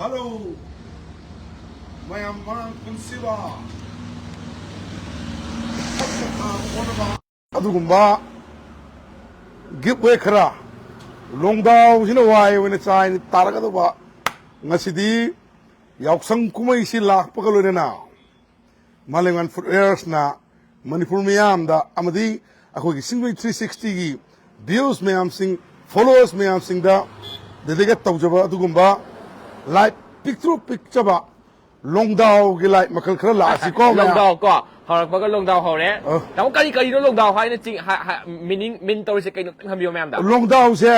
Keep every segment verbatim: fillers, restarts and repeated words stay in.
Hello, ꯃꯌꯥꯝ ꯃꯥꯡ ꯄꯨꯟꯁꯤꯕ꯫ ꯑꯗꯨꯒꯨꯝꯕ giveaway ꯈꯔ, ꯂꯣꯡꯗꯥꯎꯁꯤꯅ ꯋꯥꯏ ꯑꯣꯏꯅ ꯆꯥꯏꯅ ꯇꯥꯔꯒꯗꯧꯕ ꯉꯁꯤꯗꯤ ꯌꯥꯎꯁꯪ ꯀꯨꯝꯍꯩꯁꯤ ꯂꯥꯛꯄꯒ ꯂꯣꯏꯅꯅ ꯃꯥꯂꯦꯝꯉꯥꯟ ꯐꯨꯠꯋꯦꯌꯔꯁꯅ ꯃꯅꯤꯄꯨꯔ ꯃꯤꯌꯥꯝꯗ ꯑꯃꯗꯤ ꯑꯩꯈꯣꯏꯒꯤ ꯁꯤꯡꯖꯃꯩ ꯊ꯭ꯔꯤ ꯁꯤꯛꯁꯇꯤꯒꯤ viewers ꯃꯌꯥꯝꯁꯤꯡ, followers ꯃꯌꯥꯝꯁꯤꯡꯗ dedicate ꯇꯧꯖꯕ ꯑꯗꯨꯒꯨꯝꯕ ꯂꯥꯏꯠ ꯄꯤꯛꯇ꯭ꯔꯨ ꯄꯤꯛꯆꯕ ꯂꯣꯡꯗꯥꯎꯒꯤ ꯂꯥꯏꯠ ꯃꯈꯜ ꯈꯔ ꯂꯥꯛꯑꯁꯤꯀꯣ, ꯃꯌꯥꯝ꯫ ꯂꯣꯡꯗꯥꯎ ꯀꯣ, ꯍꯧꯔꯛꯄꯒ ꯂꯣꯡꯗꯥꯎ ꯍꯧꯔꯦ꯫ ꯑ꯫ ꯇꯥꯃꯣ, ꯀꯔꯤ ꯀꯔꯤꯅꯣ ꯂꯣꯡꯗꯥꯎ ꯍꯥꯏꯅ ꯆꯤꯡ-, ꯍꯥ-, ꯍꯥ-, meaning, mean ꯇꯧꯔꯤꯁꯦ ꯀꯩꯅꯣ ꯑꯝꯇꯪ ꯍꯥꯏꯕꯤꯌꯣ ꯃꯌꯥꯝꯗ꯫ ꯂꯣꯡꯗꯥꯎꯁꯦ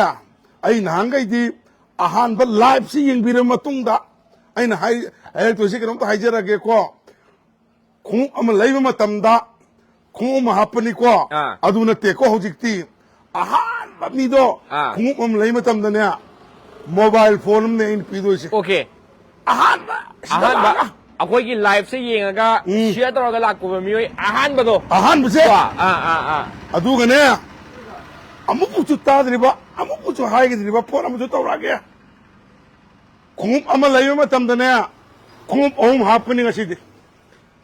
ꯑꯩ ꯅꯍꯥꯟꯈꯩꯗꯤ ꯑꯍꯥꯟꯕ liveꯁꯤ ꯌꯦꯡꯕꯤꯔꯕ ꯃꯇꯨꯡꯗ ꯑꯩꯅ ꯍꯥꯏ-, ꯍꯥꯏꯔꯛꯇꯣꯏꯁꯦ ꯀꯩꯅꯣꯝꯇ ꯍꯥꯏꯖꯔꯒꯦꯀꯣ꯫ ꯈꯣꯡꯎꯞ ꯑꯃ ꯂꯩꯕ ꯃꯇꯝꯗ ꯈꯣꯡꯎꯞ ꯑꯃ ꯍꯥꯞꯄꯅꯤꯀꯣ꯫ ꯑꯥ꯫ ꯑꯗꯨ ꯅꯠꯇꯦꯀꯣ ꯍꯧꯖꯤꯛꯇꯤ꯫ ꯑꯍꯥꯟꯕ ꯃꯤꯗꯣ ꯑꯥ꯫ ꯈꯣꯡꯎꯞ ꯑꯃ ꯂꯩꯕ ꯃꯇꯝꯗꯅꯦ, mobile phone ꯑꯃꯅꯦ ꯑꯩꯅ ꯄꯤꯗꯣꯏꯁꯦ꯫ Okay꯫ ꯑꯍꯥꯟꯕ ꯁꯤꯗ ꯑꯍꯥꯟꯕ ꯂꯥꯛꯑꯒ꯫ ꯑꯩꯈꯣꯏꯒꯤ liveꯁꯦ ꯌꯦꯡꯉꯒ ꯎꯝ꯫ Share ꯇꯧꯔꯒ ꯂꯥꯛꯄ ꯃꯤꯑꯣꯏ ꯑꯍꯥꯟꯕꯗꯣ꯫ ꯑꯍꯥꯟꯕꯁꯦ꯫ ꯀꯣ? ꯑꯥ, ꯑꯥ, ꯑꯥ꯫ ꯑꯗꯨꯒꯅꯦ, ꯑꯃꯨꯛꯐꯥꯎꯁꯨ ꯇꯥꯗ꯭ꯔꯤꯕ, ꯑꯃꯨꯛꯐꯥꯎꯁꯨ ꯍꯥꯏꯒꯗ꯭ꯔꯤꯕ ꯄꯣꯠ ꯑꯃꯁꯨ ꯇꯧꯔꯛꯑꯒꯦ꯫ ꯈꯣꯡꯎꯞ ꯑꯃ ꯂꯩꯕ ꯃꯇꯝꯗꯅꯦ, ꯈꯣꯡꯎꯞ ꯑꯍꯨꯝ ꯍꯥꯞꯀꯅꯤ ꯉꯁꯤꯗꯤ꯫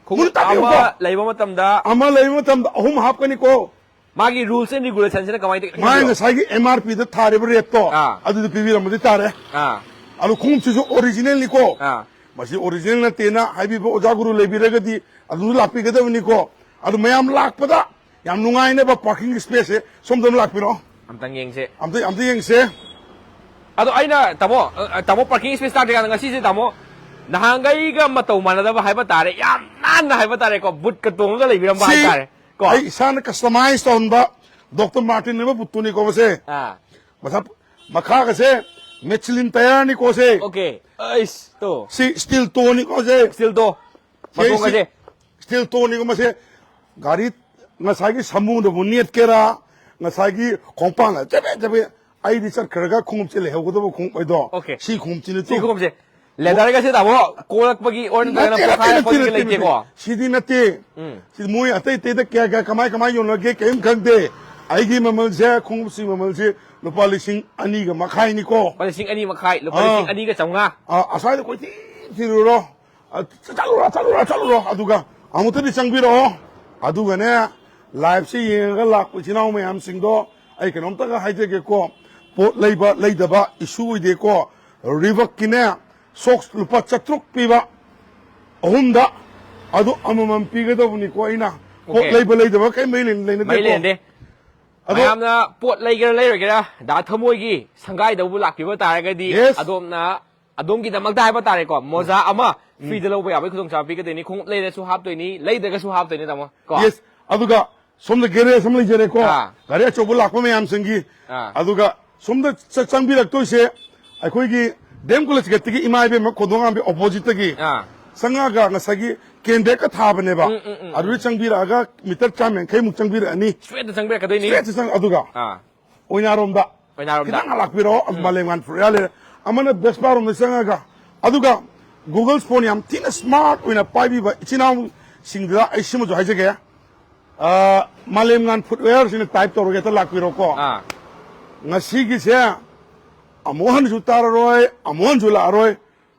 ꯈꯣꯡꯎꯞ ꯃꯨꯟꯅ ꯇꯥꯕꯤꯌꯨꯀꯣ꯫ ꯑꯃ ꯂꯩꯕ ꯃꯇꯝꯗ ꯑꯃ ꯂꯩꯕ ꯃꯇꯝꯗ ꯑꯍꯨꯝ ꯍꯥꯞꯀꯅꯤꯀꯣ꯫ ꯃꯥꯒꯤ rules and regulationꯁꯤꯅ ꯀꯃꯥꯏꯅ ꯇꯧ-, ꯃꯥꯒꯤ ꯉꯁꯥꯏꯒꯤ M R Pꯗ ꯊꯥꯔꯤꯕ rateꯇꯣ, ꯑꯥ꯫ ꯑꯗꯨꯗ ꯄꯤꯕꯤꯔꯝꯃꯗꯤ ꯇꯥꯔꯦ꯫ ꯑꯥ꯫ ꯑꯗꯣ ꯈꯣꯡꯎꯞꯁꯤꯁꯨ originalꯅꯤꯀꯣ꯫ ꯑꯥ꯫ ꯃꯁꯤ original ꯅꯠꯇꯦꯅ ꯍꯥꯏꯕꯤꯕ ꯑꯣꯖꯥ ꯒꯨꯔꯨ ꯂꯩꯕꯤꯔꯒꯗꯤ ꯑꯗꯨꯝ ꯂꯥꯛꯄꯤꯒꯗꯕꯅꯤꯀꯣ꯫ ꯑꯗꯨ ꯃꯌꯥꯝ ꯂꯥꯛꯄꯗ ꯌꯥꯝ ꯅꯨꯡꯉꯥꯏꯅꯕ parking spaceꯁꯦ ꯁꯣꯝꯗ ꯑꯃ ꯂꯥꯛꯄꯤꯔꯣ꯫ ꯑꯝꯇꯪ ꯌꯦꯡꯁꯦ꯫ ꯑꯝꯇ, ꯑꯝꯇ ꯌꯦꯡꯁꯦ꯫ ꯑꯗꯣ ꯑꯩꯅ, ꯇꯥꯃꯣ, ꯑ, ꯇꯥꯃꯣ parking space ꯂꯥꯛꯇ꯭ꯔꯤꯀꯥꯟꯗ ꯉꯁꯤꯁꯦ, ꯇꯥꯃꯣ, ꯅꯍꯥꯟꯈꯩꯒ ꯃꯇꯧ ꯃꯥꯟꯅꯗꯕ ꯍꯥꯏꯕ ꯇꯥꯔꯦ, ꯌꯥꯝ ꯅꯥꯟꯅ ꯍꯥꯏꯕ ꯇꯥꯔꯦꯀꯣ, bootꯀ ꯇꯣꯡꯉꯒ ꯂꯩꯕꯤꯔꯝꯕ ꯁꯤ ꯍꯥꯏꯇꯥꯔꯦ ꯀꯣ꯫ ꯑꯩ ꯏꯁꯥꯅ customize ꯇꯧꯍꯟꯕ Doctor Martens ꯍꯥꯏꯕ bootꯇꯨꯅꯤꯀꯣ ꯃꯁꯦ꯫ ꯑꯥ꯫ ꯃꯊꯛ, ꯃꯈꯥꯒꯁꯦ Michelin tyreꯅꯤꯀꯣ ꯁꯦ꯫ Okay꯫ ꯑꯩꯁ, ꯇꯣ꯫ ꯁꯤ steel toeꯅꯤꯀꯣ ꯁꯦ꯫ Steel toe꯫ ꯁꯤ, ꯃꯇꯣꯡꯒꯁꯦ꯫ Steel toeꯅꯤꯀꯣ ꯃꯁꯦ꯫ ꯒꯥꯔꯤ ꯉꯁꯥꯏꯒꯤ ꯁꯥꯃꯨꯗꯕꯨ ꯅꯦꯠꯀꯦꯔꯥ, ꯉꯁꯥꯏꯒꯤ ꯈꯣꯡꯄꯥꯡꯅ ꯆꯕꯦꯠ ꯆꯕꯦꯠ, ꯑꯩꯗꯤ ꯆꯠꯈ꯭ꯔꯒ ꯈꯣꯡꯎꯞꯁꯦ ꯂꯩꯍꯧꯒꯗꯕ ꯈꯣꯡꯎꯞ ꯍꯥꯏꯗꯣ꯫ Okay꯫ ꯁꯤ ꯈꯣꯡꯎꯞꯁꯤ ꯅꯠꯇꯦ꯫ ꯁꯤ ꯈꯣꯡꯎꯞꯁꯦ꯫ Leatherꯒꯁꯦ, ꯇꯥꯃꯣ, ꯀꯣꯜꯂꯛꯄꯒꯤ ꯑꯣꯔ ꯅꯠꯇ꯭ꯔꯒꯅ ꯅꯠꯇꯦ, ꯅꯠꯇꯦ, ꯄꯣꯈꯥꯏꯔꯛꯄꯒꯤ ꯅꯠꯇꯦ, ꯅꯠꯇꯦ, ꯂꯩꯇꯦꯀꯣ? ꯅꯠꯇꯦ꯫ ꯁꯤꯗꯤ ꯅꯠꯇꯦ꯫ ꯎꯝ꯫ ꯁꯤ ꯃꯣꯏ ꯑꯇꯩ ꯑꯇꯩꯗ ꯀꯌꯥ ꯀꯌꯥ ꯀꯃꯥꯏ ꯀꯃꯥꯏ ꯌꯣꯟꯅꯒꯦ ꯀꯔꯤꯝ ꯈꯪꯗꯦ꯫ ꯑꯩꯒꯤ ꯃꯃꯜꯁꯦ, ꯈꯣꯡꯎꯞꯁꯤ ꯃꯃꯜꯁꯦ ꯂꯨꯄꯥ ꯂꯤꯁꯤꯡ ꯑꯅꯤꯒ ꯃꯈꯥꯏꯅꯤꯀꯣ꯫ ꯂꯨꯄꯥ ꯂꯤꯁꯤꯡ ꯑꯅꯤ ꯃꯈꯥꯏ, ꯂꯨꯄꯥ ꯑꯥ꯫ ꯂꯤꯁꯤꯡ ꯑꯅꯤꯒ ꯆꯥꯝꯃꯉꯥ꯫ ꯑ, ꯑꯁ꯭ꯋꯥꯏꯗ ꯀꯣꯏꯊꯤ ꯊꯤꯔꯨꯔꯣ꯫ ꯑ, ꯆꯠꯂꯨꯔꯣ, ꯆꯠꯂꯨꯔꯣ, ꯆꯠꯂꯨꯔꯣ꯫ ꯑꯗꯨꯒ ꯑꯃꯨꯛꯇꯗꯤ ꯆꯪꯕꯤꯔꯛꯑꯣ꯫ ꯑꯗꯨꯒꯅꯦ, live ꯁꯤ ꯌꯦꯡꯉꯒ ꯂꯥꯛꯄ ꯏꯆꯤꯟ ꯏꯅꯥꯎ ꯃꯌꯥꯝꯁꯤꯡꯗꯣ ꯑꯩ ꯀꯩꯅꯣꯝꯇꯒ ꯍꯥꯏꯖꯒꯦꯀꯣ꯫ ꯄꯣꯠ ꯂꯩꯕ ꯂꯩꯗꯕ issue ꯑꯣꯏꯗꯦꯀꯣ꯫ Reebok ꯀꯤꯅꯦ, socks ꯂꯨꯄꯥ ꯆꯥꯇ꯭ꯔꯨꯛ ꯄꯤꯕ ꯑꯍꯨꯝꯗ, ꯑꯗꯨ ꯑꯃꯃꯝ ꯄꯤꯒꯗꯧꯕꯅꯤꯀꯣ ꯑꯩꯅ꯫ ꯄꯣꯠ Okay. ꯂꯩꯕ ꯂꯩꯗꯕ ꯀꯩ ꯃꯔꯤ ꯂꯩ-, ꯂꯩꯅꯗꯦꯀꯣ꯫ ꯃꯔꯤ ꯂꯩꯅꯗꯦ꯫ ꯑꯗꯣ ꯃꯌꯥꯝꯅ ꯄꯣꯠ ꯂꯩꯒꯦꯔꯥ ꯂꯩꯔꯣꯏꯒꯦꯔꯥ, ꯗꯥ ꯊꯃꯣꯏꯒꯤ ꯁꯪꯒꯥꯏꯗꯕꯨ ꯂꯥꯛꯄꯤꯕ ꯇꯥꯔꯒꯗꯤ, Yes. ꯑꯗꯣꯝꯅ, ꯑꯗꯣꯝꯒꯤꯗꯃꯛꯇ ꯍꯥꯏꯕ ꯇꯥꯔꯦꯀꯣ, ꯃꯣꯖꯥ ꯑꯃ free ꯗ ꯂꯧꯕ ꯌꯥꯕꯒꯤ ꯈꯨꯗꯣꯡꯆꯥꯕ ꯄꯤꯒꯗꯣꯏꯅꯤ꯫ ꯈꯣꯡꯎꯞ ꯂꯩꯔꯁꯨ ꯍꯥꯞꯇꯣꯏꯅꯤ, ꯂꯩꯗ꯭ꯔꯒꯁꯨ ꯍꯥꯞꯇꯣꯏꯅꯤ, ꯇꯥꯃꯣ꯫ ꯀꯣ? Yes. ꯑꯗꯨꯒ ꯁꯣꯝꯗ garage ꯑꯃ ꯂꯩꯖꯔꯦꯀꯣ꯫ ꯑꯥ꯫ ꯒꯥꯔꯤ ꯑꯆꯧꯕ ꯂꯥꯛꯄ ꯃꯌꯥꯝꯁꯤꯡꯒꯤ꯫ ꯑꯥ꯫ ꯑꯗꯨꯒ ꯁꯣꯝꯗ ꯆ-, ꯆꯪꯕꯤꯔꯛꯇꯣꯏꯁꯦ ꯑꯩꯈꯣꯏꯒꯤ D M College ꯒꯦꯠꯇꯒꯤ ꯏꯃꯥ ꯏꯕꯦꯝꯃ ꯈꯣꯡꯗꯣꯡ ꯍꯥꯝꯕꯤ opposite ꯇꯒꯤ ꯑꯥ꯫ ꯆꯪꯉꯛꯑꯒ ꯉꯁꯥꯏꯒꯤ ꯀꯦꯟꯗꯦꯛꯀ ꯊꯥꯕꯅꯦꯕ꯫ ꯎꯝ, ꯎꯝ, ꯎꯝ, ꯑꯗꯨꯗ ꯎꯝ꯫ ꯆꯪꯕꯤꯔꯛꯑꯒ meter ꯆꯥꯝ ꯌꯥꯡꯈꯩꯃꯨꯛ ꯆꯪꯕꯤꯔꯛꯑꯅꯤ꯫ Straight ꯇ ꯆꯪꯕꯤꯔꯛꯀꯗꯣꯏꯅꯤ꯫ Straight ꯇ ꯆꯪ-, ꯑꯗꯨꯒ ꯑꯥ꯫ ꯑꯣꯏꯅꯥꯔꯣꯝꯗ꯫ ꯑꯣꯏꯅꯥꯔꯣꯝꯗ꯫ ꯈꯤꯇꯪ ꯂꯥꯛꯄꯤꯔꯣ, ꯑꯗꯨ ꯎꯝ꯫ ꯃꯥꯂꯦꯝꯉꯥꯟ ꯐꯨꯔꯤꯌꯥ ꯂꯩꯔꯦ꯫ ꯑꯃꯅ Vespa ꯔꯣꯝꯗ ꯆꯪꯉꯒ, ꯑꯗꯨꯒ Google's phone ꯌꯥꯝ ꯊꯤꯅ smart ꯑꯣꯏꯅ ꯄꯥꯏꯕꯤꯕ ꯏꯆꯤꯟ ꯏꯅꯥꯎꯁꯤꯡꯗꯨꯗ ꯑꯩ ꯁꯤꯃꯁꯨ ꯍꯥꯏꯖꯒꯦ꯫ ꯑ, ꯃꯥꯂꯦꯝꯉꯥꯟ Footwear ꯁꯤꯅ type ꯇꯧꯔꯒ ꯍꯦꯛꯇ ꯂꯥꯛꯄꯤꯔꯣꯀꯣ꯫ ꯑꯥ꯫ ꯉꯁꯤꯒꯤꯁꯦ ꯑꯃꯨꯛ ꯍꯟꯅꯁꯨ ꯇꯥꯔꯔꯣꯏ, ꯑꯃꯨꯛ ꯍꯟꯅꯁꯨ ꯂꯥꯛꯑꯔꯣꯏ꯫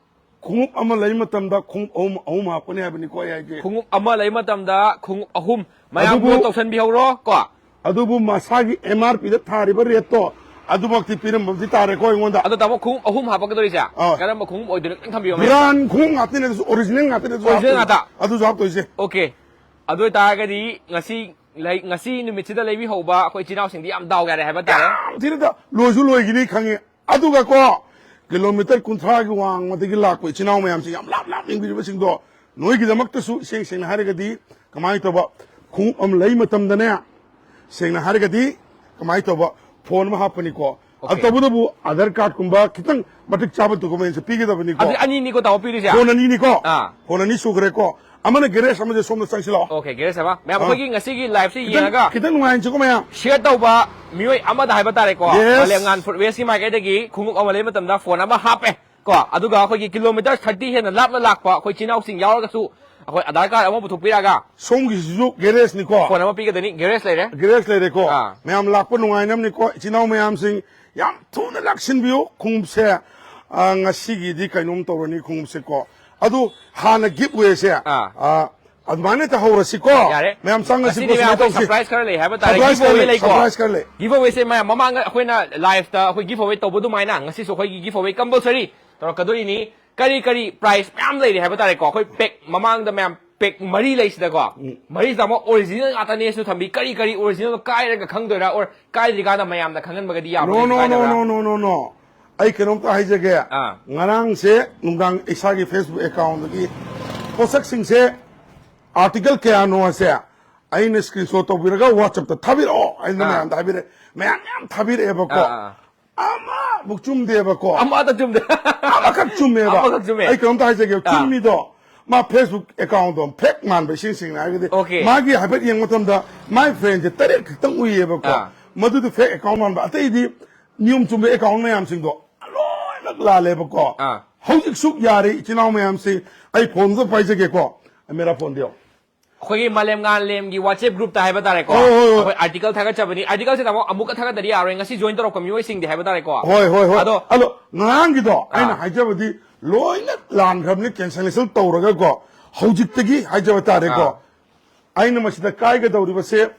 ꯈꯣꯡꯎꯞ ꯑꯃ ꯂꯩ ꯃꯇꯝꯗ ꯈꯣꯡꯎꯞ ꯑꯍꯨꯝ, ꯑꯍꯨꯝ ꯍꯥꯞꯀꯅꯤ ꯍꯥꯏꯕꯅꯤꯀꯣ ꯑꯩ ꯍꯥꯏꯁꯦ꯫ ꯈꯣꯡꯎꯞ ꯑꯃ ꯂꯩ ꯃꯇꯝꯗ ꯈꯣꯡꯎꯞ ꯑꯍꯨꯝ꯫ ꯃꯌꯥꯝ ꯑꯗꯨꯕꯨ note ꯇꯧꯁꯟꯕꯤꯍꯧꯔꯣ ꯀꯣ꯫ ꯑꯗꯨꯕꯨ ꯃꯁꯥꯒꯤ M R P ꯗ ꯊꯥꯔꯤꯕ rate ꯇꯣ ꯑꯗꯨꯃꯛꯇꯤ ꯄꯤꯔꯝꯕꯗꯤ ꯇꯥꯔꯦꯀꯣ ꯑꯩꯉꯣꯟꯗ꯫ ꯑꯗꯣ ꯇꯥꯃꯣ, ꯈꯣꯡꯎꯞ ꯑꯍꯨꯝ ꯍꯥꯞꯄꯛꯀꯗꯧꯔꯤꯁꯦ ꯑꯥ꯫ ꯀꯔꯝꯕ ꯈꯣꯡꯎꯞ ꯑꯣꯏꯗꯣꯏꯅꯣ ꯈꯤꯇꯪ ꯊꯝꯕꯤꯌꯣ ꯃꯌꯥꯝ꯫ Brand ꯈꯣꯡꯎꯞ ꯉꯥꯛꯇꯅꯦ ꯑꯗꯨꯁꯨ, original ꯉꯥꯛꯇꯅꯦ ꯑꯗꯨꯁꯨ original ꯍꯥꯞꯇꯣꯏꯁꯦ꯫ ꯉꯥꯛꯇ? ꯑꯗꯨꯁꯨ ꯍꯥꯞꯇꯣꯏꯁꯦ꯫ Okay꯫ ꯑꯗꯨ ꯑꯣꯏꯇꯥꯔꯒꯗꯤ ꯉꯁꯤ ꯂꯩ-, ꯉꯁꯤ ꯅꯨꯃꯤꯠꯁꯤꯗ ꯂꯩꯕꯤꯍꯧꯕ ꯑꯩꯈꯣꯏ ꯏꯆꯤꯟ ꯏꯅꯥꯎꯁꯤꯡꯗꯤ ꯌꯥꯝ ꯗꯥꯎ ꯌꯥꯔꯦ ꯍꯥꯏꯕ ꯇꯥꯔꯦ꯫ ꯌꯥꯝ ꯊꯤꯅ ꯗꯥꯎ-, ꯂꯣꯏꯁꯨ ꯂꯣꯏꯈꯤꯅꯤ ꯈꯪꯉꯦ꯫ ꯑꯗꯨꯒ ꯀꯣ, kilometre ꯀꯨꯟꯊ꯭ꯔꯥꯒꯤ ꯋꯥꯡꯃꯗꯒꯤ ꯂꯥꯛꯄ ꯏꯆꯤꯟ ꯏꯅꯥꯎ ꯃꯌꯥꯝꯁꯦ, ꯌꯥꯝ ꯂꯥꯞ ꯂꯥꯞ ꯌꯦꯡꯕꯤꯔꯤꯕꯁꯤꯡꯗꯣ, ꯅꯣꯏꯒꯤꯗꯃꯛꯇꯁꯨ ꯏꯁꯦꯡ ꯁꯦꯡꯅ ꯍꯥꯏꯔꯒꯗꯤ ꯀꯃꯥꯏꯅ ꯇꯧꯕ, ꯈꯣꯡꯎꯞ ꯑꯃ ꯂꯩ ꯃꯇꯝꯗꯅꯦ, ꯁꯦꯡꯅ ꯍꯥꯏꯔꯒꯗꯤ ꯀꯃꯥꯏꯅ ꯇꯧꯕ, phone ꯑꯃ ꯍꯥꯞꯄꯅꯤꯀꯣ꯫ ꯑꯗꯨ Okay꯫ ꯇꯧꯕꯇꯕꯨ Aadhaar card ꯀꯨꯝꯕ ꯈꯤꯇꯪ ꯃꯇꯤꯛ ꯆꯥꯕ document ꯁꯦ ꯄꯤꯒꯗꯕꯅꯤꯀꯣ꯫ ꯑꯗꯨꯗꯤ ꯑꯅꯤꯅꯤꯀꯣ ꯇꯥꯃꯣ ꯄꯤꯔꯤꯁꯦ? Phone ꯑꯅꯤꯅꯤꯀꯣ꯫ ꯑꯥ꯫ Phone ꯑꯅꯤ ꯁꯨꯈ꯭ꯔꯦꯀꯣ꯫ ꯑꯃꯅ garage ꯑꯃꯁꯦ ꯁꯣꯝꯗ ꯆꯪꯁꯤꯜꯂꯛꯑꯣ꯫ Okay, garage ꯑꯃ꯫ ꯃꯌꯥꯝ ꯑꯥ꯫ ꯑꯩꯈꯣꯏꯒꯤ ꯉꯁꯤꯒꯤ live ꯁꯤ ꯈꯤꯇꯪ, ꯌꯦꯡꯉꯒ ꯈꯤꯇꯪ ꯅꯨꯡꯉꯥꯏꯍꯟꯁꯤꯀꯣ ꯃꯌꯥꯝ꯫ Share ꯇꯧꯕ ꯃꯤꯑꯣꯏ ꯑꯃꯗ ꯍꯥꯏꯕ ꯇꯥꯔꯦꯀꯣ꯫ Yes꯫ ꯃꯥꯂꯦꯝꯉꯥꯟ Footwear ꯀꯤ ꯃꯥꯏꯀꯩꯗꯒꯤ ꯈꯣꯡꯎꯞ ꯑꯃ ꯂꯩꯕ ꯃꯇꯝꯗ phone ꯑꯃ ꯍꯥꯞꯄꯦ ꯀꯣ꯫ ꯑꯗꯨꯒ ꯑꯩꯈꯣꯏꯒꯤ kilometre thirty ꯍꯦꯟꯅ ꯂꯥꯞꯅ ꯂꯥꯛꯄ ꯑꯩꯈꯣꯏ ꯏꯆꯤꯟ ꯏꯅꯥꯎꯁꯤꯡ ꯌꯥꯎꯔꯒꯁꯨ ꯑꯩꯈꯣꯏ ꯑꯙꯥꯔ ꯀꯥꯔꯗ ꯑꯃ ꯄꯨꯊꯣꯛꯄꯤꯔꯛꯑꯒ ꯁꯣꯝꯒꯤꯁꯤꯁꯨ ꯒꯦꯔꯦꯖꯅꯤꯀꯣ꯫ ꯐꯣꯟ ꯑꯃ ꯄꯤꯒꯗꯣꯏꯅꯤ, ꯒꯦꯔꯦꯖ ꯂꯩꯔꯦ꯫ ꯒꯦꯔꯦꯖ ꯂꯩꯔꯦꯀꯣ꯫ ꯑꯥ꯫ ꯃꯌꯥꯝ ꯂꯥꯛꯄ ꯅꯨꯡꯉꯥꯏꯅꯕꯅꯤꯀꯣ꯫ ꯏꯆꯤꯟ ꯏꯅꯥꯎ ꯃꯌꯥꯝꯁꯤꯡ ꯌꯥꯝ ꯊꯨꯅ ꯂꯥꯛꯁꯤꯟꯕꯤꯌꯨ꯫ ꯈꯣꯡꯎꯞꯁꯦ, ꯑ, ꯉꯁꯤꯒꯤꯗꯤ ꯀꯩꯅꯣꯝ ꯇꯧꯔꯅꯤ ꯈꯣꯡꯎꯞꯁꯦꯀꯣ꯫ ꯑꯗꯨ ꯍꯥꯟꯅ ꯒꯤꯐ ꯋꯦꯁꯦ, ꯑꯥ꯫ ꯑ, ꯑꯗꯨꯃꯥꯏꯅ ꯍꯦꯛꯇ ꯍꯧꯔꯁꯤꯀꯣ꯫ ꯌꯥꯔꯦ꯫ ꯃꯌꯥꯝ ꯆꯪꯉꯁꯤꯀꯣ꯫ ꯉꯁꯤꯗꯤ ꯃꯌꯥꯝ ꯁꯨꯃꯥꯏꯅ ꯑꯩꯈꯣꯏ ꯇꯧꯁꯤ꯫ ꯁꯔꯄ꯭ꯔꯥꯏꯁ ꯈꯔ ꯂꯩ ꯍꯥꯏꯕ ꯇꯥꯔꯦ꯫ ꯁꯔꯄ꯭ꯔꯥꯏꯁ ꯒꯤꯐ ꯈꯔ ꯑꯋꯦ ꯂꯩ, ꯂꯩꯀꯣ꯫ ꯁꯔꯄ꯭ꯔꯥꯏꯁ ꯈꯔ ꯂꯩ꯫ ꯒꯤꯐ ꯑꯋꯦꯁꯦ ꯃꯌꯥꯝ ꯃꯃꯥꯡꯗ ꯑꯩꯈꯣꯏꯅ ꯂꯥꯏꯐꯇ ꯑꯩꯈꯣꯏ ꯒꯤꯐ ꯑꯋꯦ ꯇꯧꯕ ꯑꯗꯨꯃꯥꯏꯅ ꯉꯁꯤꯁꯨ ꯑꯩꯈꯣꯏꯒꯤ ꯒꯤꯐ ꯑꯋꯦ ꯀꯝꯄꯜꯁꯔꯤ ꯇꯧꯔꯛꯀꯗꯣꯔꯤꯅꯤ꯫ ꯀꯔꯤ ꯀꯔꯤ ꯄ꯭ꯔꯥꯏꯁ ꯃꯌꯥꯝ ꯂꯩꯔꯤ ꯍꯥꯏꯕ ꯇꯥꯔꯦꯀꯣ꯫ ꯑꯩꯈꯣꯏ ꯄꯦꯛ ꯃꯃꯥꯡꯗ ꯃꯌꯥꯝ ꯄꯦꯛ ꯃꯔꯤ ꯂꯩꯁꯤꯗꯀꯣ꯫ ꯃꯔꯤꯁꯤꯗ ꯑꯃꯨꯛ ꯑꯣꯔꯤꯖꯤꯅꯦꯜ ꯉꯥꯛꯇꯅꯦꯁꯨ ꯊꯝꯕꯤ꯫ ꯀꯔꯤ ꯀꯔꯤ ꯑꯣꯔꯤꯖꯤꯅꯦꯜ ꯀꯥꯏꯔꯒ ꯈꯪꯗꯣꯏꯔꯥ, ꯑꯣꯔ ꯀꯥꯏꯗ꯭ꯔꯤꯀꯥꯟꯗ ꯃꯌꯥꯝꯅ ꯈꯪꯍꯟꯕꯒꯗꯤ ꯌꯥꯕ꯭ꯔꯥ? No, no, no, ꯀꯥꯏꯗꯕ꯭ꯔꯥ? No, no, no, no. ꯑꯩ ꯀꯩꯅꯣꯝꯇ ꯍꯥꯏꯖꯒꯦ꯫ ꯑꯥ꯫ ꯉꯔꯥꯡꯁꯦ ꯅꯨꯡꯗꯥꯡ ꯏꯁꯥꯒꯤ Facebook accountꯗꯒꯤ ꯄꯣꯠꯁꯛꯁꯤꯡꯁꯦ article ꯀꯌꯥꯅꯣ ꯍꯥꯏꯁꯦ ꯑꯩꯅ screenshot ꯇꯧꯕꯤꯔꯒ WhatsAppꯇ ꯊꯥꯕꯤꯔꯛꯑꯣ ꯍꯥꯏꯅ ꯑꯥ꯫ ꯃꯌꯥꯝꯗ ꯍꯥꯏꯕꯤꯔꯛꯑꯦ꯫ ꯃꯌꯥꯝ ꯃꯌꯥꯝ ꯊꯥꯕꯤꯔꯛꯑꯦꯕꯀꯣ꯫ ꯑꯥ, ꯑꯥ꯫ ꯑꯃꯕꯨꯛ ꯆꯨꯝꯗꯦꯕꯀꯣ꯫ ꯑꯃꯠꯇ ꯆꯨꯝꯗꯦ꯫ ꯑꯃꯈꯛ ꯆꯨꯝꯃꯦꯕ꯫ ꯑꯃꯈꯛ ꯆꯨꯝꯃꯦ꯫ ꯑꯩ ꯀꯩꯅꯣꯝꯇ ꯍꯥꯏꯖꯒꯦ꯫ ꯑꯥ꯫ ꯆꯨꯝꯃꯤꯗꯣ ꯃꯥ Facebook accountꯗꯣ fake ꯃꯥꯟꯕ, ꯏꯁꯦꯡ ꯁꯦꯡꯅ ꯍꯥꯏꯔꯒꯗꯤ꯫ Okay꯫ ꯃꯥꯒꯤ ꯍꯥꯏꯐꯦꯠ ꯌꯦꯡꯕ ꯃꯇꯝꯗ ꯃꯥꯏ friendꯁꯦ ꯇꯔꯦꯠ ꯈꯛꯇꯪ ꯎꯏꯌꯦꯕꯀꯣ꯫ ꯑꯥ꯫ ꯃꯗꯨꯗꯤ fake account ꯃꯥꯟꯕ꯫ ꯑꯇꯩꯗꯤ ꯅꯤꯌꯣꯝ ꯆꯨꯝꯕ account ꯃꯌꯥꯝꯁꯤꯡꯗꯣ ꯂꯣꯏꯅꯃꯛ ꯂꯥꯜꯂꯦꯕꯀꯣ꯫ ꯑꯥ꯫ ꯍꯧꯖꯤꯛ ꯁꯨꯛ ꯌꯥꯔꯦ, ꯏꯆꯤꯟ ꯏꯅꯥꯎ ꯃꯌꯥꯝꯁꯤ꯫ ꯑꯩ phoneꯗ ꯄꯥꯏꯖꯒꯦꯀꯣ꯫ ꯑ, ꯃꯦꯔꯥ phone ꯗꯤꯌꯣ꯫ ꯑꯩꯈꯣꯏꯒꯤ ꯃꯥꯂꯦꯝꯉꯥꯟꯂꯦꯝꯒꯤ WhatsApp groupꯇ ꯍꯥꯏꯕ ꯇꯥꯔꯦꯀꯣ꯫ ꯍꯣꯏ, ꯍꯣꯏ, ꯍꯣꯏ꯫ ꯑꯩꯈꯣꯏ article ꯊꯥꯒꯠꯆꯕꯅꯤ꯫ Articleꯁꯤꯗ ꯑꯃꯨꯛ ꯑꯃꯨꯛꯀ ꯊꯥꯒꯠꯇꯗꯤ ꯌꯥꯔꯣꯏ꯫ ꯉꯁꯤ join ꯇꯧꯔꯛꯄ ꯃꯤꯑꯣꯏꯁꯤꯡꯗꯤ ꯍꯥꯏꯕ ꯇꯥꯔꯦꯀꯣ꯫ ꯍꯣꯏ, ꯍꯣꯏ, ꯍꯣꯏ꯫ ꯑꯗꯣ ꯑꯗꯣ ꯉꯔꯥꯡꯒꯤꯗꯣ ꯑꯩꯅ ꯑꯥ꯫ ꯍꯥꯏꯖꯕꯗꯤ ꯂꯣꯏꯅ ꯂꯥꯟꯈ꯭ꯔꯕꯅꯤ, cancellation ꯇꯧꯔꯒꯀꯣ꯫ ꯍꯧꯖꯤꯛꯇꯒꯤ ꯍꯥꯏꯖꯕ ꯇꯥꯔꯦꯀꯣ꯫ ꯑꯥ꯫ ꯑꯩꯅ ꯃꯁꯤꯗ ꯀꯥꯏꯒꯗꯧꯔꯤꯕꯁꯦ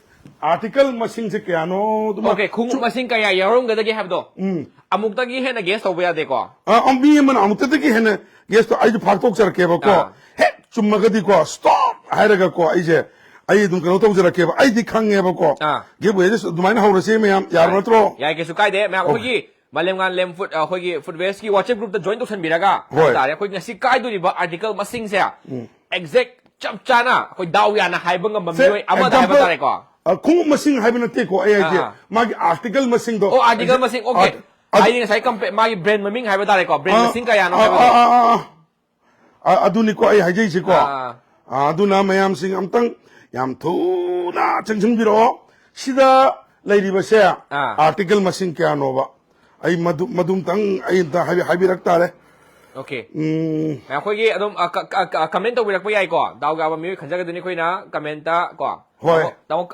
article ꯃꯁꯤꯡꯁꯦ ꯀꯌꯥꯅꯣ ꯑꯗꯨꯃ Okay, ꯈꯣꯡꯎꯞ ꯃꯁꯤꯡ ꯀꯌꯥ ꯌꯥꯎꯔꯝꯒꯗꯒꯦ ꯍꯥꯏꯕꯗꯣ꯫ ꯎꯝ꯫ ꯑꯃꯨꯛꯇꯒꯤ ꯍꯦꯟꯅ guess ꯇꯧꯕ ꯌꯥꯗꯦꯀꯣ꯫ ꯑ, ꯑ, ꯃꯤ ꯑꯃꯅ ꯑꯃꯨꯛꯇꯗꯒꯤ ꯍꯦꯟꯅ guess ꯇꯧ-, ꯑꯩꯁꯨ ꯐꯥꯛꯇꯣꯛꯆꯔꯛꯀꯦꯕꯀꯣ꯫ ꯑꯥ꯫ ꯍꯦꯛ ꯆꯨꯝꯃꯒꯗꯤꯀꯣ, stop ꯍꯥꯏꯔꯒꯀꯣ, ꯑꯩꯁꯦ, ꯑꯩ ꯑꯗꯨꯝ ꯀꯩꯅꯣ ꯇꯧꯖꯔꯛꯀꯦꯕ꯫ ꯑꯩꯗꯤ ꯈꯪꯉꯦꯕꯀꯣ꯫ ꯑꯥ꯫ Giveawayꯁꯦ ꯑꯗꯨꯃꯥꯏꯅ ꯍꯧꯔꯁꯦ ꯃꯌꯥꯝ, ꯌꯥꯔꯕ ꯅꯠꯇ꯭ꯔꯣ? ꯌꯥꯏ, ꯀꯩꯁꯨ ꯀꯥꯏꯗꯦ꯫ ꯃꯌꯥꯝ Okay꯫ ꯑꯩꯈꯣꯏꯒꯤ ꯃꯥꯂꯦꯝꯉꯥꯟꯂꯦꯝ food, ꯑꯩꯈꯣꯏꯒꯤ Footwaresꯀꯤ WhatsApp groupꯇ join ꯇꯧꯁꯟꯕꯤꯔꯒ ꯍꯥꯏꯕ ꯍꯣꯏ꯫ ꯇꯥꯔꯦ꯫ ꯑꯩꯈꯣꯏ ꯉꯁꯤ ꯀꯥꯏꯗꯣꯔꯤꯕ article ꯃꯁꯤꯡꯁꯦ exact ꯆꯞ ꯆꯥꯅ ꯑꯩꯈꯣꯏ ꯗꯥꯎ ꯌꯥꯅ ꯍꯥꯏꯕ ꯉꯝꯕ ꯁꯦ, ꯃꯤꯑꯣꯏ ꯑꯃꯗ ꯍꯥꯏꯕ example, ꯇꯥꯔꯦꯀꯣ꯫ ꯑ, ꯈꯣꯡꯎꯞ ꯃꯁꯤꯡ ꯍꯥꯏꯕ ꯅꯠꯇꯦꯀꯣ ꯑꯩ ꯍꯥꯏꯁꯦ꯫ ꯑꯥ, ꯑꯥ꯫ ꯃꯥꯒꯤ article ꯃꯁꯤꯡꯗꯣ꯫ ꯑꯣ, article ꯃꯁꯤꯡ, okay꯫ ꯑ-, ꯑꯗꯨ ꯍꯥꯏꯗꯤ ꯉꯁꯥꯏ ꯀꯝꯄꯦ-, ꯃꯥꯒꯤ brand ꯃꯃꯤꯡ ꯍꯥꯏꯕ ꯇꯥꯔꯦꯀꯣ, brand ꯑꯥ, ꯃꯁꯤꯡ ꯀꯌꯥꯅꯣ ꯑꯥ, ꯍꯥꯏꯕꯗꯣ꯫ ꯑꯥ, ꯑꯥ, ꯑꯥ, ꯑꯥ꯫ ꯑ-, ꯑꯗꯨꯅꯤꯀꯣ ꯑꯩ ꯍꯥꯏꯖꯩꯁꯤꯀꯣ꯫ ꯑꯥ꯫ ꯑ, ꯑꯗꯨꯅ ꯃꯌꯥꯝꯁꯤꯡ ꯑꯝꯇꯪ ꯌꯥꯝ ꯊꯨꯅ ꯆꯪꯁꯤꯟꯕꯤꯔꯛꯑꯣ꯫ ꯁꯤꯗ ꯂꯩꯔꯤꯕꯁꯦ ꯑꯥ꯫ article ꯃꯁꯤꯡ ꯀꯌꯥꯅꯣꯕ? ꯑꯩ ꯃꯗꯨ, ꯃꯗꯨꯝꯇꯪ ꯑꯩ ꯑꯝꯇ ꯍꯥꯏꯕꯤ-, ꯍꯥꯏꯕꯤꯔꯛ ꯇꯥꯔꯦ꯫ Okay. ꯎꯝ ꯑꯩꯈꯣꯏꯒꯤ ꯑꯗꯨꯝ ꯀꯃꯦꯟ ꯇꯧꯕꯤꯔꯛꯄ ꯌꯥꯏꯀꯣ, ꯗꯥꯎ ꯌꯥꯕ ꯃꯤꯑꯣꯏ ꯈꯟꯖꯒꯗꯣꯏꯅꯤ ꯑꯩꯈꯣꯏꯅ ꯀꯃꯦꯟꯇ ꯀꯣ꯫ ꯍꯣꯏ꯫ ꯇꯥꯃꯣ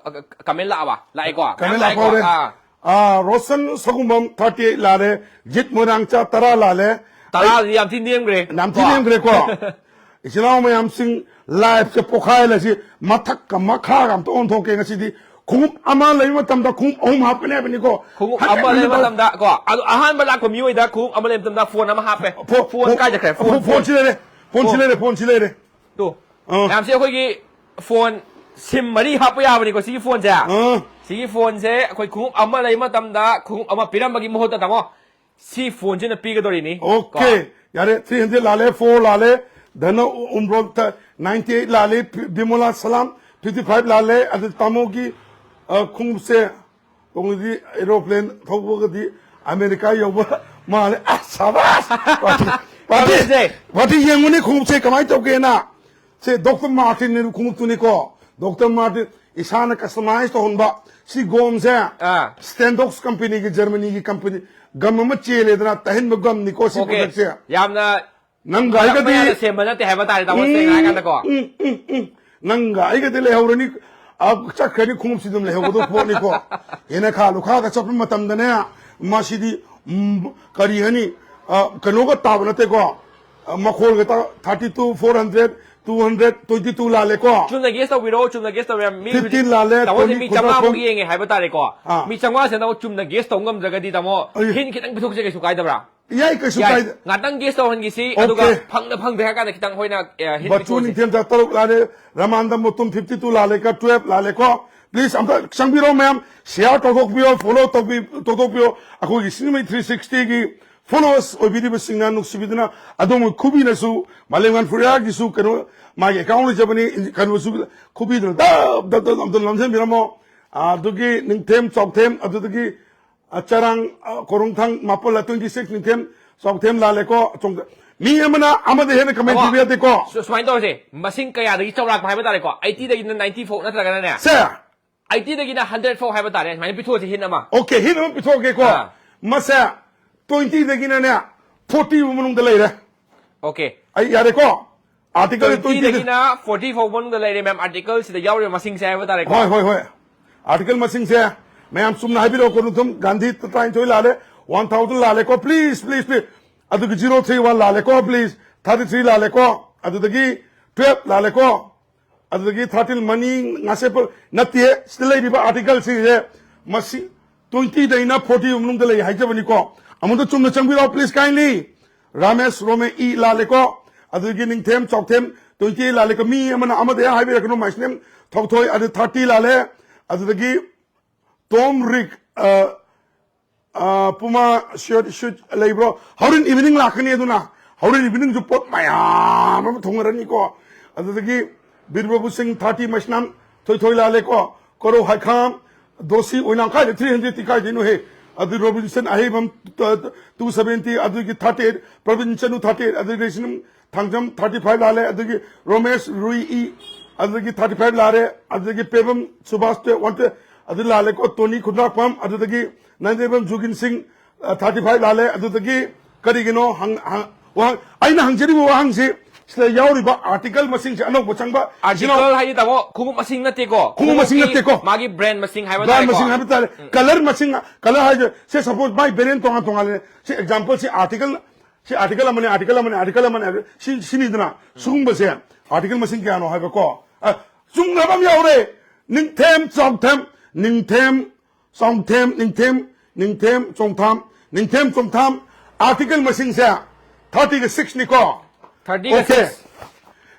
ꯀꯃꯦꯟ ꯂꯥꯛꯑꯕ? ꯂꯥꯛꯑꯦꯀꯣ? ꯀꯃꯦꯟ ꯃꯌꯥꯝ ꯂꯥꯛꯑꯦꯀꯣ? ꯂꯥꯛꯍꯧꯔꯦ꯫ ꯑꯥ. ꯑꯥ, ꯔꯣꯁꯟ ꯁꯒꯨꯝꯕꯝ ꯊꯥꯔꯇꯤ ꯑꯩꯠ ꯂꯥꯜꯂꯦ꯫ ꯖꯤꯠ ꯃꯣꯏꯔꯥꯡꯆꯥ ꯇꯔꯥ ꯂꯥꯜꯂꯦ꯫ ꯇꯔꯥꯗꯤ ꯌꯥꯝ ꯊꯤ ꯅꯦꯝꯈ꯭ꯔꯦ꯫ ꯌꯥꯝ ꯊꯤ ꯅꯦꯝꯈ꯭ꯔꯦꯀꯣ꯫ ꯏꯆꯤꯜ ꯏꯅꯥꯎ ꯃꯌꯥꯝꯁꯤꯡ, ꯂꯥꯏꯐꯁꯦ ꯄꯣꯈꯥꯏꯍꯜꯂꯁꯤ꯫ ꯃꯊꯛꯀ ꯃꯈꯥꯒ ꯑꯝꯇ ꯑꯣꯟꯊꯣꯛꯀꯦ ꯉꯁꯤꯗꯤ꯫ ꯈꯣꯡꯎꯞ ꯑꯃ ꯂꯩꯕ ꯃꯇꯝꯗ ꯈꯣꯡꯎꯞ ꯑꯍꯨꯝ ꯍꯥꯞꯀꯅꯤ ꯍꯥꯏꯕꯅꯤꯀꯣ꯫ ꯈꯣꯡꯎꯞ ꯍꯟꯖꯤꯟ ꯑꯃ ꯂꯩꯕ ꯍꯟꯖꯤꯟ ꯃꯇꯝꯗ ꯀꯣ, ꯑꯗꯣ ꯑꯍꯥꯟꯕ ꯂꯥꯛꯄ ꯃꯤꯑꯣꯏꯗ ꯈꯣꯡꯎꯞ ꯑꯃ ꯂꯩꯕ ꯃꯇꯝꯗ ꯐꯣꯟ ꯑꯃ ꯍꯥꯞꯄꯦ꯫ ꯐꯣ- ꯐꯣꯟ ꯐꯣ- ꯀꯥꯏ ꯆꯠꯈ꯭ꯔꯦ? ꯐꯣꯟ, ꯐꯣꯟ- ꯐꯣꯟꯁꯤ ꯂꯩꯔꯦ꯫ ꯐꯣꯟꯁꯤ ꯐꯣꯟ꯫ ꯂꯩꯔꯦ꯫ ꯐꯣꯟꯁꯤ ꯂꯩꯔꯦ꯫ ꯇꯨ꯫ ꯑꯥ꯫ ꯃꯌꯥꯝꯁꯦ ꯑꯩꯈꯣꯏꯒꯤ ꯐꯣꯟ ꯁꯤꯝ ꯃꯔꯤ ꯍꯥꯞꯄ ꯌꯥꯕꯅꯤꯀꯣ ꯁꯤꯒꯤ ꯐꯣꯟꯁꯦ꯫ ꯑꯥ꯫ ꯁꯤꯒꯤ ꯐꯣꯟꯁꯦ ꯑꯩꯈꯣꯏ ꯈꯣꯡꯎꯞ ꯑꯃ ꯂꯩꯕ ꯃꯇꯝꯗ ꯈꯣꯡꯎꯞ ꯑꯃ ꯄꯤꯔꯝꯕꯒꯤ ꯃꯍꯨꯠꯇ, ꯇꯥꯃꯣ, ꯁꯤ ꯐꯣꯟꯁꯤꯅ ꯄꯤꯒꯗꯧꯔꯤꯅꯤ꯫ Okay. ꯌꯥꯔꯦ, ꯊ꯭ꯔꯤ ꯍꯟꯗ꯭ꯔꯦꯠ ꯂꯥꯜꯂꯦ, ꯐꯣꯔ ꯂꯥꯜꯂꯦ, ꯙꯅ ꯎꯝꯕ꯭ꯔꯣꯜ ꯅꯥꯏꯟꯇꯤ ꯑꯩꯠ ꯂꯥꯜꯂꯦ, ꯕꯤꯃꯣꯂꯥ ꯁꯂꯥꯝ ꯐꯤꯐꯇꯤ ꯐꯥꯏꯚ ꯂꯥꯜꯂꯦ꯫ ꯑꯗꯨ ꯇꯥꯃꯣꯒꯤ, ꯑ, ꯈꯣꯡꯎꯞꯁꯦ ꯇꯣꯡꯉꯗꯤ ꯑꯦꯔꯣꯄ꯭ꯂꯦꯟ ꯊꯧꯕꯒꯗꯤ ꯑꯃꯦꯔꯤꯀꯥ ꯌꯧꯕ ꯃꯥꯜꯂꯦ꯫ ꯑꯁ, ꯁꯥꯕꯥꯁ! ꯄꯥꯔꯇꯤ, ꯄꯥꯔꯇꯤ, ꯄꯥꯔꯇꯤꯁꯦ꯫ ꯄꯥꯔꯇꯤ ꯌꯦꯡꯉꯨꯅꯦ ꯈꯣꯡꯎꯞꯁꯦ ꯀꯃꯥꯏꯅ ꯇꯧꯒꯦꯅ꯫ ꯁꯦ ꯗꯣꯛꯇꯔ ꯃꯥꯔꯇꯤꯟ ꯈꯣꯡꯎꯞꯇꯨꯅꯤꯀꯣ꯫ ꯗꯣꯛꯇꯔ ꯃꯥꯔꯇꯤꯟ ꯏꯁꯥꯅ ꯀꯁꯇꯃꯥꯏꯁ ꯇꯧꯍꯟꯕ꯫ ꯁꯤ ꯒꯣꯝꯁꯦ ꯑꯥ꯫ ꯁ꯭ꯇꯦꯟꯗꯣꯛꯁ ꯀꯝꯄꯅꯤꯒꯤ, ꯖꯔꯃꯅꯤꯒꯤ ꯀꯝꯄꯅꯤ, ꯒꯝ ꯑꯃ ꯆꯦꯜꯂꯦꯗꯅ, ꯇꯩꯍꯟꯕ ꯒꯝꯅꯤꯀꯣ ꯁꯤ Okay. ꯄ꯭ꯔꯗꯛꯁꯦ꯫ ꯌꯥꯝꯅ ꯅꯪ ꯃꯌꯥꯗ ꯍꯥꯏꯒꯗꯤ ꯁꯦꯝꯕ ꯅꯠꯇꯦ ꯍꯥꯏꯕ ꯇꯥꯔꯦ, ꯇꯥꯃꯣ, ꯁꯦꯡꯅ ꯍꯥꯏꯔꯀꯥꯟꯗꯀꯣ꯫ ꯎꯝ, ꯎꯝ, ꯎꯝ꯫ ꯅꯪꯒ ꯑꯩꯒꯗꯤ ꯂꯩꯍꯧꯔꯅꯤ, ꯑ, ꯆꯠꯈ꯭ꯔꯅꯤ, ꯈꯣꯡꯎꯞꯁꯤ ꯑꯗꯨꯝ ꯂꯩꯍꯧꯒꯗꯧꯕ ꯄꯣꯠꯅꯤꯀꯣ꯫ ꯍꯦꯟꯅ ꯈꯥ ꯂꯨꯈꯥꯒ ꯆꯠꯄ ꯃꯇꯝꯗꯅꯦ, ꯃꯁꯤꯗꯤ, ꯎꯝ, ꯀꯔꯤ ꯍꯥꯏꯅꯤ, ꯑ, ꯀꯩꯅꯣꯒ ꯇꯥꯕ ꯅꯠꯇꯦꯀꯣ꯫ ꯑ, ꯃꯈꯣꯜꯒ ꯇꯥ-, thirty two, four hundred, two hundred, twenty two ꯂꯥꯜꯂꯦꯀꯣ꯫ ꯆꯨꯝꯅ ꯒꯦꯁ ꯇꯧꯕꯤꯔꯣ, ꯆꯨꯝꯅ ꯒꯦꯁ ꯇꯧꯕꯤꯔꯣ꯫ ꯃꯤ Fifteen ꯂꯥꯜꯂꯦ, ꯇꯥꯃꯣꯁꯦ twenty, ꯃꯤ ꯈꯣꯠꯇꯣꯛ ꯆꯥꯝꯃꯉꯥꯃꯨꯛ ꯈꯣꯠ- ꯌꯦꯡꯉꯦ ꯍꯥꯏꯕ ꯇꯥꯔꯦꯀꯣ꯫ ꯑꯥ꯫ ꯃꯤ ꯆꯥꯝꯃꯉꯥꯁꯦ ꯇꯥꯃꯣ ꯆꯨꯝꯅ ꯒꯦꯁ ꯇꯧ ꯉꯝꯗ꯭ꯔꯒꯗꯤ, ꯇꯥꯃꯣ, ꯑꯩ- ꯍꯤꯟ ꯈꯤꯇꯪ ꯄꯤꯊꯣꯛꯁꯦ, ꯀꯩꯁꯨ ꯀꯥꯏꯗꯕ꯭ꯔꯥ? ꯌꯥꯏ, ꯀꯩꯁꯨ ꯌꯥꯏ꯫ ꯀꯥꯏꯗꯦ꯫ ꯉꯥꯛꯇꯪ ꯒꯦꯁ ꯇꯧꯍꯟꯈꯤꯁꯤ, Okay. ꯑꯗꯨꯒ ꯐꯪꯗ ꯐꯪꯗꯦ ꯍꯥꯏ ꯀꯥꯟꯗ ꯈꯤꯇꯪ ꯑꯩꯈꯣꯏꯅ, ꯑ, ꯍꯤꯟ ꯕꯆꯨ ꯄꯤꯊꯣꯛꯁꯤ꯫ ꯅꯤꯡꯊꯦꯝꯆꯥ ꯇꯔꯨꯛ ꯂꯥꯜꯂꯦ, ꯔꯃꯥꯟꯗ Mutum fifty two ꯂꯥꯜꯂꯦꯀꯣ, twelve ꯂꯥꯜꯂꯦꯀꯣ꯫ Please ꯑꯝꯇ ꯆꯪꯕꯤꯔꯣ ꯃꯌꯥꯝ, share ꯇꯧꯊꯣꯛꯄꯤꯌꯣ, follow ꯇꯧꯕꯤ-, ꯇꯧꯊꯣꯛꯄꯤꯌꯣ꯫ ꯑꯩꯈꯣꯏꯒꯤ ꯁꯤꯅꯦꯃꯥ three sixty ꯒꯤ followers ꯑꯣꯏꯕꯤꯔꯤꯕꯁꯤꯡꯅ ꯅꯨꯡꯁꯤꯕꯤꯗꯨꯅ ꯑꯗꯣꯝꯒꯤ ꯈꯨꯕꯤꯅꯁꯨ, ꯃꯥꯂꯦꯝꯉꯥꯟ ꯐꯨꯔꯤꯌꯥꯒꯤꯁꯨ ꯀꯩꯅꯣ, ꯃꯥꯒꯤ account ꯂꯩꯖꯕꯅꯤ, ꯀꯩꯅꯣꯁꯨ ꯈꯨꯕꯤꯗꯨꯅ ꯗꯞ ꯗꯞ ꯗꯞ ꯑꯝꯇ ꯅꯝꯁꯤꯟꯕꯤꯔꯝꯃꯣ꯫ ꯑꯗꯨꯒꯤ ꯅꯤꯡꯊꯦꯝ ꯆꯥꯎꯊꯦꯝ, ꯑꯗꯨꯗꯒꯤ ꯑ, ꯆꯔꯥꯡ, ꯑ, ꯀꯣꯔꯣꯡꯊꯥꯡ ꯃꯥꯄꯜ, twenty six ꯅꯤꯡꯊꯦꯝ ꯆꯥꯎꯊꯦꯝ ꯂꯥꯜꯂꯦꯀꯣ꯫ ꯑꯆꯣꯝꯗ-, ꯃꯤ ꯑꯃꯅ ꯑꯃꯗ ꯍꯦꯟꯅ comment ꯑꯃ, ꯄꯤꯕ ꯌꯥꯗꯦꯀꯣ꯫ ꯁꯨ-, ꯁꯨꯃꯥꯏꯅ ꯇꯧꯔꯁꯦ, ꯃꯁꯤꯡ ꯀꯌꯥꯗꯒꯤ ꯆꯥꯎꯔꯥꯛꯄ ꯍꯥꯏꯕ ꯇꯥꯔꯦꯀꯣ, eighty ꯗꯒꯤꯅ ninety ꯐꯥꯎ ꯅꯠꯇ꯭ꯔꯒꯅꯅꯦ, ꯁꯦ, eighty ꯗꯒꯤꯅ hundred ꯐꯥꯎ ꯍꯥꯏꯕ ꯇꯥꯔꯦ, ꯁꯨꯃꯥꯏꯅ ꯄꯤꯊꯣꯛꯑꯁꯤ, hint ꯑꯃ꯫ Okay, hint ꯑꯃ ꯄꯤꯊꯣꯛꯑꯒꯦꯀꯣ꯫ ꯑꯥ꯫ ꯃꯁꯦ twenty ꯗꯒꯤꯅꯅꯦ forty ꯐꯥꯎ ꯃꯅꯨꯡꯗ ꯂꯩꯔꯦ꯫ Okay. ꯑꯩ ꯌꯥꯔꯦꯀꯣ? Article twenty Twenty-ꯗꯒꯤꯅ forty ꯐꯥꯎꯕ ꯃꯅꯨꯡꯗ ꯂꯩꯔꯦ, ꯃꯌꯥꯝ꯫ Article ꯁꯤꯗ ꯌꯥꯎꯔꯤꯕ ꯃꯁꯤꯡꯁꯦ ꯍꯥꯏꯕ ꯇꯥꯔꯦꯀꯣ꯫ ꯍꯣꯏ ꯍꯣꯏ ꯍꯣꯏ꯫ Article ꯃꯁꯤꯡꯁꯦ ꯃꯌꯥꯝ ꯆꯨꯝꯅ ꯍꯥꯏꯕꯤꯔꯛꯑꯣ꯫ ꯀꯣꯅꯨꯡꯊꯨꯝ ꯒꯥꯟꯙꯤ ꯇꯔꯥꯅꯤꯊꯣꯏ ꯂꯥꯜꯂꯦ, one thousand ꯂꯥꯜꯂꯦꯀꯣ, please please please꯫ ꯑꯗꯨꯒꯤ zero three one ꯂꯥꯜꯂꯦꯀꯣ, please꯫ Thirty three ꯂꯥꯜꯂꯦꯀꯣ, ꯑꯗꯨꯗꯒꯤ twelve ꯂꯥꯜꯂꯦꯀꯣ, ꯑꯗꯨꯗꯒꯤ thirteen ꯃꯅꯤ ꯉꯥꯁꯦꯞꯄ ꯅꯠꯇꯦ꯫ ꯁꯤꯗ ꯂꯩꯔꯤꯕ article ꯁꯤꯡꯁꯦ ꯃꯁꯤ twenty ꯗꯩꯅ forty ꯃꯅꯨꯡꯗ ꯂꯩ ꯍꯥꯏꯖꯕꯅꯤꯀꯣ꯫ ꯑꯃꯨꯛꯇ ꯆꯨꯝꯅ ꯆꯪꯕꯤꯔꯛꯑꯣ, please kindly꯫ ꯔꯥꯃꯦꯁ ꯔꯣꯃꯦ ꯏ ꯂꯥꯜꯂꯦꯀꯣ꯫ ꯑꯗꯨꯗꯒꯤ ꯅꯤꯡꯊꯦꯝ ꯆꯥꯎꯊꯦꯝ twenty ꯂꯥꯜꯂꯦꯀꯣ꯫ ꯃꯤ ꯑꯃꯅ ꯑꯃꯗ ꯍꯥꯏꯕꯤꯔꯛꯀꯅꯨ, ꯃꯥꯏꯁꯅꯦꯝ ꯊꯧꯊꯣꯏ꯫ ꯑꯗꯨ thirty ꯂꯥꯜꯂꯦ꯫ ꯑꯗꯨꯗꯒꯤ ꯇꯣꯝ ꯔꯤꯛ, ꯑ, ꯑ, ꯄꯨꯃꯥ ꯁ꯭ꯌꯨꯠ ꯁ꯭ꯌꯨꯠ ꯂꯩꯕ꯭ꯔꯣ? ꯍꯣꯔꯦꯟ evening ꯂꯥꯛꯀꯅꯤ ꯑꯗꯨꯅ꯫ ꯍꯣꯔꯦꯟ evening ꯁꯨ ꯄꯣꯠ ꯃꯌꯥꯝ ꯑꯃ ꯊꯣꯡꯅꯔꯅꯤꯀꯣ꯫ ꯑꯗꯨꯗꯒꯤ ꯕꯤꯔꯕꯥꯕꯨ ꯁꯤꯡ thirty, ꯃꯁꯅꯥꯝ ꯊꯣꯏꯊꯣꯏ ꯂꯥꯜꯂꯦꯀꯣ꯫ ꯀꯣꯔꯧ ꯍꯥꯏꯈꯥꯝ, ꯗꯣꯁꯤ ꯑꯣꯏꯅꯥꯝ ꯀꯥꯏꯗ three hundred ꯇꯤ ꯀꯥꯏꯗꯩꯅꯣꯍꯦ? ꯑꯗꯨ ꯔꯣꯕꯤꯟꯁꯟ ꯑꯍꯩꯕꯝ, ꯑ, two seventy, ꯑꯗꯨꯒꯤ thirty eight, ꯄ꯭ꯔꯕꯤꯟ ꯆꯅꯨ thirty eight, ꯑꯗꯨꯒꯤ ꯔꯦꯁꯤꯅꯝ ꯊꯥꯡꯖꯝ thirty five ꯂꯥꯜꯂꯦ, ꯑꯗꯨꯗꯒꯤ ꯔꯣꯃꯦꯁ ꯔꯨꯏ ꯏ, ꯑꯗꯨꯗꯒꯤ thirty five ꯂꯥꯜꯂꯦ, ꯑꯗꯨꯗꯒꯤ ꯄꯦꯕꯝ ꯁꯨꯕꯥꯁ one twenty, ꯑꯗꯨ ꯂꯥꯜꯂꯦꯀꯣ, ꯇꯣꯅꯤ ꯈꯨꯟꯗ꯭ꯔꯥꯛꯄꯝ, ꯑꯗꯨꯗꯒꯤ ꯅꯟꯗꯦꯕꯝ ꯖꯨꯒꯤꯟ ꯁꯤꯡ, ꯑ, thirty five ꯂꯥꯜꯂꯦ, ꯑꯗꯨꯗꯒꯤ ꯀꯔꯤꯒꯤꯅꯣ ꯍꯪ-, ꯍꯪ-, ꯋꯥꯍꯪ-, ꯑꯩꯅ ꯍꯪꯖꯔꯤꯕ ꯋꯥꯍꯪꯁꯤ ꯁꯤꯗ ꯌꯥꯎꯔꯤꯕ article ꯃꯁꯤꯡꯁꯦ ꯑꯅꯧꯕ ꯆꯪꯕ ꯁꯤꯅ Article ꯍꯥꯏꯗꯤ, ꯇꯥꯃꯣ, ꯈꯣꯡꯎꯞ ꯃꯁꯤꯡ ꯅꯠꯇꯦꯀꯣ꯫ ꯈꯣꯡꯎꯞ ꯃꯁꯤꯡ ꯈꯣꯡꯎꯞꯀꯤ ꯅꯠꯇꯦꯀꯣ꯫ ꯃꯥꯒꯤ brand ꯃꯁꯤꯡ ꯍꯥꯏꯕ Brand ꯇꯥꯔꯦꯀꯣ꯫ ꯃꯁꯤꯡ ꯍꯥꯏꯕ ꯇꯥꯔꯦ꯫ Colour ꯃꯁꯤꯡ, colour ꯍꯥꯏꯁꯦ, ꯁꯦ, suppose ꯃꯥꯏ variant ꯇꯣꯉꯥꯟ ꯇꯣꯉꯥꯟꯂꯦ꯫ ꯁꯤ example ꯁꯤ article, ꯁꯤ article ꯑꯃꯅꯤ, article ꯑꯃꯅꯤ, article ꯑꯃꯅꯤ ꯍꯥꯏꯕ ꯁꯤ, ꯁꯤꯅꯤꯗꯅ꯫ ꯁꯤꯒꯨꯝꯕꯁꯦ article ꯃꯁꯤꯡ ꯀꯌꯥꯅꯣ ꯍꯥꯏꯕꯀꯣ꯫ ꯑ, ꯆꯨꯝꯅꯕ ꯑꯃ ꯌꯥꯎꯔꯦ꯫ ꯅꯤꯡꯊꯦꯝ ꯆꯥꯎꯊꯦꯝ, ꯅꯤꯡꯊꯦꯝ ꯆꯥꯎꯊꯦꯝ, ꯅꯤꯡꯊꯦꯝ, ꯅꯤꯡꯊꯦꯝ ꯆꯣꯡꯊꯥꯝ, ꯅꯤꯡꯊꯦꯝ ꯆꯣꯡꯊꯥꯝ꯫ Article ꯃꯁꯤꯡꯁꯦ thirty ꯒ six ꯅꯤꯀꯣ꯫ Thirty ꯒ Okay꯫ Six꯫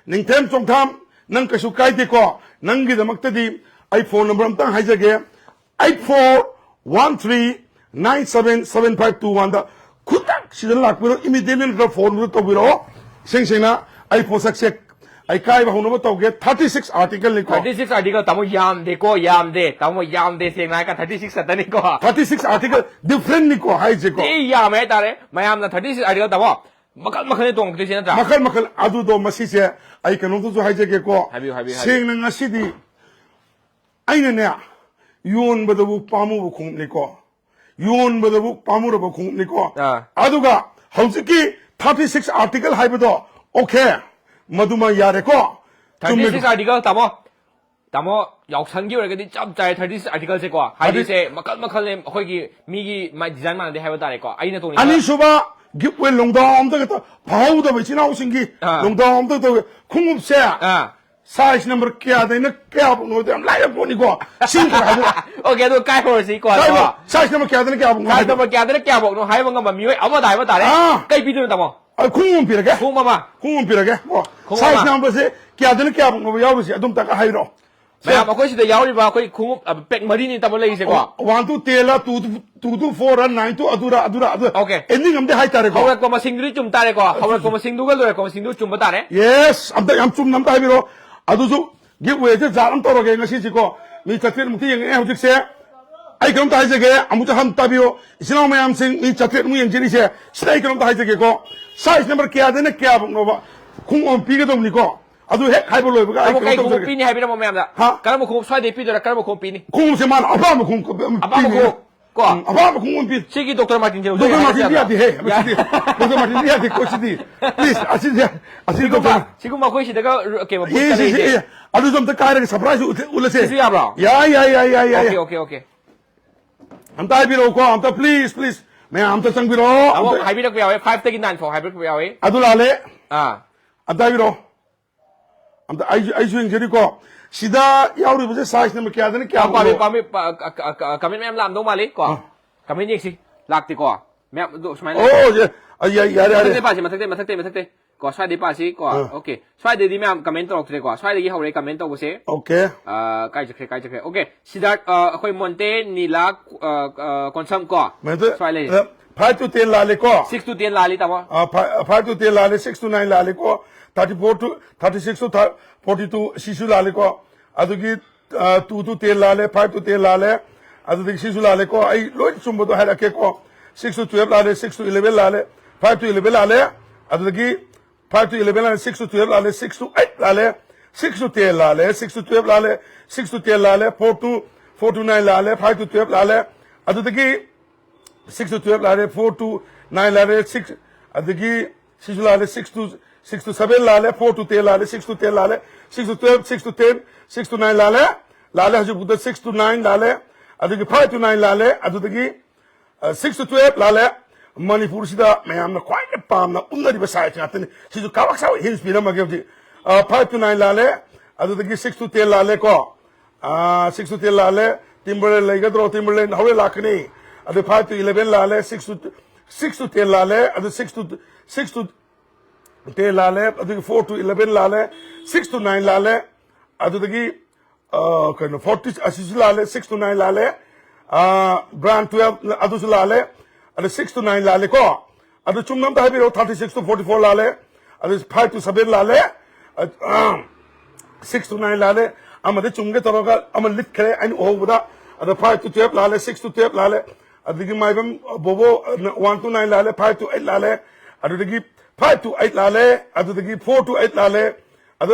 ꯅꯤꯡꯊꯦꯝ ꯆꯣꯡꯊꯥꯝ, ꯅꯪ ꯀꯩꯁꯨ ꯀꯥꯏꯗꯦꯀꯣ꯫ ꯅꯪꯒꯤꯗꯃꯛꯇꯗꯤ ꯑꯩ phone number ꯑꯝꯇꯪ ꯍꯥꯏꯖꯒꯦ, eight four one three nine seven seven five two one ꯗ ꯈꯨꯗꯛꯁꯤꯗ ꯂꯥꯛꯄꯤꯔꯣ, immediately ꯅꯠꯇ꯭ꯔꯒ phone ꯗ ꯇꯧꯕꯤꯔꯛꯑꯣ꯫ ꯏꯁꯦꯡ ꯁꯦꯡꯅ ꯑꯩ ꯄꯣꯠꯁꯛꯁꯦ ꯑꯩ ꯀꯥꯏꯕ ꯍꯧꯅꯕ ꯇꯧꯒꯦ꯫ Thirty six article ꯅꯤꯀꯣ꯫ Thirty six article, ꯇꯥꯃꯣ, ꯌꯥꯝꯗꯦꯀꯣ, ꯌꯥꯝꯗꯦ꯫ ꯇꯥꯃꯣ, ꯌꯥꯝꯗꯦ, ꯁꯦꯡꯅ ꯍꯥꯏꯔꯒ thirty six ꯈꯛꯇꯅꯤꯀꯣ꯫ Thirty six article different ꯅꯤꯀꯣ ꯍꯥꯏꯁꯦꯀꯣ꯫ ꯊꯤ ꯌꯥꯝꯃꯦ ꯍꯥꯏꯇꯥꯔꯦ꯫ ꯃꯌꯥꯝꯅ thirty six article, ꯇꯥꯃꯣ, ꯃꯈꯜ ꯃꯈꯜꯅꯤ ꯇꯣꯡꯉꯛꯇꯣꯏꯁꯦ, ꯅꯠꯇ꯭ꯔꯥ? ꯃꯈꯜ ꯃꯈꯜ꯫ ꯑꯗꯨꯗꯣ ꯃꯁꯤꯁꯦ ꯑꯩ ꯀꯩꯅꯣꯝꯇꯁꯨ ꯍꯥꯏꯖꯒꯦꯀꯣ꯫ ꯍꯥꯏꯕꯤꯌꯨ, ꯍꯥꯏꯕꯤꯌꯨ, ꯍꯥꯏꯕꯤꯌꯨ꯫ ꯁꯦꯡꯅ ꯉꯁꯤꯗꯤ ꯑꯩꯅꯅꯦ, ꯌꯣꯟꯕꯗꯕꯨ ꯄꯥꯝꯃꯨꯕ ꯈꯣꯡꯎꯞꯅꯤꯀꯣ, ꯌꯣꯟꯕꯗꯕꯨ ꯄꯥꯝꯃꯨꯔꯕ ꯈꯣꯡꯎꯞꯅꯤꯀꯣ꯫ ꯑꯥ꯫ ꯑꯗꯨꯒ ꯍꯧꯖꯤꯛꯀꯤ ꯊꯥꯔꯇꯤ ꯁꯤꯛꯁ ꯑꯥꯔꯇꯤꯀꯜ ꯍꯥꯏꯕꯗꯣ, ꯑꯣꯀꯦ, ꯃꯗꯨꯃ ꯌꯥꯔꯦꯀꯣ? ꯆꯨꯝꯃꯦ꯫ ꯊꯥꯔꯇꯤ ꯁꯤꯛꯁ ꯑꯥꯔꯇꯤꯀꯜ, ꯇꯥꯃꯣ, ꯇꯥꯃꯣ, ꯌꯥꯎꯁꯪꯒꯤ ꯑꯣꯏꯔꯒꯗꯤ ꯆꯞ ꯆꯥꯔꯦ ꯊꯥꯔꯇꯤ ꯁꯤꯛꯁ ꯑꯥꯔꯇꯤꯀꯜꯁꯦꯀꯣ꯫ ꯍꯥꯏꯗꯤ ꯁꯦ ꯃꯈꯜ ꯃꯈꯜꯅꯦ, ꯑꯩꯈꯣꯏꯒꯤ ꯃꯤꯒꯤ ꯗꯤꯖꯥꯏꯟ ꯃꯥꯟꯅꯗꯦ ꯍꯥꯏꯕ ꯇꯥꯔꯦꯀꯣ꯫ ꯑꯩꯅ ꯇꯣꯡꯅꯤꯡꯕ ꯑꯅꯤꯁꯨꯕ, ꯒꯤꯐ ꯑꯣꯏ ꯂꯣꯡꯗꯥꯎ ꯑꯝꯇꯒ ꯇꯧ-, ꯐꯍꯧꯗꯕ ꯏꯆꯤꯟ ꯏꯅꯥꯎꯁꯤꯡꯒꯤ ꯑꯥ꯫ ꯂꯣꯡꯗꯥꯎ ꯑꯝꯇꯒ ꯇꯧꯒꯦ꯫ ꯈꯣꯡꯎꯞꯁꯦ ꯑꯥ꯫ ꯁꯥꯏꯖ ꯅꯝꯕꯔ ꯀꯌꯥꯗꯩꯅ ꯀꯌꯥꯐꯧꯅꯣꯗꯣ ꯌꯥꯝ ꯂꯥꯏꯕ ꯄꯣꯠꯅꯤꯀꯣ꯫ ꯁꯤ ꯈꯔ ꯍꯥꯏꯕꯤꯔꯛꯑꯣ꯫ ꯑꯣꯀꯦ, ꯑꯗꯨ ꯀꯥꯏ ꯍꯧꯔꯁꯤ ꯀꯣ꯫ ꯀꯥꯏꯕ? ꯁꯥꯏꯖ ꯅꯝꯕꯔ ꯀꯌꯥꯗꯩꯅ ꯀꯌꯥꯐꯧꯅꯣ ꯁꯥꯏꯖ ꯍꯥꯏꯕꯤꯔꯛꯑꯣ꯫ ꯅꯝꯕꯔ ꯀꯌꯥꯗꯅ ꯀꯌꯥꯐꯧꯅꯣ ꯍꯥꯏꯕ ꯉꯝꯕ ꯃꯤꯑꯣꯏ ꯑꯃꯗ ꯍꯥꯏꯕ ꯇꯥꯔꯦ꯫ ꯑꯥ꯫ ꯀꯩ ꯄꯤꯗꯣꯏꯅꯣ, ꯇꯥꯃꯣ? ꯑ, ꯈꯣꯡꯎꯞ ꯑꯃ ꯄꯤꯔꯒꯦ꯫ ꯈꯣꯡꯎꯞ ꯑꯃ꯫ ꯈꯣꯡꯎꯞ ꯑꯃ ꯄꯤꯔꯒꯦ꯫ ꯑꯣ, ꯈꯣꯡꯎꯞ ꯁꯥꯏꯖ ꯑꯃ꯫ ꯅꯝꯕꯔꯁꯦ ꯀꯌꯥꯗꯩꯅ ꯀꯌꯥꯐꯧꯅꯣꯕ ꯌꯥꯎꯔꯤꯁꯦ? ꯑꯗꯨꯝꯇꯒ ꯍꯥꯏꯕꯤꯔꯛꯑꯣ꯫ ꯃꯌꯥꯝ, ꯑꯩꯈꯣꯏ ꯁꯤꯗ ꯌꯥꯎꯔꯤꯕ ꯑꯩꯈꯣꯏ ꯈꯣꯡꯎꯞ, ꯑ, ꯄꯦꯛ ꯃꯔꯤꯅꯤ, ꯇꯥꯃꯣ, ꯂꯩꯔꯤꯁꯦꯀꯣ꯫ ꯋꯥꯟ ꯇꯨ ꯇꯦꯟꯂ, two two, two two four, nine two, ꯑꯗꯨꯔ, ꯑꯗꯨꯔ, ꯑꯗꯨꯔ꯫ ꯑꯣꯀꯦ꯫ ꯑꯦꯟꯗꯤꯡ ꯑꯝꯗꯤ ꯍꯥꯏꯇꯥꯔꯦꯀꯣ꯫ ꯍꯧꯔꯛꯄ ꯃꯁꯤꯡꯗꯨꯗꯤ ꯆꯨꯝ ꯇꯥꯔꯦꯀꯣ꯫ ꯍꯧꯔꯛꯄ ꯃꯁꯤꯡꯗꯨꯒ ꯂꯣꯏꯔꯛꯄ ꯃꯁꯤꯡꯗꯨ ꯆꯨꯝꯕ ꯇꯥꯔꯦ꯫ ꯌꯦꯁ, ꯑꯝꯇ ꯌꯥꯝ ꯆꯨꯝꯅ ꯑꯝꯇ ꯍꯥꯏꯕꯤꯔꯛꯑꯣ꯫ ꯑꯗꯨꯁꯨ ꯒꯤꯐ ꯑꯦꯁꯦ ꯖꯥꯠ ꯑꯃ ꯇꯧꯔꯒꯦ ꯉꯁꯤꯁꯤꯀꯣ꯫ ꯃꯤ ꯆꯥꯇ꯭ꯔꯦꯠ ꯃꯨꯛꯇꯤ ꯌꯦꯡꯉꯛꯑꯦ ꯍꯧꯖꯤꯛꯁꯦ꯫ ꯑꯩ ꯀꯩꯅꯣꯝꯇ ꯍꯥꯏꯖꯒꯦ, ꯑꯃꯨꯛꯇ ꯍꯟꯅ ꯇꯥꯕꯤꯌꯣ꯫ ꯏꯆꯤꯟ ꯏꯅꯥꯎ ꯃꯌꯥꯝꯁꯤꯡ, ꯃꯤ ꯆꯥꯇ꯭ꯔꯦꯠ ꯃꯨꯛ ꯌꯦꯡꯖꯔꯤꯁꯦ, ꯁꯤꯗ ꯑꯩ ꯀꯩꯅꯣꯝꯇ ꯍꯥꯏꯖꯒꯦꯀꯣ꯫ ꯁꯥꯏꯖ ꯅꯝꯕꯔ ꯀꯌꯥꯗꯩꯅ ꯀꯌꯥꯐꯧꯅꯣꯕ ꯈꯣꯡꯎꯞ ꯑꯃ ꯄꯤꯒꯗꯧꯕꯅꯤꯀꯣ꯫ ꯑꯗꯨ ꯍꯦꯛ ꯍꯥꯏꯕ ꯂꯣꯏꯕꯒ ꯑꯩ ꯇꯥꯃꯣ, ꯀꯩꯅꯣ ꯀꯩ ꯈꯣꯡꯎꯞ ꯇꯧꯖꯔꯒꯦ꯫ ꯄꯤꯅꯤ ꯍꯥꯏꯕꯤꯔꯝꯃꯣ ꯃꯌꯥꯝꯗ꯫ ꯍꯥ? ꯀꯔꯝꯕ ꯈꯣꯡꯎꯞ ꯁ꯭ꯋꯥꯏꯗꯩ ꯄꯤꯗꯣꯏꯔꯥ, ꯀꯔꯝꯕ ꯈꯣꯡꯎꯞ ꯄꯤꯅꯤ? ꯈꯣꯡꯎꯞꯁꯦ ꯃꯥꯅ ꯑꯄꯥꯝꯕ ꯈꯣꯡꯎꯞ ꯑꯄꯥꯝꯕ ꯄꯤꯅꯤ꯫ ꯈꯣꯡꯎꯞ ꯀꯣ꯫ ꯎꯝ, ꯑꯄꯥꯝꯕ ꯈꯣꯡꯎꯞ ꯄꯤ꯫ ꯁꯤꯒꯤ ꯗꯣꯛꯇꯔ ꯃꯥꯔꯇꯤꯟꯁꯦ ꯂꯧꯖꯒꯦ ꯗꯣꯛꯇꯔ ꯍꯥꯏꯕꯁꯨ ꯃꯥꯔꯇꯤꯟꯗꯤ ꯌꯥꯕ꯭ꯔꯥ? ꯌꯥꯗꯦꯍꯦ, ꯃꯁꯤꯗꯤ꯫ ꯌꯥꯏ꯫ ꯗꯣꯛꯇꯔ ꯃꯥꯔꯇꯤꯟꯗꯤ ꯌꯥꯗꯦꯀꯣ, ꯁꯤꯗꯤ꯫ ꯄ꯭ꯂꯤꯖ, ꯑꯁꯤꯗꯤ, ꯑꯁꯤꯗꯤ ꯁꯤꯒꯨꯝꯕ, ꯗꯣꯛꯇꯔ ꯁꯤꯒꯨꯝꯕ ꯑꯩꯈꯣꯏ ꯁꯤꯗꯒ ꯀꯩꯅꯣ ꯕꯨꯠ ꯌꯦ, ꯌꯦ, ꯌꯦ, ꯂꯩꯔꯤꯁꯦ꯫ ꯌꯦ, ꯌꯦ꯫ ꯑꯗꯨꯁꯨ ꯑꯝꯇ ꯀꯥꯏꯔꯒ ꯁꯔꯄ꯭ꯔꯥꯏꯁ ꯎꯠ-, ꯎꯠꯂꯁꯦ꯫ ꯁꯤꯁꯨ ꯌꯥꯕ꯭ꯔꯣ? ꯌꯥꯏ, ꯌꯥꯏ, ꯌꯥꯏ, ꯌꯥꯏ, ꯌꯥꯏ, ꯑꯣꯀꯦ, ꯌꯥꯏ꯫ Okay, okay. ꯑꯝꯇ ꯍꯥꯏꯕꯤꯔꯛꯎꯀꯣ, ꯑꯝꯇ please, please꯫ ꯃꯌꯥꯝ ꯑꯝꯇ ꯆꯪꯕꯤꯔꯛꯑꯣ꯫ ꯑꯃꯨꯛ ꯑꯝꯇ ꯍꯥꯏꯕꯤꯔꯛꯄ ꯌꯥꯎꯋꯦ, five ꯇꯒꯤ nine ꯐꯥꯎ ꯍꯥꯏꯕꯤꯔꯛꯄ ꯌꯥꯎꯋꯦ꯫ ꯑꯗꯨ ꯂꯥꯜꯂꯦ꯫ ꯑꯥ꯫ ꯑꯝꯇ ꯍꯥꯏꯕꯤꯔꯛꯑꯣ꯫ ꯑꯝꯇ ꯑꯩꯁꯨ, ꯑꯩꯁꯨ ꯌꯦꯡꯖꯔꯤꯀꯣ꯫ ꯁꯤꯗ ꯌꯥꯎꯔꯤꯕꯁꯦ ꯁꯥꯏꯖ ꯅꯝꯕꯔ ꯀꯌꯥꯗꯅ ꯀꯌꯥ ꯄꯥꯝꯃꯤ, ꯐꯥꯎꯅꯣ? ꯄꯥꯝꯃꯤ, ꯄꯥ-, ꯀ-, ꯀ-, ꯀ-, ꯀꯃꯦꯟ ꯃꯌꯥꯝ ꯂꯥꯛꯑꯝꯗꯧ ꯃꯥꯜꯂꯤ ꯀꯣ꯫ ꯑꯥ꯫ ꯀꯃꯦꯟ ꯌꯦꯡꯁꯤ꯫ ꯂꯥꯛꯇꯦꯀꯣ꯫ ꯃꯌꯥꯝ ꯑꯗꯨ ꯁꯨꯃꯥꯏꯅ ꯑꯣ, ꯌꯥ-, ꯑ, ꯌꯥ-, ꯌꯥꯔꯦ, ꯌꯥꯔꯦ꯫ ꯃꯊꯛꯇꯩ ꯄꯥꯁꯤ, ꯃꯊꯛꯇꯩ, ꯃꯊꯛꯇꯩ, ꯃꯊꯛꯇꯩ꯫ ꯀꯣ, ꯁ꯭ꯋꯥꯏꯗꯩ ꯄꯥꯁꯤ ꯀꯣ꯫ ꯑꯥ꯫ ꯑꯣꯀꯦ꯫ ꯁ꯭ꯋꯥꯏꯗꯩꯗꯤ ꯃꯌꯥꯝ ꯀꯃꯦꯟ ꯇꯧꯔꯛꯇ꯭ꯔꯦꯀꯣ꯫ ꯁ꯭ꯋꯥꯏꯗꯒꯤ ꯍꯧꯔꯦ ꯀꯃꯦꯟ ꯇꯧꯕꯁꯦ꯫ ꯑꯣꯀꯦ꯫ ꯑ, ꯀꯥꯏ ꯆꯠꯈ꯭ꯔꯦ, ꯀꯥꯏ ꯆꯠꯈ꯭ꯔꯦ? ꯑꯣꯀꯦ꯫ ꯁꯤꯗꯥꯔꯠ, ꯑ, ꯑꯩꯈꯣꯏ ꯃꯣꯟꯇꯦ, ꯅꯤꯂꯥ, ꯑ, ꯑ, ꯀꯣꯟꯁꯝ ꯀꯣ꯫ ꯁ꯭ꯋꯥꯏ ꯂꯩꯔꯦ꯫ ꯑ, five to ten ꯂꯥꯜꯂꯦꯀꯣ꯫ Six to ten ꯂꯥꯜꯂꯤ, ꯇꯥꯃꯣ꯫ ꯑ, fi-, five to ten ꯂꯥꯜꯂꯦ, six to nine ꯂꯥꯜꯂꯦꯀꯣ꯫ Thirty four to, thirty six to thir-, forty two, ꯁꯤꯁꯨ ꯂꯥꯜꯂꯦꯀꯣ꯫ ꯑꯗꯨꯒꯤ, ꯑ, two to ten ꯂꯥꯜꯂꯦ, five to ten ꯂꯥꯜꯂꯦ꯫ ꯑꯗꯨꯗꯒꯤ ꯁꯤꯁꯨ ꯂꯥꯜꯂꯦꯀꯣ꯫ ꯑꯩ ꯂꯣꯏ ꯆꯨꯝꯕꯗꯣ ꯍꯥꯏꯔꯛꯀꯦꯀꯣ꯫ Six to twelve ꯂꯥꯜꯂꯦ, six to eleven ꯂꯥꯜꯂꯦ, five to eleven ꯂꯥꯜꯂꯦ꯫ ꯑꯗꯨꯗꯒꯤ five to eleven ꯂꯥꯜꯂꯦ, six to twelve ꯂꯥꯜꯂꯦ, six to eight ꯂꯥꯜꯂꯦ, six to ten ꯂꯥꯜꯂꯦ, six to twelve ꯂꯥꯜꯂꯦ, six to ten ꯂꯥꯜꯂꯦ, four to, four to nine ꯂꯥꯜꯂꯦ, five to twelve ꯂꯥꯜꯂꯦ꯫ ꯑꯗꯨꯗꯒꯤ six to twelve ꯂꯥꯜꯂꯦ, four to nine ꯂꯥꯜꯂꯦ, six, ꯑꯗꯒꯤ ꯁꯤꯁꯨ ꯂꯥꯜꯂꯦ, six to six to seven ꯂꯥꯜꯂꯦ, four to ten ꯂꯥꯜꯂꯦ, six to ten ꯂꯥꯜꯂꯦ, six to twelve, six to ten, six to nine ꯂꯥꯜꯂꯦ, ꯂꯥꯜꯂꯦ, ꯍꯧꯖꯤꯛ ꯐꯥꯎꯗ six to nine ꯂꯥꯜꯂꯦ, ꯑꯗꯒꯤ five to nine ꯂꯥꯜꯂꯦ, ꯑꯗꯨꯗꯒꯤ six to twelve ꯂꯥꯜꯂꯦ꯫ ꯃꯅꯤꯄꯨꯔꯁꯤꯗ ꯃꯌꯥꯝꯅ ꯈ꯭ꯋꯥꯏꯗꯒꯤ ꯄꯥꯝꯅ ꯎꯝꯅꯔꯤꯕ ꯁꯥꯏꯠꯁ ꯉꯥꯛꯇꯅꯤ꯫ ꯁꯤꯁꯨ ꯀꯥꯕꯛ ꯁꯥꯕ ꯍꯤꯟꯁ ꯄꯤꯔꯝꯃꯒꯦ ꯍꯧꯖꯤꯛ꯫ Five to nine ꯂꯥꯜꯂꯦ, ꯑꯗꯨꯗꯒꯤ six to ten ꯂꯥꯜꯂꯦꯀꯣ꯫ Six to ten ꯂꯥꯜꯂꯦ꯫ Timberland ꯂꯩꯒꯗ꯭ꯔꯣ? Timberland ꯍꯣꯔꯦꯟ ꯂꯥꯛꯀꯅꯤ꯫ ꯑꯗꯨ five to eleven ꯂꯥꯜꯂꯦ, six to six to ten ꯂꯥꯜꯂꯦ, ꯑꯗꯨ six to six to ten ꯂꯥꯜꯂꯦ, ꯑꯗꯨꯒꯤ four to eleven ꯂꯥꯜꯂꯦ, six to nine ꯂꯥꯜꯂꯦ, ꯑꯗꯨꯗꯒꯤ ꯀꯩꯅꯣ forty ꯑꯁꯤꯁꯨ ꯂꯥꯜꯂꯦ, six to nine ꯂꯥꯜꯂꯦ꯫ Brand twelve ꯑꯗꯨꯁꯨ ꯂꯥꯜꯂꯦ꯫ ꯑꯗꯨ six to nine ꯂꯥꯜꯂꯦꯀꯣ꯫ ꯑꯗꯨ ꯆꯨꯝꯅ ꯑꯝꯇ ꯍꯥꯏꯕꯤꯔꯛꯑꯣ꯫ Thirty six to forty four ꯂꯥꯜꯂꯦ꯫ ꯑꯗꯨ five to seven ꯂꯥꯜꯂꯦ꯫ Six to nine ꯂꯥꯜꯂꯦ꯫ ꯑꯃꯗꯤ ꯆꯨꯝꯒꯦ ꯇꯧꯔꯒ ꯑꯃ ꯂꯤꯠꯈ꯭ꯔꯦ ꯑꯩꯅ ꯎꯍꯧꯕꯗ꯫ ꯑꯗ five to twelve ꯂꯥꯜꯂꯦ, six to twelve ꯂꯥꯜꯂꯦ꯫ ꯑꯗꯒꯤ ꯃꯥꯏꯕꯝ ꯕꯣꯕꯣ one to nine ꯂꯥꯜꯂꯦ, five to eight ꯂꯥꯜꯂꯦ꯫ ꯑꯗꯨꯗꯒꯤ five to eight ꯂꯥꯜꯂꯦ꯫ ꯑꯗꯨꯗꯒꯤ four to eight ꯂꯥꯜꯂꯦ꯫ ꯑꯗꯨ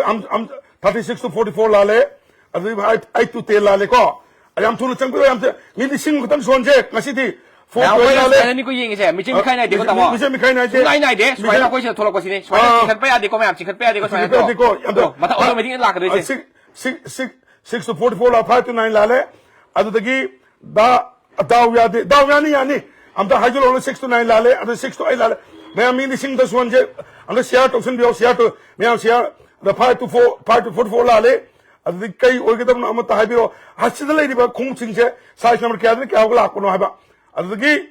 thirty six to forty four ꯂꯥꯜꯂꯦ꯫ ꯑꯗꯨꯗꯒꯤ eight to ten ꯂꯥꯜꯂꯦꯀꯣ꯫ ꯌꯥꯝ ꯊꯨꯅ ꯆꯪꯕꯤꯔꯣ, ꯌꯥꯝ ꯊꯨ-, ꯃꯤ ꯂꯤꯁꯤꯡ ꯈꯛꯇꯪ ꯁꯣꯟꯁꯦ ꯉꯁꯤꯗꯤ꯫ Four ꯃꯌꯥꯝ to eight ꯑꯩꯈꯣꯏꯅ ꯂꯥꯜꯂꯦ꯫ ꯁꯨꯃꯥꯏꯅꯅꯤꯀꯣ ꯌꯦꯡꯉꯤꯁꯦ, ꯃꯤꯆꯤꯟ ꯃꯤꯈꯥꯏ ꯅꯥꯏꯗꯦꯀꯣ, ꯃꯤꯆꯤꯟ, ꯇꯥꯃꯣ꯫ ꯃꯤꯆꯤꯟ ꯃꯤꯈꯥꯏ ꯅꯥꯏꯗꯦ꯫ ꯁꯨꯡꯅꯥꯏ ꯅꯥꯏꯗꯦ꯫ ꯁꯨꯃꯥꯏꯅ ꯑꯥ꯫ ꯆꯤꯡꯈꯠꯄ ꯌꯥꯗꯦꯀꯣ, ꯃꯌꯥꯝ ꯆꯤꯡꯈꯠꯄ ꯌꯥꯗꯦꯀꯣ, ꯁꯨꯃꯥꯏꯅ ꯆꯤꯡꯈꯠꯄ ꯇꯧ꯫ ꯌꯥꯗꯦꯀꯣ꯫ ꯌꯥꯝ ꯑꯗꯣ ꯊꯨ-, ꯃꯊꯛ ꯑꯣꯟꯕ ꯃꯤꯗꯤ ꯂꯥꯛꯀꯗꯣꯏꯁꯦ꯫ Six, six, six, six to forty four ꯂꯥ, five to nine ꯂꯥꯜꯂꯦ꯫ ꯑꯗꯨꯗꯒꯤ ꯗꯥ, ꯗꯥꯎ ꯌꯥꯗꯦ꯫ ꯗꯥꯎ ꯌꯥꯅꯤ, ꯌꯥꯅꯤ꯫ ꯑꯝꯇ ꯍꯥꯏꯖꯜꯂꯛꯑꯣꯅꯦ, six to nine ꯂꯥꯜꯂꯦ, ꯑꯗꯨ six to eight ꯂꯥꯜꯂꯦ꯫ ꯃꯌꯥꯝ ꯃꯤ ꯂꯤꯁꯤꯡꯗ ꯁꯣꯟꯁꯦ꯫ ꯑꯝꯇ share ꯇꯧꯁꯟꯕꯤꯌꯣ, share ꯇꯧ-, ꯃꯌꯥꯝ share꯫ ꯑꯗ five to four, five to forty four ꯂꯥꯜꯂꯦ꯫ ꯑꯗꯨꯗꯤ ꯀꯩ ꯑꯣꯏꯒꯗꯕꯅꯣ ꯑꯃꯇ ꯍꯥꯏꯕꯤꯔꯣ꯫ ꯑꯁꯤꯗ ꯂꯩꯔꯤꯕ ꯈꯣꯡꯎꯞꯁꯤꯡꯁꯦ size number ꯀꯌꯥꯗꯒꯤ ꯀꯌꯥ ꯐꯥꯎꯕ ꯂꯥꯛꯄꯅꯣ ꯍꯥꯏꯕ꯫ ꯑꯗꯨꯗꯒꯤ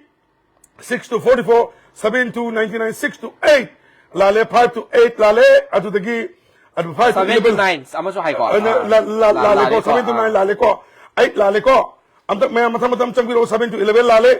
six to forty four, seven to ninety nine, six to eight ꯂꯥꯜꯂꯦ, five to eight ꯂꯥꯜꯂꯦ, ꯑꯗꯨꯗꯒꯤ ꯑꯗꯨ five to seven to eleven. Nine ꯑꯃꯁꯨ ꯍꯥꯏꯀꯣ? ꯑ, ꯂꯥ-, ꯑꯥ, ꯂꯥ-, ꯂꯥ-, ꯂꯥꯜꯂꯦꯀꯣ, ꯂꯥꯜꯂꯦꯀꯣ, seven to nine ah. ꯂꯥꯜꯂꯦꯀꯣ, eight ꯂꯥꯜꯂꯦꯀꯣ꯫ ꯑꯝꯇ ꯃꯌꯥꯝ ꯃꯊꯪ ꯃꯊꯪ ꯆꯪꯕꯤꯔꯛꯑꯣ, seven to eleven ꯂꯥꯜꯂꯦ,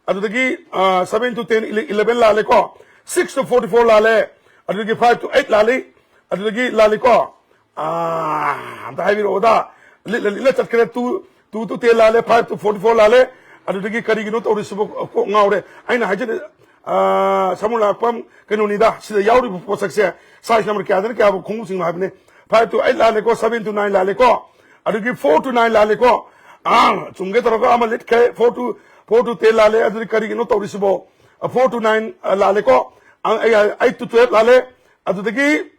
ꯑꯗꯨꯗꯒꯤ, ꯑ, seven to ten, ele-, eleven ꯂꯥꯜꯂꯦꯀꯣ, six to forty four ꯂꯥꯜꯂꯦ, ꯑꯗꯨꯗꯒꯤ five to eight ꯂꯥꯜꯂꯤ, ꯑꯗꯨꯗꯒꯤ ꯂꯥꯜꯂꯤꯀꯣ꯫ ꯑꯥ, ꯑꯝꯇ ꯍꯥꯏꯕꯤꯔꯛꯑꯣꯗ꯫ ꯂꯤꯠꯂ ꯂꯤꯠꯂ ꯆꯠꯈ꯭ꯔꯦ꯫ Two, two to ten ꯂꯥꯜꯂꯦ, five to forty four ꯂꯥꯜꯂꯦ꯫ ꯑꯗꯨꯗꯒꯤ ꯀꯔꯤꯒꯤꯅꯣ ꯇꯧꯔꯤꯁꯤꯕꯣ? ꯀꯣꯛ ꯉꯥꯎꯔꯦ꯫ ꯑꯩꯅ ꯍꯥꯏꯖꯗꯤ, ꯑꯥ, ꯁꯃꯨ ꯂꯥꯛꯄꯝ ꯀꯩꯅꯣꯅꯤꯗ, ꯁꯤꯗ ꯌꯥꯎꯔꯤꯕ ꯄꯣꯠꯁꯛꯁꯦ size number ꯀꯌꯥꯗꯅ ꯀꯌꯥꯕꯨ ꯈꯣꯡꯎꯞꯁꯤꯡꯅꯣ ꯍꯥꯏꯕꯅꯦ꯫ Five to eight ꯂꯥꯜꯂꯦꯀꯣ, seven to nine ꯂꯥꯜꯂꯦꯀꯣ, ꯑꯗꯨꯗꯒꯤ four to nine ꯂꯥꯜꯂꯦꯀꯣ꯫ ꯑꯥ, ꯆꯨꯝꯒꯦ ꯇꯧꯔꯒ ꯑꯃ ꯂꯤꯠꯈ꯭ꯔꯦ꯫ Four to, four to ten ꯂꯥꯜꯂꯦ꯫ ꯑꯗꯨꯗꯤ ꯀꯔꯤꯒꯤꯅꯣ ꯇꯧꯔꯤꯁꯤꯕꯣ? ꯑ, four to nine, ꯑ, ꯂꯥꯜꯂꯦꯀꯣ꯫ ꯑ, ꯑꯩ, ꯑꯩꯠ to twelve ꯂꯥꯜꯂꯦ꯫ ꯑꯗꯨꯗꯒꯤ,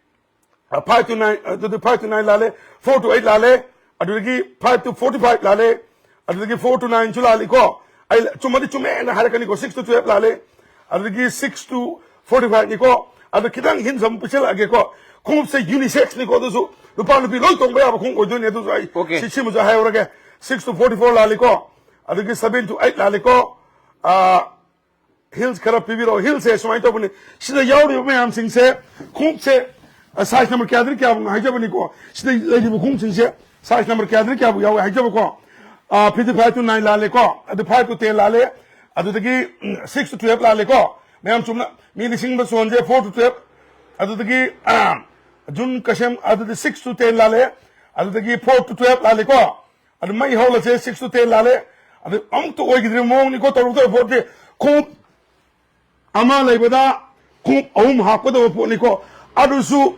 ꯑ, five to nine, ꯑꯗꯨꯗꯤ five to nine ꯂꯥꯜꯂꯦ꯫ Four to eight ꯂꯥꯜꯂꯦ꯫ ꯑꯗꯨꯗꯒꯤ five to forty five ꯂꯥꯜꯂꯦ꯫ ꯑꯗꯨꯗꯒꯤ four to nineꯁꯨ ꯂꯥꯜꯂꯤꯀꯣ꯫ ꯑꯩ ꯆꯨꯝꯃꯗꯤ ꯆꯨꯝꯃꯦꯅ ꯍꯥꯏꯔꯛꯀꯅꯤꯀꯣ꯫ Six to twelve ꯂꯥꯜꯂꯦ꯫ ꯑꯗꯨꯗꯒꯤ six to forty fiveꯅꯤꯀꯣ꯫ ꯑꯗꯣ ꯈꯤꯇꯪ hint ꯑꯃ ꯄꯤꯁꯜꯂꯛꯑꯒꯦꯀꯣ꯫ ꯈꯣꯡꯎꯞꯁꯦ unisex ꯅꯤꯀꯣ꯫ ꯑꯗꯨꯁꯨ ꯅꯨꯄꯥ ꯅꯨꯄꯤ ꯂꯣꯏ ꯇꯣꯡꯕ ꯌꯥꯕ ꯈꯣꯡꯎꯞ ꯑꯣꯏꯗꯣꯏꯅꯦ꯫ ꯑꯗꯨꯁꯨ ꯑꯩ Okay. ꯁꯤ-, ꯁꯤꯃꯁꯨ ꯍꯥꯏꯍꯧꯔꯒꯦ꯫ Six to forty four ꯂꯥꯜꯂꯤꯀꯣ꯫ ꯑꯗꯨꯗꯒꯤ seven to eight ꯂꯥꯜꯂꯤꯀꯣ꯫ ꯑ, Hints ꯈꯔ ꯄꯤꯕꯤꯔꯛꯑꯣ꯫ Hintsꯁꯦ ꯁꯨꯃꯥꯏꯅ ꯇꯧꯕꯅꯤ꯫ ꯁꯤꯗ ꯌꯥꯎꯔꯤꯕ ꯃꯌꯥꯝꯁꯤꯡꯁꯦ, ꯈꯣꯡꯎꯞꯁꯦ, ꯑ, size number ꯀꯌꯥꯗꯒꯤ ꯀꯌꯥꯐꯥꯎꯅꯣ ꯍꯥꯏꯖꯕꯅꯤꯀꯣ꯫ ꯁꯤꯗ ꯂꯩꯔꯤꯕ ꯈꯣꯡꯎꯞꯁꯤꯡꯁꯦ size number ꯀꯌꯥꯗꯒꯤ ꯀꯌꯥꯐꯥꯎ ꯌꯥꯎꯋꯦ ꯍꯥꯏꯖꯕꯀꯣ꯫ ꯑ, fifty five to nine ꯂꯥꯜꯂꯦꯀꯣ꯫ ꯑꯗꯨ five to ten ꯂꯥꯜꯂꯦ꯫ ꯑꯗꯨꯗꯒꯤ, ꯎꯝ, six to twelve ꯂꯥꯜꯂꯦꯀꯣ꯫ ꯃꯌꯥꯝ ꯆꯨꯝꯅ ꯃꯤ ꯂꯤꯁꯤꯡ ꯑꯃ ꯁꯣꯟꯁꯦ four to twelve꯫ ꯑꯗꯨꯗꯒꯤ, ꯑ, June ꯀꯁꯦꯝ, ꯑꯗꯨꯗꯤ six to ten ꯂꯥꯜꯂꯦ꯫ ꯑꯗꯨꯗꯒꯤ four to twelve ꯂꯥꯜꯂꯦꯀꯣ꯫ ꯑꯗꯨ ꯃꯩ ꯍꯧꯔꯁꯦ, six to ten ꯂꯥꯜꯂꯦ꯫ ꯑꯗꯨ ꯑꯃꯨꯛꯇ ꯑꯣꯏꯈꯤꯗ꯭ꯔꯤꯕ ꯃꯑꯣꯡꯅꯤꯀꯣ ꯇꯧꯔꯛꯇꯣꯏ ꯄꯣꯠꯇꯤ꯫ ꯈꯣꯡꯎꯞ ꯑꯃ ꯂꯩꯕꯗ ꯈꯣꯡꯎꯞ ꯑꯍꯨꯝ ꯍꯥꯞꯀꯗꯕ ꯄꯣꯠꯅꯤꯀꯣ꯫ ꯑꯗꯨꯁꯨ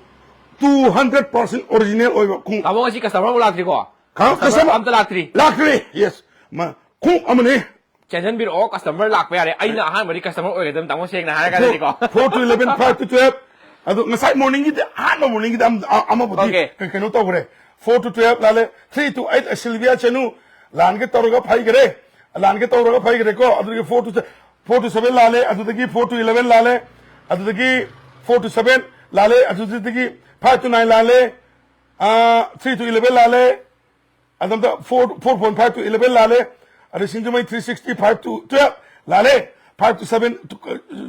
two hundred percent original ꯑꯣꯏꯕ ꯈꯣꯡꯎꯞ꯫ ꯇꯥꯃꯣ, ꯉꯁꯤ customer ꯑꯃꯨꯛ ꯂꯥꯛꯇ꯭ꯔꯤꯀꯣ? ꯀ-, customer customer ꯑꯝꯇ ꯂꯥꯛꯇ꯭ꯔꯤ? ꯂꯥꯛꯇ꯭ꯔꯤ, yes꯫ ꯃ-, ꯈꯣꯡꯎꯞ ꯑꯃꯅꯤ꯫ ꯆꯦꯟꯖꯟꯕꯤꯔꯛꯑꯣ, customer ꯂꯥꯛꯄ ꯌꯥꯔꯦ꯫ ꯑꯩꯅ ꯑꯍꯥꯟꯕꯗꯤ customer ꯑꯣꯏꯒꯗꯕꯅꯤ, ꯇꯥꯃꯣ, ꯁꯦꯡꯅ ꯍꯥꯏꯔꯒꯗꯤꯀꯣ꯫ Four to eleven, five to twelve꯫ ꯑꯗꯣ ꯉꯁꯥꯏ morningꯒꯤꯗꯤ, ꯑꯍꯥꯟꯕ morningꯒꯤꯗꯤ ꯑꯃ-, ꯑ-, ꯑꯃꯕꯨꯗꯤ Okay. ꯀ-, ꯀꯩꯅꯣ ꯇꯧꯈ꯭ꯔꯦ꯫ Four to twelve ꯂꯥꯜꯂꯦ꯫ Three to eight, ꯁꯤꯜꯚꯤꯌꯥ ꯆꯅꯨ ꯂꯥꯟꯒꯦ ꯇꯧꯔꯒ ꯐꯩꯈ꯭ꯔꯦ꯫ ꯂꯥꯟꯒꯦ ꯇꯧꯔꯒ ꯐꯩꯈ꯭ꯔꯦꯀꯣ꯫ ꯑꯗꯨꯗꯒꯤ four to, four to seven ꯂꯥꯜꯂꯦ꯫ ꯑꯗꯨꯗꯒꯤ four to eleven ꯂꯥꯜꯂꯦ꯫ ꯑꯗꯨꯗꯒꯤ four to seven ꯂꯥꯜꯂꯦ꯫ ꯑꯗꯨꯗꯒꯤ five to nine ꯂꯥꯜꯂꯦ꯫ ꯑꯥ, three to eleven ꯂꯥꯜꯂꯦ꯫ ꯑꯗꯣꯝꯗ four, four point five to eleven ꯂꯥꯜꯂꯦ꯫ ꯑꯗꯩ ꯁꯤꯡꯖꯃꯩ three sixty, five to twelve ꯂꯥꯜꯂꯦ꯫ Five to seven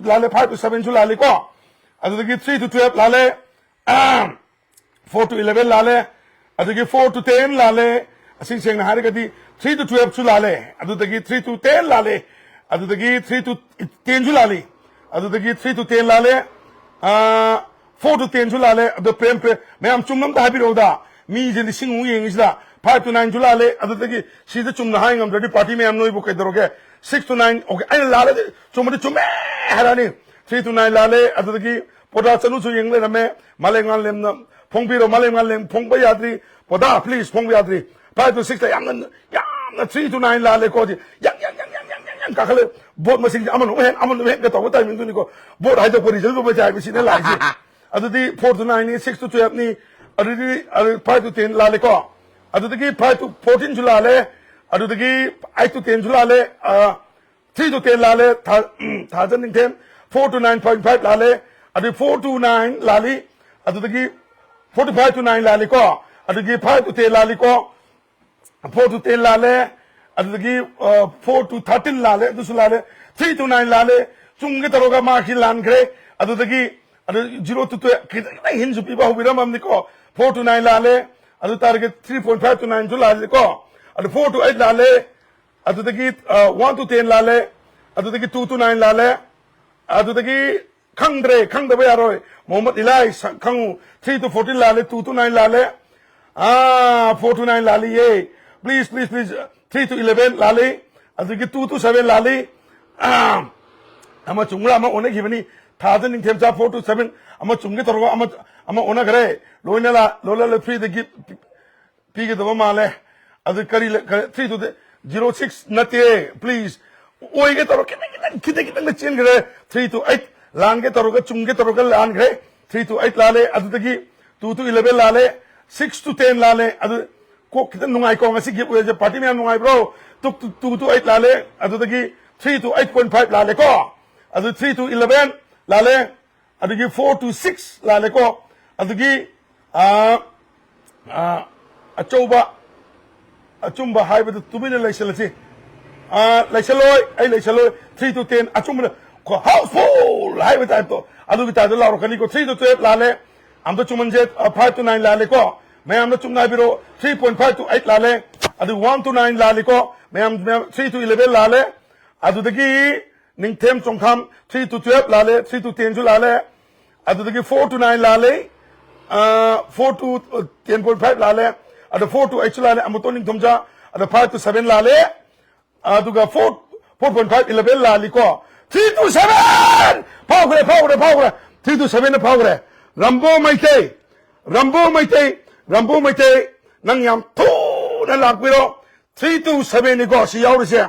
ꯂꯥꯜꯂꯦ, five to sevenꯁꯨ ꯂꯥꯜꯂꯤꯀꯣ꯫ ꯑꯗꯨꯗꯒꯤ three to twelve ꯂꯥꯜꯂꯦ꯫ ꯑꯥ, four to eleven ꯂꯥꯜꯂꯦ꯫ ꯑꯗꯒꯤ four to ten ꯂꯥꯜꯂꯦ꯫ ꯑꯁꯤ ꯁꯦꯡꯅ ꯍꯥꯏꯔꯒꯗꯤ three to twelveꯁꯨ ꯂꯥꯜꯂꯦ꯫ ꯑꯗꯨꯗꯒꯤ three to ten ꯂꯥꯜꯂꯦ꯫ ꯑꯗꯨꯗꯒꯤ three to tenꯁꯨ ꯂꯥꯜꯂꯤ꯫ ꯑꯗꯨꯗꯒꯤ three to ten ꯂꯥꯜꯂꯦ꯫ ꯑꯥ, four to tenꯁꯨ ꯂꯥꯜꯂꯦ꯫ ꯑꯗꯣ ꯄ꯭ꯔꯦꯝ, ꯄ꯭ꯔꯦꯝ, ꯃꯌꯥꯝ ꯆꯨꯝꯅ ꯑꯝꯇ ꯍꯥꯏꯕꯤꯔꯛꯎꯗ꯫ ꯃꯤꯁꯦ ꯂꯤꯁꯤꯡꯃꯨꯛ ꯌꯦꯡꯉꯤꯁꯤꯗ five to nineꯁꯨ ꯂꯥꯜꯂꯦ꯫ ꯑꯗꯨꯗꯒꯤ ꯁꯤꯗ ꯆꯨꯝꯅ ꯍꯥꯏ ꯉꯝꯗ꯭ꯔꯗꯤ party ꯃꯌꯥꯝ ꯅꯣꯏꯕꯨ ꯀꯩꯗꯧꯔꯒꯦ? Six to nine, okay, ꯑꯩꯅ ꯂꯥꯜꯂꯗꯤ ꯆꯨꯝꯃꯗꯤ ꯆꯨꯝꯃꯦ ꯍꯥꯏꯔꯛꯑꯅꯤ꯫ Three to nine ꯂꯥꯜꯂꯦ꯫ ꯑꯗꯨꯗꯒꯤ ꯄꯣꯗꯥ ꯆꯅꯨꯁꯨ ꯌꯦꯡ ꯂꯩꯔꯝꯃꯦ꯫ ꯃꯥꯂꯦꯝꯉꯥꯟꯂꯦꯝꯅ ꯐꯣꯡꯕꯤꯔꯣ, ꯃꯥꯂꯦꯝꯉꯥꯟꯂꯦꯝ ꯐꯣꯡꯕ ꯌꯥꯗ꯭ꯔꯤ꯫ ꯄꯣꯗꯥ, please ꯐꯣꯡꯕ ꯌꯥꯗ꯭ꯔꯤ꯫ Five to sixꯇ ꯌꯥꯝꯅ, ꯌꯥꯝꯅ three to nine ꯂꯥꯜꯂꯦꯀꯣ꯫ ꯌꯥꯝ, ꯌꯥꯝ, ꯌꯥꯝ, ꯌꯥꯝ, ꯌꯥꯝ, ꯌꯥꯝ, ꯌꯥꯝ꯫ ꯀꯥꯈꯠꯂꯦ꯫ ꯕꯣꯠ ꯃꯁꯤꯡꯁꯦ ꯑꯃꯅ ꯑꯃꯨꯛ ꯍꯦꯟ, ꯑꯃꯅ ꯑꯃꯨꯛ ꯍꯦꯟꯒ ꯇꯧꯕ ꯇꯥꯏꯃꯤꯡꯗꯨꯅꯤꯀꯣ꯫ ꯕꯣꯠ ꯍꯥꯏꯗꯣꯛꯄ ꯔꯤꯖꯜꯒꯨꯝꯕꯁꯦ ꯍꯥꯏꯕꯁꯤꯅ ꯂꯥꯛꯏꯁꯦ꯫ ꯑꯗꯨꯗꯤ four to nine ꯅꯤ, six to twelve ꯅꯤ, ꯑꯗꯨꯗꯤ ꯑꯗꯨ five to ten ꯂꯥꯜꯂꯦꯀꯣ꯫ ꯑꯗꯨꯗꯒꯤ five to fourteen ꯁꯨ ꯂꯥꯜꯂꯦ꯫ ꯑꯗꯨꯗꯒꯤ eight to ten ꯁꯨ ꯂꯥꯜꯂꯦ꯫ ꯑ, three to ten ꯂꯥꯜꯂꯦ꯫ ꯊꯥ-, ꯎꯝ, ꯊꯥꯖꯟ ꯅꯤꯡꯊꯦꯝ꯫ Four to nine point five ꯂꯥꯜꯂꯦ꯫ ꯑꯗꯨꯗꯤ four to nine ꯂꯥꯜꯂꯤ꯫ ꯑꯗꯨꯗꯒꯤ four to five to nine ꯂꯥꯜꯂꯤꯀꯣ꯫ ꯑꯗꯨꯗꯒꯤ five to ten ꯂꯥꯜꯂꯤꯀꯣ꯫ Four to ten ꯂꯥꯜꯂꯦ꯫ ꯑꯗꯨꯗꯒꯤ, ꯑ, four to thirteen ꯂꯥꯜꯂꯦ, ꯑꯗꯨꯁꯨ ꯂꯥꯜꯂꯦ꯫ Three to nine ꯂꯥꯜꯂꯦ꯫ ꯆꯨꯝꯒꯦ ꯇꯧꯔꯒ ꯃꯥꯁꯤ ꯂꯥꯟꯈ꯭ꯔꯦ꯫ ꯑꯗꯨꯗꯒꯤ, ꯑꯗꯨ zero to twelve ꯈꯤꯇꯪ, ꯈꯤꯇꯪ hint ꯁꯨ ꯄꯤꯕ ꯍꯧꯕꯤꯔꯝꯃꯕꯅꯤꯀꯣ꯫ Four to nine ꯂꯥꯜꯂꯦ꯫ ꯑꯗꯨ ꯇꯥꯔꯒꯗꯤ three point five to nine ꯁꯨ ꯂꯥꯜꯂꯦꯀꯣ꯫ ꯑꯗꯨ four to eight ꯂꯥꯜꯂꯦ꯫ ꯑꯗꯨꯗꯒꯤ, ꯑ, one to ten ꯂꯥꯜꯂꯦ꯫ ꯑꯗꯨꯗꯒꯤ two to nine ꯂꯥꯜꯂꯦ꯫ ꯑꯗꯨꯗꯒꯤ ꯈꯪꯗ꯭ꯔꯦ, ꯈꯪꯗꯕ ꯌꯥꯔꯣꯏ꯫ ꯃꯣꯍꯝꯃꯗ ꯏꯂꯥꯏ ꯁ-, ꯈꯪꯉꯨ꯫ Three to fourteen ꯂꯥꯜꯂꯦ, two to nine ꯂꯥꯜꯂꯦ꯫ ꯑꯥ, four to nine ꯂꯥꯜꯂꯤꯌꯦ꯫ Please, please, please. Three to eleven ꯂꯥꯜꯂꯤ꯫ ꯑꯗꯨꯗꯒꯤ two to seven ꯂꯥꯜꯂꯤ꯫ ꯑꯥ, ꯑꯃ ꯆꯨꯝꯕ꯭ꯔꯥ ꯑꯃ ꯑꯣꯟꯅꯈꯤꯕꯅꯤ꯫ ꯊꯥꯖ ꯅꯤꯡꯊꯦꯝꯆꯥ four to seven ꯑꯃ ꯆꯨꯝꯒꯦ ꯇꯧꯔꯒ ꯑꯃ, ꯑꯃ ꯑꯣꯟꯅꯈ꯭ꯔꯦ꯫ ꯂꯣꯏꯅ ꯂꯥ-, ꯂꯣꯏꯅ ꯂꯣꯏ free ꯗꯒꯤ ꯄꯤꯒꯗꯕ ꯃꯥꯜꯂꯦ꯫ ꯑꯗꯨ ꯀꯔꯤ ꯂꯩ-, ꯀꯔꯤ, three to zero six ꯅꯠꯇꯦ, please꯫ ꯑꯣꯏꯒꯦ ꯇꯧꯔ ꯈꯤꯇꯪ, ꯈꯤꯇꯪ, ꯈꯤꯇꯪ, ꯈꯤꯇꯪꯗ ꯆꯦꯟꯈ꯭ꯔꯦ꯫ Three to eight ꯂꯥꯟꯒꯦ ꯇꯧꯔꯒ, ꯆꯨꯝꯒꯦ ꯇꯧꯔꯒ ꯂꯥꯟꯈ꯭ꯔꯦ꯫ Three to eight ꯂꯥꯜꯂꯦ, ꯑꯗꯨꯗꯒꯤ two to eleven ꯂꯥꯜꯂꯦ, six to ten ꯂꯥꯜꯂꯦ꯫ ꯑꯗꯨ ꯀꯣꯛ ꯈꯤꯇꯪ ꯅꯨꯡꯉꯥꯏꯀꯣ ꯉꯁꯤ ꯒꯤꯐ ꯑꯣꯏꯔꯁꯦ꯫ Party ꯃꯌꯥꯝ ꯅꯨꯡꯉꯥꯏꯕ꯭ꯔꯣ? Two to, two to eight ꯂꯥꯜꯂꯦ, ꯑꯗꯨꯗꯒꯤ three to eight point five ꯂꯥꯜꯂꯦꯀꯣ꯫ ꯑꯗꯨ three to eleven ꯂꯥꯜꯂꯦ, ꯑꯗꯨꯗꯒꯤ four to six ꯂꯥꯜꯂꯦꯀꯣ꯫ ꯑꯗꯨꯗꯒꯤ, ꯑꯥ, ꯑꯥ, ꯑꯆꯧꯕ, ꯑꯆꯨꯝꯕ ꯍꯥꯏꯕꯗ ꯇꯨꯃꯤꯟꯅ ꯂꯩꯁꯜꯂꯁꯤ꯫ ꯑꯥ, ꯂꯩꯁꯜꯂꯣꯏ, ꯑꯩ ꯂꯩꯁꯜꯂꯣꯏ꯫ Three to ten ꯑꯆꯨꯝꯕꯅ ꯀꯣ, housefull ꯍꯥꯏꯕ type ꯇꯣ, ꯑꯗꯨꯒꯤ type ꯇ ꯂꯥꯎꯔꯛꯀꯅꯤꯀꯣ꯫ Three to twelve ꯂꯥꯜꯂꯦ꯫ ꯑꯝꯇ ꯆꯨꯝꯍꯟꯁꯦ, ꯑ, five to nine ꯂꯥꯜꯂꯦꯀꯣ꯫ ꯃꯌꯥꯝꯅ ꯆꯨꯝꯅ ꯍꯥꯏꯕꯤꯔꯛꯑꯣ꯫ Three point five to eight ꯂꯥꯜꯂꯦ꯫ ꯑꯗꯨ one to nine ꯂꯥꯜꯂꯤꯀꯣ꯫ ꯃꯌꯥꯝ, ꯃꯌꯥꯝ, three to eleven ꯂꯥꯜꯂꯦ꯫ ꯑꯗꯨꯗꯒꯤ ꯅꯤꯡꯊꯦꯝ ꯆꯣꯡꯈꯥꯝ three to twelve ꯂꯥꯜꯂꯦ, three to ten ꯁꯨ ꯂꯥꯜꯂꯦ꯫ ꯑꯗꯨꯗꯒꯤ four to nine ꯂꯥꯜꯂꯦ꯫ ꯑ, four to, ꯑ, ten point five ꯂꯥꯜꯂꯦ꯫ ꯑꯗ four to eight ꯁꯨ ꯂꯥꯜꯂꯦ, ꯑꯃꯨꯛꯇꯣꯟ ꯅꯤꯡꯊꯧꯖꯥ꯫ ꯑꯗ five to seven ꯂꯥꯜꯂꯦ꯫ ꯑꯗꯨꯒ four, four point five, eleven ꯂꯥꯜꯂꯤꯀꯣ꯫ Three to seven! ꯐꯥꯎꯈ꯭ꯔꯦ, ꯐꯥꯎꯈ꯭ꯔꯦ, ꯐꯥꯎꯈ꯭ꯔꯦ꯫ Three to seven ꯅ ꯐꯥꯎꯈ꯭ꯔꯦ꯫ ꯔꯝꯕꯣ ꯃꯩꯇꯩ, ꯔꯝꯕꯣ ꯃꯩꯇꯩ, ꯔꯝꯕꯣ ꯃꯩꯇꯩ, ꯅꯪ ꯌꯥꯝ ꯊꯨꯅ ꯂꯥꯛꯄꯤꯔꯣ꯫ Three to seven ꯅꯤꯀꯣ ꯁꯤ ꯌꯥꯎꯔꯤꯁꯦ꯫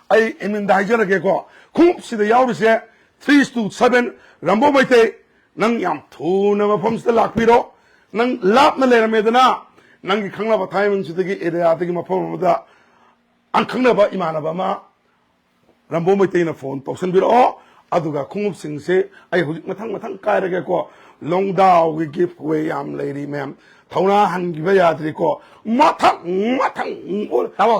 ꯑꯩ ꯑꯦꯃꯤꯟꯗ ꯍꯥꯏꯖꯔꯒꯦꯀꯣ, ꯈꯣꯡꯎꯞꯁꯤꯗ ꯌꯥꯎꯔꯤꯁꯦ ꯊ꯭ꯔꯤ ꯇꯨ ꯁꯚꯦꯟ, ꯔꯝꯕꯣ ꯃꯩꯇꯩ, ꯅꯪ ꯌꯥꯝ ꯊꯨꯅ ꯃꯐꯝꯁꯤꯗ ꯂꯥꯛꯄꯤꯔꯣ꯫ ꯅꯪ ꯂꯥꯞꯅ ꯂꯩꯔꯝꯃꯦꯗꯅ, ꯅꯪꯒꯤ ꯈꯪꯅꯕ ꯊꯥꯏꯃꯟꯁꯤꯗꯒꯤ ꯑꯦꯔꯤꯌꯥꯗꯒꯤ ꯃꯐꯝ ꯑꯃꯗ ꯑꯈꯪꯅꯕ ꯏꯃꯥꯟꯅꯕ ꯑꯃ ꯔꯝꯕꯣ ꯃꯩꯇꯩꯅ ꯐꯣꯟ ꯇꯧꯁꯟꯕꯤꯔꯛꯑꯣ꯫ ꯑꯗꯨꯒ ꯈꯣꯡꯎꯞꯁꯤꯡꯁꯦ ꯑꯩ ꯍꯧꯖꯤꯛ ꯃꯊꯪ ꯃꯊꯪ ꯀꯥꯏꯔꯒꯦꯀꯣ꯫ ꯂꯣꯡꯗꯥꯎꯒꯤ ꯒꯤꯐ ꯑꯣꯏ ꯌꯥꯝ ꯂꯩꯔꯤ ꯃꯌꯥꯝ, ꯊꯧꯅꯥ ꯍꯟꯈꯤꯕ ꯌꯥꯗ꯭ꯔꯤꯀꯣ꯫ ꯃꯊꯪ ꯃꯊꯪ ꯑꯣ-, ꯇꯥꯃꯣ,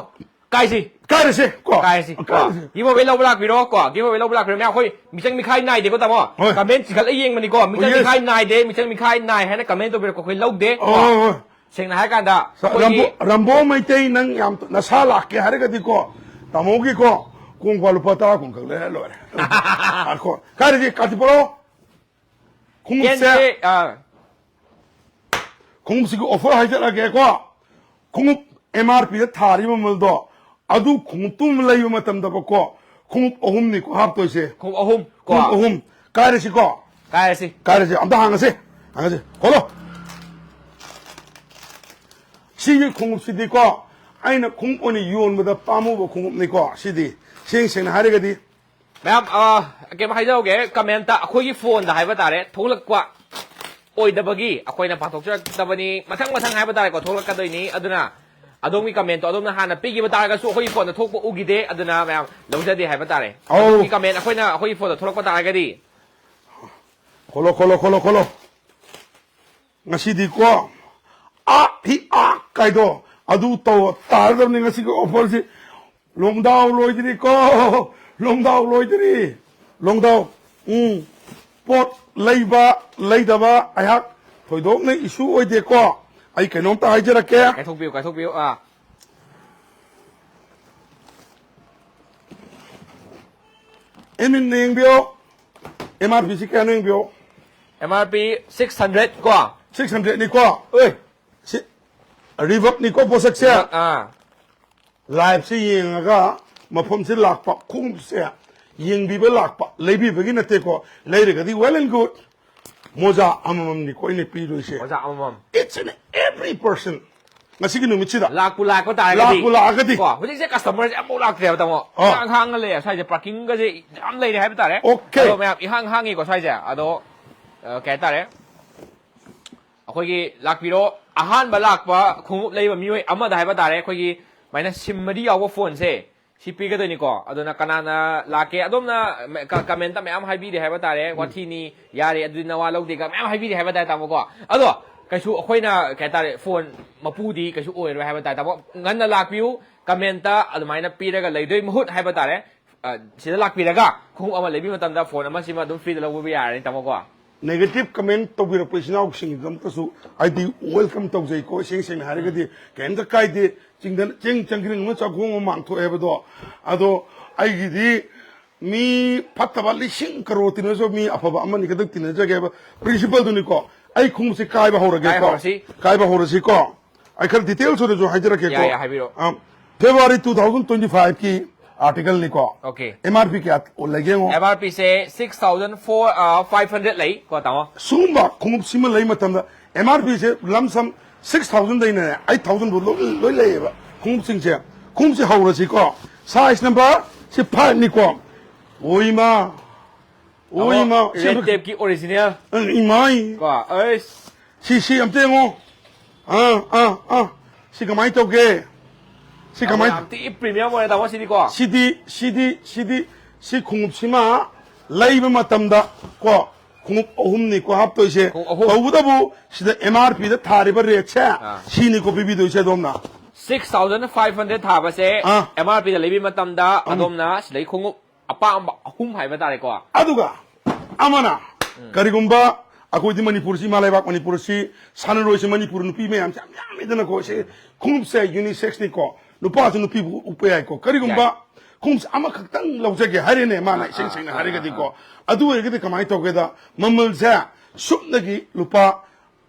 ꯀꯥꯏꯁꯤ꯫ ꯀꯥꯏꯔꯁꯦ ꯀꯣ꯫ ꯀꯥꯏꯁꯤ ꯀꯣ꯫ ꯀꯥꯏꯔꯁꯦ꯫ ꯒꯤꯐ ꯑꯋꯦ ꯂꯧꯕ ꯂꯥꯛꯄꯤꯔꯣ ꯀꯣ꯫ ꯒꯤꯐ ꯑꯋꯦ ꯂꯧꯕ ꯂꯥꯛꯄꯤꯔꯣ ꯃꯌꯥꯝ꯫ ꯑꯩꯈꯣꯏ ꯃꯤꯆꯪ ꯃꯤꯈꯥꯏ ꯅꯥꯏꯗꯦꯀꯣ ꯇꯥꯃꯣ꯫ ꯍꯣꯏ꯫ ꯀꯃꯦꯟ ꯆꯤꯈꯠꯂ ꯌꯦꯡꯕꯅꯤꯀꯣ꯫ ꯃꯤꯆꯪ ꯌꯦꯁ꯫ ꯃꯤꯈꯥꯏ ꯅꯥꯏꯗꯦ, ꯃꯤꯆꯪ ꯃꯤꯈꯥꯏ ꯅꯥꯏ ꯍꯥꯏꯅ ꯀꯃꯦꯟ ꯇꯧꯕꯤꯔꯛꯄ ꯑꯩꯈꯣꯏ ꯂꯧꯗꯦ ꯀꯣ꯫ ꯍꯣꯏ, ꯍꯣꯏ, ꯍꯣꯏ꯫ ꯁꯦꯡꯅ ꯍꯥꯏꯔ ꯀꯥꯟꯗ ꯁ-, ꯑꯩꯈꯣꯏꯒꯤ ꯔꯝꯕꯣ, ꯔꯝꯕꯣ ꯃꯩꯇꯩ ꯅꯪ ꯌꯥꯝ ꯅꯁꯥ ꯂꯥꯛꯀꯦ ꯍꯥꯏꯔꯒꯗꯤꯀꯣ, ꯇꯥꯃꯣꯒꯤꯀꯣ, ꯀꯣꯡꯀꯥ ꯂꯨꯄꯥ ꯇꯔꯥ ꯀꯨꯟ ꯈꯛ ꯂꯩꯔ ꯂꯣꯏꯔꯦ꯫ ꯉꯥꯏꯈꯣ꯫ ꯀꯥꯏꯗꯒꯤ ꯀꯥꯇꯤ ꯄꯣꯔꯛꯑꯣ? ꯈꯣꯡꯎꯞꯁꯦ, ꯀꯦꯟꯁꯦ, ꯑꯥ꯫ ꯈꯣꯡꯎꯞꯁꯤꯒꯤ ꯑꯣꯐꯔ ꯍꯥꯏꯖꯔꯛꯑꯒꯦꯀꯣ꯫ ꯈꯣꯡꯎꯞ ꯑꯦꯝ ꯑꯥꯔ ꯄꯤꯗ ꯊꯥꯔꯤꯕ ꯃꯃꯜꯗꯣ, ꯑꯗꯨ ꯈꯣꯡꯎꯞꯇꯨ ꯑꯃ ꯂꯩꯕ ꯃꯇꯝꯗꯕꯀꯣ, ꯈꯣꯡꯎꯞ ꯑꯍꯨꯝꯅꯤꯀꯣ ꯍꯥꯞꯇꯣꯏꯁꯦ꯫ ꯈꯣꯡꯎꯞ ꯑꯍꯨꯝ ꯀꯣ꯫ ꯈꯣꯡꯎꯞ ꯑꯍꯨꯝ꯫ ꯀꯥꯏꯔꯁꯤꯀꯣ? ꯀꯥꯏꯔꯁꯤ꯫ ꯀꯥꯏꯔꯁꯤ꯫ ꯑꯝꯇ ꯍꯥꯡꯉꯁꯤ꯫ ꯍꯥꯡꯉꯁꯤ꯫ ꯈꯣꯠꯂꯣ꯫ ꯁꯤꯒꯤ ꯈꯣꯡꯎꯞꯁꯤꯗꯤꯀꯣ, ꯑꯩꯅ ꯈꯣꯡꯎꯞ ꯑꯣꯏꯅ ꯌꯣꯟꯕꯗ ꯄꯥꯝꯃꯨꯕ ꯈꯣꯡꯎꯞꯅꯤꯀꯣ꯫ ꯁꯤꯗꯤ ꯁꯦꯡ ꯁꯦꯡꯅ ꯍꯥꯏꯔꯒꯗꯤ꯫ ꯃꯌꯥꯝ, ꯑ, ꯀꯩꯅꯣ ꯍꯥꯏꯖꯍꯧꯒꯦ, ꯀꯃꯦꯟꯇ ꯑꯩꯈꯣꯏꯒꯤ ꯐꯣꯟꯗ ꯍꯥꯏꯕ ꯇꯥꯔꯦ, ꯊꯣꯛꯂꯛꯄ ꯑꯣꯏꯗꯕꯒꯤ ꯑꯩꯈꯣꯏꯅ ꯄꯥꯊꯣꯛꯆꯔꯛꯇꯕꯅꯤ꯫ ꯃꯊꯪ ꯃꯊꯪ ꯍꯥꯏꯕ ꯇꯥꯔꯦꯀꯣ, ꯊꯣꯛꯂꯛꯀꯗꯣꯏꯅꯤ꯫ ꯑꯗꯨꯅ ꯑꯗꯣꯝꯒꯤ ꯀꯃꯦꯟꯇꯣ ꯑꯗꯣꯝꯅ ꯍꯥꯟꯅ ꯄꯤꯈꯤꯕ ꯇꯥꯔꯒꯁꯨ ꯑꯩꯈꯣꯏꯒꯤ ꯐꯣꯟꯗ ꯊꯣꯛꯄ ꯎꯈꯤꯗꯦ꯫ ꯑꯗꯨꯅ ꯃꯌꯥꯝ ꯂꯧꯖꯗꯦ ꯍꯥꯏꯕ ꯇꯥꯔꯦ꯫ ꯑꯧ꯫ ꯑꯗꯣꯝꯒꯤ ꯀꯃꯦꯟ ꯑꯩꯈꯣꯏꯅ ꯑꯩꯈꯣꯏꯒꯤ ꯐꯣꯟꯗ ꯊꯣꯛꯂꯛꯄ ꯇꯥꯔꯒꯗꯤ꯫ ꯈꯣꯠꯂꯣ, ꯈꯣꯠꯂꯣ, ꯈꯣꯠꯂꯣ, ꯈꯣꯠꯂꯣ꯫ ꯉꯁꯤꯗꯤꯀꯣ, ꯑꯥ, ꯍꯤ, ꯑꯥ, ꯀꯥꯏꯗꯣ, ꯑꯗꯨ ꯇꯧ ꯇꯥꯔꯗꯕꯅꯤ ꯉꯁꯤꯒꯤ ꯑꯣꯐꯔꯁꯤ꯫ ꯂꯣꯡꯗꯥꯎ ꯂꯣꯏꯗ꯭ꯔꯤꯀꯣ, ꯂꯣꯡꯗꯥꯎ ꯂꯣꯏꯗ꯭ꯔꯤ, ꯂꯣꯡꯗꯥꯎ꯫ ꯎꯝ, ꯄꯣꯠ ꯂꯩꯕ, ꯂꯩꯗꯕ ꯑꯩꯍꯥꯛ ꯊꯣꯏꯗꯣꯛꯅ ꯏꯁꯨ ꯑꯣꯏꯗꯦꯀꯣ꯫ ꯑꯩ ꯀꯩꯅꯣꯝꯇ ꯍꯥꯏꯖꯔꯛꯀꯦ꯫ ꯀꯥꯏꯊꯣꯛꯄꯤꯌꯨ, ꯀꯥꯏꯊꯣꯛꯄꯤꯌꯨ, ꯑꯥ꯫ ꯑꯦꯃꯤꯟꯅ ꯌꯦꯡꯕꯤꯌꯣ, ꯑꯦꯝ ꯑꯥꯔ ꯄꯤ ꯁꯤ ꯀꯌꯥꯅꯣ ꯌꯦꯡꯕꯤꯌꯣ꯫ M R P six hundred ꯀꯣ꯫ ꯁꯤꯛꯁ ꯍꯟꯗ꯭ꯔꯦꯠꯅꯤꯀꯣ꯫ ꯑꯣꯏ꯫ ꯁꯤ ꯔꯤꯕꯛꯅꯤꯀꯣ ꯄꯣꯠꯁꯛꯁꯦ꯫ ꯑꯥ꯫ ꯂꯥꯏꯐꯁꯦ ꯌꯦꯡꯉꯒ ꯃꯐꯝꯁꯦ ꯂꯥꯛꯄ, ꯈꯣꯡꯎꯞꯁꯦ ꯌꯦꯡꯕꯤꯕ ꯂꯥꯛꯄ, ꯂꯩꯕꯤꯕꯒꯤ ꯅꯠꯇꯦꯀꯣ꯫ ꯂꯩꯔꯒꯗꯤ well and good꯫ ꯃꯣꯖꯥ ꯑꯃꯃꯝꯅꯤꯀꯣ ꯑꯩꯅ ꯄꯤꯗꯣꯏꯁꯦ꯫ ꯃꯣꯖꯥ ꯑꯃꯃꯝ꯫ Each and every person꯫ ꯉꯁꯤꯒꯤ ꯅꯨꯃꯤꯠꯁꯤꯗ ꯂꯥꯛꯄꯨ ꯂꯥꯛꯄ ꯇꯥꯔꯒꯗꯤ ꯂꯥꯛꯄꯨ ꯂꯥꯛꯑꯒꯗꯤ ꯀꯣ, ꯍꯧꯖꯤꯛꯁꯦ ꯀꯁꯇꯃꯔꯁꯦ ꯑꯃꯐꯥꯎ ꯂꯥꯛꯇ꯭ꯔꯦꯕ, ꯇꯥꯃꯣ꯫ ꯑꯥ꯫ ꯏꯍꯥꯡ ꯍꯥꯡꯉ ꯂꯩꯔꯦ ꯁ꯭ꯋꯥꯏꯁꯦ, ꯄꯥꯔꯀꯤꯡꯒꯁꯦ ꯌꯥꯝ ꯂꯩꯔꯦ ꯍꯥꯏꯕ ꯇꯥꯔꯦ꯫ Okay. ꯑꯗꯣ ꯃꯌꯥꯝ ꯏꯍꯥꯡ ꯍꯥꯡꯉꯤꯀꯣ ꯁ꯭ꯋꯥꯏꯁꯦ꯫ ꯑꯗꯣ ꯑ, ꯀꯩ ꯍꯥꯏꯇꯥꯔꯦ, ꯑꯩꯈꯣꯏꯒꯤ ꯂꯥꯛꯄꯤꯔꯣ, ꯑꯍꯥꯟꯕ ꯂꯥꯛꯄ ꯈꯣꯡꯎꯞ ꯂꯩꯕ ꯃꯤꯑꯣꯏ ꯑꯃꯗ ꯍꯥꯏꯕ ꯇꯥꯔꯦ, ꯑꯩꯈꯣꯏꯒꯤ ꯁꯨꯃꯥꯏꯅ ꯁꯤꯝ ꯃꯔꯤ ꯌꯥꯎꯕ ꯐꯣꯟꯁꯦ ꯁꯤ ꯄꯤꯒꯗꯣꯏꯅꯤꯀꯣ꯫ ꯑꯗꯨꯅ ꯀꯅꯥꯅ ꯂꯥꯛꯀꯦ, ꯑꯗꯣꯝꯅ ꯀ-, ꯀꯃꯦꯟꯇ ꯃꯌꯥꯝ ꯍꯥꯏꯕꯤꯔꯦ ꯍꯥꯏꯕ ꯇꯥꯔꯦ, "ꯋꯥꯊꯤꯅꯤ, ꯌꯥꯔꯦ, ꯑꯗꯨꯗꯤ ꯅꯋꯥ ꯂꯧꯗꯦꯒ" ꯃꯌꯥꯝ ꯍꯥꯏꯕꯤꯔꯦ ꯍꯥꯏꯕ ꯇꯥꯔꯦ, ꯇꯥꯃꯣꯀꯣ꯫ ꯑꯗꯣ ꯀꯩꯁꯨ ꯑꯩꯈꯣꯏꯅ, ꯀꯩ ꯍꯥꯏꯇꯥꯔꯦ, ꯐꯣꯟ ꯃꯄꯨꯗꯤ ꯀꯩꯁꯨ ꯑꯣꯏꯔꯣꯏ ꯍꯥꯏꯕ ꯇꯥꯔꯦ, ꯇꯥꯃꯣ꯫ ꯉꯟꯅ ꯂꯥꯛꯄꯤꯌꯨ, ꯀꯃꯦꯟꯇ ꯑꯗꯨꯃꯥꯏꯅ ꯄꯤꯔꯒ ꯂꯩꯗꯣꯏ ꯃꯍꯨꯠ ꯍꯥꯏꯕ ꯇꯥꯔꯦ, ꯑ, ꯁꯤꯗ ꯂꯥꯛꯄꯤꯔꯒ ꯈꯣꯡꯎꯞ ꯑꯃ ꯂꯩꯕꯤꯕ ꯃꯇꯝꯗ ꯐꯣꯟ ꯑꯃꯁꯤꯃ ꯑꯗꯨꯝ ꯐ꯭ꯔꯤꯗ ꯂꯧꯕꯤꯕ ꯌꯥꯔꯅꯤ, ꯇꯥꯃꯣꯀꯣ꯫ ꯅꯦꯒꯦꯇꯤꯚ ꯀꯃꯦꯟ ꯇꯧꯕꯤꯔꯛꯄ ꯏꯆꯤꯟ ꯏꯅꯥꯎꯁꯤꯡꯒꯤꯗꯃꯛꯇꯁꯨ ꯑꯩꯗꯤ ꯋꯦꯜꯀꯝ ꯇꯧꯖꯩꯀꯣ꯫ ꯏꯁꯦꯡ ꯁꯦꯡꯅ ꯍꯥꯏꯔꯒꯗꯤ ꯀꯩꯝꯇ ꯀꯥꯏꯗꯦ꯫ ꯆꯤꯡꯗ, ꯆꯦꯡ ꯆꯪꯈꯤꯅ ꯆꯥꯛꯈꯣꯡ ꯑꯃ ꯃꯥꯡꯊꯣꯛꯑꯦ ꯍꯥꯏꯕꯗꯣ꯫ ꯑꯗꯣ ꯑꯩꯒꯤꯗꯤ ꯃꯤ ꯐꯠꯇꯕ ꯂꯤꯁꯤꯡ ꯀꯔꯣꯔ ꯇꯤꯟꯅꯔꯁꯨ ꯃꯤ ꯑꯐꯕ ꯑꯃꯅꯤ ꯈꯛꯇꯪ ꯇꯤꯟꯅꯖꯒꯦ ꯍꯥꯏꯕ ꯄ꯭ꯔꯤꯟꯁꯤꯄꯜꯗꯨꯅꯤꯀꯣ꯫ ꯑꯩ ꯈꯣꯡꯎꯞꯁꯦ ꯀꯥꯏꯕ ꯍꯧꯔꯒꯦꯀꯣ꯫ ꯀꯥꯏ ꯍꯧꯔꯁꯤ? ꯀꯥꯏꯕ ꯍꯧꯔꯁꯤꯀꯣ꯫ ꯑꯩ ꯈꯔ ꯗꯤꯇꯦꯜꯁ ꯑꯣꯏꯅꯁꯨ ꯍꯥꯏꯖꯔꯛꯀꯦꯀꯣ꯫ ꯌꯥꯏ, ꯌꯥꯏ, ꯍꯥꯏꯕꯤꯔꯛꯑꯣ꯫ ꯑ, ꯐꯦꯕ꯭ꯔꯨꯋꯥꯔꯤ ꯇꯨ ꯊꯥꯎꯖꯟ ꯇ꯭ꯋꯦꯟꯇꯤ ꯐꯥꯏꯚꯀꯤ ꯑꯥꯔꯇꯤꯀꯜꯅꯤꯀꯣ꯫ Okay. ꯑꯦꯝ ꯑꯥꯔ ꯄꯤ ꯀꯌꯥ ꯂꯩꯒꯦ ꯌꯦꯡꯉꯣ꯫ ꯑꯦꯝ ꯑꯥꯔ ꯄꯤꯁꯦ six thousand four, five hundred ꯂꯩ ꯀꯣ, ꯇꯥꯃꯣ꯫ ꯁꯤꯒꯨꯝꯕ ꯈꯣꯡꯎꯞ ꯁꯤꯃ ꯂꯩ ꯃꯇꯝꯗ ꯑꯦꯝ ꯑꯥꯔ ꯄꯤꯁꯦ ꯂꯝ ꯁꯝ ꯁꯤꯛꯁ ꯊꯥꯎꯖꯟꯗꯩꯅꯅꯦ ꯑꯩꯠ ꯊꯥꯎꯖꯟ ꯐꯥꯎ ꯂꯣꯏ, ꯂꯣꯏ ꯂꯩꯌꯦꯕ ꯈꯣꯡꯎꯞꯁꯤꯡꯁꯦ꯫ ꯈꯣꯡꯎꯞꯁꯦ ꯍꯧꯔꯁꯤꯀꯣ꯫ ꯁꯥꯏꯖ ꯅꯝꯕꯔ ꯁꯤ ꯐꯥꯏꯚꯅꯤꯀꯣ꯫ ꯑꯣꯏꯃ, ꯑꯣꯏꯃ, ꯔꯦꯠ ꯇꯦꯞꯀꯤ ꯑꯣꯔꯤꯖꯤꯅꯦꯜ ꯏꯃꯥꯏ꯫ ꯀꯣ, ꯑꯩꯁ꯫ ꯁꯤ, ꯁꯤ ꯑꯝꯇ ꯌꯦꯡꯉꯣ꯫ ꯑꯥ, ꯑꯥ, ꯑꯥ꯫ ꯁꯤ ꯀꯃꯥꯏꯅ ꯇꯧꯒꯦ? ꯁꯤ ꯀꯃꯥꯏꯅ? ꯌꯥꯝ ꯊꯤ ꯄ꯭ꯔꯤꯃꯤꯌꯝ ꯑꯣꯏꯔꯦ, ꯇꯥꯃꯣ, ꯁꯤꯗꯤꯀꯣ꯫ ꯁꯤꯗꯤ, ꯁꯤꯗꯤ, ꯁꯤꯗꯤ, ꯁꯤ ꯈꯣꯡꯎꯞꯁꯤꯃ ꯂꯩꯕ ꯃꯇꯝꯗ ꯀꯣ, ꯈꯣꯡꯎꯞ ꯑꯍꯨꯝꯅꯤꯀꯣ ꯍꯥꯞꯇꯣꯏꯁꯦ꯫ ꯈꯣꯡꯎꯞ ꯑꯍꯨꯝ꯫ ꯇꯧꯕꯇꯕꯨ ꯁꯤꯗ ꯑꯦꯝ ꯑꯥꯔ ꯄꯤꯗ ꯊꯥꯔꯤꯕ ꯔꯦꯠꯁꯦ ꯑꯥ꯫ ꯁꯤꯅꯤꯀꯣ ꯄꯤꯕꯤꯗꯣꯏꯁꯦ ꯑꯗꯣꯝꯅ꯫ ꯁꯤꯛꯁ ꯊꯥꯎꯖꯟ ꯐꯥꯏꯚ ꯍꯟꯗ꯭ꯔꯦꯗ ꯊꯥꯕꯁꯦ ꯑꯥ꯫ ꯑꯦꯝ ꯑꯥꯔ ꯄꯤꯗ ꯂꯩꯕꯤ ꯃꯇꯝꯗ ꯎꯝ꯫ ꯑꯗꯣꯝꯅ ꯁꯤꯗꯩ ꯈꯣꯡꯎꯞ ꯑꯄꯥꯝꯕ ꯑꯍꯨꯝ ꯍꯥꯏꯕ ꯇꯥꯔꯦꯀꯣ꯫ ꯑꯗꯨꯒ ꯑꯃꯅ ꯀꯔꯤꯒꯨꯝꯕ ꯑꯩꯈꯣꯏꯗꯤ ꯃꯅꯤꯄꯨꯔꯁꯤ, ꯏꯃꯥ ꯂꯩꯕꯥꯛ ꯃꯅꯤꯄꯨꯔꯁꯤ ꯁꯥꯟꯅꯔꯣꯏꯁꯤ ꯃꯅꯤꯄꯨꯔ ꯅꯨꯄꯤ ꯃꯌꯥꯝꯁꯦ ꯌꯥꯝ ꯌꯥꯝꯃꯤꯗꯅꯀꯣ꯫ ꯁꯤ ꯈꯣꯡꯎꯞꯁꯦ ꯌꯨꯅꯤꯁꯦꯛꯁꯅꯤꯀꯣ, ꯅꯨꯄꯥꯁꯨ ꯅꯨꯄꯤꯕꯨ ꯎꯞꯄ ꯌꯥꯏꯀꯣ꯫ ꯀꯔꯤꯒꯨꯝꯕ ꯌꯥꯏ꯫ ꯈꯣꯡꯎꯞꯁꯦ ꯑꯃꯈꯛꯇꯪ ꯂꯧꯖꯒꯦ ꯍꯥꯏꯔꯦꯅꯦ ꯃꯥꯅ, ꯑꯥ, ꯏꯁꯦꯡ ꯑꯥ, ꯁꯦꯡꯅ ꯑꯥ, ꯍꯥꯏꯔꯒꯗꯤꯀꯣ꯫ ꯑꯥ, ꯑꯗꯨ ꯑꯣꯏꯔꯒꯗꯤ ꯀꯃꯥꯏꯅ ꯇꯧꯒꯦꯗ, ꯃꯃꯜꯁꯦ ꯁꯨꯞꯅꯒꯤ ꯂꯨꯄꯥ,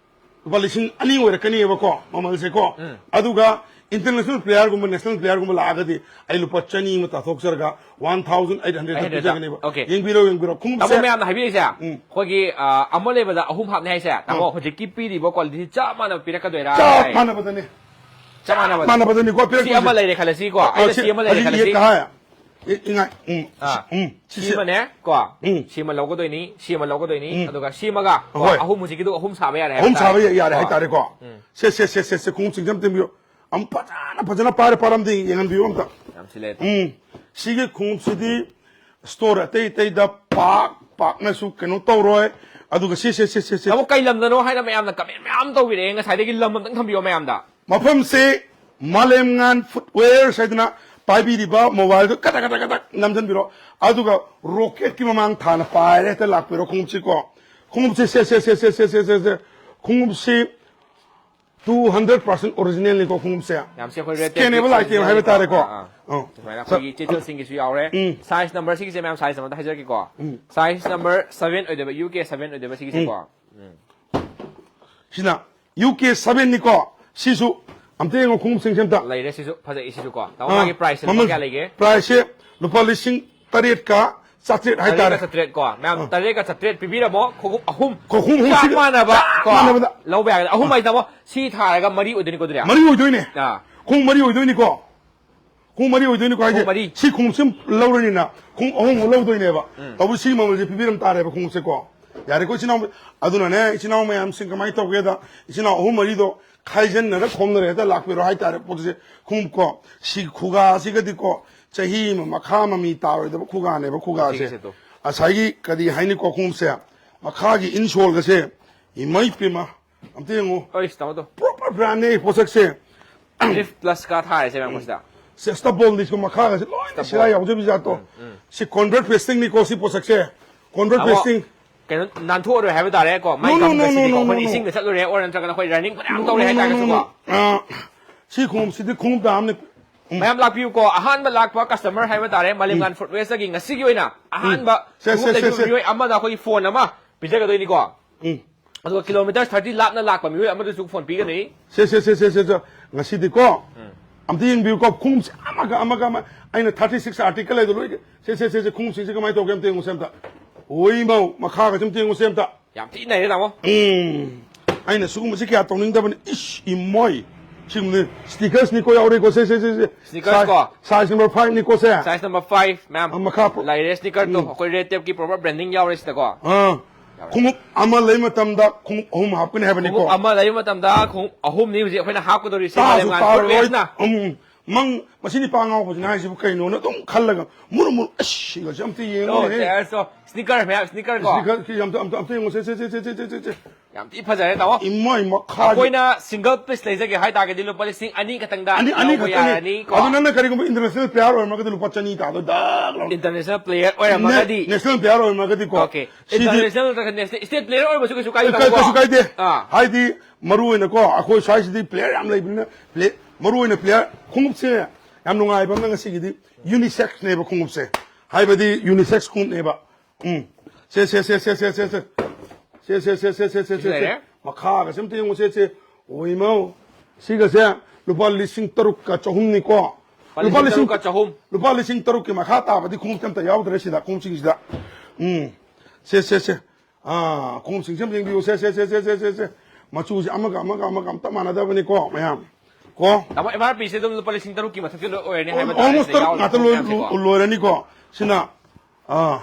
ꯂꯨꯄꯥ ꯂꯤꯁꯤꯡ ꯑꯅꯤ ꯑꯣꯏꯔꯛꯀꯅꯤꯕꯀꯣ ꯃꯃꯜꯁꯦꯀꯣ꯫ ꯎꯝ꯫ ꯑꯗꯨꯒ ꯏꯟꯇꯔꯅꯦꯁꯅꯦꯜ ꯄ꯭ꯂꯦꯌꯔꯒꯨꯝꯕ, ꯅꯦꯁꯅꯦꯜ ꯄ꯭ꯂꯦꯌꯔꯒꯨꯝꯕ ꯂꯥꯛꯑꯒꯗꯤ ꯑꯩ ꯂꯨꯄꯥ ꯆꯅꯤ ꯑꯃ ꯇꯥꯊꯣꯛꯆꯔꯒ one thousand eight hundred eight hundred. ꯄꯤꯖꯒꯅꯦꯕ꯫ Okay. ꯌꯦꯡꯕꯤꯔꯣ, ꯌꯦꯡꯕꯤꯔꯣ꯫ ꯈꯣꯡꯎꯞꯁꯦ ꯇꯥꯃꯣ ꯃꯌꯥꯝꯅ ꯍꯥꯏꯕꯤꯔꯤꯁꯦ, ꯎꯝ꯫ ꯑꯩꯈꯣꯏꯒꯤ, ꯑ, ꯑꯃ ꯂꯩꯕꯗ ꯑꯍꯨꯝ ꯍꯥꯞꯅꯤ ꯍꯥꯏꯁꯦ, ꯇꯥꯃꯣ, ꯎꯝ꯫ ꯍꯧꯖꯤꯛꯀꯤ ꯄꯤꯔꯤꯕ ꯀ꯭ꯋꯥꯂꯤꯇꯤ ꯆꯞ ꯃꯥꯟꯅꯕ ꯄꯤꯔꯛꯀꯗꯣꯏꯔꯥ? ꯆꯞ ꯍꯥꯏ꯫ ꯃꯥꯟꯅꯕꯗꯅꯤ꯫ ꯆꯞ ꯃꯥꯟꯅꯕꯗ꯫ ꯃꯥꯟꯅꯕꯗꯅꯤꯀꯣ ꯁꯤ ꯄꯤꯔꯛꯇꯣꯏꯁꯦ꯫ ꯑꯃ ꯂꯩꯔꯦ ꯈꯜꯂꯁꯤꯀꯣ, ꯑꯩꯅ ꯁꯤ ꯁꯤ ꯑꯃ ꯂꯩꯔꯦ ꯍꯧꯖꯤꯛ ꯈꯜꯂꯁꯤ꯫ ꯌꯦꯛꯀ ꯍꯥꯏ꯫ ꯏ- ꯏꯉꯥꯏ꯫ ꯎꯝ꯫ ꯑꯥ, ꯎꯝ꯫ ꯁꯤ- ꯁꯤ- ꯁꯤꯃꯅꯦ ꯀꯣ꯫ ꯎꯝ꯫ ꯁꯤꯃ ꯂꯧꯒꯗꯣꯏꯅꯤ, ꯁꯤꯃ ꯂꯧꯒꯗꯣꯏꯅꯤ꯫ ꯎꯝ꯫ ꯑꯗꯨꯒ ꯁꯤꯃꯒ ꯀꯣ, ꯍꯣꯏ꯫ ꯑꯍꯨꯝ ꯍꯧꯖꯤꯛꯀꯤꯗꯨ ꯑꯍꯨꯝ ꯁꯥꯕ ꯌꯥꯔꯦ ꯑꯍꯨꯝ ꯍꯥꯏꯕ ꯇꯥꯔꯦ꯫ ꯁꯥꯕ ꯌꯥ- ꯌꯥꯔꯦ ꯀꯣ꯫ ꯍꯥꯏꯇꯥꯔꯦꯀꯣ꯫ ꯎꯝ꯫ ꯁꯦ ꯁꯦ ꯁꯦ ꯁꯦ ꯁꯦ ꯈꯣꯡꯎꯞ ꯆꯤꯡꯖꯝ ꯇꯤꯡꯕꯤꯌꯨ꯫ ꯑꯃ ꯐꯖꯅ ꯐꯖꯅ ꯄꯥꯏꯔ ꯄꯥꯏꯔꯝꯗꯤ ꯌꯦꯡꯍꯟꯕꯤꯌꯨ ꯑꯝꯇ꯫ ꯌꯥꯝ ꯁꯤꯜꯂꯦ ꯑꯗꯣ꯫ ꯎꯝ꯫ ꯁꯤꯒꯤ ꯈꯣꯡꯎꯞꯁꯤꯗꯤ ꯁ꯭ꯇꯣꯔ ꯑꯇꯩ ꯑꯇꯩꯗ ꯄꯥꯛ ꯄꯥꯛꯅꯁꯨ ꯀꯩꯅꯣ ꯇꯧꯔꯣꯏ꯫ ꯑꯗꯨꯒ ꯁꯤ ꯁꯦ ꯁꯦ ꯁꯦ ꯁꯦ ꯇꯥꯃꯣ, ꯀꯩ ꯂꯝꯗꯅꯣ ꯍꯥꯏꯅ ꯃꯌꯥꯝꯅ ꯀꯃꯦꯟ ꯃꯌꯥꯝ ꯇꯧꯕꯤꯔꯛꯑꯦ, ꯉꯁꯥꯏꯗꯒꯤ ꯂꯝ ꯑꯝꯇꯪ ꯊꯝꯕꯤꯌꯣ ꯃꯌꯥꯝꯗ꯫ ꯃꯐꯝꯁꯤ ꯃꯥꯂꯦꯝꯉꯥꯟ ꯐꯨꯠꯋꯦꯌꯔꯁ ꯍꯥꯏꯗꯅ ꯄꯥꯏꯕꯤꯔꯤꯕ ꯃꯣꯕꯥꯏꯜꯗꯣ ꯀꯗꯛ ꯀꯗꯛ ꯀꯗꯛ ꯅꯝꯁꯤꯟꯕꯤꯔꯣ꯫ ꯑꯗꯨꯒ ꯔꯣꯀꯦꯠꯀꯤ ꯃꯃꯥꯡ ꯊꯥꯅ ꯄꯥꯏꯔꯦ ꯍꯦꯛꯇ ꯂꯥꯛꯄꯤꯔꯣ ꯈꯣꯡꯎꯞꯁꯤꯀꯣ꯫ ꯈꯣꯡꯎꯞꯁꯦ ꯁꯦ ꯁꯦ ꯁꯦ ꯁꯦ ꯁꯦ ꯁꯦ ꯁꯦ ꯈꯣꯡꯎꯞꯁꯤ ꯇꯨ ꯍꯟꯗ꯭ꯔꯦꯠ ꯄꯥꯔꯁꯦꯟ ꯑꯣꯔꯤꯖꯤꯅꯦꯜꯅꯤꯀꯣ ꯈꯣꯡꯎꯞꯁꯦ꯫ ꯌꯥꯝ ꯁꯤ ꯑꯩꯈꯣꯏ ꯔꯦꯠ Scannable item ꯍꯥꯏꯕ ꯇꯥꯔꯦꯀꯣ꯫ ꯑꯥ, ꯑꯥ꯫ ꯑꯥ꯫ ꯁꯨꯃꯥꯏꯅ ꯑꯩꯈꯣꯏꯒꯤ ꯆꯦꯆꯜꯁꯤꯡꯒꯤꯁꯨ ꯌꯥꯎꯔꯦ꯫ ꯎꯝ꯫ ꯁꯥꯏꯖ ꯅꯝꯕꯔ ꯁꯤꯒꯤꯁꯦ ꯃꯌꯥꯝ ꯁꯥꯏꯖ ꯑꯃꯗ ꯍꯥꯏꯖꯔꯛꯀꯦꯀꯣ꯫ ꯁꯥꯏꯖ ꯅꯝꯕꯔ ꯁꯚꯦꯟ ꯑꯣꯏꯗꯣꯏꯕ, ꯌꯨ ꯀꯦ ꯁꯚꯦꯟ ꯑꯣꯏꯗꯣꯏꯕ ꯁꯤꯒꯤꯁꯦꯀꯣ꯫ ꯁꯤꯅ ꯌꯨ ꯀꯦ ꯁꯚꯦꯟꯅꯤꯀꯣ꯫ ꯁꯤꯁꯨ ꯑꯝꯇ ꯌꯦꯡꯉꯣ ꯈꯣꯡꯎꯞꯁꯤꯡꯁꯦ ꯑꯝꯇ꯫ ꯂꯩꯔꯦ ꯁꯤꯁꯨ, ꯐꯖꯩ ꯁꯤꯁꯨ ꯀꯣ꯫ ꯇꯥꯃꯣ, ꯃꯥꯒꯤ ꯄ꯭ꯔꯥꯏꯁꯁꯦ ꯂꯨꯄꯥ ꯀꯌꯥ ꯂꯩꯒꯦ? ꯄ꯭ꯔꯥꯏꯁꯁꯦ ꯂꯨꯄꯥ ꯂꯤꯁꯤꯡ ꯇꯔꯦꯠꯀ ꯆꯥꯇ꯭ꯔꯦꯠ ꯍꯥꯏꯇꯥꯔꯦ꯫ ꯇꯔꯦꯠꯀ ꯆꯥꯇ꯭ꯔꯦꯠ ꯀꯣ꯫ ꯃꯌꯥꯝ, ꯇꯔꯦꯠꯀ ꯆꯥꯇ꯭ꯔꯦꯠ ꯄꯤꯕꯤꯔꯝꯃꯣ, ꯈꯣꯡꯎꯞ ꯑꯍꯨꯝ꯫ ꯈꯣꯡꯎꯞ ꯑꯍꯨꯝ ꯆꯞ ꯁꯤꯗ ꯃꯥꯟꯅꯕ ꯆꯞ ꯀꯣ꯫ ꯃꯥꯟꯅꯕꯗ꯫ ꯂꯧꯕ ꯌꯥꯒꯅꯤ꯫ ꯑꯍꯨꯝ ꯍꯥꯏꯁꯦ ꯇꯥꯃꯣ, ꯁꯤ ꯊꯥꯔꯒ ꯃꯔꯤ ꯑꯣꯏꯗꯣꯏꯅꯤꯀꯣ ꯑꯗꯨꯗꯤ? ꯃꯔꯤ ꯑꯣꯏꯗꯣꯏꯅꯦ꯫ ꯑꯥ꯫ ꯈꯣꯡꯎꯞ ꯃꯔꯤ ꯑꯣꯏꯗꯣꯏꯅꯤꯀꯣ꯫ ꯈꯣꯡꯎꯞ ꯃꯔꯤ ꯑꯣꯏꯗꯣꯏꯅꯤꯀꯣ ꯍꯥꯏꯁꯦ꯫ ꯈꯣꯡꯎꯞ ꯃꯔꯤ꯫ ꯁꯤ ꯈꯣꯡꯎꯞꯁꯤ ꯂꯧꯔꯅꯤꯅ ꯈꯣꯡꯎꯞ ꯑꯍꯨꯝꯃꯨꯛ ꯂꯧꯗꯣꯏꯅꯦꯕ꯫ ꯇꯧꯕ ꯁꯤ ꯃꯃꯜꯁꯦ ꯄꯤꯕꯤꯔꯝ ꯇꯥꯔꯦꯕ ꯈꯣꯡꯎꯞꯁꯦꯀꯣ꯫ ꯌꯥꯔꯦꯀꯣ ꯏꯆꯤꯟ ꯏꯅꯥꯎ꯫ ꯑꯗꯨꯅꯅꯦ ꯏꯆꯤꯟ ꯏꯅꯥꯎ ꯃꯌꯥꯝꯁꯤꯡ ꯀꯃꯥꯏꯅ ꯇꯧꯒꯦꯗ, ꯏꯆꯤꯟ ꯏꯅꯥꯎ ꯑꯍꯨꯝ ꯃꯔꯤꯗꯣ ꯈꯥꯏꯖꯟꯅꯔ ꯈꯣꯝꯅꯔ ꯍꯦꯛꯇ ꯂꯥꯛꯄꯤꯔꯣ ꯍꯥꯏꯇꯥꯔꯦ ꯄꯣꯠꯁꯦ꯫ ꯈꯣꯡꯎꯞꯀꯣ, ꯁꯤ ꯈꯨꯒꯥꯁꯤꯒꯗꯤꯀꯣ ꯆꯍꯤ ꯑꯃ ꯃꯈꯥ ꯑꯃ ꯃꯤ ꯇꯥꯔꯣꯏꯗꯕ ꯈꯨꯒꯥꯅꯦꯕ ꯈꯨꯒꯥꯁꯦ꯫ ꯁꯤꯒꯤꯁꯦ ꯇꯣ꯫ ꯉꯁꯥꯏꯒꯤ ꯀꯔꯤ ꯍꯥꯏꯅꯤꯀꯣ ꯈꯣꯡꯎꯞꯁꯦ, ꯃꯈꯥꯒꯤ ꯏꯟꯁꯣꯜꯒꯁꯦ ꯏꯃꯩ ꯄꯤꯃ ꯑꯝꯇ ꯌꯦꯡꯉꯨ꯫ ꯑꯩꯁ, ꯇꯥꯃꯣ ꯇꯣ꯫ ꯄ꯭ꯔꯣꯄꯔ ꯕ꯭ꯔꯥꯟꯅꯦ ꯄꯣꯠꯁꯛꯁꯦ꯫ ꯂꯤꯐ ꯄ꯭ꯂꯁꯀ ꯊꯥꯔꯤꯁꯦ ꯃꯌꯥꯝ ꯁꯤꯗ꯫ ꯁꯦ ꯁ꯭ꯇꯕꯣꯜꯅꯤꯁꯀꯣ ꯃꯈꯥꯒꯁꯦ ꯂꯣꯏꯅ ꯁ꯭ꯇꯕꯣꯜ꯫ ꯁꯤꯔꯥ ꯌꯥꯎꯖꯕꯤ ꯖꯥꯠꯇꯣ꯫ ꯁꯤ ꯀꯣꯟꯚꯔꯠ ꯄꯦꯁꯇꯤꯡꯅꯤꯀꯣ ꯁꯤ ꯄꯣꯠꯁꯛꯁꯦ꯫ ꯀꯣꯟꯚꯔꯠ ꯇꯥꯃꯣ, ꯄꯦꯁꯇꯤꯡ꯫ ꯀꯩꯅꯣ ꯅꯥꯟꯊꯣꯛꯑꯔꯣꯏ ꯍꯥꯏꯕ ꯇꯥꯔꯦꯀꯣ꯫ ꯃꯥꯏ No, no, no, ꯒꯝꯒꯁꯤꯗꯤꯀꯣ, no, no, ꯑꯩꯈꯣꯏꯅ no, no. ꯏꯁꯤꯡꯗ ꯆꯠꯂꯨꯔꯦ ꯑꯣꯔ ꯅꯠꯇ꯭ꯔꯒꯅ ꯑꯩꯈꯣꯏ ꯔꯟꯅꯤꯡ ꯐꯅꯌꯥꯝ ꯇꯧꯔꯦ ꯍꯥꯏꯇꯥꯔꯒꯁꯨꯀꯣ꯫ ꯑꯥ, ꯁꯤ ꯈꯣꯡꯎꯞꯁꯤꯗꯤ ꯈꯣꯡꯎꯞ ꯗꯥꯝꯅꯤ꯫ ꯃꯌꯥꯝ ꯂꯥꯛꯄꯤꯌꯨꯀꯣ, ꯑꯍꯥꯟꯕ ꯂꯥꯛꯄ ꯀꯁꯇꯃꯔ ꯍꯥꯏꯕ ꯇꯥꯔꯦ, ꯃꯥꯂꯦꯝꯉꯥꯟ ꯐꯨꯠꯋꯦꯌꯔꯁꯇꯒꯤ ꯉꯁꯤꯒꯤ ꯑꯣꯏꯅ ꯑꯍꯥꯟꯕ ꯁꯦ, ꯁꯦ, ꯈꯣꯡꯎꯞ ꯁꯦ, ꯂꯩꯕꯤꯕ ꯁꯦ꯫ ꯃꯤꯑꯣꯏ ꯑꯃꯗ ꯑꯩꯈꯣꯏꯒꯤ ꯐꯣꯟ ꯑꯃ ꯄꯤꯖꯒꯗꯣꯏꯅꯤꯀꯣ꯫ ꯎꯝ꯫ ꯑꯗꯨꯒ ꯀꯤꯂꯣꯃꯤꯇꯔ ꯊꯥꯔꯇꯤ ꯂꯥꯞꯅ ꯂꯥꯛꯄ ꯃꯤꯑꯣꯏ ꯑꯃꯗꯁꯨ ꯐꯣꯟ ꯄꯤꯒꯅꯤ꯫ ꯁꯦ ꯁꯦ ꯁꯦ ꯁꯦ ꯁꯦ ꯁꯦ꯫ ꯉꯁꯤꯗꯤꯀꯣ ꯑꯝꯇ ꯌꯦꯡꯕꯤꯌꯨꯀꯣ ꯈꯣꯡꯎꯞꯁꯦ ꯑꯃꯒ ꯑꯃꯒ ꯑꯃ꯫ ꯑꯩꯅ ꯊꯥꯔꯇꯤ ꯁꯤꯛꯁ ꯑꯥꯔꯇꯤꯀꯜ ꯍꯥꯏꯗꯣ ꯂꯣꯏ꯫ ꯁꯦ ꯁꯦ ꯁꯦ ꯁꯦ ꯈꯣꯡꯎꯞꯁꯤꯡꯁꯦ ꯀꯃꯥꯏꯅ ꯇꯧꯒꯦ ꯑꯝꯇ ꯌꯦꯡꯉꯨꯁꯦ ꯑꯝꯇ꯫ ꯑꯣꯏ ꯃꯧ ꯃꯈꯥꯒꯁꯦ ꯑꯝꯇ ꯌꯦꯡꯉꯨꯁꯦ ꯑꯝꯇ꯫ ꯌꯥꯝ ꯊꯤ ꯅꯩꯔꯦ ꯇꯥꯃꯣ꯫ ꯎꯝ꯫ ꯑꯩꯅ ꯁꯤꯒꯨꯝꯕꯁꯤ ꯀꯌꯥ ꯇꯧꯅꯤꯡꯗꯕꯅꯤ꯫ ꯏꯁ ꯏꯃꯣꯏ꯫ ꯁꯤꯒꯨꯝꯕꯅꯤ, sneakers ꯅꯤꯀꯣ ꯌꯥꯎꯔꯦꯀꯣ, ꯁꯦ, ꯁꯦ, ꯁꯦ, ꯁꯦ꯫ Sneakers ꯀꯣ? Size number five ꯅꯤꯀꯣ, ꯁꯦ꯫ Size number five, ma'am꯫ ꯑꯥ, ꯃꯈꯥ ꯄꯣ-, ꯂꯩꯔꯦ, sneaker ꯗꯣ꯫ ꯎꯝ꯫ ꯑꯩꯈꯣꯏ Red Tape ꯀꯤ proper branding ꯌꯥꯎꯔꯦ ꯁꯤꯗꯀꯣ꯫ ꯑꯥ꯫ ꯌꯥꯎꯔꯦ꯫ ꯈꯣꯡꯎꯞ ꯑꯃ ꯂꯩ ꯃꯇꯝꯗ ꯈꯣꯡꯎꯞ ꯑꯍꯨꯝ ꯍꯥꯞꯀꯅꯤ ꯍꯍꯥꯏꯕꯅꯤꯀꯣ꯫ ꯈꯣꯡꯎꯞ ꯑꯃ ꯂꯩꯕ ꯃꯇꯝꯗ ꯈꯣꯡꯎꯞ ꯑꯍꯨꯝꯅꯤ ꯍꯧꯖꯤꯛ ꯑꯩꯈꯣꯏꯅ ꯍꯥꯞꯀꯗꯧꯔꯤꯁꯦ, ꯇꯥꯁꯨ ꯃꯥꯂꯦꯝꯉꯥꯟ ꯇꯥꯔꯔꯣꯏ꯫ Footwears ꯅ꯫ ꯎꯝ, ꯃꯪ, ꯃꯁꯤ ꯅꯤꯄꯥ ꯉꯥꯎꯕꯁꯤꯅ ꯍꯥꯏꯁꯤꯕꯨ ꯀꯩꯅꯣꯅ ꯑꯗꯨꯝ ꯈꯜꯂꯒ ꯃꯨꯔꯨ ꯃꯨꯔꯨ, ꯑꯁ, ꯁꯤꯒꯁꯦ ꯑꯝꯇ ꯌꯦꯡꯉꯨꯅꯦꯍꯦ꯫ Sneaker ꯁꯦ, sneaker ꯀꯣ꯫ Sneaker ꯁꯤ ꯑꯝꯇ, ꯑꯝꯇ, ꯑꯝꯇ ꯌꯦꯡꯉꯨꯁꯦ, ꯁꯦ, ꯁꯦ꯫ ꯌꯥꯝ ꯊꯤ ꯐꯖꯔꯦ, ꯇꯥꯃꯣ꯫ ꯏꯃꯥꯏ, ꯃꯈꯥꯁꯦ꯫ ꯑꯩꯈꯣꯏꯅ single piece ꯂꯩꯖꯒꯦ ꯍꯥꯏ ꯇꯥꯔꯒꯗꯤ ꯂꯨꯄꯥ ꯂꯤꯁꯤꯡ ꯑꯅꯤ ꯈꯛꯇꯪꯗ ꯑꯅꯤ, ꯑꯅꯤ ꯂꯧꯕ ꯈꯛꯇꯅꯤ꯫ ꯌꯥꯔꯅꯤ ꯀꯣ꯫ ꯑꯗꯨ ꯅꯪꯅ ꯀꯔꯤꯒꯨꯝꯕ international player ꯑꯣꯏꯔꯝꯃꯒꯗꯤ ꯂꯨꯄꯥ ꯆꯅꯤ ꯇꯥꯗꯣꯏ ꯗꯛ ꯂꯥꯎꯅ꯫ International player ꯑꯣꯏꯔꯝꯃꯒꯗꯤ꯫ ꯅꯦ-, national player ꯑꯣꯏꯔꯝꯃꯒꯗꯤ ꯀꯣ꯫ Okay꯫ ꯁꯤꯗꯤ international ꯅꯠꯇ꯭ꯔꯒ national, state player ꯑꯣꯏꯔꯝꯕꯁꯨ ꯀꯩꯁꯨ ꯀꯥꯏꯗꯦ, ꯀꯩ-, ꯇꯥꯃꯣ꯫ ꯀꯩꯁꯨ ꯀꯥꯏꯗꯦ꯫ ꯑꯥ꯫ ꯍꯥꯏꯗꯤ ꯃꯔꯨ ꯑꯣꯏꯅꯀꯣ ꯑꯩꯈꯣꯏ ꯁ꯭ꯋꯥꯏꯁꯤꯗꯤ player ꯌꯥꯝ ꯂꯩꯕꯅꯤꯅ play-, ꯃꯔꯨ ꯑꯣꯏꯅ player ꯈꯣꯡꯎꯞꯁꯦ ꯌꯥꯝ ꯅꯨꯡꯉꯥꯏꯕ ꯑꯃꯅ ꯉꯁꯤꯒꯤꯗꯤ unisex ꯅꯦꯕ ꯈꯣꯡꯎꯞꯁꯦ꯫ ꯍꯥꯏꯕꯗꯤ unisex ꯈꯣꯡꯎꯞꯅꯦꯕ꯫ ꯎꯝ꯫ ꯁꯦ, ꯁꯦ, ꯁꯦ꯫ ꯁꯤ ꯂꯩꯔꯦ꯫ ꯃꯈꯥꯒꯁꯦ ꯑꯝꯇ ꯌꯦꯡꯉꯨ, ꯁꯦ, ꯁꯦ꯫ ꯑꯣꯏꯃꯧ꯫ ꯁꯤꯒꯁꯦ ꯂꯨꯄꯥ ꯂꯤꯁꯤꯡ ꯇꯔꯨꯛꯀ ꯆꯍꯨꯝꯅꯤꯀꯣ꯫ ꯂꯨꯄꯥ ꯂꯨꯄꯥ ꯂꯤꯁꯤꯡ ꯂꯤꯁꯤꯡ ꯇꯔꯨꯛꯀ ꯆꯍꯨꯝ꯫ ꯂꯨꯄꯥ ꯂꯤꯁꯤꯡ ꯇꯔꯨꯛꯀꯤ ꯃꯈꯥ ꯇꯥꯕꯗꯤ ꯈꯣꯡꯎꯞꯇꯤ ꯑꯝꯇ ꯌꯥꯎꯗ꯭ꯔꯦ ꯁꯤꯗ, ꯈꯣꯡꯎꯞꯁꯤꯡꯁꯤꯗ꯫ ꯎꯝ꯫ ꯁꯦ, ꯁꯦ, ꯁꯦ꯫ ꯑꯥ, ꯈꯣꯡꯎꯞꯁꯤꯡꯁꯦ ꯑꯝꯇ ꯌꯦꯡꯕꯤꯌꯨ꯫ ꯁꯦ, ꯁꯦ, ꯁꯦ꯫ ꯃꯆꯨꯁꯦ ꯑꯃꯒ, ꯑꯃꯒ, ꯑꯃꯒ ꯑꯝꯇ ꯃꯥꯟꯅꯗꯕꯅꯤꯀꯣ, ꯃꯌꯥꯝ꯫ ꯀꯣ? ꯇꯥꯃꯣ, M R P ꯁꯦ ꯑꯗꯨꯝ ꯂꯨꯄꯥ ꯂꯤꯁꯤꯡ ꯇꯔꯨꯛꯀꯤ ꯃꯊꯛꯇ ꯂꯣꯏ ꯑꯣꯏꯔꯅꯤ ꯍꯥꯏꯕ ꯇꯥꯔꯦ, almost ꯁꯤꯗ ꯇꯔꯨꯛ ꯌꯥꯎꯔꯤꯕ ꯉꯥꯛꯇ ꯈꯣꯡꯎꯞ ꯂꯣꯏ-, ꯃꯌꯥꯝꯁꯦꯀꯣ꯫ ꯂꯣꯏꯔꯅꯤꯀꯣ꯫ ꯁꯤꯅ, ꯑꯥ,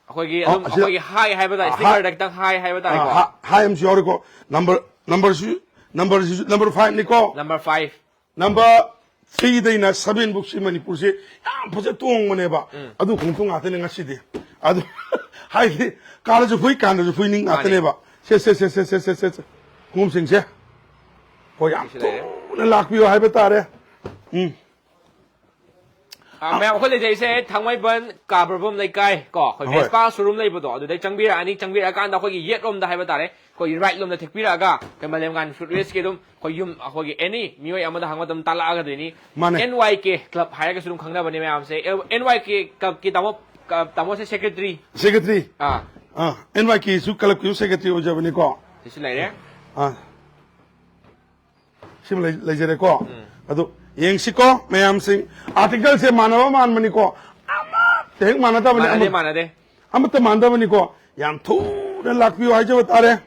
ꯑꯩꯈꯣꯏꯒꯤ ꯑ, ꯑꯗꯨꯝ ꯑꯁꯤꯗ ꯑꯩꯈꯣꯏꯒꯤ high ꯍꯥꯏꯕ ꯇꯥꯔꯦ, ꯑ, sneaker ꯗ ꯈꯤꯇꯪ high ꯍꯥꯏꯕ ꯑ, ꯇꯥꯔꯦꯀꯣ꯫ ꯍꯥ-, high ꯑꯃꯁꯨ ꯌꯥꯎꯔꯤꯀꯣ꯫ Number, number ꯁꯤ, number ꯁꯤꯁꯨ number five ꯅꯤꯀꯣ꯫ Number five꯫ Number three ꯗꯩꯅ seven ꯕꯨꯛꯁꯤ ꯃꯅꯤꯄꯨꯔꯁꯤ ꯌꯥꯝ ꯐꯖ ꯇꯣꯡꯕꯅꯦꯕ꯫ ꯎꯝ꯫ ꯑꯗꯨ ꯈꯣꯡꯎꯞꯇꯨ ꯉꯥꯛꯇꯅꯦ ꯉꯁꯤꯗꯤ꯫ ꯑꯗꯨ ꯍꯥꯏꯗꯤ ꯀꯥꯔꯁꯨ ꯐꯨꯏ, ꯀꯥꯟꯗꯁꯨ ꯐꯨꯏ ꯅꯤꯡ ꯃꯥꯅꯦ꯫ ꯉꯥꯛꯇꯅꯦꯕ꯫ ꯁꯦ, ꯁꯦ, ꯁꯦ꯫ ꯈꯣꯡꯎꯞꯁꯤꯡꯁꯦ꯫ ꯍꯣꯏ, ꯌꯥꯝ ꯁꯤ ꯂꯩꯔꯦ꯫ ꯊꯨꯅ ꯂꯥꯛꯄꯤꯌꯨ ꯍꯥꯏꯕ ꯇꯥꯔꯦ꯫ ꯎꯝ꯫ ꯑ, ꯃꯌꯥꯝ, ꯑꯩꯈꯣꯏ ꯂꯩꯖꯩꯁꯦ ꯊꯥꯡꯃꯩꯕꯟ ꯀꯥꯕ꯭ꯔꯕꯝ ꯂꯩꯀꯥꯏ ꯀꯣ, ꯑꯩꯈꯣꯏ ꯍꯣꯏ꯫ Vespa showroom ꯂꯩꯕꯗꯣ, ꯑꯗꯨꯗꯩ ꯆꯪꯕꯤꯔꯛꯑꯅꯤ꯫ ꯆꯪꯕꯤꯔꯛꯑꯀꯥꯟꯗ ꯑꯩꯈꯣꯏꯒꯤ ꯌꯦꯠꯂꯣꯝꯗ ꯍꯥꯏꯕ ꯇꯥꯔꯦ, ꯑꯩꯈꯣꯏ right ꯂꯣꯝꯗ ꯊꯦꯛꯄꯤꯔꯛꯑꯒ ꯑꯩꯈꯣꯏ ꯃꯥꯂꯦꯝꯉꯥꯟ Footwears ꯀꯤ ꯑꯗꯨꯝ ꯑꯩꯈꯣꯏ ꯌꯨꯝ, ꯑꯩꯈꯣꯏꯒꯤ any ꯃꯤꯑꯣꯏ ꯑꯃꯗ ꯍꯪꯕ ꯃꯇꯝꯗ ꯇꯥꯛꯂꯛꯑꯒꯗꯣꯏꯅꯤ꯫ ꯃꯥꯅꯦ꯫ N Y K club ꯍꯥꯏꯔꯒꯁꯨ ꯑꯗꯨꯝ ꯈꯪꯅꯕꯅꯦ ꯃꯌꯥꯝꯁꯦ꯫ N Y K club ꯀꯤ ꯇꯥꯃꯣ, ꯀ-, ꯇꯥꯃꯣꯁꯦ secretary꯫ Secretary꯫ ꯑꯥ꯫ ꯑꯥ, N Y K ꯁꯨ club ꯀꯤꯁꯨ secretary ꯑꯣꯏꯖꯕꯅꯤꯀꯣ꯫ ꯁꯤꯁꯨ ꯂꯩꯔꯦ꯫ ꯑꯥ꯫ ꯁꯤꯃ ꯂꯩ-, ꯂꯩꯖꯔꯦꯀꯣ꯫ ꯎꯝ꯫ ꯑꯗꯨ ꯌꯦꯡꯁꯤꯀꯣ ꯃꯌꯥꯝꯁꯤꯡ, article ꯁꯦ ꯃꯥꯟꯅꯕ ꯃꯥꯟꯕꯅꯤꯀꯣ, ꯑꯃꯠꯇ ꯍꯦꯛ ꯃꯥꯟꯅꯗꯕꯅꯤ, ꯃꯥꯟꯅꯗꯦ, ꯑꯃ-, ꯃꯥꯟꯅꯗꯦ꯫ ꯑꯃꯠꯇ ꯃꯥꯟꯅꯗꯕꯅꯤꯀꯣ꯫ ꯌꯥꯝ ꯊꯨꯅ ꯂꯥꯛꯄꯤꯌꯨ ꯍꯥꯏꯖꯕ ꯇꯥꯔꯦ꯫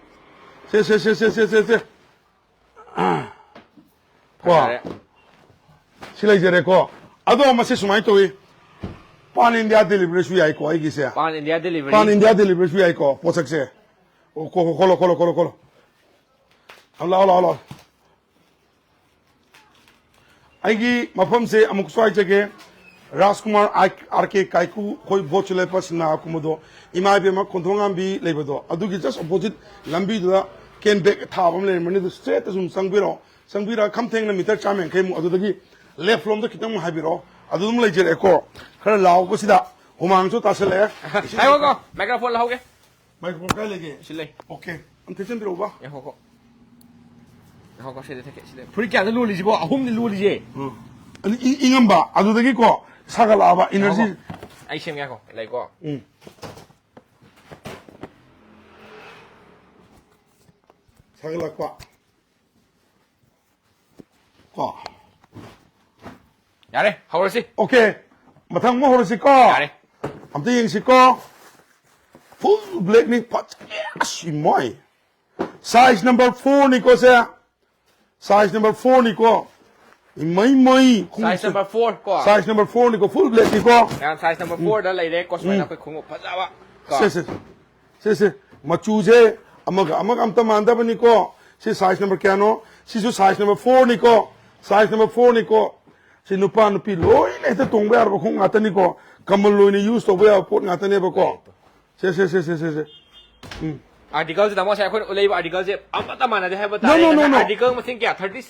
ꯁꯦ, ꯁꯦ, ꯁꯦ꯫ ꯀꯣ? ꯐꯖꯔꯦ꯫ ꯁꯤ ꯂꯩꯖꯔꯦꯀꯣ꯫ ꯑꯗꯣ ꯃꯁꯤ ꯁꯨꯃꯥꯏꯅ ꯇꯧꯏ, ꯄꯥꯟ ꯏꯟꯗꯤꯌꯥ ꯗꯦꯂꯤꯚꯔꯤꯁꯨ ꯌꯥꯏꯀꯣ ꯑꯩꯒꯤꯁꯦ꯫ ꯄꯥꯟ ꯏꯟꯗꯤꯌꯥ ꯗꯦꯂꯤꯚꯔꯤ꯫ ꯄꯥꯟ ꯏꯟꯗꯤꯌꯥ ꯗꯦꯂꯤꯚꯔꯤꯁꯨ ꯌꯥꯏꯀꯣ ꯄꯣꯠꯁꯛꯁꯦ꯫ ꯑꯣ, ꯀꯣ-, ꯀꯣ-, ꯈꯣꯠꯂꯣ, ꯈꯣꯠꯂꯣ, ꯈꯣꯠꯂꯣ, ꯈꯣꯠꯂꯣ꯫ ꯂꯥꯛꯑꯣ, ꯂꯥꯛꯑꯣ, ꯂꯥꯛꯑꯣ꯫ ꯑꯩꯒꯤ ꯃꯐꯝꯁꯦ ꯑꯃꯨꯛꯁꯨ ꯍꯥꯏꯖꯒꯦ, ꯔꯥꯖꯀꯨꯃꯥꯔ ꯑꯥꯏ-, ꯑꯥꯔ ꯀꯦ ꯀꯥꯏꯀꯨ ꯑꯩꯈꯣꯏ ꯕꯣꯠꯁꯨ ꯂꯦꯞꯄ ꯁꯤꯅꯦꯃꯥ ꯀꯨꯝꯕꯗꯣ, ꯏꯃꯥ ꯏꯕꯦꯝꯃ ꯈꯣꯟꯊꯣꯡꯉꯥꯝꯕꯤ ꯂꯩꯕꯗꯣ, ꯑꯗꯨꯒꯤ just opposite ꯂꯝꯕꯤꯗꯨꯗ ꯀꯦꯟ ꯕꯦꯛ ꯊꯥꯕ ꯑꯃ ꯂꯩꯔꯝꯕꯅꯤ, ꯑꯗꯨ straight ꯁꯨꯝ ꯆꯪꯕꯤꯔꯛꯑꯣ꯫ ꯆꯪꯕꯤꯔꯒ ꯈꯝ ꯊꯦꯡꯅ ꯃꯤꯇꯔ ꯆꯥꯝꯃ ꯌꯥꯡꯈꯩꯃꯨꯛ ꯑꯗꯨꯗꯒꯤ left ꯂꯣꯝꯗ ꯈꯤꯇꯪ ꯑꯃꯨꯛ ꯍꯥꯏꯕꯤꯔꯛꯑꯣ꯫ ꯑꯗꯨ ꯑꯗꯨꯝ ꯂꯩꯖꯔꯛꯑꯦꯀꯣ꯫ ꯈꯔ ꯂꯥꯎꯕꯁꯤꯗ ꯍꯨꯃꯥꯡꯁꯨ ꯇꯥꯁꯜꯂꯛꯑꯦ꯫ ꯉꯥꯏꯈꯣꯀꯣ, ꯃꯥꯏꯀ꯭ꯔꯣꯐꯣꯟ ꯂꯧꯍꯧꯒꯦ꯫ ꯃꯥꯏꯀ꯭ꯔꯣꯐꯣꯟ ꯀꯥꯏ ꯂꯩꯒꯦ? ꯁꯤ ꯂꯩ꯫ ꯑꯣꯀꯦ꯫ ꯑꯝ ꯊꯦꯛꯆꯟꯕꯤꯔꯛꯎꯕ꯫ ꯉꯥꯏꯈꯣꯀꯣ꯫ ꯉꯥꯏꯈꯣꯀꯣ, ꯁꯤꯗ ꯊꯦꯛꯀꯦ, ꯁꯤꯗ꯫ ꯐꯨꯔꯤꯠ ꯀꯌꯥꯗ ꯂꯣꯜꯂꯤꯁꯤꯕꯣ? ꯑꯍꯨꯝꯅꯤ ꯂꯣꯜꯂꯤꯁꯦ꯫ ꯎꯝ꯫ ꯑꯗꯨ ꯏ-, ꯏꯪꯉꯝꯕ, ꯑꯗꯨꯗꯒꯤꯀꯣ, ꯁꯥꯒꯠꯂꯛꯑꯕ, energy꯫ ꯉꯥꯏꯈꯣꯀꯣ꯫ ꯑꯩ ꯁꯦꯝꯒꯦ, ꯉꯥꯏꯈꯣ꯫ ꯂꯩꯀꯣ꯫ ꯎꯝ꯫ ꯁꯥꯒꯠꯂꯛꯄ꯫ ꯀꯣ꯫ ꯌꯥꯔꯦ, ꯍꯧꯔꯁꯤ꯫ ꯑꯣꯀꯦ, ꯃꯊꯪ ꯑꯃ ꯍꯧꯔꯁꯤꯀꯣ꯫ ꯌꯥꯔꯦ꯫ ꯑꯝꯇ ꯌꯦꯡꯁꯤꯀꯣ꯫ Full blackꯅꯤ, ꯐꯖꯔꯦ, ꯑꯁ, ꯏꯃꯥꯏ꯫ Size number fourꯅꯤꯀꯣ ꯁꯦ꯫ Size number fourꯅꯤꯀꯣ꯫ ꯏꯃꯩ ꯃꯩ, ꯈꯣꯡꯎꯞꯁꯦ꯫ Size number four ꯀꯣ꯫ Size number fourꯅꯤꯀꯣ, full blackꯅꯤꯀꯣ꯫ ꯃꯌꯥꯝ, size number fourꯗ ꯂꯩꯔꯦ, ꯀꯣ, ꯁꯨꯃꯥꯏꯅ ꯎꯝ꯫ ꯑꯩꯈꯣꯏ ꯈꯣꯡꯎꯞ ꯐꯖꯕ ꯀꯣ꯫ ꯁꯦ, ꯁꯦ꯫ ꯁꯦ, ꯁꯦ꯫ ꯃꯆꯨꯁꯦ ꯑꯃꯒ ꯑꯃꯒ ꯑꯝꯇ ꯃꯥꯟꯗꯕꯅꯤꯀꯣ꯫ ꯁꯤ size number ꯀꯌꯥꯅꯣ? ꯁꯤꯁꯨ size number fourꯅꯤꯀꯣ꯫ Size number fourꯅꯤꯀꯣ꯫ ꯁꯤ ꯅꯨꯄꯥ ꯅꯨꯄꯤ ꯂꯣꯏꯅ ꯍꯦꯛꯇ ꯇꯣꯡꯕ ꯌꯥꯔꯕ ꯈꯣꯡꯎꯞ ꯉꯥꯛꯇꯅꯤꯀꯣ꯫ ꯀꯃꯟ ꯑꯣꯏꯅ use ꯇꯧꯕ ꯌꯥꯕ ꯄꯣꯠ ꯉꯥꯛꯇꯅꯦꯕꯀꯣ꯫ ꯁꯦ, ꯁꯦ, ꯁꯦ, ꯁꯦ, ꯁꯦ, ꯁꯦ꯫ ꯎꯝ꯫ Articleꯁꯦ, ꯇꯥꯃꯣ, ꯉꯁꯥꯏ ꯑꯩꯈꯣꯏꯅ ꯎꯠꯂꯛꯏꯕ articleꯁꯦ ꯑꯃꯠꯇ ꯃꯥꯟꯅꯗꯦ ꯍꯥꯏꯕ ꯇꯥꯔꯦ꯫ No, no, no, ꯉꯁꯥꯏ no. Article ꯃꯁꯤꯡ ꯀꯌꯥ? Thirty?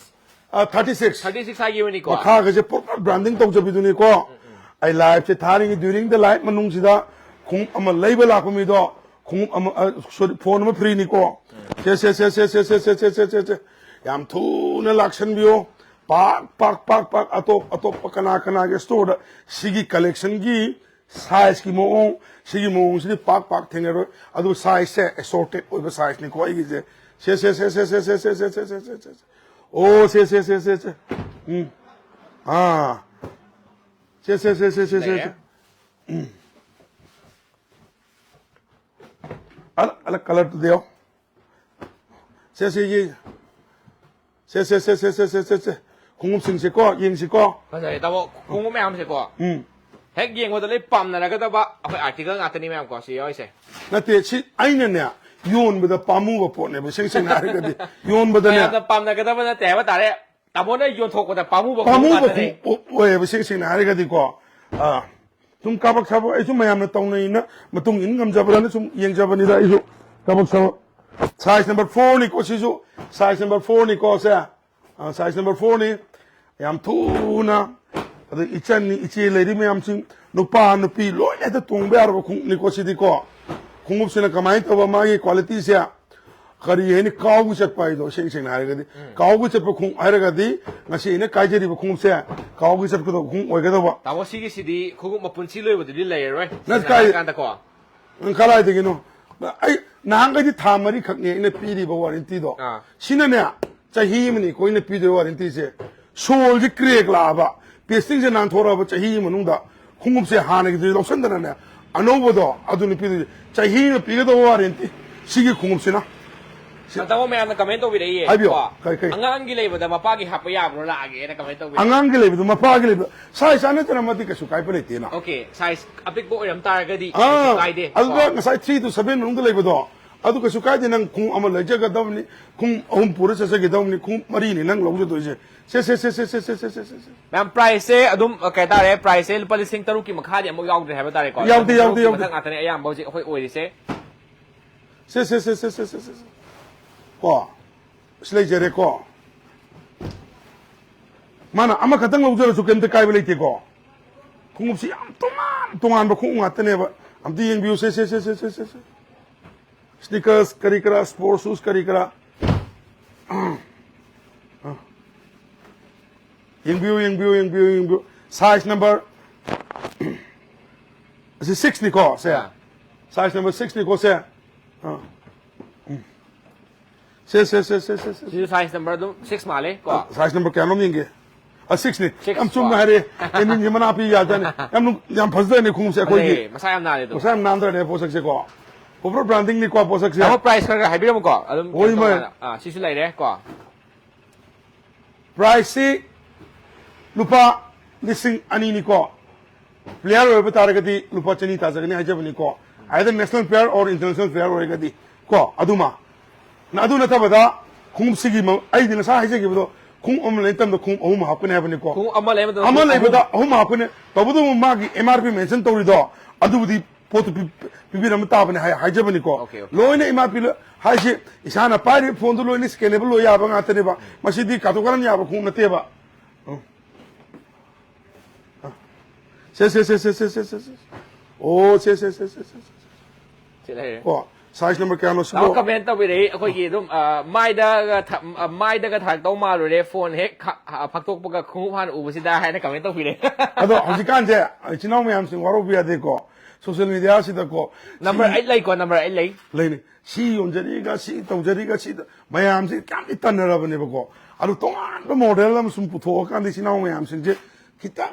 ꯑ, thirty six꯫ Thirty six ꯍꯥꯏꯈꯤꯕꯅꯤꯀꯣ꯫ ꯃꯈꯥꯒꯁꯦ ꯄꯨꯔꯥ branding ꯇꯧꯖꯕꯤꯗꯨꯅꯤꯀꯣ꯫ ꯎꯝ, ꯎꯝ꯫ ꯑꯩ liveꯁꯦ ꯊꯥꯔꯤꯉꯩ during the live ꯃꯅꯨꯡꯁꯤꯗ ꯈꯣꯡꯎꯞ ꯑꯃ ꯂꯩꯕ ꯂꯥꯛꯄ ꯃꯤꯗꯣ ꯈꯣꯡꯎꯞ ꯑꯃ, ꯑ, sorry, phone ꯑꯃ freeꯅꯤꯀꯣ꯫ ꯎꯝ꯫ ꯁꯦ, ꯁꯦ, ꯁꯦ꯫ ꯌꯥꯝ ꯊꯨꯅ ꯂꯥꯛꯁꯟꯕꯤꯌꯣ꯫ ꯄꯥꯛ, ꯄꯥꯛ, ꯄꯥꯛ, ꯄꯥꯛ, ꯑꯇꯣꯞ, ꯑꯇꯣꯞꯄ ꯀꯅꯥ ꯀꯅꯥꯒꯤ storeꯗ ꯁꯤꯒꯤ collectionꯒꯤ sizeꯀꯤ ꯃꯑꯣꯡ, ꯁꯤꯒꯤ ꯃꯑꯣꯡꯁꯤꯗꯤ ꯄꯥꯛ ꯄꯥꯛ ꯊꯦꯡꯅꯔꯣꯏ꯫ ꯑꯗꯨ sizeꯁꯦ assorted ꯑꯣꯏꯕ sizeꯅꯤꯀꯣ ꯑꯩꯒꯤꯁꯦ꯫ ꯁꯦ, ꯁꯦ, ꯁꯦ꯫ ꯑꯣ, ꯁꯦ, ꯁꯦ, ꯁꯦ, ꯁꯦ, ꯁꯦ꯫ ꯎꯝ꯫ ꯑꯥ꯫ ꯁꯦ, ꯁꯦ, ꯁꯦ꯫ ꯂꯩꯔꯦ꯫ ꯎꯝ꯫ ꯑꯂꯛ, ꯑꯂꯛ colourꯗꯨꯗꯤ ꯌꯦꯡꯉꯣ꯫ ꯁꯦ, ꯁꯤꯒꯤ ꯁꯦ, ꯁꯦ, ꯁꯦ, ꯁꯦ, ꯁꯦ, ꯁꯦ, ꯁꯦ, ꯁꯦ꯫ ꯈꯣꯡꯎꯞꯁꯤꯡꯁꯦꯀꯣ, ꯌꯦꯡꯁꯤꯀꯣ꯫ ꯐꯖꯔꯦ ꯇꯥꯃꯣ, ꯈꯣꯡꯎꯞ ꯃꯌꯥꯝꯁꯦꯀꯣ꯫ ꯎꯝ꯫ ꯍꯦꯛ ꯌꯦꯡꯕꯗ ꯂꯣꯏ ꯄꯥꯝꯅꯔꯒꯗꯕ ꯑꯩꯈꯣꯏ ꯑꯥꯔꯇꯤꯀꯜ ꯉꯥꯛꯇꯅꯤ ꯃꯌꯥꯝꯀꯣ ꯁꯤ ꯌꯥꯎꯔꯤꯁꯦ꯫ ꯅꯠꯇꯦ, ꯁꯤ ꯑꯩꯅꯅꯦ, ꯌꯣꯟꯕꯗ ꯄꯥꯝꯃꯨꯕ ꯄꯣꯠꯅꯦꯕ, ꯏꯁꯦꯡ ꯁꯦꯡꯅ ꯍꯥꯏꯔꯒꯗꯤ꯫ ꯌꯣꯟꯕꯗꯅꯦ꯫ ꯃꯌꯥꯝꯅ ꯄꯥꯝꯅꯒꯗꯕ ꯅꯠꯇꯦ ꯍꯥꯏꯕ ꯇꯥꯔꯦ꯫ ꯇꯥꯃꯣꯅ ꯌꯣꯟꯊꯣꯛꯄꯗ ꯄꯥꯝꯃꯨꯕ ꯈꯣꯡꯎꯞ ꯄꯥꯝꯃꯨꯕ ꯉꯥꯛꯇꯅꯦ꯫ ꯈꯣꯡꯎꯞ ꯑꯣꯏꯌꯦꯕ, ꯏꯁꯦꯡ ꯁꯦꯡꯅ ꯍꯥꯏꯔꯒꯗꯤꯀꯣ꯫ ꯑꯥ, ꯁꯨꯝ ꯀꯥꯕꯛ ꯁꯥꯕꯛ ꯑꯩꯁꯨ ꯃꯌꯥꯝꯅ ꯇꯧꯅꯩꯅ ꯃꯇꯨꯡ ꯏꯟ ꯉꯝꯖꯕ꯭ꯔꯅ ꯁꯨꯝ ꯌꯦꯡꯖꯕꯅꯤꯗ ꯑꯩꯁꯨ꯫ ꯀꯥꯕꯛ ꯁꯥꯕꯛ꯫ Size number four ꯅꯤꯀꯣ ꯁꯤꯁꯨ꯫ Size number four ꯅꯤꯀꯣ ꯁꯦ꯫ ꯑ, size number four ꯅꯤ꯫ ꯌꯥꯝ ꯊꯨꯅ꯫ ꯑꯗꯩ ꯏꯆꯟꯅꯤ, ꯏꯆꯦ ꯂꯩꯔꯤ ꯃꯌꯥꯝꯁꯤꯡ, ꯅꯨꯄꯥ ꯅꯨꯄꯤ ꯂꯣꯏꯅ ꯍꯦꯛꯇ ꯇꯣꯡꯕ ꯌꯥꯔꯕ ꯈꯣꯡꯎꯞꯅꯤꯀꯣ ꯁꯤꯗꯤꯀꯣ꯫ ꯈꯣꯡꯎꯞꯁꯤꯅ ꯀꯃꯥꯏꯅ ꯇꯧꯕ, ꯃꯥꯒꯤ quality ꯁꯦ ꯀꯔꯤ ꯍꯥꯏꯅꯤ, ꯀꯥꯎꯒꯤ ꯆꯠꯄ ꯍꯥꯏꯗꯣ, ꯏꯁꯦꯡ ꯁꯦꯡꯅ ꯍꯥꯏꯔꯒꯗꯤ꯫ ꯀꯥꯎꯒꯤ ꯆꯠꯄ ꯈꯣꯡꯎꯞ ꯍꯥꯏꯔꯒꯗꯤ ꯉꯁꯤ ꯑꯩꯅ ꯀꯥꯏꯖꯔꯤꯕ ꯈꯣꯡꯎꯞꯁꯦ ꯀꯥꯎꯒꯤ ꯆꯠꯀꯗꯧꯕ ꯈꯣꯡꯎꯞ ꯑꯣꯏꯒꯗꯧꯕ꯫ ꯇꯥꯃꯣ ꯁꯤꯒꯤꯁꯤꯗꯤ ꯈꯣꯡꯎꯞ ꯃꯄꯨꯟꯁꯤ ꯂꯣꯏꯕꯗꯨꯗꯤ ꯂꯩꯔꯔꯣꯏ꯫ ꯅꯠꯇꯦ, ꯁꯦꯡꯅ ꯀꯥꯏ- ꯍꯥꯏꯔꯀꯥꯟꯗꯀꯣ꯫ ꯅꯪ ꯀꯗꯥꯏꯗꯒꯤꯅꯣ? ꯑꯩ ꯅꯍꯥꯟꯈꯩꯗꯤ ꯊꯥ ꯃꯔꯤꯈꯛꯅꯦ ꯑꯩꯅ ꯄꯤꯔꯤꯕ warranty ꯗꯣ꯫ ꯑꯥ꯫ ꯁꯤꯅꯅꯦ, ꯆꯍꯤ ꯑꯃꯅꯤꯀꯣ ꯑꯩꯅ ꯄꯤꯗꯣꯏ warranty ꯁꯦ꯫ Sole ꯁꯦ crack ꯂꯥꯛꯑꯕ, pasting ꯁꯦ ꯅꯥꯟꯊꯣꯔꯛꯑꯕ ꯆꯍꯤ ꯑꯃ ꯃꯅꯨꯡꯗ, ꯈꯣꯡꯎꯞꯁꯦ ꯍꯥꯟꯅꯒꯤꯗꯨꯗꯤ ꯂꯧꯁꯟꯗꯅꯅꯦ, ꯑꯅꯧꯕꯗꯣ ꯑꯗꯨꯅꯤ ꯄꯤꯗꯣꯏꯁꯦ꯫ ꯆꯍꯤ ꯑꯃ ꯄꯤꯒꯗꯧꯕ warranty ꯁꯤꯒꯤ ꯈꯣꯡꯎꯞꯁꯤꯅ꯫ ꯇꯥꯃꯣ ꯃꯌꯥꯝꯅ comment ꯇꯧꯕꯤꯔꯛꯏꯌꯦ꯫ ꯍꯥꯏꯕꯤꯌꯣ꯫ ꯀꯣ, ꯀꯩ, ꯀꯩ? "ꯑꯉꯥꯡꯒꯤ ꯂꯩꯕꯗ ꯃꯄꯥꯒꯤ ꯍꯥꯞꯄ ꯌꯥꯕ꯭ꯔꯣ, ꯂꯥꯛꯑꯒꯦꯅ" comment ꯇꯧꯕꯤꯔꯛꯏ꯫ ꯑꯉꯥꯡꯒꯤ ꯂꯩꯕꯗꯣ, ꯃꯄꯥꯒꯤ ꯂꯩꯕꯗꯣ, size ꯆꯥꯟꯅꯗꯅꯃꯛꯇꯤ ꯀꯩꯁꯨ ꯀꯥꯏꯕ ꯂꯩꯇꯦꯅ꯫ Okay, size ꯑꯄꯤꯛꯄ ꯑꯣꯏꯔꯝ ꯇꯥꯔꯒꯗꯤ ꯑꯥ, ꯀꯩꯁꯨ ꯀꯥꯏꯗꯦ꯫ ꯑꯗꯨꯗ ꯀꯣ꯫ ꯉꯁꯥꯏ three to seven ꯃꯅꯨꯡꯗ ꯂꯩꯕꯗꯣ, ꯑꯗꯨ ꯀꯩꯁꯨ ꯀꯥꯏꯗꯦ꯫ ꯅꯪ ꯈꯣꯡꯎꯞ ꯑꯃ ꯂꯩꯖꯒꯗꯕꯅꯤ, ꯈꯣꯡꯎꯞ ꯑꯍꯨꯝ ꯄꯨꯔ ꯆꯠꯆꯒꯗꯕꯅꯤ, ꯈꯣꯡꯎꯞ ꯃꯔꯤꯅꯤ ꯅꯪ ꯂꯧꯖꯗꯣꯏꯁꯦ꯫ ꯁꯦ, ꯁꯦ, ꯁꯦ꯫ ꯃꯌꯥꯝ, price ꯁꯦ ꯑꯗꯨꯝ, ꯑ, ꯀꯩ ꯍꯥꯏꯇꯥꯔꯦ, price ꯁꯦ ꯂꯨꯄꯥ ꯂꯤꯁꯤꯡ ꯇꯔꯨꯛꯀꯤ ꯃꯈꯥꯗꯤ ꯑꯃꯨꯛ ꯌꯥꯎꯗ꯭ꯔꯦ ꯍꯥꯏꯕ ꯇꯥꯔꯦꯀꯣ꯫ ꯌꯥꯎꯗꯦ, ꯂꯤꯁꯤꯡ ꯌꯥꯎꯗꯦ, ꯇꯔꯨꯛꯀꯤ ꯌꯥꯎꯗꯦ꯫ ꯃꯊꯛ ꯉꯥꯛꯇꯅꯦ ꯑꯌꯥꯝꯕ ꯍꯧꯖꯤꯛ ꯑꯩꯈꯣꯏ ꯑꯣꯏꯔꯤꯁꯦ꯫ ꯁꯦ, ꯁꯦ, ꯁꯦ꯫ ꯀꯣ, ꯁꯤ ꯂꯩꯖꯔꯦꯀꯣ꯫ ꯃꯥꯅ ꯑꯃꯈꯛꯇꯪ ꯂꯧꯖꯔꯁꯨ ꯀꯩꯝꯇ ꯀꯥꯏꯕ ꯂꯩꯇꯦꯀꯣ꯫ ꯈꯣꯡꯎꯞꯁꯤ ꯌꯥꯝ ꯇꯣꯉꯥꯟ ꯇꯣꯉꯥꯟꯕ ꯈꯣꯡꯎꯞ ꯉꯥꯛꯇꯅꯦꯕ꯫ ꯑꯝꯇ ꯌꯦꯡꯕꯤꯌꯨ꯫ ꯁꯦ, ꯁꯦ, ꯁꯦ꯫ Sneakers ꯀꯔꯤ ꯀꯔꯥ, sport shoes ꯀꯔꯤ ꯀꯔꯥ꯫ ꯌꯦꯡꯕꯤꯌꯨ, ꯌꯦꯡꯕꯤꯌꯨ, ꯌꯦꯡꯕꯤꯌꯨ, ꯌꯦꯡꯕꯤꯌꯨ꯫ Size number ꯑꯁꯤ six ꯅꯤꯀꯣ ꯁꯦ꯫ ꯑꯥ꯫ Size number six ꯅꯤꯀꯣ ꯁꯦ꯫ ꯑꯥ꯫ ꯎꯝ꯫ ꯁꯦ, ꯁꯦ, ꯁꯦ꯫ ꯁꯤꯁꯨ size number ꯑꯗꯨꯝ six ꯃꯥꯜꯂꯦ ꯀꯣ꯫ Size number ꯀꯌꯥꯅꯣꯝ ꯌꯦꯡꯒꯦ꯫ ꯑ, six ꯅꯤ꯫ Six ꯌꯥꯝ ꯆꯨꯝꯅ ꯀꯣ꯫ ꯍꯥꯏꯔꯦ꯫ ꯑꯦ, ꯃꯤꯡꯁꯦ ꯃꯅꯥ ꯄꯤ ꯌꯥꯖꯥꯠꯅꯤ꯫ ꯌꯥꯝ ꯅꯨꯡ-, ꯌꯥꯝ ꯐꯖꯗꯣꯏꯅꯦ ꯈꯣꯡꯎꯞꯁꯦ ꯑꯩꯈꯣꯏꯒꯤ꯫ ꯐꯖꯩ, ꯃꯁꯥ ꯌꯥꯝ ꯅꯥꯜꯂꯦ ꯑꯗꯨꯝ꯫ ꯃꯁꯥ ꯌꯥꯝ ꯅꯥꯟꯗ꯭ꯔꯅꯦ ꯄꯣꯠꯁꯛꯁꯦꯀꯣ꯫ Proper branding ꯅꯤꯀꯣ ꯄꯣꯠꯁꯛꯁꯦ꯫ ꯇꯥꯃꯣ, price ꯈꯔ ꯈꯔ ꯍꯥꯏꯕꯤꯔꯝꯃꯨꯀꯣ꯫ ꯑꯗꯨꯝ ꯍꯣꯏ, ꯀꯩꯅꯣ ꯃꯥꯏ꯫ ꯇꯧꯔꯀꯥꯟꯗ꯫ ꯑꯥ, ꯁꯤꯁꯨ ꯂꯩꯔꯦ ꯀꯣ꯫ ꯄ꯭ꯔꯥꯏꯁꯁꯤ ꯂꯨꯄꯥ ꯂꯤꯁꯤꯡ ꯑꯅꯤꯅꯤꯀꯣ꯫ ꯄ꯭ꯂꯦꯌꯔ ꯑꯣꯏꯕ ꯇꯥꯔꯒꯗꯤ ꯂꯨꯄꯥ ꯆꯅꯤ ꯇꯥꯖꯒꯅꯤ ꯍꯥꯏꯖꯕꯅꯤꯀꯣ꯫ Either national player or international player ꯑꯣꯏꯔꯒꯗꯤ ꯀꯣ, ꯑꯗꯨꯃ꯫ ꯅ-, ꯑꯗꯨ ꯅꯠꯇꯕꯗ ꯈꯣꯡꯎꯞꯁꯤꯒꯤ ꯃ-, ꯑꯩꯗꯤ ꯉꯁꯥꯏ ꯍꯥꯏꯖꯈꯤꯕꯗꯣ, ꯈꯣꯡꯎꯞ ꯑꯃ ꯂꯩ ꯃꯇꯝꯗ ꯈꯣꯡꯎꯞ ꯑꯍꯨꯝ ꯍꯥꯞꯀꯅꯤ ꯍꯥꯏꯕꯅꯤꯀꯣ꯫ ꯈꯣꯡꯎꯞ ꯑꯃ ꯂꯩ ꯃꯇꯝꯗ ꯑꯃ ꯈꯣꯡꯎꯞ ꯂꯩꯕꯗ ꯑꯍꯨꯝ ꯍꯥꯞꯀꯅꯤ꯫ ꯇꯧꯕꯇꯕꯨ ꯃꯥꯒꯤ M R P mention ꯇꯧꯔꯤꯗꯣ, ꯑꯗꯨꯕꯨꯗꯤ ꯄꯣꯠꯇꯨ ꯄꯤ-, ꯄꯤꯕꯤꯔꯝꯕ ꯇꯥꯕꯅꯤ ꯍꯥꯏ-, ꯍꯥꯏꯖꯕꯅꯤꯀꯣ꯫ Okay, okay. ꯂꯣꯏꯅ M R P ꯂꯣꯏ-, ꯍꯥꯏꯁꯦ, ꯏꯁꯥꯅ ꯄꯥꯏꯔꯤꯕ ꯐꯣꯟꯗꯨ ꯂꯣꯏꯅ scannable ꯑꯣꯏ ꯌꯥꯕ ꯉꯥꯛꯇꯅꯦꯕ꯫ ꯃꯁꯤꯗꯤ ꯀꯥꯊꯣꯛ ꯀꯥꯔꯟ ꯌꯥꯕ ꯈꯣꯡꯎꯞ ꯅꯠꯇꯦꯕ꯫ ꯎꯝ꯫ ꯁꯦ, ꯁꯦ, ꯁꯦ꯫ ꯑꯣ, ꯁꯦ, ꯁꯦ, ꯁꯦ꯫ ꯁꯤ ꯂꯩꯔꯦ꯫ ꯀꯣ, size number ꯀꯌꯥꯅꯣ ꯁꯤꯕꯣ? ꯅꯍꯥꯟ comment ꯇꯧꯕꯤꯔꯛꯏ, ꯑꯩꯈꯣꯏꯒꯤ ꯑꯗꯨꯝ, ꯑ, ꯃꯥꯏꯗꯒ ꯊ-, ꯑ, ꯃꯥꯏꯗꯒ ꯊꯥꯔꯛꯇꯧ ꯃꯥꯜꯂꯨꯔꯦ, ꯐꯣꯟ ꯍꯦꯛ ꯈ-, ꯑ, ꯐꯥꯛꯇꯣꯛꯄꯒ ꯈꯣꯡꯎꯞ ꯍꯥꯟꯅ ꯎꯕꯁꯤꯗ ꯍꯥꯏꯅ comment ꯇꯧꯕꯤꯔꯛꯑꯦ꯫ ꯑꯗꯣ ꯍꯧꯖꯤꯛꯀꯥꯟꯁꯦ ꯏꯆꯤꯟ ꯏꯅꯥꯎ ꯃꯌꯥꯝꯁꯤꯡ ꯋꯥꯔꯧꯕ ꯌꯥꯗꯦꯀꯣ, social media ꯁꯤꯗꯀꯣ꯫ Number ꯁꯤ eight ꯂꯩꯀꯣ, number eight ꯂꯩ꯫ ꯂꯩꯅꯤ꯫ ꯁꯤ ꯌꯣꯟꯖꯔꯤꯒ, ꯁꯤ ꯇꯧꯖꯔꯤꯒ, ꯁꯤ ꯃꯌꯥꯝꯁꯤ ꯌꯥꯝꯗꯤ ꯇꯟꯅꯔꯕꯅꯦꯕꯀꯣ꯫ ꯑꯗꯨ ꯇꯣꯉꯥꯟꯕ model ꯑꯃ ꯁꯨꯝ ꯄꯨꯊꯣꯛꯑꯀꯥꯟꯗ ꯏꯆꯤꯟ ꯏꯅꯥꯎ ꯃꯌꯥꯝꯁꯤꯡꯁꯦ ꯈꯤꯇꯪ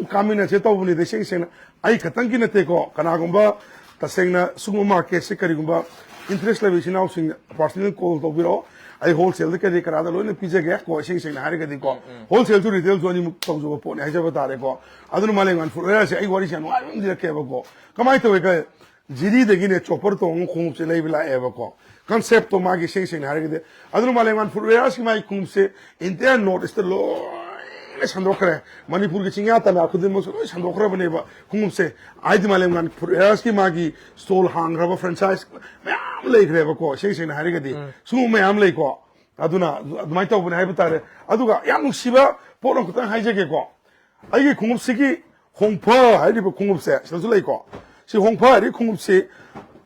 ꯀꯥꯃꯤꯟꯅꯁꯦ ꯇꯧꯕꯅꯤꯗ, ꯏꯁꯦꯡ ꯁꯦꯡꯅ꯫ ꯑꯩ ꯈꯛꯇꯪꯒꯤ ꯅꯠꯇꯦꯀꯣ, ꯀꯅꯥꯒꯨꯝꯕ ꯇꯁꯦꯡꯅ ꯁꯤꯒꯨꯝꯕ market ꯁꯦ ꯀꯔꯤꯒꯨꯝꯕ interest ꯂꯩꯕ ꯏꯆꯤꯟ ꯏꯅꯥꯎꯁꯤꯡ personal call ꯇꯧꯕꯤꯔꯛꯑꯣ꯫ ꯑꯩ wholesale ꯗ ꯀꯔꯤ ꯀꯔꯥꯗ ꯂꯣꯏꯅ ꯄꯤꯖꯒꯦ ꯀꯣ, ꯏꯁꯦꯡ ꯁꯦꯡꯅ ꯍꯥꯏꯔꯒꯗꯤꯀꯣ꯫ ꯎꯝ, ꯎꯝ꯫ Wholesale ꯁꯨ retail ꯁꯨ ꯑꯅꯤꯃꯛ ꯇꯧꯖꯕ ꯄꯣꯠꯅꯤ ꯍꯥꯏꯖꯕ ꯇꯥꯔꯦꯀꯣ꯫ ꯑꯗꯨꯅ ꯃꯥꯂꯦꯝꯉꯥꯟ Footwear ꯁꯦ ꯑꯩ ꯋꯥꯔꯤꯁꯦ ꯌꯥꯝ ꯅꯨꯡꯉꯥꯏꯕ ꯑꯃꯗꯤ ꯂꯤꯔꯛꯀꯦꯕꯀꯣ꯫ ꯀꯃꯥꯏꯅ ꯇꯧꯋꯦ ꯀ-, ꯖꯤꯔꯤꯗꯒꯤꯅꯦ chopper ꯇꯣꯡꯉ ꯈꯣꯡꯎꯞꯁꯦ ꯂꯩꯕ ꯂꯥꯛꯑꯦꯕꯀꯣ꯫ Concept ꯇꯣ ꯃꯥꯒꯤ ꯏꯁꯦꯡ ꯁꯦꯡꯅ ꯍꯥꯏꯔꯒꯗꯤ꯫ ꯑꯗꯨꯅ ꯃꯥꯂꯦꯝꯉꯥꯟ Footwear ꯁꯤ ꯃꯥꯒꯤ ꯈꯣꯡꯎꯞꯁꯦ India North East ꯇ ꯂꯣꯏꯅ ꯁꯟꯗꯣꯛꯈ꯭ꯔꯦ꯫ ꯃꯅꯤꯄꯨꯔꯒꯤ ꯆꯤꯡꯌꯥ ꯇꯝꯌꯥ ꯈꯨꯗꯤꯡꯃꯛꯁꯨ ꯂꯣꯏ ꯁꯟꯗꯣꯛꯈ꯭ꯔꯕꯅꯦꯕ ꯈꯣꯡꯎꯞꯁꯦ꯫ ꯍꯥꯏꯗꯤ ꯃꯥꯂꯦꯝꯉꯥꯟ Footwear ꯀꯤ ꯃꯥꯒꯤ store ꯍꯥꯡꯈ꯭ꯔꯕ franchise ꯃꯌꯥꯝ ꯂꯩꯈ꯭ꯔꯦꯕꯀꯣ, ꯏꯁꯦꯡ ꯁꯦꯡꯅ ꯍꯥꯏꯔꯒꯗꯤ꯫ ꯎꯝ꯫ ꯁꯤꯒꯨꯝꯕ ꯃꯌꯥꯝ ꯂꯩꯀꯣ꯫ ꯑꯗꯨꯅ ꯑꯗꯨꯃꯥꯏꯅ ꯇꯧꯕꯅꯦ ꯍꯥꯏꯕ ꯇꯥꯔꯦ꯫ ꯑꯗꯨꯒ ꯌꯥꯝ ꯅꯨꯡꯁꯤꯕ ꯄꯣꯠ ꯑꯃꯈꯛꯇꯪ ꯍꯥꯏꯖꯒꯦꯀꯣ꯫ ꯑꯩꯒꯤ ꯈꯣꯡꯎꯞꯁꯤꯒꯤ ꯍꯣꯡꯐ ꯍꯥꯏꯔꯤꯕ ꯈꯣꯡꯎꯞꯁꯦ ꯁꯤꯗꯁꯨ ꯂꯩꯀꯣ꯫ ꯁꯤ ꯍꯣꯡꯐ ꯍꯥꯏꯔꯤꯕ ꯈꯣꯡꯎꯞꯁꯤ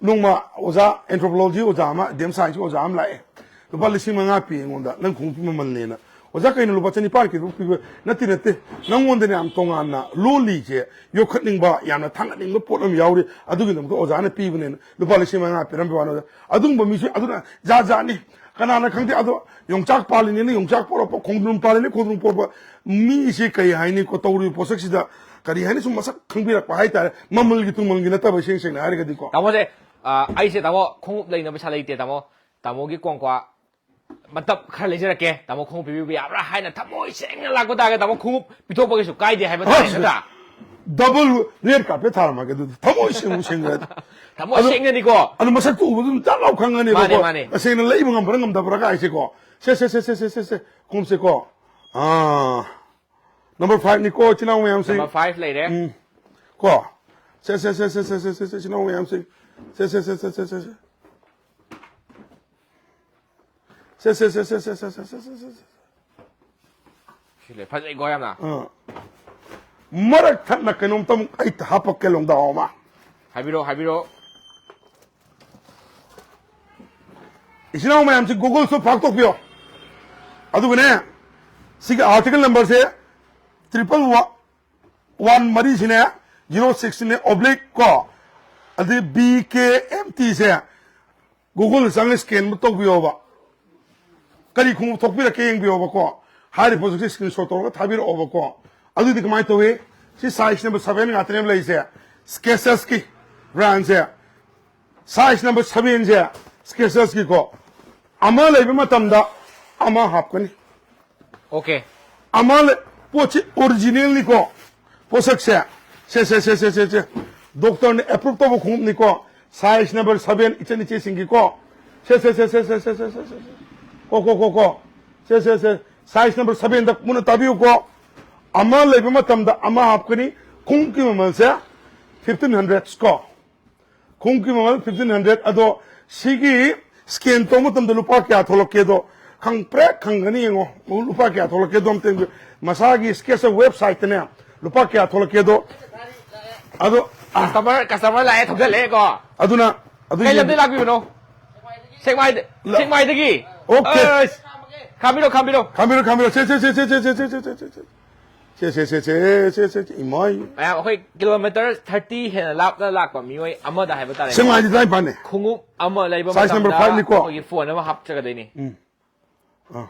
ꯅꯣꯡꯃ ꯑꯣꯖꯥ, anthropology ꯑꯣꯖꯥ ꯑꯃ, D M Science ꯀꯤ ꯑꯣꯖꯥ ꯑꯃ ꯂꯥꯛꯑꯦ꯫ "ꯂꯨꯄꯥ ꯂꯤꯁꯤꯡ ꯃꯉꯥ ꯄꯤ ꯑꯩꯉꯣꯟꯗ, ꯅꯪ ꯈꯣꯡꯎꯞꯀꯤ ꯃꯃꯜꯅꯦꯅ"꯫ "ꯑꯣꯖꯥ, ꯀꯩꯅꯣ ꯂꯨꯄꯥ ꯆꯅꯤꯄꯥꯟ ꯈꯤꯇꯪ ꯄꯤꯕ?" "ꯅꯠꯇꯦ, ꯅꯠꯇꯦ, ꯅꯪꯉꯣꯟꯗꯅꯦ ꯌꯥꯝ ꯇꯣꯉꯥꯟꯅ ꯂꯣꯜꯂꯤꯁꯦ, ꯌꯣꯛꯈꯠꯅꯤꯡꯕ, ꯌꯥꯝꯅ ꯊꯥꯡꯒꯠꯅꯤꯡꯕ ꯄꯣꯠ ꯑꯃ ꯌꯥꯎꯔꯤ, ꯑꯗꯨꯒꯤꯗꯃꯛꯇ ꯑꯣꯖꯥꯅ ꯄꯤꯕꯅꯦꯅ ꯂꯨꯄꯥ ꯂꯤꯁꯤꯡ ꯃꯉꯥ ꯄꯤꯔꯝꯕ ꯋꯥꯅꯤ"꯫ ꯑꯗꯨꯒꯨꯝꯕ ꯃꯤꯁꯨ ꯑꯗꯨꯅ ꯖꯥꯠ ꯖꯥꯠꯅꯤ꯫ ꯀꯅꯥꯅ ꯈꯪꯗꯦ? ꯑꯗꯣ ꯌꯣꯡꯆꯥꯛ ꯄꯥꯜꯂꯤꯅꯦꯅ ꯌꯣꯡꯆꯥꯛ ꯄꯣꯔꯛꯄ, ꯈꯣꯡꯗ꯭ꯔꯨꯝ ꯄꯥꯜꯂꯤꯅꯦ ꯈꯣꯡꯗ꯭ꯔꯨꯝ ꯄꯣꯔꯛꯄ꯫ ꯃꯤꯁꯤ ꯀꯔꯤ ꯍꯥꯏꯅꯤꯀꯣ? ꯇꯧꯔꯤꯕ ꯄꯣꯠꯁꯛꯁꯤꯗ ꯀꯔꯤ ꯍꯥꯏꯅꯤ? ꯁꯨꯝ ꯃꯁꯛ ꯈꯪꯕꯤꯔꯛꯄ ꯍꯥꯏꯇꯥꯔꯦ꯫ ꯃꯃꯜꯒꯤ ꯇꯨꯃꯜꯒꯤ ꯅꯠꯇꯕ, ꯏꯁꯦꯡ ꯁꯦꯡꯅ ꯍꯥꯏꯔꯒꯗꯤꯀꯣ꯫ ꯇꯥꯃꯣꯁꯦ, ꯑ, ꯑꯩꯁꯦ, ꯇꯥꯃꯣ, ꯈꯣꯡꯎꯞ ꯂꯩꯅꯕ ꯄꯩꯁꯥ ꯂꯩꯇꯦ, ꯇꯥꯃꯣ꯫ ꯇꯥꯃꯣꯒꯤ ꯀꯣꯡꯀ꯭ꯋꯥ ꯃꯇꯞ ꯈꯔ ꯂꯩꯖꯔꯛꯀꯦ, ꯇꯥꯃꯣ ꯈꯣꯡꯎꯞ ꯄꯤꯕꯤꯕ ꯌꯥꯕ꯭ꯔꯥ ꯍꯥꯏꯅ ꯊꯃꯣꯏ ꯁꯦꯡꯅ ꯂꯥꯛꯄ ꯇꯥꯔꯒꯗꯤ ꯇꯥꯃꯣ ꯈꯣꯡꯎꯞ ꯄꯤꯊꯣꯛꯄ ꯀꯩꯁꯨ ꯀꯥꯏꯗꯦ ꯍꯥꯏꯕ ꯇꯥꯔꯦ, ꯑꯁ, ꯅꯠꯇ꯭ꯔꯥ? Double red carpet ꯊꯥꯔꯝꯃꯒꯦ ꯑꯗꯨꯗꯤ, ꯊꯃꯣꯏ ꯁꯦꯡꯕꯨ ꯁꯦꯡꯈ꯭ꯔꯦ꯫ ꯊꯃꯣꯏ ꯁꯦꯡꯅꯅꯤꯀꯣ꯫ ꯑꯗꯨ ꯃꯁꯛꯇꯣ ꯎꯕꯗ ꯑꯗꯨꯝ ꯇꯥꯛ ꯂꯥꯎ ꯈꯪꯉꯅꯦꯕꯀꯣ꯫ ꯃꯥꯅꯦ, ꯃꯥꯅꯦ꯫ ꯇꯁꯦꯡꯅ ꯂꯩꯕ ꯉꯝꯕ꯭ꯔꯥ ꯉꯝꯗꯕ꯭ꯔꯥ ꯀꯥꯏꯁꯦꯀꯣ꯫ ꯁꯦ ꯁꯦ ꯁꯦ ꯁꯦ ꯁꯦ ꯁꯦ ꯁꯦ ꯈꯣꯡꯎꯞꯁꯦꯀꯣ꯫ ꯑꯥ, number five ꯅꯤꯀꯣ, ꯏꯆꯤꯟ ꯏꯅꯥꯎ ꯃꯌꯥꯝꯁꯤꯡ꯫ Number five ꯂꯩꯔꯦ꯫ ꯎꯝ, ꯀꯣ꯫ ꯁꯦ ꯁꯦ ꯁꯦ ꯁꯦ ꯁꯦ ꯁꯦ ꯁꯦ ꯁꯦ ꯏꯆꯤꯟ ꯏꯅꯥꯎ ꯃꯌꯥꯝꯁꯤꯡ꯫ ꯁꯦ ꯁꯦ ꯁꯦ ꯁꯦ ꯁꯦ ꯁꯦ ꯁꯦ꯫ ꯁꯦ ꯁꯦ ꯁꯦ ꯁꯦ ꯁꯦ ꯁꯦ ꯁꯦ ꯁꯦ ꯁꯦ ꯁꯦ ꯁꯦ꯫ ꯁꯤ ꯂꯩ, ꯐꯖꯩꯀꯣ ꯌꯥꯝꯅ꯫ ꯑꯥ꯫ ꯃꯔꯛ ꯊꯠꯅ ꯀꯩꯅꯣꯝꯇ ꯑꯃꯨꯛ ꯑꯩ ꯍꯥꯞꯄꯛꯀꯦ, ꯂꯣꯡꯗꯥꯎ ꯑꯃ꯫ ꯍꯥꯏꯕꯤꯔꯣ, ꯍꯥꯏꯕꯤꯔꯣ꯫ ꯏꯆꯤꯟ ꯏꯅꯥꯎ ꯃꯌꯥꯝꯁꯤ Google ꯁꯨ ꯐꯥꯛꯇꯣꯛꯄꯤꯌꯣ꯫ ꯑꯗꯨꯒꯅꯦ, ꯁꯤꯒꯤ article number ꯁꯦ triple one ꯃꯔꯤꯁꯤꯅꯦ, zero six ꯅꯦ, oblique ꯀꯣ, ꯑꯗꯩ B K M T ꯁꯦ Google ꯗ ꯆꯪꯉ scan ꯇꯧꯕꯤꯌꯣꯕ꯫ ꯀꯔꯤ ꯈꯣꯡꯎꯞ ꯊꯣꯛꯄꯤꯔꯛꯀꯦ ꯌꯦꯡꯕꯤꯌꯣꯕꯀꯣ꯫ ꯍꯥꯏꯔꯤꯕ ꯄꯣꯠꯁꯛꯁꯦ screenshot ꯇꯧꯔꯒ ꯊꯥꯕꯤꯔꯛꯑꯣꯕꯀꯣ꯫ ꯑꯗꯨꯗꯤ ꯀꯃꯥꯏꯅ ꯇꯧꯏ? ꯁꯤ size number seven ꯉꯥꯛꯇꯅꯦꯕ ꯂꯩꯔꯤꯁꯦ꯫ Skechers ꯀꯤ brand ꯁꯦ, size number seven ꯁꯦ Skechers ꯀꯤꯀꯣ꯫ ꯑꯃ ꯂꯩꯕ ꯃꯇꯝꯗ ꯑꯃ ꯍꯥꯞꯀꯅꯤ꯫ Okay꯫ ꯑꯃ ꯂꯩ-, ꯄꯣꯠꯁꯤ original ꯅꯤꯀꯣ꯫ ꯄꯣꯠꯁꯛꯁꯦ, ꯁꯦ ꯁꯦ ꯁꯦ ꯁꯦ ꯁꯦ ꯁꯦ, doctor ꯅ approve ꯇꯧꯕ ꯈꯣꯡꯎꯞꯅꯤꯀꯣ꯫ Size number seven ꯏꯆꯟ ꯏꯆꯦꯁꯤꯡꯒꯤꯀꯣ꯫ ꯁꯦ ꯁꯦ ꯁꯦ ꯁꯦ ꯁꯦ ꯁꯦ ꯁꯦ ꯁꯦ ꯁꯦ꯫ ꯀꯣ ꯀꯣ ꯀꯣ ꯀꯣ꯫ ꯁꯦ ꯁꯦ ꯁꯦ꯫ Size number seven ꯗ ꯃꯨꯟꯅ ꯇꯥꯕꯤꯌꯨꯀꯣ꯫ ꯑꯃ ꯂꯩꯕ ꯃꯇꯝꯗ ꯑꯃ ꯍꯥꯞꯀꯅꯤ꯫ ꯈꯣꯡꯎꯞꯀꯤ ꯃꯃꯜꯁꯦ fifteen hundred ꯀꯣ꯫ ꯈꯣꯡꯎꯞꯀꯤ ꯃꯃꯜ fifteen hundred꯫ ꯑꯗꯣ ꯁꯤꯒꯤ scan ꯇꯧꯕ ꯃꯇꯝꯗ ꯂꯨꯄꯥ ꯀꯌꯥ ꯊꯣꯛꯂꯛꯀꯦꯗꯣ ꯈꯪꯄ꯭ꯔꯦꯛ ꯈꯪꯒꯅꯤ, ꯌꯦꯡꯉꯣ꯫ ꯂꯨꯄꯥ ꯀꯌꯥ ꯊꯣꯛꯂꯛꯀꯦꯗꯣ ꯑꯝꯇ ꯌꯦꯡꯕꯤꯌꯨ꯫ ꯃꯁꯥꯒꯤ Skechers website ꯇꯅꯦ ꯂꯨꯄꯥ ꯀꯌꯥ ꯊꯣꯛꯂꯛꯀꯦꯗꯣ꯫ ꯑꯗꯣ, ꯑ, Customer, customer ꯂꯥꯛꯑꯦ, ꯊꯧꯖꯜꯂꯛꯑꯦꯀꯣ꯫ ꯑꯗꯨꯅ, ꯑꯗꯨ ꯀꯩ ꯂꯝꯗꯩ ꯌꯦꯡꯕꯤ-, ꯂꯥꯛꯄꯤꯕꯅꯣ? ꯁꯦꯛꯃꯥꯏꯗ-, ꯂ-, ꯁꯦꯛꯃꯥꯏꯗꯒꯤ꯫ Okay꯫ ꯑꯁ! ꯈꯥꯝꯕꯤꯔꯣ, ꯈꯥꯝꯕꯤꯔꯣ꯫ ꯈꯥꯝꯕꯤꯔꯣ, ꯈꯥꯝꯕꯤꯔꯣ꯫ ꯁꯦ, ꯁꯦ, ꯁꯦ, ꯁꯦ, ꯏꯃꯥꯏ꯫ ꯃꯌꯥꯝ ꯑꯩꯈꯣꯏ kilometre thirty ꯍꯦꯟꯅ ꯂꯥꯞꯅ ꯂꯥꯛꯄ ꯃꯤꯑꯣꯏ ꯑꯃꯗ ꯍꯥꯏꯕ ꯇꯥꯔꯦ꯫ ꯁꯦꯛꯃꯥꯏꯗꯤ ꯇꯔꯥꯅꯤꯄꯥꯟꯅꯦ꯫ ꯈꯣꯡꯎꯞ ꯑꯃ ꯂꯩꯕ Size number ꯃꯇꯝꯗ five ꯅꯤꯀꯣ꯫ ꯑꯩꯈꯣꯏꯒꯤ phone ꯑꯃ ꯍꯥꯞꯆꯒꯗꯣꯏꯅꯤ꯫ ꯎꯝ꯫ ꯑꯥ꯫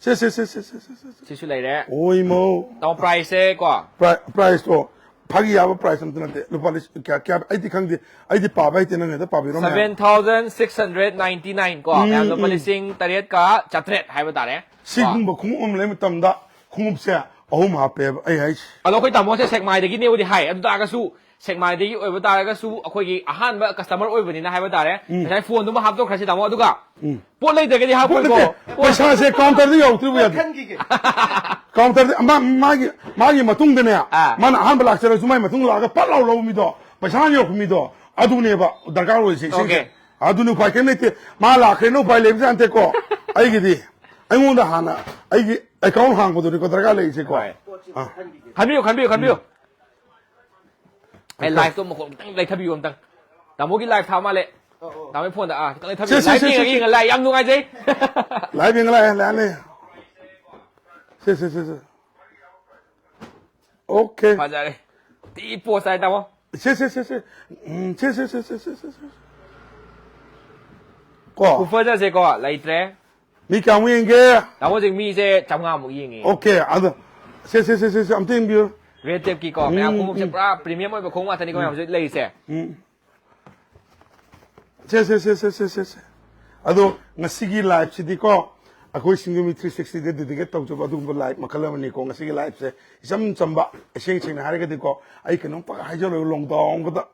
ꯁꯦ, ꯁꯦ, ꯁꯦ, ꯁꯦ, ꯁꯦ, ꯁꯦ, ꯁꯦ, ꯁꯦ꯫ ꯁꯤꯁꯨ ꯂꯩꯔꯦ꯫ ꯑꯣꯏꯃꯧ꯫ ꯇꯥꯃꯣ, price ꯁꯦ ꯀꯣ꯫ Pri-, price ꯇꯣ ꯐꯥꯒꯤ ꯌꯥꯕ price ꯑꯝꯇ ꯅꯠꯇꯦ꯫ ꯂꯨꯄꯥ ꯂꯤꯁꯤꯡ ꯀꯌꯥ, ꯀꯌꯥ, ꯑꯩꯗꯤ ꯈꯪꯗꯦ꯫ ꯑꯩꯗꯤ ꯄꯥꯕ ꯍꯩꯇꯦ, ꯅꯪ ꯍꯦꯛꯇ ꯄꯥꯕꯤꯔꯣ ꯃꯌꯥꯝ꯫ Seven thousand six hundred ninety nine ꯀꯣ, ꯎꯝ, ꯃꯌꯥꯝ ꯂꯨꯄꯥ ꯎꯝ꯫ ꯂꯤꯁꯤꯡ ꯇꯔꯦꯠꯀ ꯆꯥꯇ꯭ꯔꯦꯠ ꯍꯥꯏꯕ ꯇꯥꯔꯦ꯫ ꯀꯣ꯫ ꯁꯤꯒꯨꯝꯕ ꯈꯣꯡꯎꯞ ꯑꯃ ꯂꯩꯕ ꯃꯇꯝꯗ ꯈꯣꯡꯎꯞꯁꯦ ꯑꯍꯨꯝ ꯍꯥꯞꯄꯦꯕ ꯑꯩ ꯍꯥꯏꯁꯦ꯫ ꯑꯗꯣ ꯑꯩꯈꯣꯏ ꯇꯥꯃꯣꯁꯦ ꯁꯦꯛꯃꯥꯏꯗꯒꯤꯅꯦꯕꯨꯗꯤ ꯍꯥꯏ, ꯑꯗꯨ ꯇꯥꯔꯒꯁꯨ ꯁꯦꯛꯃꯥꯏꯗꯒꯤ ꯑꯣꯏꯕ ꯇꯥꯔꯒꯁꯨ ꯑꯩꯈꯣꯏꯒꯤ ꯑꯍꯥꯟꯕ customer ꯑꯣꯏꯕꯅꯤꯅ ꯍꯥꯏꯕ ꯇꯥꯔꯦ꯫ ꯎꯝ꯫ ꯉꯁꯥꯏ phoneꯗꯨꯃ ꯍꯥꯞꯇꯣꯛꯈ꯭ꯔꯁꯤ ꯇꯥꯃꯣ, ꯑꯗꯨꯒ ꯎꯝ꯫ ꯄꯣꯠ ꯂꯩꯗ꯭ꯔꯒꯗꯤ ꯄꯣꯠ ꯍꯥꯞꯄꯣꯏꯀꯣ꯫ ꯅꯠꯇꯦ, ꯄꯩꯁꯥꯁꯦ counterꯗ ꯌꯧꯔꯛꯇ꯭ꯔꯤꯕ ꯌꯥꯗꯦ꯫ ꯈꯟꯈꯤꯒꯦ꯫ Counterꯗ ꯃꯥ-, ꯃꯥꯒꯤ, ꯃꯥꯒꯤ ꯃꯇꯨꯡꯗꯅꯦ, ꯑꯥ꯫ ꯃꯥꯅ ꯑꯍꯥꯟꯕ ꯂꯥꯛꯆꯔꯁꯨ ꯃꯥꯏ ꯃꯇꯨꯡ ꯂꯥꯛꯑꯒ ꯄꯠ ꯂꯥꯎ ꯂꯧꯕ ꯃꯤꯗꯣ, ꯄꯩꯁꯥ ꯍꯥꯟꯅ ꯌꯧꯔꯛꯄ ꯃꯤꯗꯣ, ꯑꯗꯨꯅꯦꯕ ꯗꯔꯀꯥꯔ ꯑꯣꯏꯔꯤꯁꯦ ꯏꯁꯤꯡꯁꯦ꯫ Okay꯫ ꯑꯗꯨꯅ ꯎꯄꯥꯏ ꯀꯩꯝ ꯂꯩꯇꯦ꯫ ꯃꯥ ꯂꯥꯛꯈ꯭ꯔꯦꯅ ꯎꯄꯥꯏ ꯂꯩꯕꯖꯥꯠ ꯅꯠꯇꯦꯀꯣ꯫ ꯑꯩꯒꯤꯗꯤ, ꯑꯩꯉꯣꯟꯗ ꯍꯥꯟꯅ ꯑꯩꯒꯤ account ꯍꯥꯡꯕꯗꯨꯅꯤꯀꯣ ꯗꯔꯀꯥꯔ ꯂꯩꯔꯤꯁꯦꯀꯣ꯫ ꯍꯣꯏ꯫ ꯑꯥ꯫ ꯈꯟꯕꯤꯌꯨ, ꯈꯟꯕꯤꯌꯨ, ꯈꯟꯕꯤꯌꯨ꯫ ꯑꯩ liveꯇꯣ ꯃꯈꯣꯟ ꯈꯤꯇꯪ ꯂꯩꯊꯕꯤꯌꯨ ꯑꯝꯇꯪ꯫ ꯇꯥꯃꯣꯒꯤ live ꯊꯥ ꯃꯥꯜꯂꯦ꯫ ꯇꯥꯃꯣꯒꯤ phoneꯗ, ꯑꯥ, ꯈꯤꯇꯪ ꯂꯩꯊꯕꯤꯌꯨ꯫ ꯁꯦ, ꯁꯦ, Live ꯁꯦ, ꯌꯦꯡꯉ, ꯁꯦ, ꯁꯦ꯫ ꯌꯦꯡꯉ, live ꯌꯥꯝ ꯅꯨꯡꯉꯥꯏꯖꯩ꯫ Live ꯌꯦꯡꯉ ꯂꯥꯛꯑꯦ, ꯂꯥꯛꯑꯦ꯫ ꯁꯦ, ꯁꯦ, ꯁꯦ, ꯁꯦ꯫ Okay꯫ ꯐꯖꯔꯦ꯫ ꯇꯤ post ꯍꯥꯏ ꯇꯥꯃꯣ꯫ ꯁꯦ, ꯁꯦ, ꯁꯦ, ꯁꯦ꯫ ꯎꯝ, ꯁꯦ, ꯁꯦ, ꯁꯦ꯫ ꯀꯣ꯫ ꯈꯨꯐꯖꯁꯦꯀꯣ, ꯂꯩꯇ꯭ꯔꯦ꯫ ꯃꯤ ꯀꯌꯥꯃꯨꯛ ꯌꯦꯡꯒꯦ? ꯇꯥꯃꯣ ꯍꯧꯖꯤꯛ ꯃꯤꯁꯦ ꯆꯥꯝꯃꯉꯥꯃꯨꯛ ꯌꯦꯡꯉꯤ꯫ Okay, ꯑꯗꯣ ꯁꯦ, ꯁꯦ, ꯁꯦ, ꯁꯦ, ꯁꯦ, ꯑꯝꯇ ꯌꯦꯡꯕꯤꯌꯨ꯫ Red Tapeꯀꯤꯀꯣ, ꯃꯌꯥꯝ ꯎꯝ, ꯈꯣꯡꯎꯞꯁꯦ ꯎꯝ꯫ ꯄꯨꯔꯥ premium ꯑꯣꯏꯕ ꯈꯣꯡꯎꯞ ꯉꯥꯛꯇꯅꯤꯀꯣ ꯃꯌꯥꯝ ꯍꯧꯖꯤꯛ ꯂꯩꯔꯤꯁꯦ꯫ ꯎꯝ꯫ ꯁꯦ, ꯁꯦ, ꯁꯦ꯫ ꯑꯗꯣ ꯉꯁꯤꯒꯤ liveꯁꯤꯗꯤꯀꯣ, ꯑꯩꯈꯣꯏ ꯁꯤꯡꯖꯃꯩ three sixtyꯗ dedicate ꯇꯧꯖꯕ ꯑꯗꯨꯒꯨꯝꯕ live ꯃꯈꯜ ꯑꯃꯅꯤꯀꯣ꯫ ꯉꯁꯤꯒꯤ liveꯁꯦ ꯏꯆꯝ ꯆꯝꯕ, ꯏꯁꯦꯡ ꯁꯦꯡꯅ ꯍꯥꯏꯔꯒꯗꯤꯀꯣ, ꯑꯩ ꯀꯩꯅꯣꯝ ꯄꯪꯍꯥꯏ ꯍꯥꯏꯖꯔꯣꯏ, ꯂꯣꯡꯗꯥꯎ ꯑꯃꯒꯗ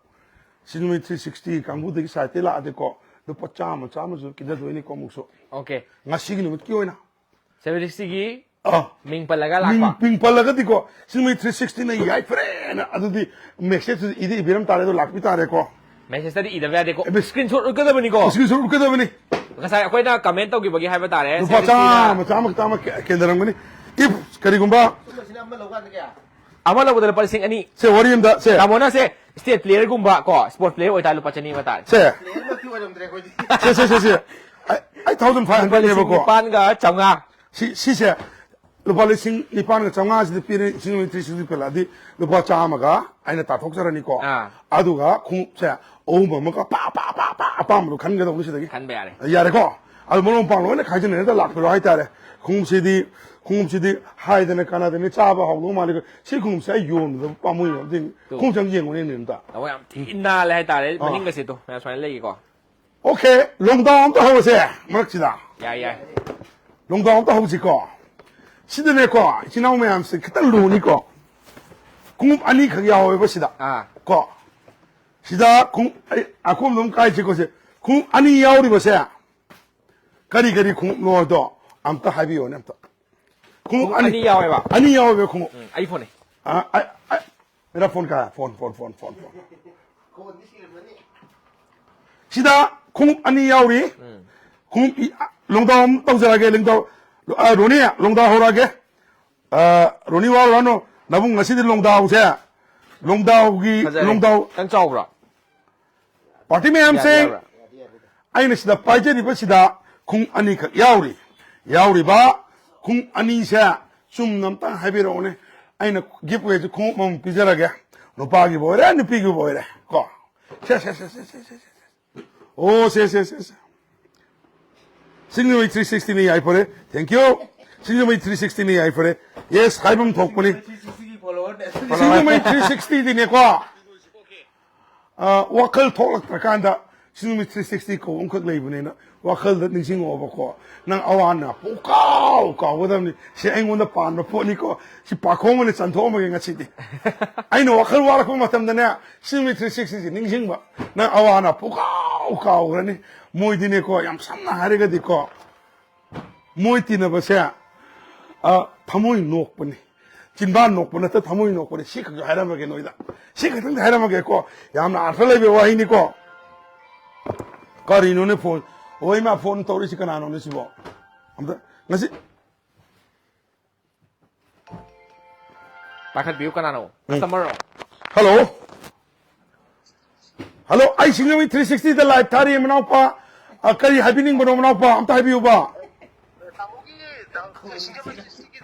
ꯁꯤꯡꯖꯃꯩ three sixty ꯀꯥꯡꯕꯨꯗꯒꯤ siteꯇꯒꯤ ꯂꯥꯛꯑꯗꯤꯀꯣ, ꯂꯨꯄꯥ ꯆꯥꯝꯃ, ꯆꯥꯝꯃꯁꯨ ꯀꯤꯖꯗꯣꯏꯅꯤꯀꯣ ꯑꯃꯨꯛꯁꯨ꯫ Okay꯫ ꯉꯁꯤꯒꯤ ꯅꯨꯃꯤꯠꯀꯤ ꯑꯣꯏꯅ꯫ Seven sixtyꯒꯤ ꯑꯥ꯫ ꯃꯤꯡ ꯄꯜꯂꯒ ꯃꯤꯡ, ꯂꯥꯛꯄ꯫ ꯃꯤꯡ ꯄꯜꯂꯒꯗꯤꯀꯣ, ꯁꯤꯡꯖꯃꯩ three sixtyꯅ ꯌꯥꯏꯐꯔꯦꯅ ꯑꯗꯨꯗꯤ messageꯇꯨ ꯏꯗꯤ ꯏꯕꯤꯔꯝ ꯇꯥꯔꯦ, ꯑꯗꯣ ꯂꯥꯛꯄꯤ ꯇꯥꯔꯦꯀꯣ꯫ Messageꯇꯗꯤ ꯏꯗꯕ ꯌꯥꯗꯦꯀꯣ꯫ ꯑꯦ, Screenshot ꯎꯠꯀꯗꯕꯅꯤꯀꯣ꯫ Screenshot ꯎꯠꯀꯗꯕꯅꯤ꯫ ꯉꯁꯥꯏ ꯑꯩꯈꯣꯏꯅ comment ꯇꯧꯈꯤꯕꯒꯤ ꯍꯥꯏꯕ ꯇꯥꯔꯦ, ꯂꯨꯄꯥ seven sixtyꯅ ꯆꯥꯝꯃ, ꯆꯥꯝꯃ, ꯆꯥꯝꯃ ꯀꯦ-, ꯀꯦꯟꯗꯔꯝꯒꯅꯤ꯫ If ꯀꯔꯤꯒꯨꯝꯕ ꯁꯨꯝꯕꯁꯤꯅ ꯑꯃ ꯂꯧꯀꯥꯟꯗ ꯀꯌꯥ? ꯑꯃ ꯂꯧꯕꯗ ꯂꯨꯄꯥ ꯂꯤꯁꯤꯡ ꯑꯅꯤ꯫ ꯁꯦ, ꯋꯥꯔꯤ ꯑꯝꯗ, ꯁꯦ, ꯇꯥꯃꯣꯅ ꯁꯦ state playerꯒꯨꯝꯕ ꯀꯣ, sport player ꯑꯣꯏꯇꯥꯔꯗꯤ ꯂꯨꯄꯥ ꯆꯅꯤ ꯑꯃ ꯇꯥꯔꯦ꯫ ꯁꯦ, Playerꯃꯛꯇꯤ ꯑꯣꯏꯔꯝꯗ꯭ꯔꯦ ꯑꯩꯈꯣꯏꯗꯤ꯫ ꯁꯦ, ꯁꯦ, ꯁꯦ, ꯁꯦ꯫ ꯑꯩ, eight thousand five ꯂꯨꯄꯥ ꯂꯤꯁꯤꯡ hundredꯅꯦꯕꯀꯣ꯫ ꯅꯤꯄꯥꯟꯒ ꯆꯥꯝꯃꯉꯥ꯫ ꯁꯤ, ꯁꯤꯁꯦ ꯂꯨꯄꯥ ꯂꯤꯁꯤꯡ ꯅꯤꯄꯥꯟꯒ ꯆꯥꯝꯃꯉꯥꯁꯤꯗ ꯄꯤꯔꯦ, ꯏꯁꯤꯡ ꯅꯨꯃꯤꯠ three sixty ꯄꯦꯜꯂꯛꯑꯗꯤ ꯂꯨꯄꯥ ꯆꯥꯝꯃꯒ ꯑꯩꯅ ꯇꯥꯊꯣꯛꯆꯔꯅꯤꯀꯣ꯫ ꯑꯥ꯫ ꯑꯗꯨꯒ ꯈꯣꯡꯎꯞꯁꯦ ꯑꯍꯨꯝ ꯑꯃꯒ ꯄꯥ, ꯄꯥ, ꯄꯥ, ꯄꯥ, ꯑꯄꯥꯝꯕꯗꯣ ꯈꯟꯒꯗꯧꯕꯅꯤ ꯁꯤꯗꯒꯤ꯫ ꯈꯟꯕ ꯌꯥꯔꯦ꯫ ꯌꯥꯔꯦꯀꯣ? ꯑꯗꯨ ꯃꯔꯨꯞ ꯃꯄꯥꯡ ꯂꯣꯏꯅ ꯈꯥꯏꯖꯤꯟꯅꯔꯒ ꯂꯥꯛꯄꯤꯔꯣ ꯍꯥꯏꯇꯥꯔꯦ꯫ ꯈꯣꯡꯎꯞꯁꯤꯗꯤ, ꯈꯣꯡꯎꯞꯁꯤꯗꯤ ꯍꯥꯏꯗꯅ ꯀꯥꯟꯅꯗꯅꯤ, ꯆꯥꯕ ꯍꯥꯎꯗꯧ ꯃꯥꯜꯂꯤ꯫ ꯁꯤ ꯈꯣꯡꯎꯞꯁꯦ ꯑꯩ ꯌꯣꯟꯕꯗ ꯄꯥꯝꯃꯨꯏ ꯑꯝꯇ꯫ ꯇꯨ꯫ ꯈꯣꯡꯎꯞꯁꯦ ꯑꯝꯇ ꯌꯦꯡꯉꯨꯅꯦ ꯑꯝꯇ꯫ ꯑꯣ, ꯌꯥꯝ ꯊꯤ ꯅꯥꯜꯂꯦ ꯍꯥꯏꯇꯥꯔꯦ꯫ ꯑꯥ꯫ ꯃꯅꯤꯡꯒꯁꯦ ꯇꯨ, ꯃꯌꯥꯝ ꯁꯨꯃꯥꯏꯅ ꯂꯩꯒꯦꯀꯣ꯫ ꯑꯣꯀꯦ, ꯂꯣꯡꯗꯥꯎ ꯑꯝꯇ ꯍꯧꯔꯁꯦ ꯃꯔꯛꯁꯤꯗ꯫ ꯌꯥꯏ, ꯌꯥꯏ꯫ ꯂꯣꯡꯗꯥꯎ ꯑꯝꯇ ꯍꯧꯁꯤꯀꯣ꯫ ꯁꯤꯗꯅꯦꯀꯣ, ꯏꯆꯤꯟ ꯏꯅꯥꯎ ꯃꯌꯥꯝꯁꯦ ꯈꯤꯇꯪ ꯂꯨꯅꯤꯀꯣ꯫ ꯈꯣꯡꯎꯞ ꯑꯅꯤꯈꯛ ꯌꯥꯎꯋꯦꯕ ꯁꯤꯗ꯫ ꯑꯥ꯫ ꯀꯣ꯫ ꯁꯤꯗ ꯈꯣꯡꯎꯞ, ꯑꯩ, ꯑꯈꯣꯝꯗ ꯑꯗꯨꯝ ꯀꯥꯏꯁꯤꯀꯣ ꯁꯦ꯫ ꯈꯣꯡꯎꯞ ꯑꯅꯤ ꯌꯥꯎꯔꯤꯕꯁꯦ ꯀꯔꯤ ꯀꯔꯤ ꯈꯣꯡꯎꯞꯅꯣ ꯍꯥꯏꯗꯣ ꯑꯝꯇ ꯍꯥꯏꯕꯤꯌꯣꯅꯦ ꯑꯝꯇ꯫ ꯈꯣꯡꯎꯞ ꯈꯣꯡꯎꯞ ꯑꯅꯤ꯫ ꯑꯅꯤ ꯌꯥꯎꯋꯦꯕ? ꯑꯅꯤ ꯌꯥꯎꯋꯦꯕ ꯈꯣꯡꯎꯞ꯫ ꯎꯝ, ꯑꯩ ꯐꯣꯟꯅꯦ꯫ ꯑ, ꯑ, ꯑ, ꯃꯦꯔꯥ ꯐꯣꯟ ꯀꯥ? Phone, phone, phone, phone, phone. ꯁꯤꯗ ꯈꯣꯡꯎꯞ ꯑꯅꯤ ꯌꯥꯎꯔꯤ꯫ ꯎꯝ꯫ ꯈꯣꯡꯎꯞ ꯏ-, ꯑ, ꯂꯣꯡꯗꯥꯎ ꯑꯃ ꯇꯧꯖꯔꯒꯦ, ꯂꯣꯡꯗꯥꯎ, ꯑ, ꯔꯣꯅꯤ, ꯂꯣꯡꯗꯥꯎ ꯍꯧꯔꯛꯑꯒꯦ꯫ ꯑ, ꯔꯣꯅꯤ ꯋꯥꯔꯨꯔꯅꯨ, ꯅꯕꯨꯡ ꯉꯁꯤꯗꯤ ꯂꯣꯡꯗꯥꯎꯁꯦ, ꯂꯣꯡꯗꯥꯎꯒꯤ, ꯐꯖꯔꯦ꯫ ꯂꯣꯡꯗꯥꯎ꯫ ꯈꯤꯇꯪ ꯆꯥꯎꯕ꯭ꯔꯣ? ꯄꯥꯔꯇꯤ ꯃꯌꯥꯝꯁꯦ, ꯌꯥꯕ꯭ꯔꯥ, ꯌꯥꯕ꯭ꯔꯥ? ꯑꯩꯅ ꯁꯤꯗ ꯄꯥꯏꯖꯔꯤꯕꯁꯤꯗ ꯈꯣꯡꯎꯞ ꯑꯅꯤꯈꯛ ꯌꯥꯎꯔꯤ꯫ ꯌꯥꯎꯔꯤꯕ ꯈꯣꯡꯎꯞ ꯑꯅꯤꯁꯦ ꯆꯨꯝꯅ ꯑꯝꯇꯪ ꯍꯥꯏꯕꯤꯔꯛꯎꯅꯦ꯫ ꯑꯩꯅ ꯒꯤꯐ ꯑꯣꯏꯔꯁꯨ ꯈꯣꯡꯎꯞ ꯑꯃꯃꯝ ꯄꯤꯖꯔꯒꯦ꯫ ꯅꯨꯄꯥꯒꯤꯕꯨ ꯑꯣꯏꯔꯦ, ꯅꯨꯄꯤꯒꯤꯕꯨ ꯑꯣꯏꯔꯦ꯫ ꯀꯣ? ꯁꯦ, ꯁꯦ, ꯁꯦ꯫ ꯑꯣ, ꯁꯦ, ꯁꯦ, ꯁꯦ, ꯁꯦ꯫ ꯁꯤꯡꯖꯃꯩ ꯊ꯭ꯔꯤ ꯁꯤꯛꯁꯇꯤꯅ ꯌꯥꯏꯐꯔꯦ꯫ Thank you꯫ ꯁꯤꯡꯖꯃꯩ ꯊ꯭ꯔꯤ ꯁꯤꯛꯁꯇꯤꯅ ꯌꯥꯏꯐꯔꯦ꯫ Yes, ꯍꯥꯏꯐꯝ ꯊꯣꯛꯄꯅꯤ꯫ ꯁꯤꯡꯖꯃꯩ ꯊ꯭ꯔꯤ ꯁꯤꯛꯁꯇꯤꯗꯤꯅꯦꯀꯣ, ꯑ, ꯋꯥꯈꯜ ꯊꯣꯛꯂꯛꯇ꯭ꯔꯀꯥꯟꯗ ꯁꯤꯡꯖꯃꯩ ꯊ꯭ꯔꯤ ꯁꯤꯛꯁꯇꯤ ꯀꯧꯕ ꯑꯃꯈꯛ ꯂꯩꯕꯅꯤꯅ ꯋꯥꯈꯜꯗ ꯅꯤꯡꯁꯤꯡꯉꯛꯑꯣꯕꯀꯣ꯫ ꯅꯪ ꯑꯋꯥ ꯑꯅꯥ ꯄꯨꯡꯀꯥꯎ ꯀꯥꯎꯒꯗꯕꯅꯤ꯫ ꯁꯤ ꯑꯩꯉꯣꯟꯗ ꯄꯥꯟꯕ ꯄꯣꯠꯅꯤꯀꯣ꯫ ꯁꯤ ꯄꯥꯈꯣꯡ ꯑꯣꯏꯅ ꯆꯟꯊꯣꯛꯑꯝꯃꯒꯦ ꯉꯁꯤꯗꯤ꯫ ꯑꯩꯅ ꯋꯥꯈꯜ ꯋꯥꯔꯛꯄ ꯃꯇꯝꯗꯅꯦ, ꯁꯤꯡꯖꯃꯩ ꯊ꯭ꯔꯤ ꯁꯤꯛꯁꯇꯤꯁꯤ ꯅꯤꯡꯁꯤꯡꯕ꯫ ꯅꯪ ꯑꯋꯥ ꯑꯅꯥ ꯄꯨꯡꯀꯥꯎ ꯀꯥꯎꯈ꯭ꯔꯅꯤ꯫ ꯃꯣꯏꯗꯤꯅꯦꯀꯣ, ꯌꯥꯝ ꯁꯝꯅ ꯍꯥꯏꯔꯒꯗꯤꯀꯣ, ꯃꯣꯏ ꯇꯤꯟꯅꯕꯁꯦ, ꯑ, ꯊꯃꯣꯏ ꯅꯣꯛꯄꯅꯤ꯫ ꯆꯤꯟꯕꯥꯟ ꯅꯣꯛꯄ ꯅꯠꯇ ꯊꯃꯣꯏ ꯅꯣꯛꯄꯅꯤ꯫ ꯁꯤ ꯈꯛꯁꯨ ꯍꯥꯏꯔꯝꯃꯒꯦ ꯅꯣꯏꯗ꯫ ꯁꯤ ꯈꯛꯇꯪꯗꯤ ꯍꯥꯏꯔꯝꯃꯒꯦꯀꯣ꯫ ꯌꯥꯝꯅ ꯑꯥꯔꯊ ꯂꯩꯕ ꯋꯥꯍꯩꯅꯤꯀꯣ꯫ ꯀꯔꯤꯅꯣꯅꯦ ꯐꯣꯟ? ꯑꯣ, ꯏꯃꯥ, ꯐꯣꯟ ꯇꯧꯔꯛꯏꯁꯤ ꯀꯅꯥꯅꯣꯅꯦ ꯁꯤꯕꯣ? ꯑꯝꯇ, ꯉꯁꯤ ꯄꯥꯏꯈꯠꯄꯤꯌꯨ, ꯀꯅꯥꯅꯣ? ꯎꯝ꯫ ꯀꯁꯇꯃꯔꯔꯣ? ꯍꯜꯂꯣ꯫ ꯍꯜꯂꯣ, ꯑꯩ ꯁꯤꯡꯖꯃꯩ ꯊ꯭ꯔꯤ ꯁꯤꯛꯁꯇꯤꯗ ꯂꯥꯏꯚ ꯊꯥꯔꯤ, ꯃꯅꯥꯎꯄꯥ꯫ ꯑ, ꯀꯔꯤ ꯍꯥꯏꯕꯤꯅꯤꯡꯕꯅꯣ, ꯃꯅꯥꯎꯄꯥ? ꯑꯝꯇ ꯍꯥꯏꯕꯤꯌꯨꯕ꯫ ꯇꯥꯃꯣꯒꯤ ꯁꯤꯡꯖꯃꯩ ꯊ꯭ꯔꯤ ꯁꯤꯛꯁꯇꯤꯒꯤ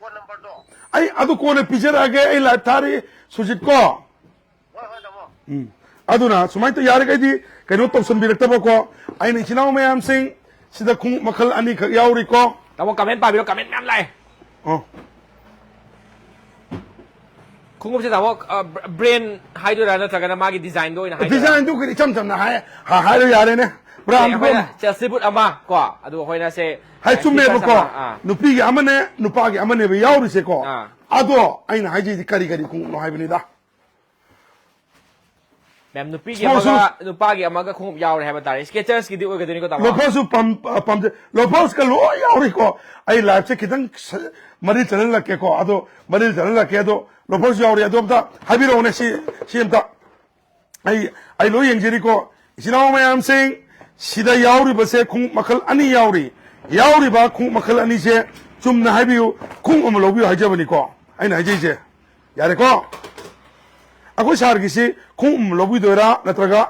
ꯐꯣꯟ ꯅꯝꯕꯔꯗꯣ꯫ ꯑꯩ ꯑꯗꯨ ꯀꯣꯟꯅ ꯄꯤꯖꯔꯛꯑꯒꯦ, ꯑꯩ ꯂꯥꯏꯚ ꯊꯥꯔꯤ, ꯁꯨꯖꯤꯠ ꯀꯣ꯫ ꯍꯣꯏ, ꯍꯣꯏ, ꯇꯥꯃꯣ꯫ ꯎꯝ꯫ ꯑꯗꯨꯅ ꯁꯨꯃꯥꯏꯅ ꯇꯧ-, ꯌꯥꯔꯤꯈꯩꯗꯤ ꯀꯩꯅꯣ ꯇꯧꯁꯟꯕꯤꯔꯛꯇꯕꯀꯣ꯫ ꯑꯩꯅ ꯏꯆꯤꯟ ꯏꯅꯥꯎ ꯃꯌꯥꯝꯁꯤꯡ, ꯁꯤꯗ ꯈꯣꯡꯎꯞ ꯃꯈꯜ ꯑꯅꯤꯈꯛ ꯌꯥꯎꯔꯤꯀꯣ꯫ ꯇꯥꯃꯣ, ꯀꯃꯦꯟ ꯄꯥꯕꯤꯔꯣ, ꯀꯃꯦꯟ ꯃꯌꯥꯝ ꯂꯥꯛꯑꯦ꯫ ꯑꯣ ꯈꯣꯡꯎꯞꯁꯦ ꯇꯥꯃꯣ, ꯕ꯭ꯔꯦꯟ ꯍꯥꯏꯗꯣꯏꯔꯥ ꯅꯠꯇ꯭ꯔꯒꯅ ꯃꯥꯒꯤ ꯗꯤꯖꯥꯏꯟꯗꯣ ꯑꯣꯏꯅ ꯍꯗꯣꯏꯔꯥ? ꯗꯤꯖꯥꯏꯟꯗꯨ ꯀꯔꯤ ꯏꯆꯝ ꯆꯝꯅ ꯍꯥꯏ ꯍꯥꯏꯔꯣ ꯌꯥꯔꯦꯅꯦ꯫ ꯕ꯭ꯔꯥꯟꯗꯨ ꯑꯩꯈꯣꯏꯅ ꯆꯦꯜꯁꯤ ꯕꯨꯠ ꯑꯃ ꯀꯣ, ꯑꯗꯨꯒ ꯑꯩꯈꯣꯏꯅ ꯁꯦ ꯍꯥꯏ ꯆꯨꯝꯃꯦꯕꯀꯣ꯫ ꯑꯥ꯫ ꯅꯨꯄꯤꯒꯤ ꯑꯃꯅꯦ, ꯅꯨꯄꯥꯒꯤ ꯑꯃꯅꯦꯕ ꯌꯥꯎꯔꯤꯁꯦꯀꯣ꯫ ꯑꯥ꯫ ꯑꯗꯣ ꯑꯩꯅ ꯍꯥꯏꯖꯩꯗꯤ ꯀꯔꯤ ꯀꯔꯤ ꯈꯣꯡꯎꯞꯅꯣ ꯍꯥꯏꯕꯅꯤꯗ꯫ ꯃꯦꯝ, ꯅꯨꯄꯤꯒꯤ Sports ꯑꯃꯒ ꯅꯨꯄꯥꯒꯤ ꯑꯃꯒ ꯈꯣꯡꯎꯞ ꯌꯥꯎꯔꯦ ꯍꯥꯏꯕ ꯇꯥꯔꯦ꯫ ꯁ꯭ꯀꯦꯆꯔꯁꯀꯤꯗꯤ ꯑꯣꯏꯒꯗꯣꯏꯅꯤꯀꯣ ꯇꯥꯃꯣ? ꯂꯣꯐꯔꯁꯨ ꯄꯥꯝ- ꯄꯥꯝꯖꯩ, ꯂꯣꯐꯔꯁꯀ ꯂꯣꯏ ꯌꯥꯎꯔꯤꯀꯣ꯫ ꯑꯩ ꯂꯥꯏꯐꯁꯦ ꯈꯤꯇꯪ ꯁ- ꯃꯔꯤꯜ ꯆꯠꯍꯜꯂꯛꯀꯦꯀꯣ꯫ ꯑꯗꯣ ꯃꯔꯤꯜ ꯆꯠꯍꯜꯂꯛꯀꯦ꯫ ꯑꯗꯣ ꯂꯣꯐꯔꯁꯨ ꯌꯥꯎꯔꯤ꯫ ꯑꯗꯣ ꯑꯝꯇ ꯍꯥꯏꯕꯤꯔꯛꯑꯣꯅꯦ꯫ ꯁꯤ ꯁꯤ ꯑꯝꯇ ꯑꯩ ꯑꯩ ꯂꯣꯏ ꯌꯦꯡꯖꯔꯤꯀꯣ꯫ ꯏꯆꯤꯟ ꯏꯅꯥꯎ ꯃꯌꯥꯝꯁꯤꯡ, ꯁꯤꯗ ꯌꯥꯎꯔꯤꯕꯁꯦ ꯈꯣꯡꯎꯞ ꯃꯈꯜ ꯑꯅꯤ ꯌꯥꯎꯔꯤ꯫ ꯌꯥꯎꯔꯤꯕ ꯈꯣꯡꯎꯞ ꯃꯈꯜ ꯑꯅꯤꯁꯦ ꯆꯨꯝꯅ ꯍꯥꯏꯕꯤꯌꯨ꯫ ꯈꯣꯡꯎꯞ ꯑꯃ ꯂꯧꯕꯤꯌꯨ ꯍꯥꯏꯖꯕꯅꯤꯀꯣ ꯑꯩꯅ ꯍꯥꯏꯖꯩꯁꯦ꯫ ꯌꯥꯔꯦꯀꯣ? ꯑꯩꯈꯣꯏ ꯁꯥꯔꯒꯤꯁꯤ ꯈꯣꯡꯎꯞ ꯑꯃ ꯂꯧꯕꯤꯗꯣꯏꯔꯥ ꯅꯠꯇ꯭ꯔꯒ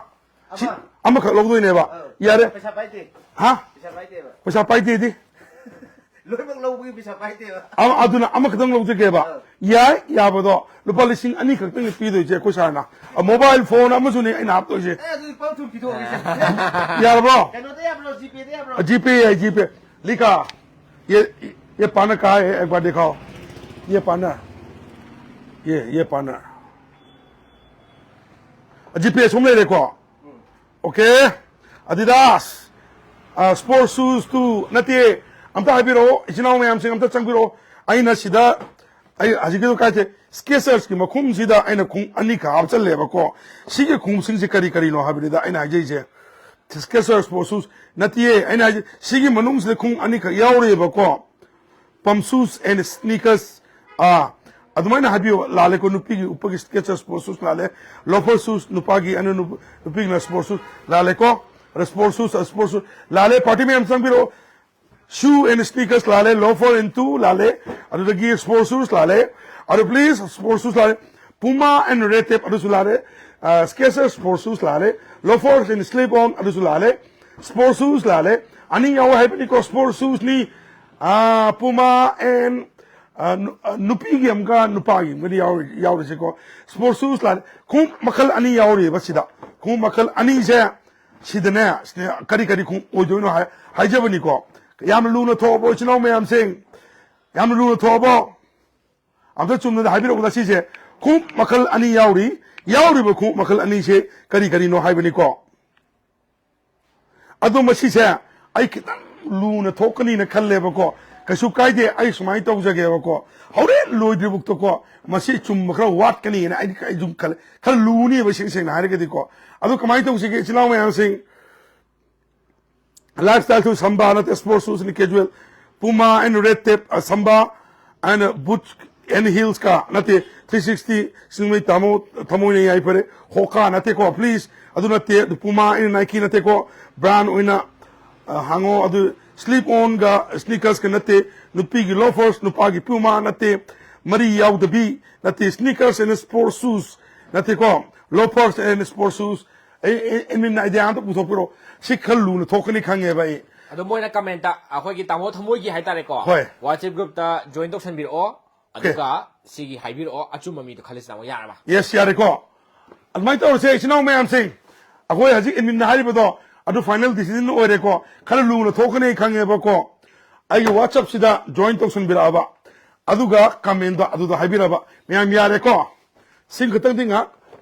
ꯁꯤ ꯑꯃ꯫ ꯑꯃꯈꯛ ꯂꯧꯗꯣꯏꯅꯦꯕ? ꯑꯧ꯫ ꯌꯥꯔꯦ꯫ ꯄꯩꯁꯥ ꯄꯥꯏꯗꯦ꯫ ꯍꯥ? ꯄꯩꯁꯥ ꯄꯥꯏꯗꯦꯕ꯫ ꯄꯩꯁꯥ ꯄꯥꯏꯗꯦꯗꯤ? ꯂꯣꯏꯅꯃꯛ ꯂꯧꯕꯒꯤ ꯄꯩꯁꯥ ꯄꯥꯏꯗꯦꯕ꯫ ꯑ- ꯑꯗꯨꯅ ꯑꯃꯈꯛꯇꯪ ꯂꯧꯖꯒꯦꯕ꯫ ꯑꯧ꯫ ꯌꯥꯏ, ꯌꯥꯕꯗꯣ꯫ ꯂꯨꯄꯥ ꯂꯤꯁꯤꯡ ꯑꯅꯤ ꯈꯛꯇꯪ ꯄꯤꯗꯣꯏꯁꯦ ꯑꯩꯈꯣꯏ ꯁꯥꯔꯅ꯫ ꯑ, ꯃꯣꯕꯥꯏꯜ ꯐꯣꯟ ꯑꯃꯁꯨꯅꯦ ꯑꯩꯅ ꯍꯥꯞꯇꯣꯏꯁꯦ꯫ ꯑꯦ, ꯑꯗꯨꯗꯤ ꯄꯥꯎ ꯊꯨꯝ ꯄꯤꯊꯣꯛꯑꯒꯦꯁꯦ꯫ ꯌꯥꯔꯕꯣ? ꯀꯩꯅꯣꯗ ꯌꯥꯕ꯭ꯔꯣ? ꯖꯤꯄꯦꯗ ꯌꯥꯕ꯭ꯔꯣ? जीपे है, जीपे। लिखा, ये ये पाना कहाँ है, एक बार दिखाओ। ये पाना, ये ये पाना। जीपे ꯁꯨꯝ ꯂꯩꯔꯦꯀꯣ꯫ Okay, Adidas, ꯁ꯭ꯄꯣꯔꯠ ꯁꯨꯁꯇꯨ ꯅꯠꯇꯦ꯫ ꯑꯝꯇ ꯍꯥꯏꯕꯤꯔꯛꯑꯣ, ꯏꯆꯤꯟ ꯏꯅꯥꯎ ꯃꯌꯥꯝꯁꯤꯡ ꯑꯝꯇ ꯆꯪꯕꯤꯔꯛꯑꯣ꯫ ꯑꯩꯅ ꯁꯤꯗ ꯑꯩ ꯍꯧꯖꯤꯛꯀꯤꯗꯣ ꯀꯥꯏꯁꯦ, ꯁ꯭ꯀꯦꯆꯔꯁꯀꯤ ꯃꯈꯨꯝꯁꯤꯗ ꯑꯩꯅ ꯈꯣꯡꯎꯞ ꯑꯅꯤꯈꯛ ꯍꯥꯞꯆꯜꯂꯦꯕꯀꯣ꯫ ꯁꯤꯒꯤ ꯈꯣꯡꯎꯞꯁꯤꯡꯁꯦ ꯀꯔꯤ ꯀꯔꯤꯅꯣ ꯍꯥꯏꯕꯅꯤꯗ ꯑꯩꯅ ꯍꯥꯏꯖꯩꯁꯦ꯫ ꯁ꯭ꯀꯦꯆꯔ ꯁ꯭ꯄꯣꯔꯠ ꯁꯨꯁ ꯅꯠꯇꯦꯌꯦ꯫ ꯑꯩꯅ ꯍꯥꯏꯁꯦ ꯁꯤꯒꯤ ꯃꯅꯨꯡꯁꯤꯗ ꯈꯣꯡꯎꯞ ꯑꯅꯤꯈꯛ ꯌꯥꯎꯔꯤꯑꯕꯀꯣ꯫ Pump shoes and sneakers, ꯑꯥ, ꯑꯗꯨꯃꯥꯏꯅ ꯍꯥꯏꯕꯤꯌꯣ꯫ ꯂꯥꯜꯂꯦꯀꯣ꯫ ꯅꯨꯄꯤꯒꯤ ꯎꯞꯄꯒꯤ ꯁ꯭ꯀꯦꯆꯔ ꯁ꯭ꯄꯣꯔꯠ ꯁꯨꯁ ꯂꯥꯜꯂꯦ꯫ ꯂꯣꯐꯔ ꯁꯨꯁ ꯅꯨꯄꯥꯒꯤ, ꯑꯅ ꯅꯨꯄꯤꯒꯤꯅ ꯁ꯭ꯄꯣꯔꯠ ꯁꯨꯁ ꯂꯥꯜꯂꯦꯀꯣ꯫ ꯁ꯭ꯄꯣꯔꯠ ꯁꯨꯁ, ꯁ꯭ꯄꯣꯔꯠ ꯁꯨꯁ ꯂꯥꯜꯂꯦ꯫ ꯄꯥꯔꯇꯤ ꯃꯌꯥꯝ ꯆꯪꯕꯤꯔꯛꯑꯣ꯫ Shoe and sneakers ꯂꯥꯜꯂꯦ꯫ Loafer and two ꯂꯥꯜꯂꯦ꯫ ꯑꯗꯨꯗꯒꯤ ꯁ꯭ꯄꯣꯔꯠ ꯁꯨꯁ ꯂꯥꯜꯂꯦ꯫ ꯑꯗꯨ please, ꯁ꯭ꯄꯣꯔꯠ ꯁꯨꯁ ꯂꯥꯜꯂꯦ꯫ Puma and Red Tape ꯑꯗꯨꯁꯨ ꯂꯥꯜꯂꯦ꯫ ꯁ꯭ꯀꯦꯆꯔ ꯁ꯭ꯄꯣꯔꯠ ꯁꯨꯁ ꯂꯥꯜꯂꯦ꯫ Loafers and slip on ꯑꯗꯨꯁꯨ ꯂꯥꯜꯂꯦ꯫ ꯁ꯭ꯄꯣꯔꯠ ꯁꯨꯁ ꯂꯥꯜꯂꯦ꯫ ꯑꯅꯤ ꯌꯥꯎꯋꯦ ꯍꯥꯏꯕꯅꯤꯀꯣ꯫ ꯁ꯭ꯄꯣꯔꯠ ꯁꯨꯁꯅꯤ꯫ ꯄꯨꯃꯥ ꯑꯦꯟ ꯅꯨꯄꯤꯒꯤ ꯑꯃꯒ ꯅꯨꯄꯥꯒꯤ ꯑꯃꯒꯗꯤ ꯌꯥꯎꯔꯤ- ꯌꯥꯎꯔꯤꯁꯦꯀꯣ꯫ ꯁ꯭ꯄꯣꯔꯠ ꯁꯨꯁ ꯂꯥꯜꯂꯦ꯫ ꯈꯣꯡꯎꯞ ꯃꯈꯜ ꯑꯅꯤ ꯌꯥꯎꯔꯤꯕ ꯁꯤꯗ꯫ ꯈꯣꯡꯎꯞ ꯃꯈꯜ ꯑꯅꯤꯁꯦ ꯁꯤꯗꯅꯦ, ꯁꯤꯅꯦ, ꯀꯔꯤ ꯀꯔꯤ ꯈꯣꯡꯎꯞ ꯑꯣꯏꯗꯣꯏꯅꯣ ꯍꯥꯏ-, ꯍꯥꯏꯖꯕꯅꯤꯀꯣ꯫ ꯌꯥꯝꯅ ꯂꯨꯅ ꯊꯣꯛꯑꯕꯣ, ꯏꯆꯤꯟ ꯏꯅꯥꯎ ꯃꯌꯥꯝꯁꯤꯡ? ꯌꯥꯝꯅ ꯂꯨꯅ ꯊꯣꯛꯑꯕꯣ? ꯑꯝꯇ ꯆꯨꯝꯅꯗ ꯍꯥꯏꯕꯤꯔꯛꯎꯗ, ꯁꯤꯁꯦ ꯈꯣꯡꯎꯞ ꯃꯈꯜ ꯑꯅꯤ ꯌꯥꯎꯔꯤ꯫ ꯌꯥꯎꯔꯤꯕ ꯈꯣꯡꯎꯞ ꯃꯈꯜ ꯑꯅꯤꯁꯦ ꯀꯔꯤ ꯀꯔꯤꯅꯣ ꯍꯥꯏꯕꯅꯤꯀꯣ꯫ ꯑꯗꯣ ꯃꯁꯤꯁꯦ ꯑꯩ ꯈꯤꯇꯪ ꯂꯨꯅ ꯊꯣꯛꯀꯅꯤꯅ ꯈꯜꯂꯦꯕꯀꯣ꯫ ꯀꯩꯁꯨ ꯀꯥꯏꯗꯦ, ꯑꯩ ꯁꯨꯃꯥꯏꯅ ꯇꯧꯖꯒꯦꯕꯀꯣ꯫ ꯍꯣꯔꯦꯟ ꯂꯣꯏꯗ꯭ꯔꯤꯕꯨꯛꯇꯀꯣ, ꯃꯁꯤ ꯆꯨꯝꯕ ꯈꯔ ꯋꯥꯠꯀꯅꯤꯅ ꯑꯩꯗꯤ ꯑꯩ ꯑꯗꯨꯝ ꯈꯜꯂꯦ꯫ ꯈꯔ ꯂꯨꯅꯤꯕ, ꯏꯁꯦꯡ ꯁꯦꯡꯅ ꯍꯥꯏꯔꯒꯗꯤꯀꯣ꯫ ꯑꯗꯣ ꯀꯃꯥꯏꯅ ꯇꯧꯁꯤꯒꯦ, ꯏꯆꯤꯜ ꯏꯅꯥꯎ ꯃꯌꯥꯝꯁꯤꯡ? Lifestyle shoes, Samba ꯅꯠꯇꯦ, sports shoes ꯅꯤ, casual꯫ Puma and Red Tape, ꯑ, Samba and Boots and Heels ꯀ ꯅꯠꯇꯦ, three sixty, ꯁꯤꯡꯃꯩ ꯇꯥꯃꯣ, ꯊꯃꯣꯏꯅ ꯌꯥꯏꯐꯔꯦ꯫ Hoka ꯅꯠꯇꯦꯀꯣ, please꯫ ꯑꯗꯨ ꯅꯠꯇꯦ, ꯑꯗꯨ Puma and Nike ꯅꯠꯇꯦꯀꯣ, brand ꯑꯣꯏꯅ, ꯑ, ꯍꯥꯡꯉꯣ꯫ ꯑꯗꯨ slip on ꯒ sneakers ꯀ ꯅꯠꯇꯦ, ꯅꯨꯄꯤꯒꯤ loafers, ꯅꯨꯄꯥꯒꯤ Puma ꯅꯠꯇꯦ, ꯃꯔꯤ ꯌꯥꯎꯗꯕꯤ ꯅꯠꯇꯦ, sneakers and sports shoes ꯅꯠꯇꯦꯀꯣ, loafers and sports shoes꯫ ꯑꯩ, ꯑꯩ, admin ꯅ idea ꯑꯝꯇ ꯄꯨꯊꯣꯛꯄꯤꯔꯛꯑꯣ꯫ ꯁꯤ ꯈꯔ ꯂꯨꯅ ꯊꯣꯛꯀꯅꯤ ꯈꯪꯉꯦꯕ ꯑꯩ꯫ ꯑꯗꯣ ꯃꯣꯏꯅ comment ꯇ ꯑꯩꯈꯣꯏꯒꯤ ꯇꯥꯃꯣ ꯊꯃꯣꯏꯒꯤ ꯍꯥꯏꯇꯥꯔꯦꯀꯣ, ꯍꯣꯏ꯫ WhatsApp group ꯇ join ꯇꯧꯁꯟꯕꯤꯔꯛꯑꯣ, ꯑꯗꯨꯒ ꯁꯤꯒꯤ ꯍꯥꯏꯕꯤꯔꯛꯑꯣ, ꯑꯆꯨꯝꯕ ꯃꯤꯗꯣ ꯈꯜꯂꯁꯤ ꯇꯥꯃꯣ, ꯌꯥꯔꯕ? Yes, ꯌꯥꯔꯦꯀꯣ꯫ ꯑꯗꯨꯃꯥꯏꯅ ꯇꯧꯔꯁꯦ, ꯏꯆꯤꯟ ꯏꯅꯥꯎ ꯃꯌꯥꯝꯁꯤꯡ꯫ ꯑꯩꯈꯣꯏ ꯍꯧꯖꯤꯛ admin ꯅ ꯍꯥꯏꯔꯤꯕꯗꯣ ꯑꯗꯨ final decision ꯑꯣꯏꯔꯦꯀꯣ꯫ ꯈꯔ ꯂꯨꯅ ꯊꯣꯛꯀꯅꯤ ꯑꯩ ꯈꯪꯉꯦꯕꯀꯣ꯫ ꯑꯩꯒꯤ WhatsApp ꯁꯤꯗ join ꯇꯧꯁꯟꯕꯤꯔꯛꯑꯕ, ꯑꯗꯨꯒ comment ꯗꯣ ꯑꯗꯨꯗ ꯍꯥꯏꯕꯤꯔꯕ꯫ ꯃꯌꯥꯝ ꯌꯥꯔꯦꯀꯣ? ꯁꯤꯡ ꯈꯛꯇꯪꯗꯤ ꯉꯥꯏꯍꯥꯛ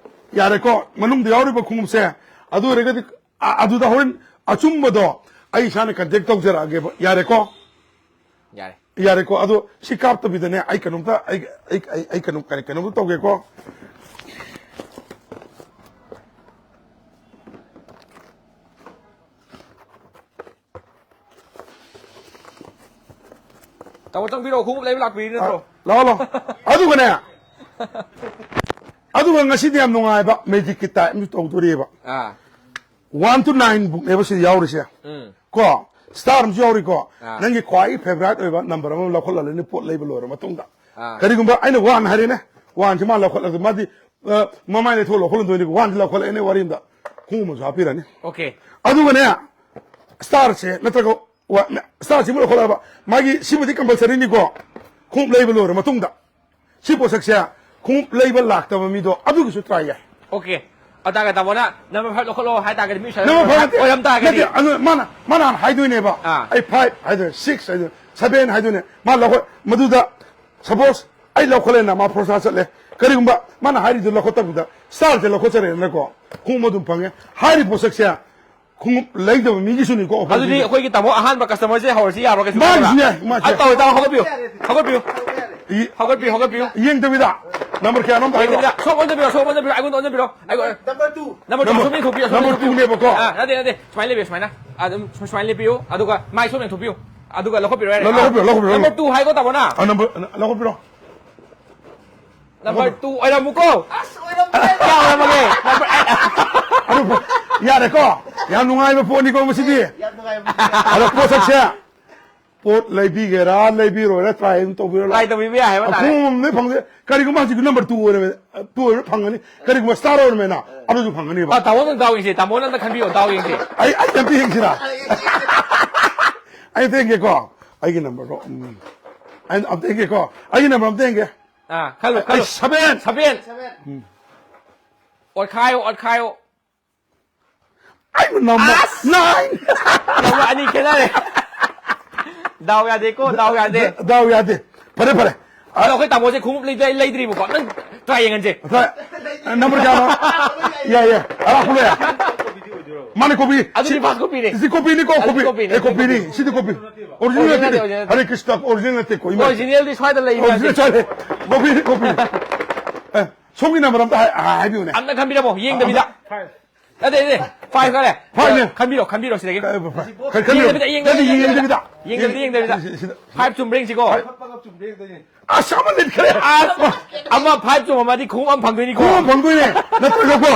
ꯌꯥꯔꯦꯀꯣ, ꯃꯅꯨꯡꯗ ꯌꯥꯎꯔꯤꯕ ꯈꯣꯡꯎꯞꯁꯦ꯫ ꯑꯗꯨ ꯑꯣꯏꯔꯒꯗꯤ ꯑ-, ꯑꯗꯨꯗ ꯍꯣꯔꯦꯟ ꯑꯆꯨꯝꯕꯗꯣ ꯑꯩ ꯏꯁꯥꯅ contact ꯇꯧꯖꯔꯛꯑꯒꯦꯕ꯫ ꯌꯥꯔꯦꯀꯣ? ꯌꯥꯔꯦ꯫ ꯌꯥꯔꯦꯀꯣ꯫ ꯑꯗꯣ ꯁꯤ ꯀꯥꯞꯇꯕꯤꯗꯅꯦ, ꯑꯩ ꯀꯩꯅꯣꯝꯇ, ꯑꯩ, ꯑꯩ, ꯑꯩ, ꯑꯩ ꯀꯩꯅꯣꯝ, ꯀꯩꯅꯣꯝꯇ ꯇꯧꯒꯦꯀꯣ꯫ ꯇꯥꯃꯣ ꯆꯪꯕꯤꯔꯛꯑꯣ, ꯈꯣꯡꯎꯞ ꯂꯩꯕ ꯂꯥꯛꯄꯤꯔꯤ ꯅꯠꯇ꯭ꯔꯣ? ꯂꯥꯛꯑꯣ, ꯂꯥꯛꯑꯣ꯫ ꯑꯗꯨꯒꯅꯦ, ꯑꯗꯨꯒ ꯉꯁꯤꯗꯤ ꯌꯥꯝ ꯅꯨꯡꯉꯥꯏꯕ magic ꯀꯤ type ꯑꯃꯁꯨ ꯇꯧꯗꯣꯔꯤꯑꯕ꯫ ꯑꯥ꯫ One to nine ꯕꯨꯛꯅꯦꯕ ꯁꯤꯗ ꯌꯥꯎꯔꯤꯁꯦ꯫ ꯎꯝ꯫ ꯀꯣ, star ꯑꯃꯁꯨ ꯌꯥꯎꯔꯤꯀꯣ꯫ ꯑꯥ꯫ ꯅꯪꯒꯤ ꯈ꯭ꯋꯥꯏ favourite ꯑꯣꯏꯕ number ꯑꯃ ꯂꯧꯈꯠꯂꯅꯤ ꯄꯣꯠ ꯂꯩꯕ ꯂꯣꯏꯔ ꯃꯇꯨꯡꯗ꯫ ꯑꯥ꯫ ꯀꯔꯤꯒꯨꯝꯕ ꯑꯩꯅ one ꯍꯥꯏꯔꯦꯅꯦ, one ꯁꯤ ꯃꯥ ꯂꯧꯈꯠꯂꯒ ꯃꯥꯗꯤ, ꯑ, ꯃꯃꯥꯏ ꯂꯩꯊꯣꯛ ꯂꯧꯈꯠꯂꯗꯣꯏꯅꯦ, one ꯁꯤ ꯂꯧꯈꯠꯂꯛꯑꯦꯅꯦ ꯋꯥꯔꯤ ꯑꯃꯗ꯫ ꯈꯣꯡꯎꯞ ꯑꯃꯁꯨ ꯍꯥꯞꯄꯤꯔꯅꯤ꯫ Okay꯫ ꯑꯗꯨꯒꯅꯦ, star ꯁꯦ ꯅꯠꯇ꯭ꯔꯒ ꯋꯥ-, star ꯁꯤꯃ ꯂꯧꯈꯠꯂꯛꯑꯕ, ꯃꯥꯒꯤ ꯁꯤꯃꯗꯤ compulsory ꯅꯤꯀꯣ, ꯈꯣꯡꯎꯞ ꯂꯩꯕ ꯂꯣꯏꯔ ꯃꯇꯨꯡꯗ꯫ ꯁꯤ ꯄꯣꯠꯁꯛꯁꯦ ꯈꯣꯡꯎꯞ ꯂꯩꯕ ꯂꯥꯛꯇꯕ ꯃꯤꯗꯣ ꯑꯗꯨꯒꯤꯁꯨ try ꯌꯥꯏ꯫ Okay꯫ ꯑꯗꯨ ꯇꯥꯔꯒꯗꯤ ꯇꯥꯃꯣꯅ number five ꯂꯧꯈꯠꯂꯣ ꯍꯥꯏ ꯇꯥꯔꯒꯗꯤ ꯃꯤ ꯁ꯭ꯋꯥꯏꯗ ꯑꯣꯏꯔꯝ ꯇꯥꯔꯒꯗꯤ? ꯅꯠꯇꯦ, ꯑꯗꯨ ꯃꯥꯅ, ꯃꯥꯅ ꯍꯥꯟꯅ ꯍꯥꯏꯗꯣꯏꯅꯦꯕ꯫ ꯑꯥ꯫ ꯑꯩ five ꯍꯥꯏꯗꯣꯏꯅꯦ, six ꯍꯥꯏꯗꯣꯏꯅꯦ, seven ꯍꯥꯏꯗꯣꯏꯅꯦ꯫ ꯃꯥ ꯂꯧꯈꯠ-, ꯃꯗꯨꯗ suppose ꯑꯩ ꯂꯧꯈꯠꯂꯦꯅ ꯃꯥ first ꯆꯠꯂꯦ꯫ ꯀꯔꯤꯒꯨꯝꯕ ꯃꯥꯅ ꯍꯥꯏꯔꯤꯗꯨ ꯂꯧꯈꯠꯇꯕꯤꯗ starꯁꯦ ꯂꯧꯈꯠꯆꯔꯦꯅꯀꯣ, ꯈꯣꯡꯎꯞ ꯑꯗꯨꯝ ꯐꯪꯉꯦ꯫ ꯍꯥꯏꯔꯤꯕ ꯄꯣꯠꯁꯛꯁꯦ ꯈꯣꯡꯎꯞ ꯂꯩꯗꯕ ꯃꯤꯒꯤꯁꯨꯅꯤꯀꯣ offer ꯑꯗꯨꯗꯤ ꯄꯤꯔꯤꯁꯦ꯫ ꯑꯩꯈꯣꯏꯒꯤ ꯇꯥꯃꯣ ꯑꯍꯥꯟꯕ customerꯁꯦ ꯍꯧꯔꯁꯤ ꯌꯥꯕ꯭ꯔꯣ? ꯀꯩꯁꯨ ꯃꯥꯒꯤꯁꯨ ꯀꯥꯏꯗꯕ꯭ꯔꯥ? ꯌꯥꯏ, ꯃꯥꯒꯤꯁꯨ ꯑꯗꯨ ꯌꯥꯏ꯫ ꯇꯧꯔꯦ, ꯇꯥꯃꯣ ꯍꯧꯒꯠꯄꯤꯌꯨ, ꯍꯧꯒꯠꯄꯤꯌꯨ, ꯏ- ꯍꯧꯒꯠꯄꯤꯌꯨ, ꯍꯧꯒꯠꯄꯤꯌꯨ꯫ ꯌꯦꯡꯗꯕꯤꯗ number ꯀꯌꯥꯅꯣ ꯑꯝꯇ ꯍꯥꯏꯔꯛꯑꯣ꯫ ꯌꯦꯡꯗꯕꯤꯗ ꯁꯣꯝ ꯑꯣꯟꯖꯕꯤꯔꯣ, ꯁꯣꯝ ꯑꯣꯟꯖꯕꯤꯔꯣ, ꯑꯩꯉꯣꯟꯗ ꯑꯣꯟꯖꯕꯤꯔꯣ꯫ ꯑꯩꯉꯣꯟꯗ number two꯫ Number two, number, ꯑꯁꯣꯝ ꯌꯦꯡꯊꯣꯛꯄꯤꯌꯨ, ꯑꯁꯣꯝ number ꯌꯦꯡꯊꯣꯛꯄꯤꯌꯨ꯫ Twoꯅꯦꯕꯀꯣ꯫ ꯑꯥ, ꯅꯠꯇꯦ, ꯅꯠꯇꯦ, ꯁꯨꯃꯥꯏꯅ ꯂꯦꯞꯄꯤꯌꯨ, ꯁꯨꯃꯥꯏꯅ꯫ ꯑꯗꯨꯝ ꯁꯨꯃꯥꯏꯅ ꯂꯦꯞꯄꯤꯌꯨ, ꯑꯗꯨꯒ ꯂꯧꯈꯠꯄꯤꯔꯣ ꯌꯥꯔꯦ꯫ ꯂꯧ-, ꯂꯧꯈꯠꯄꯤꯔꯣ, ꯂꯧꯈꯠꯄꯤꯔꯣ, number ꯂꯧꯈꯠꯄꯤꯔꯣ꯫ Two ꯍꯥꯏꯀꯣ ꯇꯥꯃꯣꯅ꯫ ꯑꯥ, number, ꯂꯧꯈꯠꯄꯤꯔꯣ꯫ Number two ꯑꯣꯏꯔꯝꯃꯨꯀꯣ꯫ ꯑꯁ, ꯑꯣꯏꯔꯝꯗ꯭ꯔꯦ꯫ ꯀꯌꯥ ꯑꯣꯏꯔꯝꯃꯒꯦ? Number eight꯫ ꯑꯗꯨ ꯐ-, ꯌꯥꯔꯦꯀꯣ? ꯌꯥꯝ ꯅꯨꯡꯉꯥꯏꯕ ꯄꯣꯠꯅꯤꯀꯣ ꯃꯁꯤꯗꯤ꯫ ꯌꯥꯝ ꯅꯨꯡꯉꯥꯏꯕ꯫ ꯑꯗꯣ ꯄꯣꯠꯁꯛꯁꯦ, ꯄꯣꯠ ꯂꯩꯕꯤꯒꯦꯔꯥ, ꯂꯩꯕꯤꯔꯣꯏꯔꯥ, try ꯑꯗꯨꯝ ꯇꯧꯕꯤꯔꯣ꯫ Try ꯇꯧꯕꯤꯕ ꯌꯥꯏ ꯍꯥꯏꯕ ꯇꯥꯔꯦ꯫ ꯑꯍꯣꯡꯕ ꯑꯃꯗꯤ ꯐꯪꯗꯦ꯫ ꯀꯔꯤꯒꯨꯝꯕ ꯍꯧꯖꯤꯛꯀꯤ number two ꯑꯣꯏꯔꯝꯃꯦ, two ꯑꯣꯏꯔꯝꯃꯦ ꯐꯪꯒꯅꯤ꯫ ꯀꯔꯤꯒꯨꯝꯕ star ꯑꯣꯏꯔꯝꯃꯦꯅ, ꯑꯗꯨꯁꯨ ꯐꯪꯒꯅꯤꯕ꯫ ꯑꯥ, ꯇꯥꯃꯣ, ꯅꯪ ꯗꯥꯎ ꯌꯦꯡꯁꯤ꯫ ꯇꯥꯃꯣ, ꯅꯪ ꯑꯝꯇ ꯈꯟꯕꯤꯌꯣ, ꯗꯥꯎ ꯌꯦꯡꯁꯤ꯫ ꯑꯩ, ꯑꯩ ꯑꯝꯇ ꯌꯦꯡꯁꯤꯔꯥ? ꯑꯩ ꯑꯝꯇ ꯌꯦꯡꯒꯦꯀꯣ꯫ ꯑꯩꯒꯤ numberꯗꯣ, ꯎꯝ꯫ ꯑꯩ ꯑꯝꯇ ꯌꯦꯡꯒꯦꯀꯣ꯫ ꯑꯩꯒꯤ number ꯑꯝꯇ ꯌꯦꯡꯒꯦ꯫ ꯑꯥ, ꯈꯜꯂꯨ, ꯑꯩ ꯈꯜꯂꯨ꯫ Seven꯫ Seven꯫ ꯎꯝ꯫ ꯑꯣꯠꯈꯥꯏꯌꯣ, ꯑꯣꯠꯈꯥꯏꯌꯣ꯫ ꯑꯩꯕꯨ number ꯑꯁ! Nine꯫ Number ꯑꯅꯤ ꯈꯦꯠꯅꯔꯦ꯫ ꯗꯥꯎ ꯌꯥꯗꯦꯀꯣ, ꯗꯥꯎ ꯌꯥꯗꯦ꯫ ꯗꯥꯎ ꯌꯥꯗꯦ꯫ ꯐꯔꯦ, ꯐꯔꯦ꯫ ꯑꯗꯣ ꯑꯩꯈꯣꯏ ꯇꯥꯃꯣꯁꯦ ꯈꯣꯡꯎꯞ ꯂꯩꯗ-, ꯂꯩꯗ꯭ꯔꯤꯕꯀꯣ꯫ ꯅꯪ try ꯌꯦꯡꯍꯟꯁꯦ꯫ Try꯫ Number ꯀꯌꯥꯅꯣ? ꯌꯥꯏ, ꯌꯥꯏ꯫ ꯑꯔꯥꯞꯄ ꯂꯩ꯫ ꯃꯥꯅꯦ, copy꯫ ꯑꯗꯨꯗꯤ ꯁꯤ, first copyꯅꯦ꯫ ꯁꯤ copyꯅꯤꯀꯣ, ꯑꯗꯨꯗꯤ copy꯫ Copyꯅꯦ, ꯑꯦ, copyꯅꯦ꯫ Copyꯅꯤ꯫ ꯁꯤꯗꯤ copy꯫ Original original ꯅꯠꯇꯦ, ꯅꯠꯇꯦ, original ꯅꯠꯇꯦ꯫ ꯍꯔꯦ ꯀ꯭ꯔꯤꯁꯅ, original ꯅꯠꯇꯦꯀꯣ, ꯏꯃꯥ꯫ Originalꯗꯤ ꯁ꯭ꯋꯥꯏꯗ ꯂꯩꯕ ꯌꯥꯗꯦ꯫ Original ꯁ꯭ꯋꯥꯏꯗ꯫ Copyꯅꯤ, copyꯅꯤ꯫ ꯑꯦ, ꯁꯣꯝꯒꯤ number ꯑꯝꯇ ꯍꯥꯏ-, ꯍꯥꯏꯕꯤꯌꯨꯅꯦ꯫ ꯑꯝꯇ ꯈꯟꯕꯤꯔꯝꯃꯣ, ꯌꯦꯡꯗꯕꯤꯗ꯫ ꯑꯝꯇ꯫ ꯅꯠꯇꯦ, ꯅꯠꯇꯦ, five ꯈꯔꯦ꯫ Fiveꯅꯦ꯫ ꯈꯟꯕꯤꯔꯣ, ꯈꯟꯕꯤꯔꯣ ꯁꯤꯗꯒꯤ꯫ ꯀ-, ꯐ-, ꯐ-, ꯈꯟ-, ꯈꯟꯕꯤꯔꯣ꯫ ꯌꯦꯡꯗꯕꯤꯗ, ꯌꯦꯡꯗꯕꯤꯗ, ꯅꯠꯇꯦ, ꯌꯦꯡꯗꯕꯤꯗ, ꯌꯦꯡꯗꯕꯤꯗ, ꯌꯦꯡꯗꯕꯤꯗ꯫ ꯁꯤꯗ, ꯁꯤꯗ꯫ Five ꯆꯨꯝꯕ꯭ꯔꯥ ꯌꯦꯡꯁꯤꯀꯣ꯫ ꯐ-, ꯐ-, ꯐ-, ꯆꯨꯝꯕ꯭ꯔꯥ ꯌꯦꯡꯗꯣꯏꯅꯦ꯫ ꯑꯁ, ꯑꯃ ꯂꯤꯠꯈ꯭ꯔꯦ꯫ ꯑꯁ, ꯑꯃ five ꯆꯨꯝꯃꯝꯃꯗꯤ ꯈꯣꯡꯎꯞ ꯑꯃ ꯐꯪꯗꯣꯏꯅꯤꯀꯣ꯫ ꯈꯣꯡꯎꯞ ꯑꯃ ꯐꯪꯗꯣꯏꯅꯦ꯫ ꯅꯠꯇ꯭ꯔꯒꯀꯣ,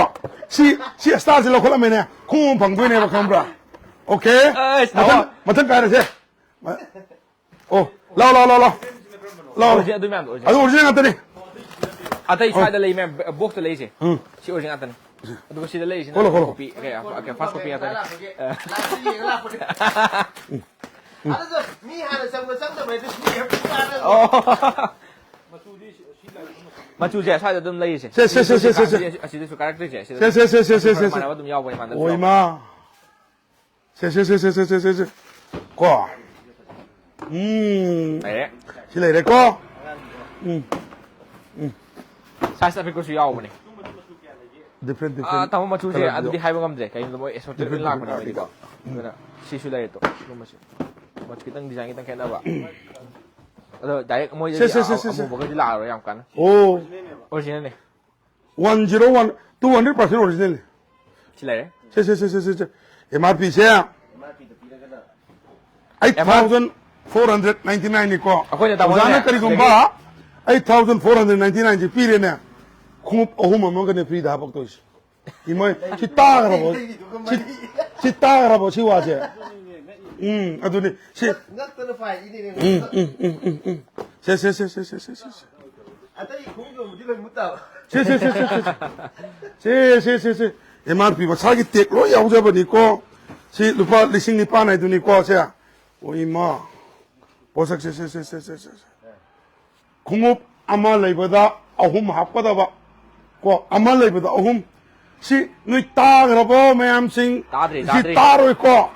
ꯁꯤ, ꯁꯤ starꯁꯦ ꯂꯧꯈꯠꯂꯝꯃꯦꯅꯦ꯫ ꯈꯣꯡꯎꯞ ꯑꯃ ꯐꯪꯗꯣꯏꯅꯦꯕ, ꯈꯪꯕ꯭ꯔꯥ? Okay? ꯑꯁ, ꯃꯊꯪ, ꯇꯥꯃꯣ꯫ ꯃꯊꯪ ꯀꯥꯏꯔꯁꯦ꯫ ꯑꯣ, ꯂꯥꯎ, ꯂꯥꯎ, ꯂꯥꯎ, ꯂꯥꯎ꯫ ꯂꯥꯎ꯫ Original ꯑꯗꯨ ꯃꯌꯥꯝꯗꯣ original꯫ ꯑꯗꯨ original ꯉꯥꯛꯇꯅꯤ꯫ ꯑꯇꯩ ꯑꯣ꯫ ꯁ꯭ꯋꯥꯏꯗ ꯂꯩ ꯃꯌꯥꯝ, boxꯇ ꯂꯩꯁꯦ꯫ ꯎꯝ꯫ ꯁꯤ original ꯉꯥꯛꯇꯅꯤ꯫ ꯑꯗꯨꯒ ꯁꯤꯗ ꯂꯩꯔꯤꯁꯤꯅ ꯈꯣꯠꯂꯣ, ꯈꯣꯠꯂꯣ꯫ Copy, ꯀꯩ, ꯑ, first copy ꯉꯥꯛꯇꯅꯤ꯫ ꯑ꯫ ꯎꯝ꯫ ꯎꯝ꯫ ꯑꯗꯨꯗꯣ ꯃꯤ ꯍꯥꯟꯅ ꯆꯪꯕ ꯆꯪꯗꯕ ꯍꯥꯏꯗꯨ ꯁꯤ ꯍꯦꯛ ꯄꯨꯡ ꯀꯥꯟꯗ ꯑꯣ꯫ ꯃꯆꯨꯁꯦ ꯁ꯭ꯋꯥꯏꯗ ꯑꯗꯨꯝ ꯂꯩꯔꯤꯁꯦ꯫ ꯁꯦ, ꯁꯦ, ꯁꯦ, ꯁꯦ, ꯁꯦ, ꯁꯦ꯫ ꯑꯁꯤꯗꯁꯨ ꯀꯥꯔꯛꯇꯣꯏꯁꯦ꯫ ꯁꯤꯗ ꯁꯦ, ꯁꯦ, ꯁꯦ, ꯁꯦ, ꯁꯦ, ꯃꯆꯨ ꯁꯦ, ꯁꯦ꯫ ꯃꯥꯟꯅꯕ ꯑꯗꯨꯝ ꯌꯥꯎꯕꯅꯦ ꯃꯥꯟꯅꯗꯕ ꯑꯣꯏ ꯌꯥꯎꯕꯅꯦ꯫ ꯃꯥ꯫ ꯁꯦ, ꯁꯦ, ꯁꯦ, ꯁꯦ, ꯁꯦ, ꯁꯦ, ꯁꯦ, ꯁꯦ꯫ ꯀꯣ꯫ ꯎꯝ꯫ ꯂꯩꯔꯦ꯫ ꯁꯤ ꯂꯩꯔꯦꯀꯣ꯫ ꯎꯝ꯫ ꯁꯥꯏꯖ ꯑꯄꯤꯛꯄꯁꯨ ꯌꯥꯎꯕꯅꯦ꯫ Different, ꯑꯥ, different. ꯇꯥꯃꯣ, ꯃꯆꯨꯁꯦ Colour ꯑꯗꯨꯗꯤ ꯌꯥꯎ-, ꯍꯥꯏꯕ ꯉꯝꯗ꯭ꯔꯦ꯫ ꯀꯩꯒꯤꯅꯣꯗ ꯃꯣꯏ ꯑꯦꯁꯣꯔꯇꯦꯗ Different, ꯂꯥꯛꯄꯅꯦ different ꯃꯣꯏꯗꯤꯀꯣ꯫ article. ꯑꯗꯨꯅ ꯁꯤꯁꯨ ꯂꯩꯔꯦ ꯇꯣ꯫ ꯑꯗꯨꯒꯨꯝꯕꯁꯦ꯫ ꯃꯆꯨ ꯈꯤꯇꯪ ꯗꯤꯖꯥꯏꯟ ꯈꯤꯇꯪ ꯈꯦꯠꯅꯕ꯫ ꯑꯗꯣ ꯗꯥꯏꯔꯦꯛ ꯃꯣꯏꯗꯗꯤ ꯁꯦ, ꯁꯦ, ꯁꯦ, ꯁꯦ, ꯁꯦ꯫ ꯑꯃꯨꯕꯒꯗꯤ ꯂꯥꯛꯑꯔꯣꯏ ꯌꯥꯝ ꯀꯟꯅ꯫ ꯑꯣ꯫ ꯑꯣꯔꯤꯖꯤꯅꯦꯜꯅꯦ꯫ One zero one, two hundred percent original. ꯁꯤ ꯂꯩꯔꯦ꯫ ꯁꯦ, ꯁꯦ, ꯁꯦ, ꯁꯦ, ꯁꯦ, ꯁꯦ꯫ M R P ꯁꯦ eight thousand four hundred ninety nine ꯅꯤꯀꯣ꯫ ꯑꯩꯈꯣꯏꯅ ꯇꯥꯃꯣꯅꯅꯦ, ꯑꯣꯖꯥꯅ ꯀꯔꯤꯒꯨꯝꯕ eight thousand four hundred ninety nine ꯁꯤ ꯄꯤꯔꯦꯅꯦ, ꯈꯣꯡꯎꯞ ꯑꯍꯨꯝ ꯑꯃꯒꯅꯦ free ꯗ ꯍꯥꯄꯛꯇꯣꯏꯁꯦ꯫ ꯏꯃꯣꯏ, ꯁꯤ ꯇꯥꯈ꯭ꯔꯕꯣ? ꯁꯤ, ꯁꯤ ꯇꯥꯈ꯭ꯔꯕꯣ ꯁꯤ ꯋꯥꯁꯦ? ꯎꯝ, ꯑꯗꯨꯅꯤ꯫ ꯁꯤ, ꯉꯛꯇꯅ ꯐꯥꯏ ꯏꯅꯦ꯫ ꯎꯝ, ꯎꯝ, ꯎꯝ, ꯎꯝ, ꯎꯝ꯫ ꯁꯦ, ꯁꯦ, ꯁꯦ꯫ ꯑꯇꯩ ꯈꯣꯡꯎꯞ ꯌꯣꯟꯕꯗꯤ ꯂꯣꯏ ꯃꯨꯠ ꯇꯥꯕ꯫ ꯁꯦ, ꯁꯦ, ꯁꯦ, ꯁꯦ, ꯁꯦ, ꯁꯦ꯫ ꯁꯦ, ꯁꯦ, ꯁꯦ, ꯁꯦ꯫ M R P ꯃꯁꯥꯒꯤ tag ꯂꯣꯏ ꯌꯥꯎꯖꯕꯅꯤꯀꯣ꯫ ꯁꯤ ꯂꯨꯄꯥ ꯂꯤꯁꯤꯡ ꯅꯤꯄꯥꯟ ꯍꯥꯏꯗꯨꯅꯤꯀꯣ, ꯁꯦ꯫ ꯑꯣ, ꯏꯃꯥ꯫ ꯄꯣꯠꯁꯛꯁꯦ, ꯁꯦ, ꯁꯦ, ꯁꯦ, ꯁꯦ, ꯁꯦ, ꯁꯦ꯫ ꯈꯣꯡꯎꯞ ꯑꯃ ꯂꯩꯕꯗ ꯑꯍꯨꯝ ꯍꯥꯞꯀꯗꯕ꯫ ꯀꯣ, ꯑꯃ ꯂꯩꯕꯗ ꯑꯍꯨꯝ꯫ ꯁꯤ ꯅꯣꯏ ꯇꯥꯈ꯭ꯔꯕꯣ, ꯃꯌꯥꯝꯁꯤꯡ? ꯇꯥꯗ꯭ꯔꯤ, ꯁꯤ ꯇꯥꯗ꯭ꯔꯤ꯫ ꯇꯥꯔꯣꯏꯀꯣ?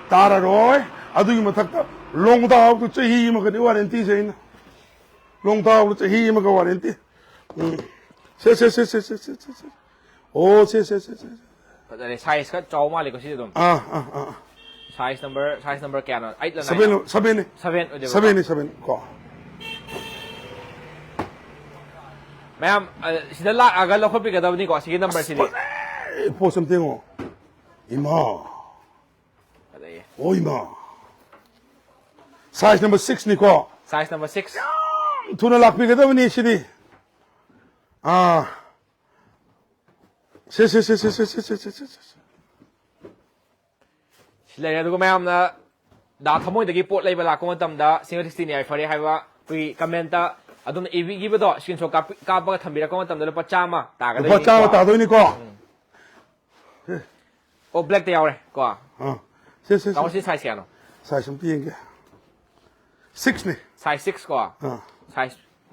ꯇꯥꯔꯔꯣꯏ꯫ ꯑꯗꯨꯒꯤ ꯃꯊꯛꯇ ꯂꯣꯡꯗꯥꯎꯗꯨ ꯆꯍꯤ ꯑꯃꯒꯅꯤ warranty ꯁꯦ ꯑꯩꯅ꯫ ꯂꯣꯡꯗꯥꯎꯗꯨ ꯆꯍꯤ ꯑꯃꯒ warranty꯫ ꯎꯝ꯫ ꯁꯦ, ꯁꯦ, ꯁꯦ꯫ ꯑꯣ, ꯁꯦ, ꯁꯦ, ꯁꯦ, ꯁꯦ, ꯁꯦ꯫ ꯐꯖꯔꯦ꯫ ꯁꯥꯏꯖ ꯈꯔ ꯆꯥꯎ ꯃꯥꯜꯂꯦꯀꯣ ꯁꯤꯗꯤ ꯑꯗꯨꯝ꯫ ꯑꯥ, ꯑꯥ, ꯑꯥ꯫ ꯁꯥꯏꯖ ꯅꯝꯕꯔ, ꯁꯥꯏꯖ ꯅꯝꯕꯔ ꯀꯌꯥꯅꯣ? ꯑꯩꯠꯂ Seven, seven ꯅꯤ꯫ ꯁꯚꯦꯟ ꯑꯣꯏꯗꯣꯏꯕ꯫ Seven ꯅꯤ, seven ꯀꯣ꯫ ꯃꯌꯥꯝ, ꯑ, ꯁꯤꯗ ꯂꯥꯛꯑꯒ ꯂꯧꯈꯠꯄꯤꯒꯗꯕꯅꯤꯀꯣ ꯁꯤꯒꯤ ꯅꯝꯕꯔꯁꯤꯗꯤ꯫ ꯑꯦ, ꯄꯣꯠꯁꯦ ꯑꯝꯇ ꯌꯦꯡꯉꯣ꯫ ꯏꯃꯥ꯫ ꯐꯖꯩꯌꯦ꯫ ꯑꯣ, ꯏꯃꯥ꯫ Size number six ꯅꯤꯀꯣ꯫ Size number six꯫ ꯊꯨꯅ ꯂꯥꯛꯄꯤꯒꯗꯕꯅꯤ ꯁꯤꯗꯤ꯫ ꯑꯥ꯫ ꯁꯦ, ꯁꯦ, ꯁꯦ꯫ ꯁꯤ ꯂꯩꯔꯦ꯫ ꯑꯗꯨꯒ ꯃꯌꯥꯝꯅ ꯗꯥ ꯊꯃꯣꯏꯗꯒꯤ ꯄꯣꯠ ꯂꯩꯕ ꯂꯥꯛꯄ ꯃꯇꯝꯗ ꯁꯤꯡꯒꯜ ꯁꯤꯛꯁꯇꯤꯟ ꯌꯥꯏꯐꯔꯦ ꯍꯥꯏꯕ ꯑꯩꯈꯣꯏꯒꯤ ꯀꯃꯦꯟꯇ ꯑꯗꯨꯝ ꯏꯕꯤꯈꯤꯕꯗꯣ screenshot ꯀꯥꯞꯄ-, ꯀꯥꯞꯄꯒ ꯊꯝꯕꯤꯔꯛꯄ ꯃꯇꯝꯗ ꯂꯨꯄꯥ ꯆꯥꯝꯃ ꯇꯥꯒꯗꯣꯏꯅꯤ꯫ ꯂꯨꯄꯥ ꯆꯥꯝꯃ ꯇꯥꯗꯣꯏꯅꯤꯀꯣ꯫ ꯑꯣ, ꯕ꯭ꯂꯦꯛꯇ ꯌꯥꯎꯔꯦ ꯀꯣ꯫ ꯑꯥ꯫ ꯁꯦ, ꯁꯦ, ꯇꯥꯃꯣ, ꯁꯦ꯫ ꯁꯤ ꯁꯥꯏꯖ ꯀꯌꯥꯅꯣ? Size ꯑꯝꯇ ꯌꯦꯡꯒꯦ꯫ Six ꯅꯤ꯫ Size six ꯀꯣ꯫ ꯑꯥ꯫ Size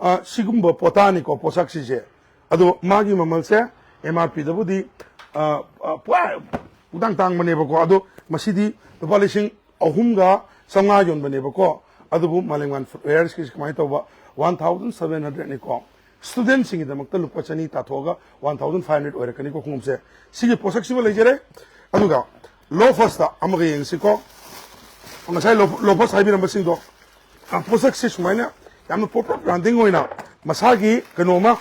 ꯑ, ꯁꯤꯒꯨꯝꯕ ꯄꯣꯠꯇꯥꯅꯤꯀꯣ, ꯄꯣꯠꯁꯛꯁꯤꯁꯦ꯫ ꯑꯗꯣ ꯃꯥꯒꯤ ꯃꯃꯜꯁꯦ ꯑꯦꯝ ꯑꯥꯔ ꯄꯤꯗꯕꯨꯗꯤ, ꯑ, ꯑ, ꯄꯨꯔꯥ ꯄꯨꯡꯇꯥꯡ ꯇꯥꯡꯕꯅꯦꯕꯀꯣ꯫ ꯑꯗꯣ ꯃꯁꯤꯗꯤ ꯂꯨꯄꯥ ꯂꯤꯁꯤꯡ ꯑꯍꯨꯝꯒ ꯆꯥꯝꯃꯉꯥ ꯌꯣꯟꯕꯅꯦꯕꯀꯣ꯫ ꯑꯗꯨꯕꯨ ꯃꯥꯂꯦꯝꯉꯥꯟ ꯐꯨꯠꯋꯦꯌꯔꯁꯀꯤꯁꯤ ꯀꯃꯥꯏꯅ ꯇꯧꯕ? ꯋꯥꯟ ꯊꯥꯎꯖꯟ ꯁꯚꯦꯟ ꯍꯟꯗ꯭ꯔꯦꯗꯅꯤꯀꯣ꯫ ꯁ꯭ꯇꯨꯗꯦꯟꯁꯤꯡꯒꯤꯗꯃꯛꯇ ꯂꯨꯄꯥ ꯆꯅꯤ ꯇꯥꯊꯣꯛꯑꯒ ꯋꯥꯟ ꯊꯥꯎꯖꯟ ꯐꯥꯏꯚ ꯍꯟꯗ꯭ꯔꯦꯗ ꯑꯣꯏꯔꯛꯀꯅꯤꯀꯣ ꯈꯣꯡꯎꯞꯁꯦ꯫ ꯁꯤꯒꯤ ꯄꯣꯠꯁꯛꯁꯤꯃ ꯂꯩꯖꯔꯦ꯫ ꯑꯗꯨꯒ ꯂꯣꯐꯔꯁꯇ ꯑꯃꯒ ꯌꯦꯡꯁꯤꯀꯣ꯫ ꯉꯁꯥꯏ ꯂꯣ-, ꯂꯣꯐꯔꯁ ꯍꯥꯏꯕꯤꯔꯝꯕꯁꯤꯡꯗꯣ, ꯑ, ꯄꯣꯠꯁꯛꯁꯦ ꯁꯨꯃꯥꯏꯅ ꯌꯥꯝꯅ ꯄ꯭ꯔꯣꯄꯔ ꯕ꯭ꯔꯥꯟꯗꯤꯡ ꯑꯣꯏꯅ ꯃꯁꯥꯒꯤ ꯀꯩꯅꯣꯃ,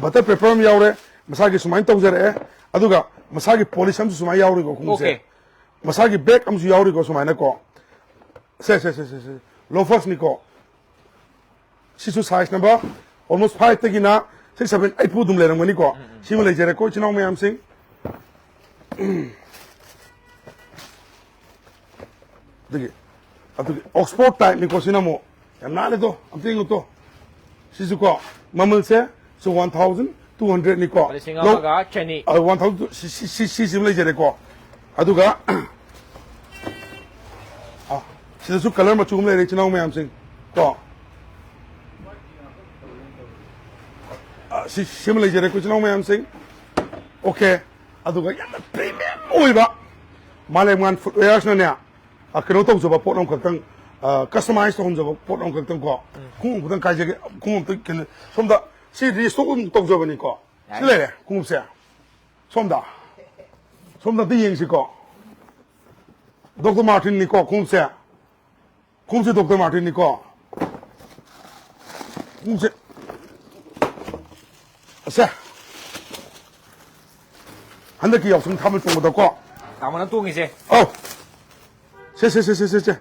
ꯕꯇꯔ ꯄꯦꯄꯔ ꯑꯃ ꯌꯥꯎꯔꯦ, ꯃꯁꯥꯒꯤ ꯁꯨꯃꯥꯏꯅ ꯇꯧꯖꯔꯛꯑꯦ, ꯑꯗꯨꯒ ꯃꯁꯥꯒꯤ ꯄꯣꯂꯤꯁ ꯑꯃꯁꯨ ꯁꯨꯃꯥꯏꯅ ꯌꯥꯎꯔꯤꯀꯣ ꯈꯣꯡꯎꯞꯁꯦ꯫ Okay. ꯃꯁꯥꯒꯤ ꯕꯦꯛ ꯑꯃꯁꯨ ꯌꯥꯎꯔꯤꯀꯣ ꯁꯨꯃꯥꯏꯅꯀꯣ꯫ ꯁꯦ, ꯁꯦ, ꯁꯦ, ꯁꯦ, ꯁꯦ꯫ ꯂꯣꯐꯔꯁꯅꯤꯀꯣ꯫ ꯁꯤꯁꯨ size number almost five ꯇꯒꯤꯅ six, seven, eight ꯐꯥꯎ ꯑꯗꯨꯝ ꯂꯩꯔꯝꯒꯅꯤꯀꯣ꯫ ꯎꯝ, ꯎꯝ, ꯎꯝ꯫ ꯁꯤꯃ ꯂꯩꯖꯔꯦꯀꯣ, ꯏꯆꯤꯟ ꯏꯅꯥꯎ ꯃꯌꯥꯝꯁꯤꯡ꯫ ꯑꯗꯨꯒꯤ, ꯑꯗꯨꯒꯤ ꯑꯣꯛꯁꯐꯣꯔꯗ ꯇꯥꯏꯞꯅꯤꯀꯣ, ꯁꯤꯅ ꯑꯃꯨꯛ ꯌꯥꯝ ꯅꯥꯜꯂꯦꯗꯣ, ꯑꯝꯇ ꯌꯦꯡꯉꯨꯇꯣ꯫ ꯁꯤꯁꯨꯀꯣ, ꯃꯃꯜꯁꯦ ꯁꯨ ꯋꯥꯟ ꯊꯥꯎꯖꯟ ꯇꯨ ꯍꯟꯗ꯭ꯔꯦꯗꯅꯤꯀꯣ꯫ ꯂꯤꯁꯤꯡ ꯑꯃꯒ ꯆꯅꯤ꯫ ꯑ, ꯋꯥꯟ ꯊꯥꯎꯖꯟ ꯁꯤ, ꯁꯤ, ꯁꯤ, ꯁꯤꯁꯤꯃ ꯂꯩꯖꯔꯦꯀꯣ꯫ ꯑꯗꯨꯒ, ꯑ, ꯁꯤꯗꯁꯨ ꯀꯂꯔ ꯃꯆꯨ ꯑꯃ ꯂꯩꯔꯦ, ꯏꯆꯤꯟ ꯏꯅꯥꯎ ꯃꯌꯥꯝꯁꯤꯡ ꯀꯣ꯫ ꯑ, ꯁꯤ, ꯁꯤꯃ ꯂꯩꯖꯔꯦꯀꯣ, ꯏꯆꯤꯟ ꯏꯅꯥꯎ ꯃꯌꯥꯝꯁꯤꯡ꯫ Okay꯫ ꯑꯗꯨꯒ ꯌꯥꯝꯅ ꯄ꯭ꯔꯤꯃꯤꯌꯝ ꯑꯣꯏꯕ ꯃꯥꯂꯦꯝꯉꯥꯟ ꯐꯨꯠꯋꯦꯌꯔꯁꯅꯅꯦ, ꯑ, ꯀꯩꯅꯣ ꯇꯧꯖꯕ ꯄꯣꯠ ꯑꯃꯈꯛꯇꯪ, ꯑ, ꯀꯁꯇꯃꯥꯏꯁ ꯇꯧꯍꯟꯖꯕ ꯄꯣꯠ ꯑꯃꯈꯛꯇꯪ ꯀꯣ꯫ ꯎꯝ꯫ ꯈꯣꯡꯎꯞ ꯑꯃꯈꯛꯇꯪ ꯀꯥꯏꯖꯒꯦ, ꯈꯣꯡꯎꯞ ꯑꯝꯇ ꯀꯩꯅꯣ, ꯁꯣꯝꯗ ꯁꯤ ꯔꯤꯁꯇꯣꯛ ꯑꯗꯨꯝ ꯇꯧꯖꯕꯅꯤꯀꯣ꯫ ꯁꯤ ꯌꯥꯏ꯫ ꯂꯩꯔꯦ ꯈꯣꯡꯎꯞꯁꯦ꯫ ꯁꯣꯝꯗ, ꯁꯣꯝꯗ ꯑꯝꯇ ꯌꯦꯡꯁꯤꯀꯣ꯫ ꯗꯣꯛꯇꯔ ꯃꯥꯔꯇꯤꯟꯅꯤꯀꯣ ꯈꯣꯡꯎꯞꯁꯦ꯫ ꯈꯣꯡꯎꯞꯁꯦ ꯗꯣꯛꯇꯔ ꯃꯥꯔꯇꯤꯟꯅꯤꯀꯣ꯫ ꯈꯣꯡꯎꯞꯁꯦ, ꯑꯁꯦ, ꯍꯟꯗꯛꯀꯤ ꯌꯥꯎꯁꯪ ꯊꯥꯕꯜ ꯆꯣꯡꯕꯗꯀꯣ꯫ ꯇꯥꯃꯣꯅ ꯇꯣꯡꯉꯤꯁꯦ꯫ ꯑꯧ꯫ ꯁꯦ, ꯁꯦ, ꯁꯦ, ꯁꯦ, ꯁꯦ, ꯁꯦ꯫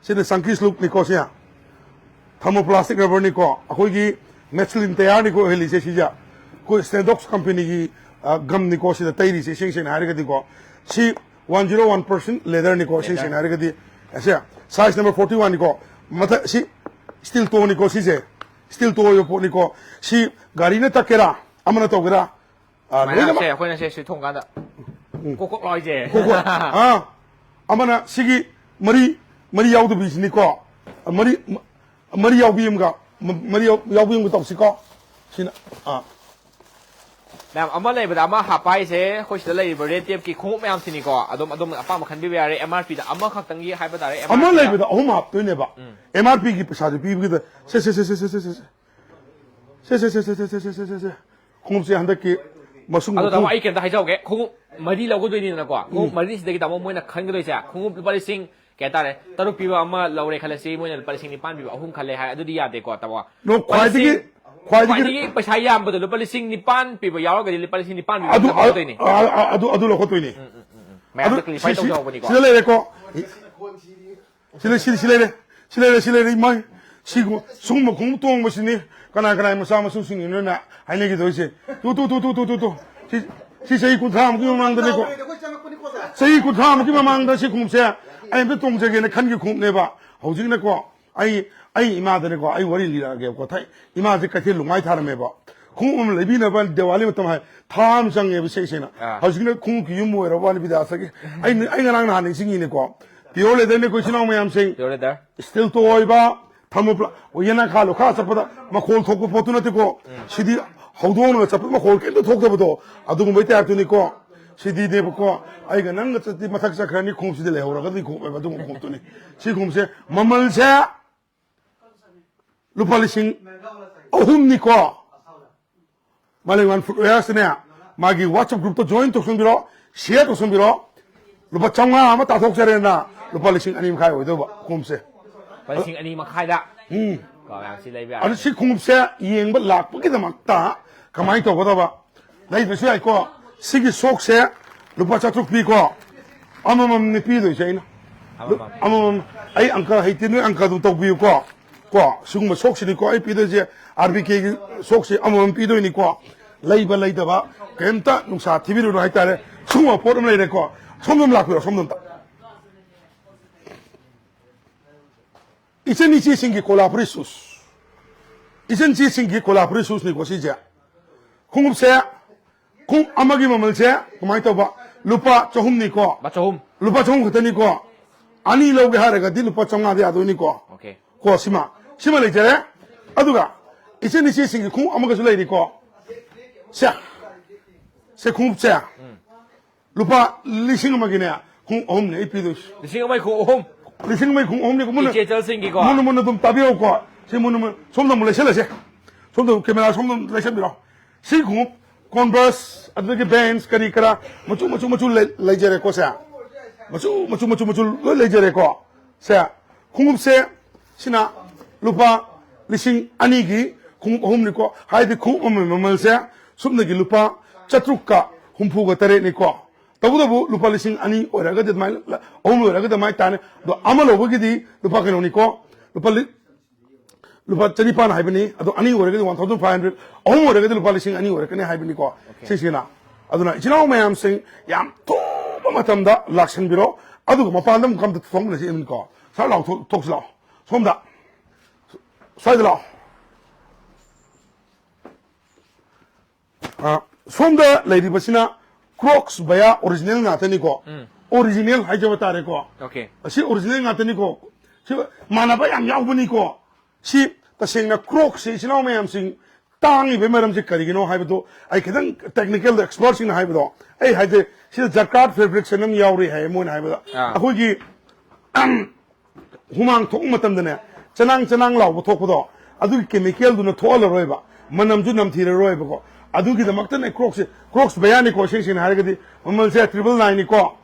ꯁꯤꯅ ꯆꯪꯀꯤ ꯁ꯭ꯂꯨꯞꯅꯤꯀꯣ, ꯁꯤ꯫ ꯊꯔꯃꯣꯄ꯭ꯂꯥꯁꯇꯤꯛ ꯔꯕꯔꯅꯤꯀꯣ꯫ ꯑꯩꯈꯣꯏꯒꯤ ꯃꯦꯁꯂꯤꯟ ꯇꯌꯥꯔꯅꯤꯀꯣ ꯑꯣꯏꯍꯜꯂꯤꯁꯦ ꯁꯤꯁꯦ꯫ ꯑꯩꯈꯣꯏ ꯁ꯭ꯇꯦꯟꯗꯣꯛꯁ ꯀꯝꯄꯦꯅꯤꯒꯤ, ꯑ, ꯒꯝꯅꯤꯀꯣ ꯁꯤꯗ ꯇꯩꯔꯤꯁꯦ, ꯏꯁꯦꯡ ꯁꯦꯡꯅ ꯍꯥꯏꯔꯒꯗꯤꯀꯣ꯫ ꯁꯤ ꯋꯥꯟ ꯖꯤꯔꯣ ꯋꯥꯟ ꯄꯔꯁꯦꯟ ꯂꯦꯗꯔꯅꯤꯀꯣ, ꯏꯁꯦꯡ ꯂꯦꯗꯔ꯫ ꯁꯦꯡꯅ ꯍꯥꯏꯔꯒꯗꯤ꯫ ꯑꯁꯦ, ꯁꯥꯏꯖ ꯅꯝꯕꯔ ꯐꯣꯔꯇꯤ ꯋꯥꯟꯅꯤꯀꯣ꯫ ꯃꯊꯛ, ꯁꯤ ꯁ꯭ꯇꯤꯜ ꯇꯣꯅꯤꯀꯣ ꯁꯤꯁꯦ꯫ ꯁ꯭ꯇꯤꯜ ꯇꯣ ꯑꯣꯏꯕ ꯄꯣꯠꯅꯤꯀꯣ꯫ ꯁꯤ ꯒꯥꯔꯤꯅ ꯇꯛꯀꯦꯔꯥ, ꯑꯃꯅ ꯇꯧꯒꯦꯔꯥ, ꯑ, ꯁꯨꯃꯥꯏꯅ ꯂꯣꯏꯅꯃꯛ꯫ ꯁꯦ, ꯑꯩꯈꯣꯏꯅ ꯁꯦ ꯁꯤ ꯊꯣꯡꯀꯥꯟꯗ ꯎꯝ꯫ ꯀꯣꯛ ꯀꯣꯛ ꯂꯥꯎ ꯍꯥꯏꯁꯦ꯫ ꯀꯣꯛ ꯀꯣꯛ꯫ ꯑꯥ, ꯑꯃꯅ ꯁꯤꯒꯤ ꯃꯔꯤ, ꯃꯔꯤ ꯌꯥꯎꯗꯕꯤꯁꯤꯅꯤꯀꯣ꯫ ꯃꯔꯤ, ꯃꯔꯤ ꯌꯥꯎꯕꯤ ꯑꯃꯒ, ꯃ- ꯃꯔꯤ ꯌꯥꯎ- ꯌꯥꯎꯕꯤꯕ ꯇꯧꯁꯤꯀꯣ꯫ ꯁꯤꯅ ꯑꯥ ꯃꯌꯥꯝ, ꯑꯃ ꯂꯩꯕꯗ ꯑꯃ ꯍꯥꯞꯄ ꯍꯥꯏꯁꯦ ꯑꯩꯈꯣꯏ ꯁꯤꯗ ꯂꯩꯔꯤꯕ ꯔꯦꯠ ꯇꯦꯞꯀꯤ ꯈꯣꯡꯎꯞ ꯃꯌꯥꯝꯁꯤꯅꯤꯀꯣ꯫ ꯑꯗꯨꯝ ꯑꯗꯨꯝ ꯑꯄꯥꯝꯕ ꯈꯟꯕꯤꯕ ꯌꯥꯔꯦ꯫ ꯑꯦꯝ ꯑꯥꯔ ꯄꯤꯗ ꯑꯃꯈꯛꯇꯪꯒꯤ ꯍꯥꯏꯕ ꯇꯥꯔꯦ꯫ ꯑꯃ ꯑꯦꯝ ꯑꯥꯔ ꯄꯤꯗ ꯂꯩꯕꯗ ꯑꯍꯨꯝ ꯍꯥꯞꯇꯣꯏꯅꯦꯕ꯫ ꯑꯦꯝ ꯑꯥꯔ ꯄꯤꯒꯤ ꯄꯩꯁꯥꯁꯨ ꯄꯤꯕꯒꯤꯗ ꯁꯦ ꯁꯦ ꯁꯦ ꯁꯦ ꯁꯦ ꯁꯦ ꯁꯦ ꯁꯦ ꯁꯦ ꯁꯦ ꯁꯦ ꯁꯦ ꯁꯦ ꯁꯦ ꯁꯦ ꯁꯦ ꯁꯦ ꯈꯣꯡꯎꯞꯁꯦ ꯍꯟꯗꯛꯀꯤ ꯃꯁꯨꯡ ꯑꯗꯣ ꯇꯥꯃꯣ, ꯃꯈꯣꯡ ꯑꯩ ꯀꯩꯝꯇ ꯍꯥꯏꯖꯍꯧꯒꯦ꯫ ꯈꯣꯡꯎꯞ ꯃꯔꯤ ꯂꯧꯒꯗꯣꯏꯅꯤꯗꯅꯀꯣ꯫ ꯈꯣꯡꯎꯞ ꯃꯔꯤꯁꯤꯗꯒꯤ ꯇꯥꯃꯣ ꯃꯣꯏꯅ ꯈꯟꯒꯗꯣꯏꯁꯦ, ꯈꯣꯡꯎꯞ ꯂꯨꯄꯥ ꯂꯤꯁꯤꯡ ꯀꯩ ꯍꯥꯏꯇꯥꯔꯦ, ꯇꯔꯨꯛ ꯄꯤꯕ ꯑꯃ ꯂꯧꯔꯦ ꯈꯜꯂꯁꯤ, ꯃꯣꯏꯅ ꯂꯨꯄꯥ ꯂꯤꯁꯤꯡ ꯅꯤꯄꯥꯟ ꯄꯤꯕ ꯑꯍꯨꯝ ꯈꯜꯂꯦ ꯍꯥꯏ, ꯑꯗꯨꯗꯤ ꯌꯥꯗꯦꯀꯣ ꯇꯥꯃꯣ? ꯅꯣ, ꯂꯨꯄꯥ ꯈ꯭ꯋꯥꯏꯗꯒꯤ ꯂꯤꯁꯤꯡ ꯈ꯭ꯋꯥꯏꯗꯒꯤ ꯈ꯭ꯋꯥꯏꯗꯒꯤ ꯄꯩꯁꯥ ꯌꯥꯝꯕꯗꯣ ꯂꯨꯄꯥ ꯂꯤꯁꯤꯡ ꯅꯤꯄꯥꯟ ꯄꯤꯕ ꯌꯥꯎꯔꯒꯗꯤ ꯂꯨꯄꯥ ꯂꯤꯁꯤꯡ ꯅꯤꯄꯥꯟ ꯄꯤꯕ ꯑꯗꯨ ꯑꯗꯨꯝ ꯂꯧꯒꯗꯣꯏꯅꯤ꯫ ꯑ- ꯑ- ꯑꯗꯨ ꯑꯗꯨ ꯂꯧꯈꯠꯇꯣꯏꯅꯤ꯫ ꯃꯌꯥꯝꯗ ꯑꯗꯨ ꯀ꯭ꯂꯦꯔꯤꯐꯥꯏ ꯁꯤ- ꯁꯤ- ꯇꯧꯖꯍꯧꯕꯅꯤꯀꯣ꯫ ꯁꯤꯗ ꯂꯩꯔꯦꯀꯣ꯫ ꯁꯤ ꯂꯩ ꯁꯤ ꯁꯤ ꯂꯩꯔꯦ꯫ ꯁꯤ ꯂꯩꯔꯦ ꯁꯤ ꯂꯩꯔꯦ ꯏꯃꯥꯏ꯫ ꯁꯤꯒꯨꯝ ꯁꯤꯒꯨꯝꯕ ꯈꯣꯡꯎꯞ ꯇꯣꯡꯕꯁꯤꯅꯤ ꯀꯅꯥ ꯀꯅꯥ ꯃꯆꯥ ꯃꯁꯨꯁꯤꯡꯅꯤꯅꯣꯅ ꯍꯥꯏꯅꯈꯤꯗꯣꯏꯁꯦ꯫ ꯇꯨ two two two two two ꯇꯨ ꯁꯤ ꯁꯤ ꯆꯍꯤ ꯀꯨꯟꯊ꯭ꯔꯥꯃꯨꯛꯀꯤ ꯃꯃꯥꯡꯗꯅꯤꯀꯣ꯫ ꯆꯍꯤ ꯀꯨꯟꯊ꯭ꯔꯥꯃꯨꯛꯀꯤ ꯃꯃꯥꯡꯗ ꯁꯤ ꯈꯣꯡꯎꯞꯁꯦ ꯑꯩ ꯑꯝꯇ ꯇꯣꯡꯖꯒꯦꯅ ꯈꯟꯈꯤꯕ ꯈꯣꯡꯎꯞꯅꯦꯕ꯫ ꯍꯧꯖꯤꯛꯅꯀꯣ ꯑꯩ ꯑꯩ ꯏꯃꯥꯗꯅꯦꯀꯣ ꯑꯩ ꯋꯥꯔꯤ ꯂꯤꯔꯛꯑꯒꯦꯕꯀꯣ꯫ ꯊꯥꯏ ꯏꯃꯥꯁꯦ ꯀꯩꯊꯦꯜ ꯂꯨꯃꯥꯏ ꯊꯥꯔꯝꯃꯦꯕ꯫ ꯈꯣꯡꯎꯞ ꯑꯃ ꯂꯩꯕꯤꯅꯕ ꯗꯤꯋꯥꯂꯤ ꯃꯇꯝ ꯍꯥꯏ ꯊꯥ ꯑꯃ ꯆꯪꯉꯦꯕ ꯏꯁꯩ ꯁꯦꯡꯅ꯫ ꯑꯥ꯫ ꯍꯧꯖꯤꯛꯅ ꯈꯣꯡꯎꯞꯀꯤ ꯌꯨꯝ ꯑꯣꯏꯔꯕ ꯋꯥꯅꯤ ꯕꯤꯗ꯭ꯌꯥꯁꯇꯒꯤ꯫ ꯑꯩ ꯑꯩ ꯉꯔꯥꯡ ꯅꯍꯥꯟ ꯅꯤꯡꯁꯤꯡꯉꯤꯅꯦꯀꯣ꯫ ꯄꯤꯌꯣꯔ ꯂꯦꯗꯔꯅꯦ ꯑꯩꯈꯣꯏ ꯏꯆꯤꯟ ꯏꯅꯥꯎ ꯃꯌꯥꯝꯁꯤꯡ꯫ Pure leather. ꯏꯁꯇꯤꯜꯇꯣ ꯑꯣꯏꯕ ꯊꯔꯃꯣꯄ꯭ꯂꯥ ꯌꯦꯅꯈꯥ ꯂꯨꯈꯥ ꯆꯠꯄꯗ ꯃꯈꯣꯜ ꯊꯣꯛꯄ ꯄꯣꯠꯇꯨ ꯅꯠꯇꯦꯀꯣ꯫ ꯁꯤꯗꯤ ꯍꯧꯗꯣꯡꯅꯒ ꯆꯠꯄꯗ ꯃꯈꯣꯜ ꯀꯩꯝꯇ ꯊꯣꯛꯇꯕꯗꯣ ꯑꯗꯨꯒꯨꯝꯕꯩ ꯇꯥꯏꯞꯇꯨꯅꯤꯀꯣ꯫ ꯁꯤꯗꯤꯅꯦꯕꯀꯣ꯫ ꯑꯩꯒ ꯅꯪꯒ ꯆꯠꯇꯤ ꯃꯊꯛ ꯆꯠꯈ꯭ꯔꯅꯤ ꯈꯣꯡꯁꯤꯗꯤ ꯂꯩꯍꯧꯔꯒꯗꯤ ꯈꯣꯡ ꯑꯗꯨꯒꯨꯝꯕ ꯈꯣꯡꯇꯨꯅꯤ꯫ ꯁꯤ ꯈꯣꯡꯁꯦ ꯃꯃꯜꯁꯦ ꯂꯨꯄꯥ ꯂꯤꯁꯤꯡ ꯑꯍꯨꯝꯅꯤꯀꯣ꯫ ꯃꯥꯂꯦꯝꯉꯥꯟ ꯐꯨꯠꯋꯦꯌꯔꯁꯤꯅꯦ ꯃꯥꯒꯤ ꯋꯥꯆꯞ ꯒ꯭ꯔꯨꯞꯇ ꯖꯣꯏꯟ ꯇꯧꯁꯟꯕꯤꯔꯣ, ꯁꯤꯌꯔ ꯇꯧꯁꯟꯕꯤꯔꯣ꯫ ꯂꯨꯄꯥ ꯆꯥꯝꯃꯉꯥ ꯑꯃ ꯇꯥꯊꯣꯛꯆꯔꯦꯅ ꯂꯨꯄꯥ ꯂꯤꯁꯤꯡ ꯑꯅꯤ ꯃꯈꯥꯏ ꯑꯣꯏꯗꯧꯕ ꯈꯣꯡꯎꯞꯁꯦ꯫ ꯂꯨꯄꯥ ꯂꯤꯁꯤꯡ ꯑꯅꯤ ꯃꯈꯥꯏꯗ꯫ ꯎꯝ꯫ ꯀꯣ, ꯃꯌꯥꯝ ꯁꯤ ꯂꯩꯕ ꯑꯗꯨ ꯌꯥꯔꯦ꯫ ꯁꯤ ꯈꯣꯡꯎꯞꯁꯦ ꯌꯦꯡꯕ ꯂꯥꯛꯄꯒꯤꯗꯃꯛꯇ ꯀꯃꯥꯏꯅ ꯇꯧꯒꯗꯕ? ꯂꯩꯗ꯭ꯔꯁꯨ ꯌꯥꯏꯀꯣ꯫ ꯁꯤꯒꯤ ꯁꯣꯛꯁꯦ ꯂꯨꯄꯥ ꯆꯥꯇ꯭ꯔꯨꯛ ꯄꯤꯀꯣ꯫ ꯑꯃꯃꯝꯅꯤ ꯄꯤꯗꯣꯏꯁꯦ ꯑꯩꯅ꯫ ꯑꯃꯃꯝ꯫ ꯑꯃꯃꯝ꯫ ꯑꯩ ꯑꯪꯀ ꯍꯩꯇꯦ, ꯅꯣꯏ ꯑꯪꯀ ꯑꯗꯨꯝ ꯇꯧꯕꯤꯌꯨꯀꯣ꯫ ꯀꯣ ꯁꯤꯒꯨꯝꯕ ꯁꯣꯛꯁꯤꯅꯤꯀꯣ ꯑꯩ ꯄꯤꯗꯣꯏꯁꯦ꯫ ꯑꯥꯔ ꯕꯤ ꯀꯦꯒꯤ ꯁꯣꯛꯁꯤ ꯑꯃꯃꯝ ꯄꯤꯗꯣꯏꯅꯤꯀꯣ꯫ ꯂꯩꯕ ꯂꯩꯇꯕ ꯀꯩꯝꯇ ꯅꯨꯡꯁꯥ ꯊꯤꯕꯤꯔꯨꯅꯨ ꯍꯥꯏꯇꯥꯔꯦ꯫ ꯁꯤꯒꯨꯝꯕ ꯄꯣꯠ ꯑꯃ ꯂꯩꯔꯦꯀꯣ꯫ ꯁꯣꯝꯗ ꯑꯃ ꯂꯥꯛꯄꯤꯔꯣ, ꯁꯣꯝꯗ ꯑꯝꯇ꯫ ꯏꯆꯟ ꯏꯆꯦꯁꯤꯡꯒꯤ ꯀꯣꯂꯥꯄꯨꯔꯤ ꯁꯨꯁ꯫ ꯏꯆꯟ ꯏꯆꯦꯁꯤꯡꯒꯤ ꯀꯣꯂꯥꯄꯨꯔꯤ ꯁꯨꯁꯅꯤꯀꯣ ꯁꯤꯁꯦ꯫ ꯈꯣꯡꯎꯞꯁꯦ ꯈꯣꯡꯎꯞ ꯑꯃꯒꯤ ꯃꯃꯜꯁꯦ ꯀꯃꯥꯏꯅ ꯇꯧꯕ? ꯂꯨꯄꯥ ꯆꯍꯨꯝꯅꯤꯀꯣ꯫ ꯂꯨꯄꯥ ꯆꯍꯨꯝ꯫ ꯂꯨꯄꯥ ꯆꯍꯨꯝ ꯈꯛꯇꯅꯤꯀꯣ꯫ ꯑꯅꯤ ꯂꯧꯒꯦ ꯍꯥꯏꯔꯒꯗꯤ ꯂꯨꯄꯥ ꯆꯥꯝꯃꯉꯥꯗ ꯌꯥꯗꯣꯏꯅꯤꯀꯣ꯫ ꯑꯣꯀꯦ꯫ ꯀꯣ ꯁꯤꯃ ꯁꯤꯃ ꯂꯩꯖꯔꯦ꯫ ꯑꯗꯨꯒ ꯏꯆꯤꯟ ꯏꯆꯦꯁꯤꯡꯒꯤ ꯈꯣꯡꯎꯞ ꯑꯃꯒꯁꯨ ꯂꯩꯔꯤꯀꯣ꯫ ꯁꯦ, ꯁꯦ ꯈꯣꯡꯎꯞꯁꯦ ꯂꯨꯄꯥ ꯂꯤꯁꯤꯡ ꯑꯃꯒꯤꯅꯦ ꯈꯣꯡꯎꯞ ꯑꯍꯨꯝꯅꯦ ꯑꯩ ꯄꯤꯗꯣꯏꯁꯦ꯫ ꯂꯤꯁꯤꯡ ꯑꯃꯒꯤ ꯈꯣꯡꯎꯞ ꯑꯍꯨꯝ꯫ ꯂꯤꯁꯤꯡ ꯑꯃꯒꯤ ꯈꯣꯡꯎꯞ ꯑꯍꯨꯝꯅꯦ꯫ ꯃꯨꯟꯅ ꯏꯆꯦꯆꯜꯁꯤꯡꯒꯤꯀꯣ꯫ ꯃꯨꯟꯅ ꯃꯨꯟꯅ ꯑꯗꯨꯝ ꯇꯥꯕꯤꯔꯛꯎꯀꯣ꯫ ꯁꯤ ꯃꯨꯟꯅ ꯃꯨꯟꯅ ꯁꯣꯝꯗ ꯑꯃꯨꯛ ꯂꯩꯁꯜꯂꯁꯦ꯫ ꯁꯣꯝꯗ ꯀꯦꯃꯦꯔꯥ ꯁꯣꯝꯗ ꯑꯃꯨꯛ ꯂꯩꯁꯟꯕꯤꯔꯣ꯫ ꯁꯤ ꯈꯣꯡꯎꯞ ꯀꯣꯟꯕꯔꯁ ꯑꯗꯨꯗꯒꯤ ꯕꯦꯟꯁ ꯀꯔꯤ ꯀꯔꯥ ꯃꯆꯨ ꯃꯆꯨ ꯃꯆꯨ ꯂꯩ- ꯂꯩꯖꯔꯦꯀꯣ꯫ ꯁꯦ ꯃꯆꯨ ꯃꯆꯨ ꯃꯆꯨ ꯃꯆꯨ ꯂꯣꯏ ꯂꯩꯖꯔꯦꯀꯣ꯫ ꯁꯦ ꯈꯣꯡꯎꯞꯁꯦ ꯁꯤꯅ ꯂꯨꯄꯥ ꯂꯤꯁꯤꯡ ꯑꯅꯤꯒꯤ ꯈꯣꯡꯎꯞ ꯑꯍꯨꯝꯅꯤꯀꯣ꯫ ꯍꯥꯏꯗꯤ ꯈꯣꯡꯎꯞ ꯑꯃꯒꯤ ꯃꯃꯜꯁꯦ ꯁꯨꯞꯅꯒꯤ ꯂꯨꯄꯥ ꯆꯥꯇ꯭ꯔꯨꯛꯀ ꯍꯨꯝꯐꯨꯒ ꯇꯔꯦꯠꯅꯤꯀꯣ꯫ ꯇꯧꯕꯇꯕꯨ ꯂꯨꯄꯥ ꯂꯤꯁꯤꯡ ꯑꯅꯤ ꯑꯣꯏꯔꯒꯗꯤ ꯑꯗꯨꯃꯥꯏꯅ ꯑꯍꯨꯝ ꯑꯣꯏꯔꯒꯗꯤ ꯑꯗꯨꯃꯥꯏꯅ ꯇꯥꯅꯤ꯫ ꯑꯗꯣ ꯑꯃ ꯂꯧꯕꯒꯤꯗꯤ ꯂꯨꯄꯥ ꯀꯩꯅꯣꯅꯤꯀꯣ꯫ ꯂꯨꯄꯥ ꯂꯤ- ꯂꯨꯄꯥ ꯆꯅꯤꯄꯥꯟ ꯍꯥꯏꯕꯅꯤ꯫ ꯑꯗꯣ ꯑꯅꯤ ꯑꯣꯏꯔꯒꯗꯤ ꯋꯥꯟ ꯊꯥꯎꯖꯟ ꯐꯥꯏꯚ ꯍꯟꯗ꯭ꯔꯦꯗ, ꯑꯍꯨꯝ ꯑꯣꯏꯔꯒꯗꯤ ꯂꯨꯄꯥ ꯂꯤꯁꯤꯡ ꯑꯅꯤ ꯑꯣꯏꯔꯛꯀꯅꯤ ꯍꯥꯏꯕꯅꯤꯀꯣ꯫ ꯁꯤꯁꯤꯅ ꯑꯗꯨꯅ ꯏꯆꯤꯟ ꯏꯅꯥꯎ ꯃꯌꯥꯝꯁꯤꯡ ꯌꯥꯝ ꯊꯨꯕ ꯃꯇꯝꯗ ꯂꯥꯛꯁꯟꯕꯤꯔꯣ꯫ ꯑꯗꯨꯒ ꯃꯄꯥꯟꯗ ꯑꯃꯨꯛ ꯑꯝꯇ ꯊꯣꯛꯃꯤꯟꯅꯁꯤ ꯏꯃꯤꯀꯣ꯫ ꯁꯥꯔ ꯂꯥꯎ ꯊꯣꯛ- ꯊꯣꯛꯁꯤ ꯂꯥꯎ꯫ ꯁꯣꯝꯗ ꯁ꯭ꯋꯥꯏꯗ ꯂꯥꯛꯑꯣ꯫ ꯑ, ꯁꯣꯝꯗ ꯂꯩꯔꯤꯕꯁꯤꯅ ꯀ꯭ꯔꯣꯛꯁ ꯕꯌꯥ ꯑꯣꯔꯤꯖꯤꯅꯦꯜ ꯉꯥꯛꯇꯅꯤꯀꯣ꯫ ꯑꯣꯔꯤꯖꯤꯅꯦꯜ ꯍꯥꯏꯖꯕ ꯇꯥꯔꯦꯀꯣ꯫ Okay. ꯑꯁꯤ ꯑꯣꯔꯤꯖꯤꯅꯦꯜ ꯉꯥꯛꯇꯅꯤꯀꯣ꯫ ꯁꯤ ꯃꯥꯟꯅꯕ ꯌꯥꯝ ꯌꯥꯎꯕꯅꯤꯀꯣ꯫ ꯁꯤ ꯇꯁꯦꯡꯅ ꯀ꯭ꯔꯣꯛꯁꯁꯤ ꯏꯆꯤꯟ ꯏꯅꯥꯎ ꯃꯌꯥꯝꯁꯤꯡ ꯇꯥꯡꯉꯤꯕꯒꯤ ꯃꯔꯝꯁꯤ ꯀꯔꯤꯒꯤꯅꯣ ꯍꯥꯏꯕꯗꯨ ꯑꯩ ꯈꯤꯇꯪ ꯇꯦꯛꯅꯤꯀꯦꯜꯗ ꯑꯦꯛꯁꯄꯔꯠꯁꯤꯡꯅ ꯍꯥꯏꯕꯗꯣ ꯑꯩ ꯍꯥꯏꯖꯩ꯫ ꯁꯤꯗ ꯖꯔꯀꯥꯠ ꯐꯦꯕ꯭ꯔꯤꯛꯁ ꯑꯃ ꯌꯥꯎꯔꯤ ꯍꯥꯏ ꯃꯣꯏꯅ ꯍꯥꯏꯕꯗ꯫ ꯑꯥ꯫ ꯑꯩꯈꯣꯏꯒꯤ ꯍꯨꯃꯥꯡ ꯊꯣꯛꯄ ꯃꯇꯝꯗꯅꯦ ꯆꯅꯥꯡ ꯆꯅꯥꯡ ꯂꯥꯎꯕ ꯊꯣꯛꯄꯗꯣ ꯑꯗꯨꯒꯤ ꯀꯦꯃꯤꯀꯦꯜꯗꯨꯅ ꯊꯣꯛꯍꯜꯂꯔꯣꯏꯕ, ꯃꯅꯝꯁꯨ ꯅꯝꯊꯤꯔꯔꯣꯏꯕꯀꯣ꯫ ꯑꯗꯨꯒꯤꯗꯃꯛꯇꯅꯦ ꯀ꯭ꯔꯣꯛꯁꯦ, ꯀ꯭ꯔꯣꯛꯁ ꯕꯌꯥꯅꯤꯀꯣ ꯏꯁꯦꯡ ꯁꯦꯡꯅ ꯍꯥꯏꯔꯒꯗꯤ ꯃꯃꯜꯁꯦ ꯇ꯭ꯔꯤꯄꯜ ꯅꯥꯏꯟꯅꯤꯀꯣ꯫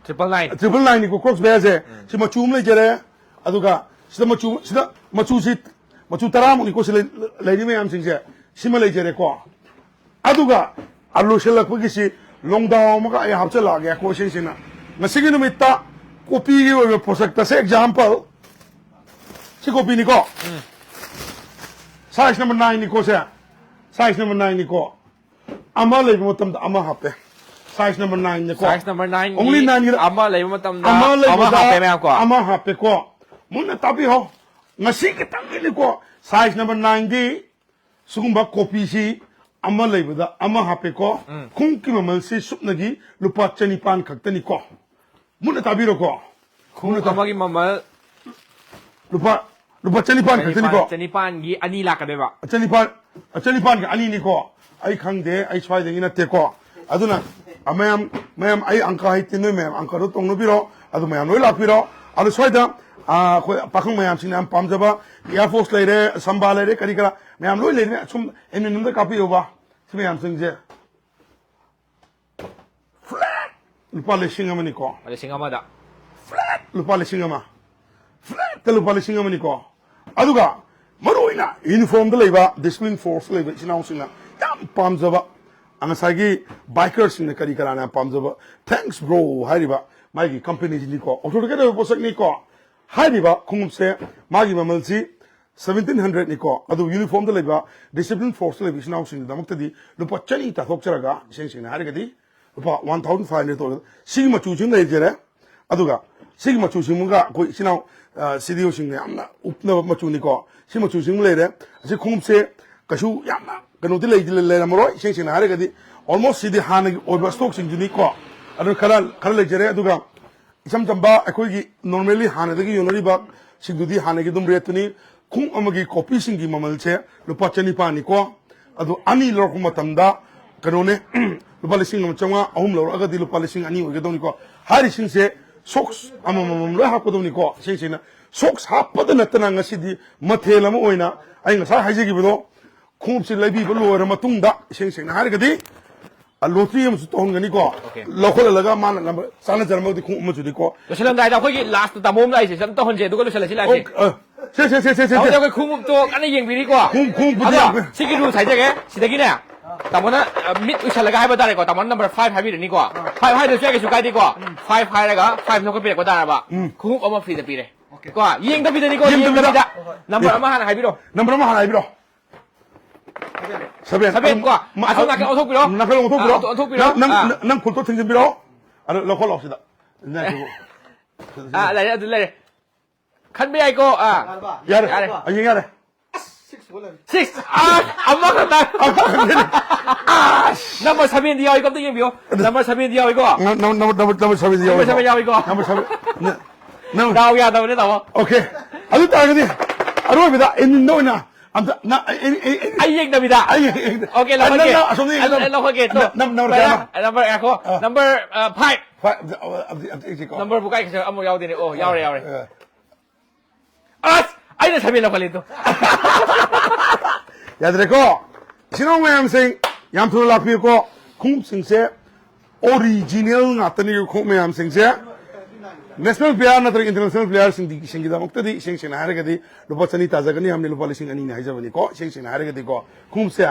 Triple nine. ꯇ꯭ꯔꯤꯄꯜ ꯅꯥꯏꯟꯅꯤꯀꯣ ꯀ꯭ꯔꯣꯛꯁ ꯕꯌꯥꯁꯦ꯫ ꯁꯤ ꯃꯆꯨ ꯑꯃ ꯂꯩꯖꯔꯦ꯫ ꯑꯗꯨꯒ ꯁꯤꯗ ꯃꯆꯨ, ꯁꯤꯗ ꯃꯆꯨꯁꯤ, ꯃꯆꯨ ꯇꯔꯥꯃꯨꯛꯅꯤꯀꯣ ꯁꯤ ꯂꯩ-, ꯂꯩꯔꯤ ꯃꯌꯥꯝꯁꯤꯡꯁꯦ꯫ ꯁꯤꯃ ꯂꯩꯖꯔꯦꯀꯣ꯫ ꯑꯗꯨꯒ ꯑ, ꯂꯣꯏꯁꯤꯜꯂꯛꯄꯒꯤꯁꯤ ꯂꯣꯡꯗꯥꯎ ꯑꯃꯒ ꯑꯩ ꯍꯥꯞꯆꯤꯜꯂꯛꯑꯒꯦ ꯀꯣꯏꯁꯟꯁꯤꯅ꯫ ꯉꯁꯤꯒꯤ ꯅꯨꯃꯤꯠꯇ ꯀꯣꯄꯤꯒꯤ ꯑꯣꯏꯕ ꯄꯣꯠꯁꯛꯇ ꯁꯦ ꯑꯦꯛꯖꯥꯝꯄꯜ ꯁꯤ ꯀꯣꯄꯤꯅꯤꯀꯣ꯫ ꯁꯥꯏꯖ ꯅꯝꯕꯔ ꯅꯥꯏꯟꯅꯤꯀꯣ ꯁꯦ꯫ ꯁꯥꯏꯖ ꯅꯝꯕꯔ ꯅꯥꯏꯟꯅꯤꯀꯣ꯫ ꯑꯃ ꯂꯩꯕ ꯃꯇꯝꯗ ꯑꯃ ꯍꯥꯞꯄꯦ꯫ ꯁꯥꯏꯖ ꯅꯝꯕꯔ ꯅꯥꯏꯟꯅꯤꯀꯣ꯫ Size number nine Only nine ꯒꯤꯗ ꯑꯃ ꯂꯩꯕ ꯃꯇꯝꯗ ꯑꯃ ꯑꯃ ꯂꯩꯕꯗ ꯍꯥꯞꯄꯦ ꯃꯌꯥꯝꯀꯣ꯫ ꯑꯃ ꯍꯥꯞꯄꯦꯀꯣ꯫ ꯃꯨꯟꯅ ꯇꯥꯕꯤꯍꯧ꯫ ꯉꯁꯤ ꯈꯤꯇꯪꯒꯤꯅꯤꯀꯣ꯫ ꯁꯥꯏꯖ ꯅꯝꯕꯔ ꯅꯥꯏꯟꯗꯤ ꯁꯤꯒꯨꯝꯕ ꯀꯣꯄꯤꯁꯤ ꯑꯃ ꯂꯩꯕꯗ ꯑꯃ ꯍꯥꯞꯄꯦꯀꯣ꯫ ꯈꯣꯡꯎꯞꯀꯤ ꯃꯃꯜꯁꯤ ꯁꯨꯞꯅꯒꯤ ꯂꯨꯄꯥ ꯆꯅꯤꯄꯥꯟ ꯈꯛꯇꯅꯤꯀꯣ꯫ ꯃꯨꯟꯅ ꯇꯥꯕꯤꯔꯣꯀꯣ꯫ ꯈꯣꯡꯎꯞ ꯑꯃꯒꯤ ꯃꯃꯜ ꯂꯨꯄꯥ ꯂꯨꯄꯥ ꯆꯅꯤꯄꯥꯟ ꯈꯛꯇꯅꯤꯀꯣ꯫ ꯆꯅꯤꯄꯥꯟꯒꯤ ꯑꯅꯤ ꯂꯥꯛꯀꯗꯣꯏꯕ꯫ ꯆꯅꯤꯄꯥꯟ ꯆꯅꯤꯄꯥꯟꯒꯤ ꯑꯅꯤꯅꯤꯀꯣ꯫ ꯑꯩ ꯈꯪꯗꯦ, ꯑꯩ ꯁ꯭ꯋꯥꯏꯗꯒꯤ ꯅꯠꯇꯦꯀꯣ꯫ ꯑꯗꯨꯅ ꯑ, ꯃꯌꯥꯝ ꯃꯌꯥꯝ ꯑꯩ ꯑꯪꯀ ꯍꯩꯇꯦ, ꯅꯣꯏ ꯃꯌꯥꯝ ꯑꯪꯀꯗꯣ ꯇꯧꯅꯕꯤꯔꯣ꯫ ꯑꯗꯨ ꯃꯌꯥꯝ ꯂꯣꯏ ꯂꯥꯛꯄꯤꯔꯣ꯫ ꯑꯗꯣ ꯁ꯭ꯋꯥꯏꯗ ꯑ, ꯑꯩꯈꯣꯏ ꯄꯥꯈꯪ ꯃꯌꯥꯝꯁꯤꯡꯅ ꯌꯥꯝ ꯄꯥꯝꯖꯕ Air Force ꯂꯩꯔꯦ, ꯁꯝꯕꯥ ꯂꯩꯔꯦ, ꯀꯔꯤ ꯀꯔꯥ ꯃꯌꯥꯝ ꯂꯣꯏ ꯂꯩꯔꯦ꯫ ꯁꯨꯝ ꯑꯦꯝ ꯑꯦꯟ ꯑꯝꯗ ꯀꯥꯞꯄꯤꯌꯣꯕ꯫ ꯁꯤ ꯃꯌꯥꯝꯁꯤꯡꯁꯦ ꯐ꯭ꯂꯦꯠ ꯂꯨꯄꯥ ꯂꯤꯁꯤꯡ ꯑꯃꯅꯤꯀꯣ꯫ ꯂꯤꯁꯤꯡ ꯑꯃꯗ꯫ ꯐ꯭ꯂꯦꯠ ꯂꯨꯄꯥ ꯂꯤꯁꯤꯡ ꯑꯃ꯫ ꯐ꯭ꯂꯦꯠꯇ ꯂꯨꯄꯥ ꯂꯤꯁꯤꯡ ꯑꯃꯅꯤꯀꯣ꯫ ꯑꯗꯨꯒ ꯃꯔꯨꯑꯣꯏꯅ ꯌꯨꯅꯤꯐꯣꯔꯝꯗ ꯂꯩꯕ, ꯗꯤꯁꯤꯄ꯭ꯂꯤꯟ ꯐꯣꯔꯁꯇ ꯂꯩꯕ ꯏꯆꯤꯟ ꯏꯅꯥꯎꯁꯤꯡꯅ ꯌꯥꯝ ꯄꯥꯝꯖꯕ, ꯉꯁꯥꯏꯒꯤ ꯕꯥꯏꯀꯔꯁꯤꯡꯅ ꯀꯔꯤ ꯀꯔꯥꯅ ꯌꯥꯝ ꯄꯥꯝꯖꯕ, "Thanks bro" ꯍꯥꯏꯔꯤꯕ ꯃꯥꯒꯤ ꯀꯝꯄꯦꯅꯤꯁꯤꯅꯤꯀꯣ꯫ ꯑꯣꯊꯣꯔꯤꯇꯤꯀꯦꯠ ꯑꯣꯏꯕ ꯄꯣꯠꯁꯛꯅꯤꯀꯣ꯫ ꯍꯥꯏꯔꯤꯕ ꯈꯣꯡꯎꯞꯁꯦ ꯃꯥꯒꯤ ꯃꯃꯜꯁꯤ ꯁꯕꯦꯟꯇꯤꯟ ꯍꯟꯗ꯭ꯔꯦꯠꯅꯤꯀꯣ꯫ ꯑꯗꯨ ꯌꯨꯅꯤꯐꯣꯔꯝꯗ ꯂꯩꯕ, ꯗꯤꯁꯤꯄ꯭ꯂꯤꯟ ꯐꯣꯔꯁꯇ ꯂꯩꯕ ꯏꯆꯤꯟ ꯏꯅꯥꯎꯁꯤꯡꯒꯤꯗꯃꯛꯇꯗꯤ ꯂꯨꯄꯥ ꯆꯅꯤ ꯇꯥꯊꯣꯛꯆꯔꯒ, ꯏꯁꯦꯡ ꯁꯦꯡꯅ ꯍꯥꯏꯔꯒꯗꯤ ꯂꯨꯄꯥ ꯋꯥꯟ ꯊꯥꯎꯖꯟ ꯐꯥꯏꯚ ꯍꯟꯗ꯭ꯔꯦꯠ ꯇꯧꯔꯦ꯫ ꯁꯤꯒꯤ ꯃꯆꯨꯁꯤꯃ ꯂꯩꯖꯔꯦ꯫ ꯑꯗꯨꯒ ꯁꯤꯒꯤ ꯃꯆꯨꯁꯤꯃꯒ ꯑꯩꯈꯣꯏ ꯏꯆꯤꯟ ꯏꯅꯥꯎ, ꯑ, ꯁꯤꯗꯤꯑꯣꯁꯤꯡꯅ ꯌꯥꯝꯅ ꯎꯞꯅꯕ ꯃꯆꯨꯅꯤꯀꯣ꯫ ꯁꯤ ꯃꯆꯨꯁꯤꯃ ꯂꯩꯔꯦ꯫ ꯑꯁꯤ ꯈꯣꯡꯎꯞꯁꯦ ꯀꯩꯁꯨ ꯌꯥꯝꯅ ꯀꯩꯅꯣꯗꯤ ꯂꯩꯗꯤ ꯂꯩꯔꯝꯃꯔꯣꯏ, ꯏꯁꯦꯡ ꯁꯦꯡꯅ ꯍꯥꯏꯔꯒꯗꯤ꯫ Almost ꯁꯤꯗꯤ ꯍꯥꯟꯅꯒꯤ ꯑꯣꯏꯕ ꯏꯁꯇꯣꯛꯁꯤꯡꯗꯨꯅꯤꯀꯣ꯫ ꯑꯗꯨ ꯈꯔ, ꯈꯔ ꯂꯩꯖꯔꯦ꯫ ꯑꯗꯨꯒ ꯏꯆꯝ ꯆꯝꯕ ꯑꯩꯈꯣꯏꯒꯤ normally ꯍꯥꯟꯅꯗꯒꯤ ꯌꯣꯟꯅꯔꯤꯕ ꯁꯤꯡꯗꯨꯗꯤ ꯍꯥꯟꯅꯒꯤ ꯑꯗꯨꯝ ꯔꯦꯠꯇꯨꯅꯤ꯫ ꯈꯣꯡꯎꯞ ꯑꯃꯒꯤ ꯀꯣꯄꯤꯁꯤꯡꯒꯤ ꯃꯃꯜꯁꯦ ꯂꯨꯄꯥ ꯆꯅꯤꯄꯥꯟꯅꯤꯀꯣ꯫ ꯑꯗꯨ ꯑꯅꯤ ꯂꯧꯔꯛꯄ ꯃꯇꯝꯗ ꯀꯩꯅꯣꯅꯦ, ꯂꯨꯄꯥ ꯂꯤꯁꯤꯡ ꯑꯃ ꯆꯥꯝꯃꯉꯥ, ꯑꯍꯨꯝ ꯂꯧꯔꯛꯑꯒꯗꯤ ꯂꯨꯄꯥ ꯂꯤꯁꯤꯡ ꯑꯅꯤ ꯑꯣꯏꯒꯗꯧꯅꯤꯀꯣ꯫ ꯍꯥꯏꯔꯤꯁꯤꯡꯁꯦ ꯁꯣꯛꯁ ꯑꯃꯃꯝ ꯂꯣꯏ ꯍꯥꯞꯀꯗꯧꯅꯤꯀꯣ꯫ ꯏꯁꯦꯡ ꯁꯦꯡꯅ ꯁꯣꯛꯁ ꯍꯥꯞꯄꯗ ꯅꯠꯇꯅ ꯉꯁꯤꯗꯤ ꯃꯊꯦꯜ ꯑꯃ ꯑꯣꯏꯅ ꯑꯩ ꯉꯁꯥꯏ ꯍꯥꯏꯖꯈꯤꯕꯗꯣ, ꯈꯣꯡꯎꯞꯁꯤ ꯂꯩꯕꯤꯕ ꯂꯣꯏꯔ ꯃꯇꯨꯡꯗ, ꯏꯁꯦꯡ ꯁꯦꯡꯅ ꯍꯥꯏꯔꯒꯗꯤ, ꯂꯣꯇ꯭ꯔꯤ ꯑꯃꯁꯨ ꯇꯧꯍꯟꯒꯅꯤꯀꯣ꯫ Okay. ꯂꯧꯈꯠꯍꯜꯂꯒ ꯃꯥꯅ ꯅꯝꯕꯔ ꯆꯥꯟꯅꯖꯔꯝꯃꯒꯗꯤ ꯈꯣꯡꯎꯞ ꯑꯃꯁꯨꯗꯤꯀꯣ꯫ ꯂꯣꯏꯁꯤꯜꯂꯝꯗꯥꯏꯗ ꯑꯩꯈꯣꯏꯒꯤ ꯂꯥꯁꯇ ꯇꯥꯃꯣ ꯑꯃ ꯂꯥꯛꯏꯁꯦ, ꯑꯝꯇ ꯇꯧꯍꯟꯁꯦ, ꯑꯗꯨꯒ ꯂꯣꯏꯁꯤꯜꯂꯁꯤ ꯂꯥꯛꯁꯤ꯫ ꯑꯣ, ꯑ, ꯁꯦ, ꯁꯦ, ꯁꯦ, ꯁꯦ, ꯁꯦ, ꯇꯥꯃꯣ, ꯁꯦ꯫ ꯑꯩꯈꯣꯏ ꯈꯣꯡꯎꯞꯇꯣ ꯀꯟꯅ ꯌꯦꯡꯕꯤꯔꯤꯀꯣ꯫ ꯈꯣꯡ-, ꯈꯣꯡꯎꯞꯄꯨꯗꯤ ꯑꯗꯣ ꯌꯥꯝ-, ꯁꯤꯒꯤ ꯔꯨꯜꯁ ꯍꯥꯏꯖꯒꯦ, ꯁꯤꯗꯒꯤꯅꯦ ꯇꯥꯃꯣꯅ, ꯑ, ꯃꯤꯠ ꯎꯏꯁꯜꯂꯒ ꯍꯥꯏꯕ ꯇꯥꯔꯦꯀꯣ, ꯇꯥꯃꯣꯅ ꯅꯝꯕꯔ ꯐꯥꯏꯚ ꯍꯥꯏꯕꯤꯔꯅꯤꯀꯣ꯫ ꯐꯥꯏꯚ ꯍꯥꯏꯗ꯭ꯔꯁꯨ ꯌꯥꯏ, ꯀꯩꯁꯨ ꯀꯥꯏꯗꯦꯀꯣ꯫ ꯐꯥꯏꯚ ꯍꯥꯏꯔꯒ ꯐꯥꯏꯚ ꯂꯧꯈꯠꯄꯤꯔꯛꯄ ꯇꯥꯔꯕ, ꯈꯣꯡꯎꯞ ꯑꯃ ꯐ꯭ꯔꯤꯗ ꯄꯤꯔꯦ꯫ ꯀꯣ, ꯌꯦꯡꯗꯕꯤꯗꯅꯤꯀꯣ, ꯌꯦꯡꯗꯕꯤꯗ꯫ ꯌꯦꯡꯗꯕꯤꯗ꯫ ꯅꯝꯕꯔ ꯑꯃ ꯍꯥꯟꯅ ꯍꯥꯏꯕꯤꯔꯣ꯫ ꯅꯝꯕꯔ ꯑꯃ ꯍꯥꯟꯅ ꯍꯥꯏꯕꯤꯔꯣ꯫ ꯁꯚꯦꯟ꯫ ꯁꯚꯦꯟ ꯀꯣ꯫ ꯃ-, ꯑꯁꯣꯝ ꯑ, ꯅꯥꯀꯟ ꯑꯣꯟꯊꯣꯛꯄꯤꯔꯣ꯫ ꯅꯥꯀꯟ ꯑꯣꯟꯊꯣꯛꯄꯤꯔꯣ꯫ ꯑ, ꯑꯣꯟꯊꯣꯛꯄꯤꯔꯣ꯫ ꯅꯪ, ꯅꯪ, ꯑ꯫ ꯅꯪ ꯈꯨꯠꯇꯣ ꯊꯤꯡꯖꯤꯟꯕꯤꯔꯣ꯫ ꯑꯗꯣ ꯂꯧꯈꯠꯂꯣ ꯁꯤꯗ꯫ ꯅꯪ ꯁꯤꯕꯨ꯫ ꯑ, ꯂꯩꯔꯦ, ꯑꯗꯨ ꯂꯩꯔꯦ꯫ ꯈꯟꯕ ꯌꯥꯏꯀꯣ꯫ ꯑ꯫ ꯌꯥꯔꯦ꯫ ꯌꯥꯔꯦ꯫ ꯑ, ꯌꯦꯡ ꯌꯥꯔꯦ꯫ ꯁꯤꯛꯁ꯫ ꯑ, ꯑꯃꯈꯛꯇ꯫ ꯑꯁ! ꯅꯝꯕꯔ ꯁꯚꯦꯟꯗꯤ ꯌꯥꯎꯏꯀꯣ, ꯑꯝꯇ ꯌꯦꯡꯕꯤꯌꯣ꯫ ꯅꯝꯕꯔ ꯁꯚꯦꯟꯗꯤ ꯌꯥꯎꯏꯀꯣ꯫ ꯅꯝ-, ꯅꯝ-, ꯅꯝꯕꯔ, ꯅꯝꯕꯔ ꯁꯚꯦꯟꯗꯤ ꯌꯥꯎꯏꯀꯣ꯫ ꯁꯚꯦꯟ ꯌꯥꯎꯏꯀꯣ꯫ Number seven. ꯅ-, ꯅꯝ-, ꯗꯥꯎ ꯌꯥꯗꯕꯅꯦ, ꯇꯥꯃꯣ꯫ ꯑꯣꯀꯦ꯫ ꯑꯗꯨ ꯇꯥꯔꯒꯗꯤ ꯑꯔꯣꯏꯕꯗ ꯑꯦꯟꯗꯤꯡꯗ ꯑꯣꯏꯅ ꯑꯝꯇ ꯅ- ꯑꯩ- ꯑꯩ- ꯑꯩ- ꯑꯩ- ꯑꯩ ꯌꯦꯡꯗꯕꯤꯗ꯫ ꯑꯩ ꯌꯦꯡ- ꯑꯩ- ꯑꯣꯀꯦ, ꯑ, ꯂꯧꯍꯟꯒꯦ꯫ ꯅꯪ- ꯅꯪ ꯑꯁꯣꯝꯗ ꯌꯦꯡꯒꯗꯕ꯫ ꯑ, ꯂꯧꯍꯟꯒꯦ꯫ ꯇꯣ꯫ ꯅꯝ- ꯅꯝꯕꯔ ꯄꯦꯔꯥ, ꯀꯌꯥꯅꯣ? ꯅꯝꯕꯔ ꯉꯥꯏꯈꯣ꯫ ꯑ꯫ ꯅꯝꯕꯔ, ꯑ, ꯐꯥꯏꯚ꯫ ꯐꯥꯏꯚ, ꯑ, ꯑ, ꯑ, ꯑ, ꯑ, ꯅꯝꯕꯔꯕꯨ ꯀꯥꯏ ꯈꯤꯇꯪ ꯑꯃꯨꯛ ꯌꯥꯎꯗꯦꯅꯦ꯫ ꯑꯣ, ꯌꯥꯎꯔꯦ, ꯌꯥꯎꯔꯦ꯫ ꯑ꯫ ꯑꯁ! ꯑꯩꯅ ꯁꯕꯦꯟ ꯂꯧꯈꯠꯂꯤꯗꯣ꯫ ꯌꯥꯗ꯭ꯔꯦꯀꯣ? ꯏꯆꯤꯟ ꯏꯅꯥꯎ ꯃꯌꯥꯝꯁꯤꯡ, ꯌꯥꯝ ꯊꯨꯅ ꯂꯥꯛꯄꯤꯌꯨꯀꯣ꯫ ꯈꯣꯡꯎꯞꯁꯤꯡꯁꯦ ꯑꯣꯔꯤꯖꯤꯅꯦꯜ ꯉꯥꯛꯇꯅꯤ꯫ ꯈꯣꯡꯎꯞ ꯃꯌꯥꯝꯁꯤꯡꯁꯦ ꯅꯦꯁꯅꯦꯜ ꯄ꯭ꯂꯦꯌꯔ ꯅꯠꯇ꯭ꯔꯒ ꯏꯟꯇꯔꯅꯦꯁꯅꯦꯜ ꯄ꯭ꯂꯦꯌꯔꯁꯤꯡꯒꯤꯗꯃꯛꯇꯗꯤ, ꯏꯁꯦꯡ ꯁꯦꯡꯅ ꯍꯥꯏꯔꯒꯗꯤ, ꯂꯨꯄꯥ ꯆꯅꯤ ꯇꯥꯖꯒꯅꯤ ꯍꯥꯏꯕꯅꯤ, ꯂꯨꯄꯥ ꯂꯤꯁꯤꯡ ꯑꯅꯤꯅꯤ ꯍꯥꯏꯖꯕꯅꯤꯀꯣ꯫ ꯏꯁꯦꯡ ꯁꯦꯡꯅ ꯍꯥꯏꯔꯒꯗꯤꯀꯣ, ꯈꯣꯡꯎꯞꯁꯦ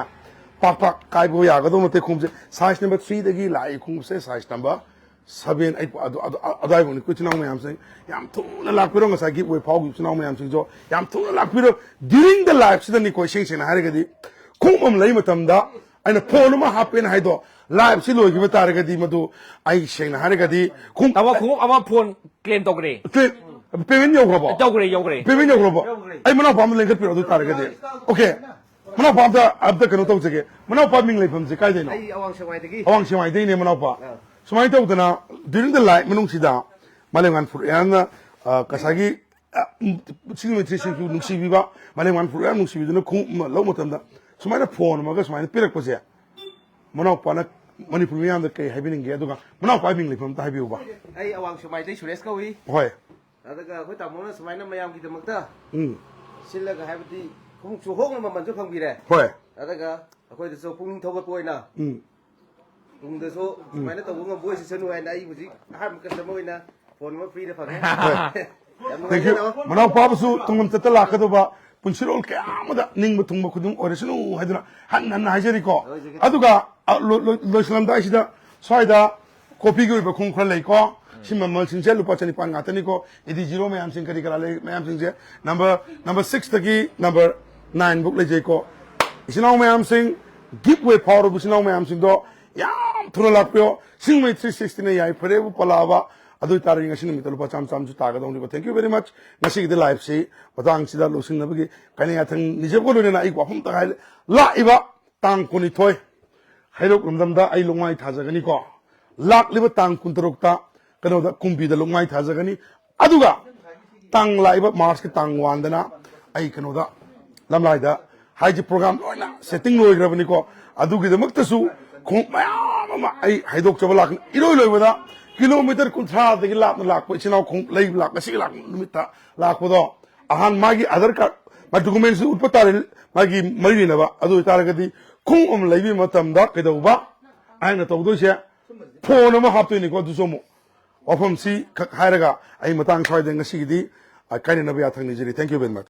ꯄꯥꯛ ꯄꯥꯛ ꯀꯥꯏꯕ ꯌꯥꯒꯗꯧꯕ ꯅꯠꯇꯦ꯫ ꯈꯣꯡꯎꯞꯁꯦ ꯁꯥꯏꯖ ꯅꯝꯕꯔ ꯊ꯭ꯔꯤꯗꯒꯤ ꯂꯥꯛꯏ꯫ ꯈꯣꯡꯎꯞꯁꯦ ꯁꯥꯏꯖ ꯅꯝꯕꯔ ꯁꯕꯦꯟ, ꯑꯩ ꯑꯗꯨ- ꯑꯗꯨ- ꯑꯗꯨꯋꯥꯏꯐꯥꯎꯅꯤ꯫ ꯑꯩꯈꯣꯏ ꯏꯆꯤꯟ ꯏꯅꯥꯎ ꯃꯌꯥꯝꯁꯤꯡ ꯌꯥꯝ ꯊꯨꯅ ꯂꯥꯛꯄꯤꯔꯣ꯫ ꯉꯁꯥꯏꯒꯤ ꯋꯦ ꯐꯥꯎꯈꯤꯕ ꯏꯆꯤꯟ ꯏꯅꯥꯎ ꯃꯌꯥꯝꯁꯤꯡꯁꯨ ꯌꯥꯝ ꯊꯨꯅ ꯂꯥꯛꯄꯤꯔꯣ꯫ During the live ꯁꯤꯗꯅꯤꯀꯣ, ꯏꯁꯦꯡ ꯁꯦꯡꯅ ꯍꯥꯏꯔꯒꯗꯤ, ꯈꯣꯡꯎꯞ ꯑꯃ ꯂꯩ ꯃꯇꯝꯗ ꯑꯩꯅ ꯐꯣꯟ ꯑꯃ ꯍꯥꯞꯄꯦꯅ ꯍꯥꯏꯗꯣ, ꯂꯥꯏꯚꯁꯤ ꯂꯣꯏꯈꯤꯕ ꯇꯥꯔꯒꯗꯤ, ꯃꯗꯨ ꯑꯩ ꯁꯦꯡꯅ ꯍꯥꯏꯔꯒꯗꯤ ꯈꯣꯡꯎꯞ ꯇꯥꯃꯣ, ꯈꯣꯡꯎꯞ ꯑꯃ ꯐꯣꯟ ꯀ꯭ꯂꯦꯝ ꯇꯧꯈ꯭ꯔꯦ꯫ ꯄꯦ- ꯄꯦꯃꯦꯟ ꯌꯧꯈ꯭ꯔꯕꯣ? ꯇꯧꯈ꯭ꯔꯦ, ꯌꯧꯈ꯭ꯔꯦ꯫ ꯄꯦꯃꯦꯟ ꯌꯧꯈ꯭ꯔꯕꯣ? ꯌꯧꯈ꯭ꯔꯦ꯫ ꯑꯩ ꯃꯅꯥꯎꯄꯥ ꯑꯃ ꯂꯦꯡꯈꯠꯄꯤꯔꯣ, ꯑꯗꯨ ꯇꯥꯔꯒꯗꯤ꯫ ꯑꯣꯀꯦ꯫ ꯃꯅꯥꯎꯄꯥ ꯑꯝꯇ, ꯑꯝꯇ ꯀꯩꯅꯣ ꯇꯧꯖꯒꯦ꯫ ꯃꯅꯥꯎꯄꯥ ꯃꯤꯡ ꯂꯩꯐꯝꯁꯦ ꯀꯥꯏꯗꯩꯅꯣ? ꯑꯩ ꯑꯋꯥꯡ ꯁꯦꯛꯃꯥꯏꯗꯒꯤ꯫ ꯑꯋꯥꯡ ꯁꯦꯛꯃꯥꯏꯗꯩꯅꯦ ꯃꯅꯥꯎꯄꯥ꯫ ꯑꯥ꯫ ꯁꯨꯃꯥꯏꯅ ꯇꯧꯗꯅ, during the live ꯃꯅꯨꯡꯁꯤꯗ ꯃꯥꯂꯦꯝꯉꯥꯟ ꯐꯨꯔꯨꯞ ꯌꯥꯝꯅ, ꯑ, ꯉꯁꯥꯏꯒꯤ, ꯑ, ꯎꯝ, ꯁꯤꯒꯤ ꯃꯩꯇ꯭ꯔꯤꯁꯤꯡꯁꯨ ꯅꯨꯡꯁꯤꯕꯤꯕ, ꯃꯥꯂꯦꯝꯉꯥꯟ ꯐꯨꯔꯨꯞ ꯌꯥꯝ ꯅꯨꯡꯁꯤꯕꯤꯗꯨꯅ ꯈꯣꯡꯎꯞ ꯑꯃ ꯂꯧꯕ ꯃꯇꯝꯗ ꯁꯨꯃꯥꯏꯅ ꯐꯣꯟ ꯑꯃꯒ ꯁꯨꯃꯥꯏꯅ ꯄꯤꯔꯛꯄꯁꯦ, ꯃꯅꯥꯎꯄꯥꯅ ꯃꯅꯤꯄꯨꯔ ꯃꯤꯌꯥꯝꯗ ꯀꯩ ꯍꯥꯏꯕꯤꯅꯤꯡꯒꯦ? ꯑꯗꯨꯒ ꯃꯅꯥꯎꯄꯥ ꯃꯤꯡ ꯂꯩꯐꯝ ꯑꯝꯇ ꯍꯥꯏꯕꯤꯌꯨꯕ꯫ ꯑꯩ ꯑꯋꯥꯡ ꯁꯦꯛꯃꯥꯏꯗꯩ ꯁꯨꯔꯦꯁ ꯀꯧꯏ꯫ ꯍꯣꯏ꯫ ꯑꯗꯨꯒ ꯑꯩꯈꯣꯏ ꯇꯥꯃꯣꯅ ꯁꯨꯃꯥꯏꯅ ꯃꯌꯥꯝꯒꯤꯗꯃꯛꯇ ꯎꯝ꯫ ꯁꯤꯜꯂꯒ, ꯍꯥꯏꯕꯗꯤ ꯈꯣꯡꯎꯞꯁꯨ ꯍꯣꯡꯅ ꯃꯃꯜꯁꯨ ꯐꯪꯕꯤꯔꯦ꯫ ꯍꯣꯏ꯫ ꯑꯗꯨꯒ ꯑꯩꯈꯣꯏꯗꯁꯨ ꯄꯨꯛꯅꯤꯡ ꯊꯧꯒꯠꯄ ꯑꯣꯏꯅ ꯎꯝ꯫ ꯇꯨꯡꯗꯁꯨ ꯎꯝ꯫ ꯁꯨꯃꯥꯏꯅ ꯇꯧꯕ ꯉꯝꯕ ꯑꯣꯏꯁꯤꯁꯅꯨ ꯍꯥꯏꯅ ꯑꯩ ꯍꯧꯖꯤꯛ ꯑꯍꯥꯟꯕ ꯀꯁꯇꯃꯔ ꯑꯣꯏꯅ ꯐꯣꯟ ꯑꯃ ꯐ꯭ꯔꯤꯗ ꯐꯪꯉꯦ꯫ ꯍꯣꯏ꯫ ꯌꯥꯝ Thank you꯫ ꯅꯨꯡꯉꯥꯏꯖꯔꯦ, ꯇꯥꯃꯣ꯫ ꯃꯅꯥꯎꯄꯥꯕꯨꯁꯨ ꯇꯨꯡꯂꯝꯆꯠꯇ ꯂꯥꯛꯀꯗꯧꯕ ꯄꯨꯟꯁꯤꯔꯣꯜ ꯀꯌꯥ ꯑꯃꯗ ꯅꯤꯡꯕ ꯊꯨꯡꯕ ꯈꯨꯗꯤꯡ ꯑꯣꯏꯔꯁꯅꯨ ꯍꯥꯏꯗꯨꯅ ꯍꯟꯅ ꯍꯟꯅ ꯍꯥꯏꯖꯔꯤꯀꯣ꯫ ꯍꯣꯏ, ꯍꯧꯖꯤꯛꯀꯤ ꯑꯗꯨꯒ, ꯑ, ꯂꯣ-, ꯂꯣ-, ꯂꯣꯏꯁꯤꯜꯂꯝꯗꯥꯏꯁꯤꯗ ꯁ꯭ꯋꯥꯏꯗ ꯀꯣꯐꯤꯒꯤ ꯑꯣꯏꯕ ꯈꯣꯡꯎꯞ ꯈꯔ ꯂꯩꯀꯣ꯫ ꯁꯤ ꯃꯃꯜꯁꯤꯡꯁꯦ ꯂꯨꯄꯥ ꯆꯅꯤꯄꯥꯟ ꯉꯥꯛꯇꯅꯤꯀꯣ꯫ ꯑꯦꯗꯤ ꯖꯤꯔꯣ ꯃꯌꯥꯝꯁꯤꯡ, ꯀꯔꯤ ꯀꯔꯥ ꯂꯩ ꯃꯌꯥꯝꯁꯤꯡꯁꯦ꯫ ꯅꯝꯕꯔ, ꯅꯝꯕꯔ ꯁꯤꯛꯁꯇꯒꯤ ꯅꯝꯕꯔ ꯅꯥꯏꯟ ꯐꯧ ꯂꯩꯖꯩꯀꯣ꯫ ꯏꯆꯤꯟ ꯏꯅꯥꯎ ꯃꯌꯥꯝꯁꯤꯡ, ꯒꯤꯐ ꯋꯦ ꯐꯥꯎꯔꯕ ꯏꯆꯤꯟ ꯏꯅꯥꯎ ꯃꯌꯥꯝꯁꯤꯡꯗꯣ ꯌꯥꯝ ꯊꯨꯅ ꯂꯥꯛꯄꯤꯌꯣ꯫ ꯁꯤꯡꯃꯩ ꯊ꯭ꯔꯤ ꯁꯤꯛꯁꯇꯤꯅ ꯌꯥꯏꯐꯔꯦꯕꯨ ꯄꯜꯂꯛꯑꯕ, ꯑꯗꯨ ꯑꯣꯏꯇꯥꯔꯗꯤ ꯉꯁꯤ ꯅꯨꯃꯤꯠꯇ ꯂꯨꯄꯥ ꯆꯥꯝꯃ ꯆꯥꯝꯃꯁꯨ ꯇꯥꯒꯗꯧꯅꯤꯀꯣ꯫ Thank you very much꯫ ꯉꯁꯤꯒꯤꯗꯤ ꯂꯥꯏꯐꯁꯤ ꯃꯇꯥꯡꯁꯤꯗ ꯂꯣꯏꯁꯤꯟꯅꯕꯒꯤ ꯀꯥꯏꯅ ꯌꯥꯊꯪ ꯅꯤꯖꯕꯒ ꯂꯣꯏꯅꯅ ꯑꯩ ꯋꯥꯐꯝ ꯇꯪ ꯍꯥꯏ, ꯂꯥꯛꯏꯕ ꯇꯥꯡ ꯀꯨꯟꯅꯤꯊꯣꯏ, ꯍꯩꯔꯣꯛ ꯂꯝꯗꯝꯗ ꯑꯩ ꯂꯨꯛꯃꯥꯏ ꯊꯥꯖꯒꯅꯤꯀꯣ꯫ ꯂꯥꯛꯂꯤꯕ ꯇꯥꯡ ꯀꯨꯟꯇꯔꯨꯛꯇ ꯀꯩꯅꯣꯗ, ꯀꯨꯝꯕꯤꯗ ꯂꯨꯛꯃꯥꯏ ꯊꯥꯖꯒꯅꯤ꯫ ꯑꯗꯨꯒ ꯇꯥꯡ ꯂꯥꯛꯏꯕ ꯃꯥꯔꯆꯀꯤ ꯇꯥꯡ ꯋꯥꯟꯗꯅ ꯑꯩ ꯀꯩꯅꯣꯗ, ꯂꯝꯂꯥꯏꯗ ꯍꯥꯏꯁꯦ, ꯄ꯭ꯔꯣꯒ꯭ꯔꯥꯝ ꯂꯣꯏꯅ ꯁꯦꯠꯇꯤꯡ ꯂꯣꯏꯈ꯭ꯔꯕꯅꯤꯀꯣ꯫ ꯑꯗꯨꯒꯤꯗꯃꯛꯇꯁꯨ ꯈꯣꯡꯎꯞ ꯃꯌꯥꯝ ꯑꯃ ꯑꯩ ꯍꯥꯏꯗꯣꯛꯆꯕ ꯂꯥꯛꯀꯅꯤ꯫ ꯏꯔꯣꯏ ꯂꯣꯏꯕꯗ ꯀꯤꯂꯣꯃꯤꯇꯔ ꯀꯨꯟꯊ꯭ꯔꯥꯗꯒꯤ ꯂꯥꯞꯅ ꯂꯥꯛꯄ ꯏꯆꯤꯟ ꯏꯅꯥꯎ ꯈꯣꯡꯎꯞ ꯂꯩꯕ ꯂꯥꯛ-, ꯉꯁꯤ ꯂꯥꯛꯄ ꯅꯨꯃꯤꯠꯇ ꯂꯥꯛꯄꯗꯣ, ꯑꯍꯥꯟ ꯃꯥꯒꯤ ꯑꯙꯥꯔ ꯀꯥꯔꯗ, ꯃꯥꯒꯤ ꯗꯣꯀꯨꯃꯦꯟꯁꯤ ꯎꯠꯄ ꯇꯥꯔꯦ, ꯃꯥꯒꯤ ꯃꯔꯤ ꯂꯩꯅꯕ꯫ ꯑꯗꯨ ꯑꯣꯏꯇꯥꯔꯒꯗꯤ ꯈꯣꯡꯎꯞ ꯑꯃ ꯂꯩꯕꯒꯤ ꯃꯇꯝꯗ ꯀꯩꯗꯧꯕ? ꯑꯩꯅ ꯇꯧꯗꯣꯏꯁꯦ, ꯐꯣꯟ ꯑꯃ ꯍꯥꯞꯇꯣꯏꯅꯤꯀꯣ꯫ ꯑꯗꯨꯁꯨ ꯑꯃꯨꯛ ꯋꯥꯐꯝꯁꯤ ꯈꯛ ꯍꯥꯏꯔꯒ ꯑꯩ ꯃꯇꯥꯡ ꯁ꯭ꯋꯥꯏꯗ ꯉꯁꯤꯒꯤꯗꯤ, ꯑ, ꯀꯥꯏꯅꯅꯕ ꯌꯥꯊꯪ ꯅꯤꯖꯔꯤ꯫ Thank you very much꯫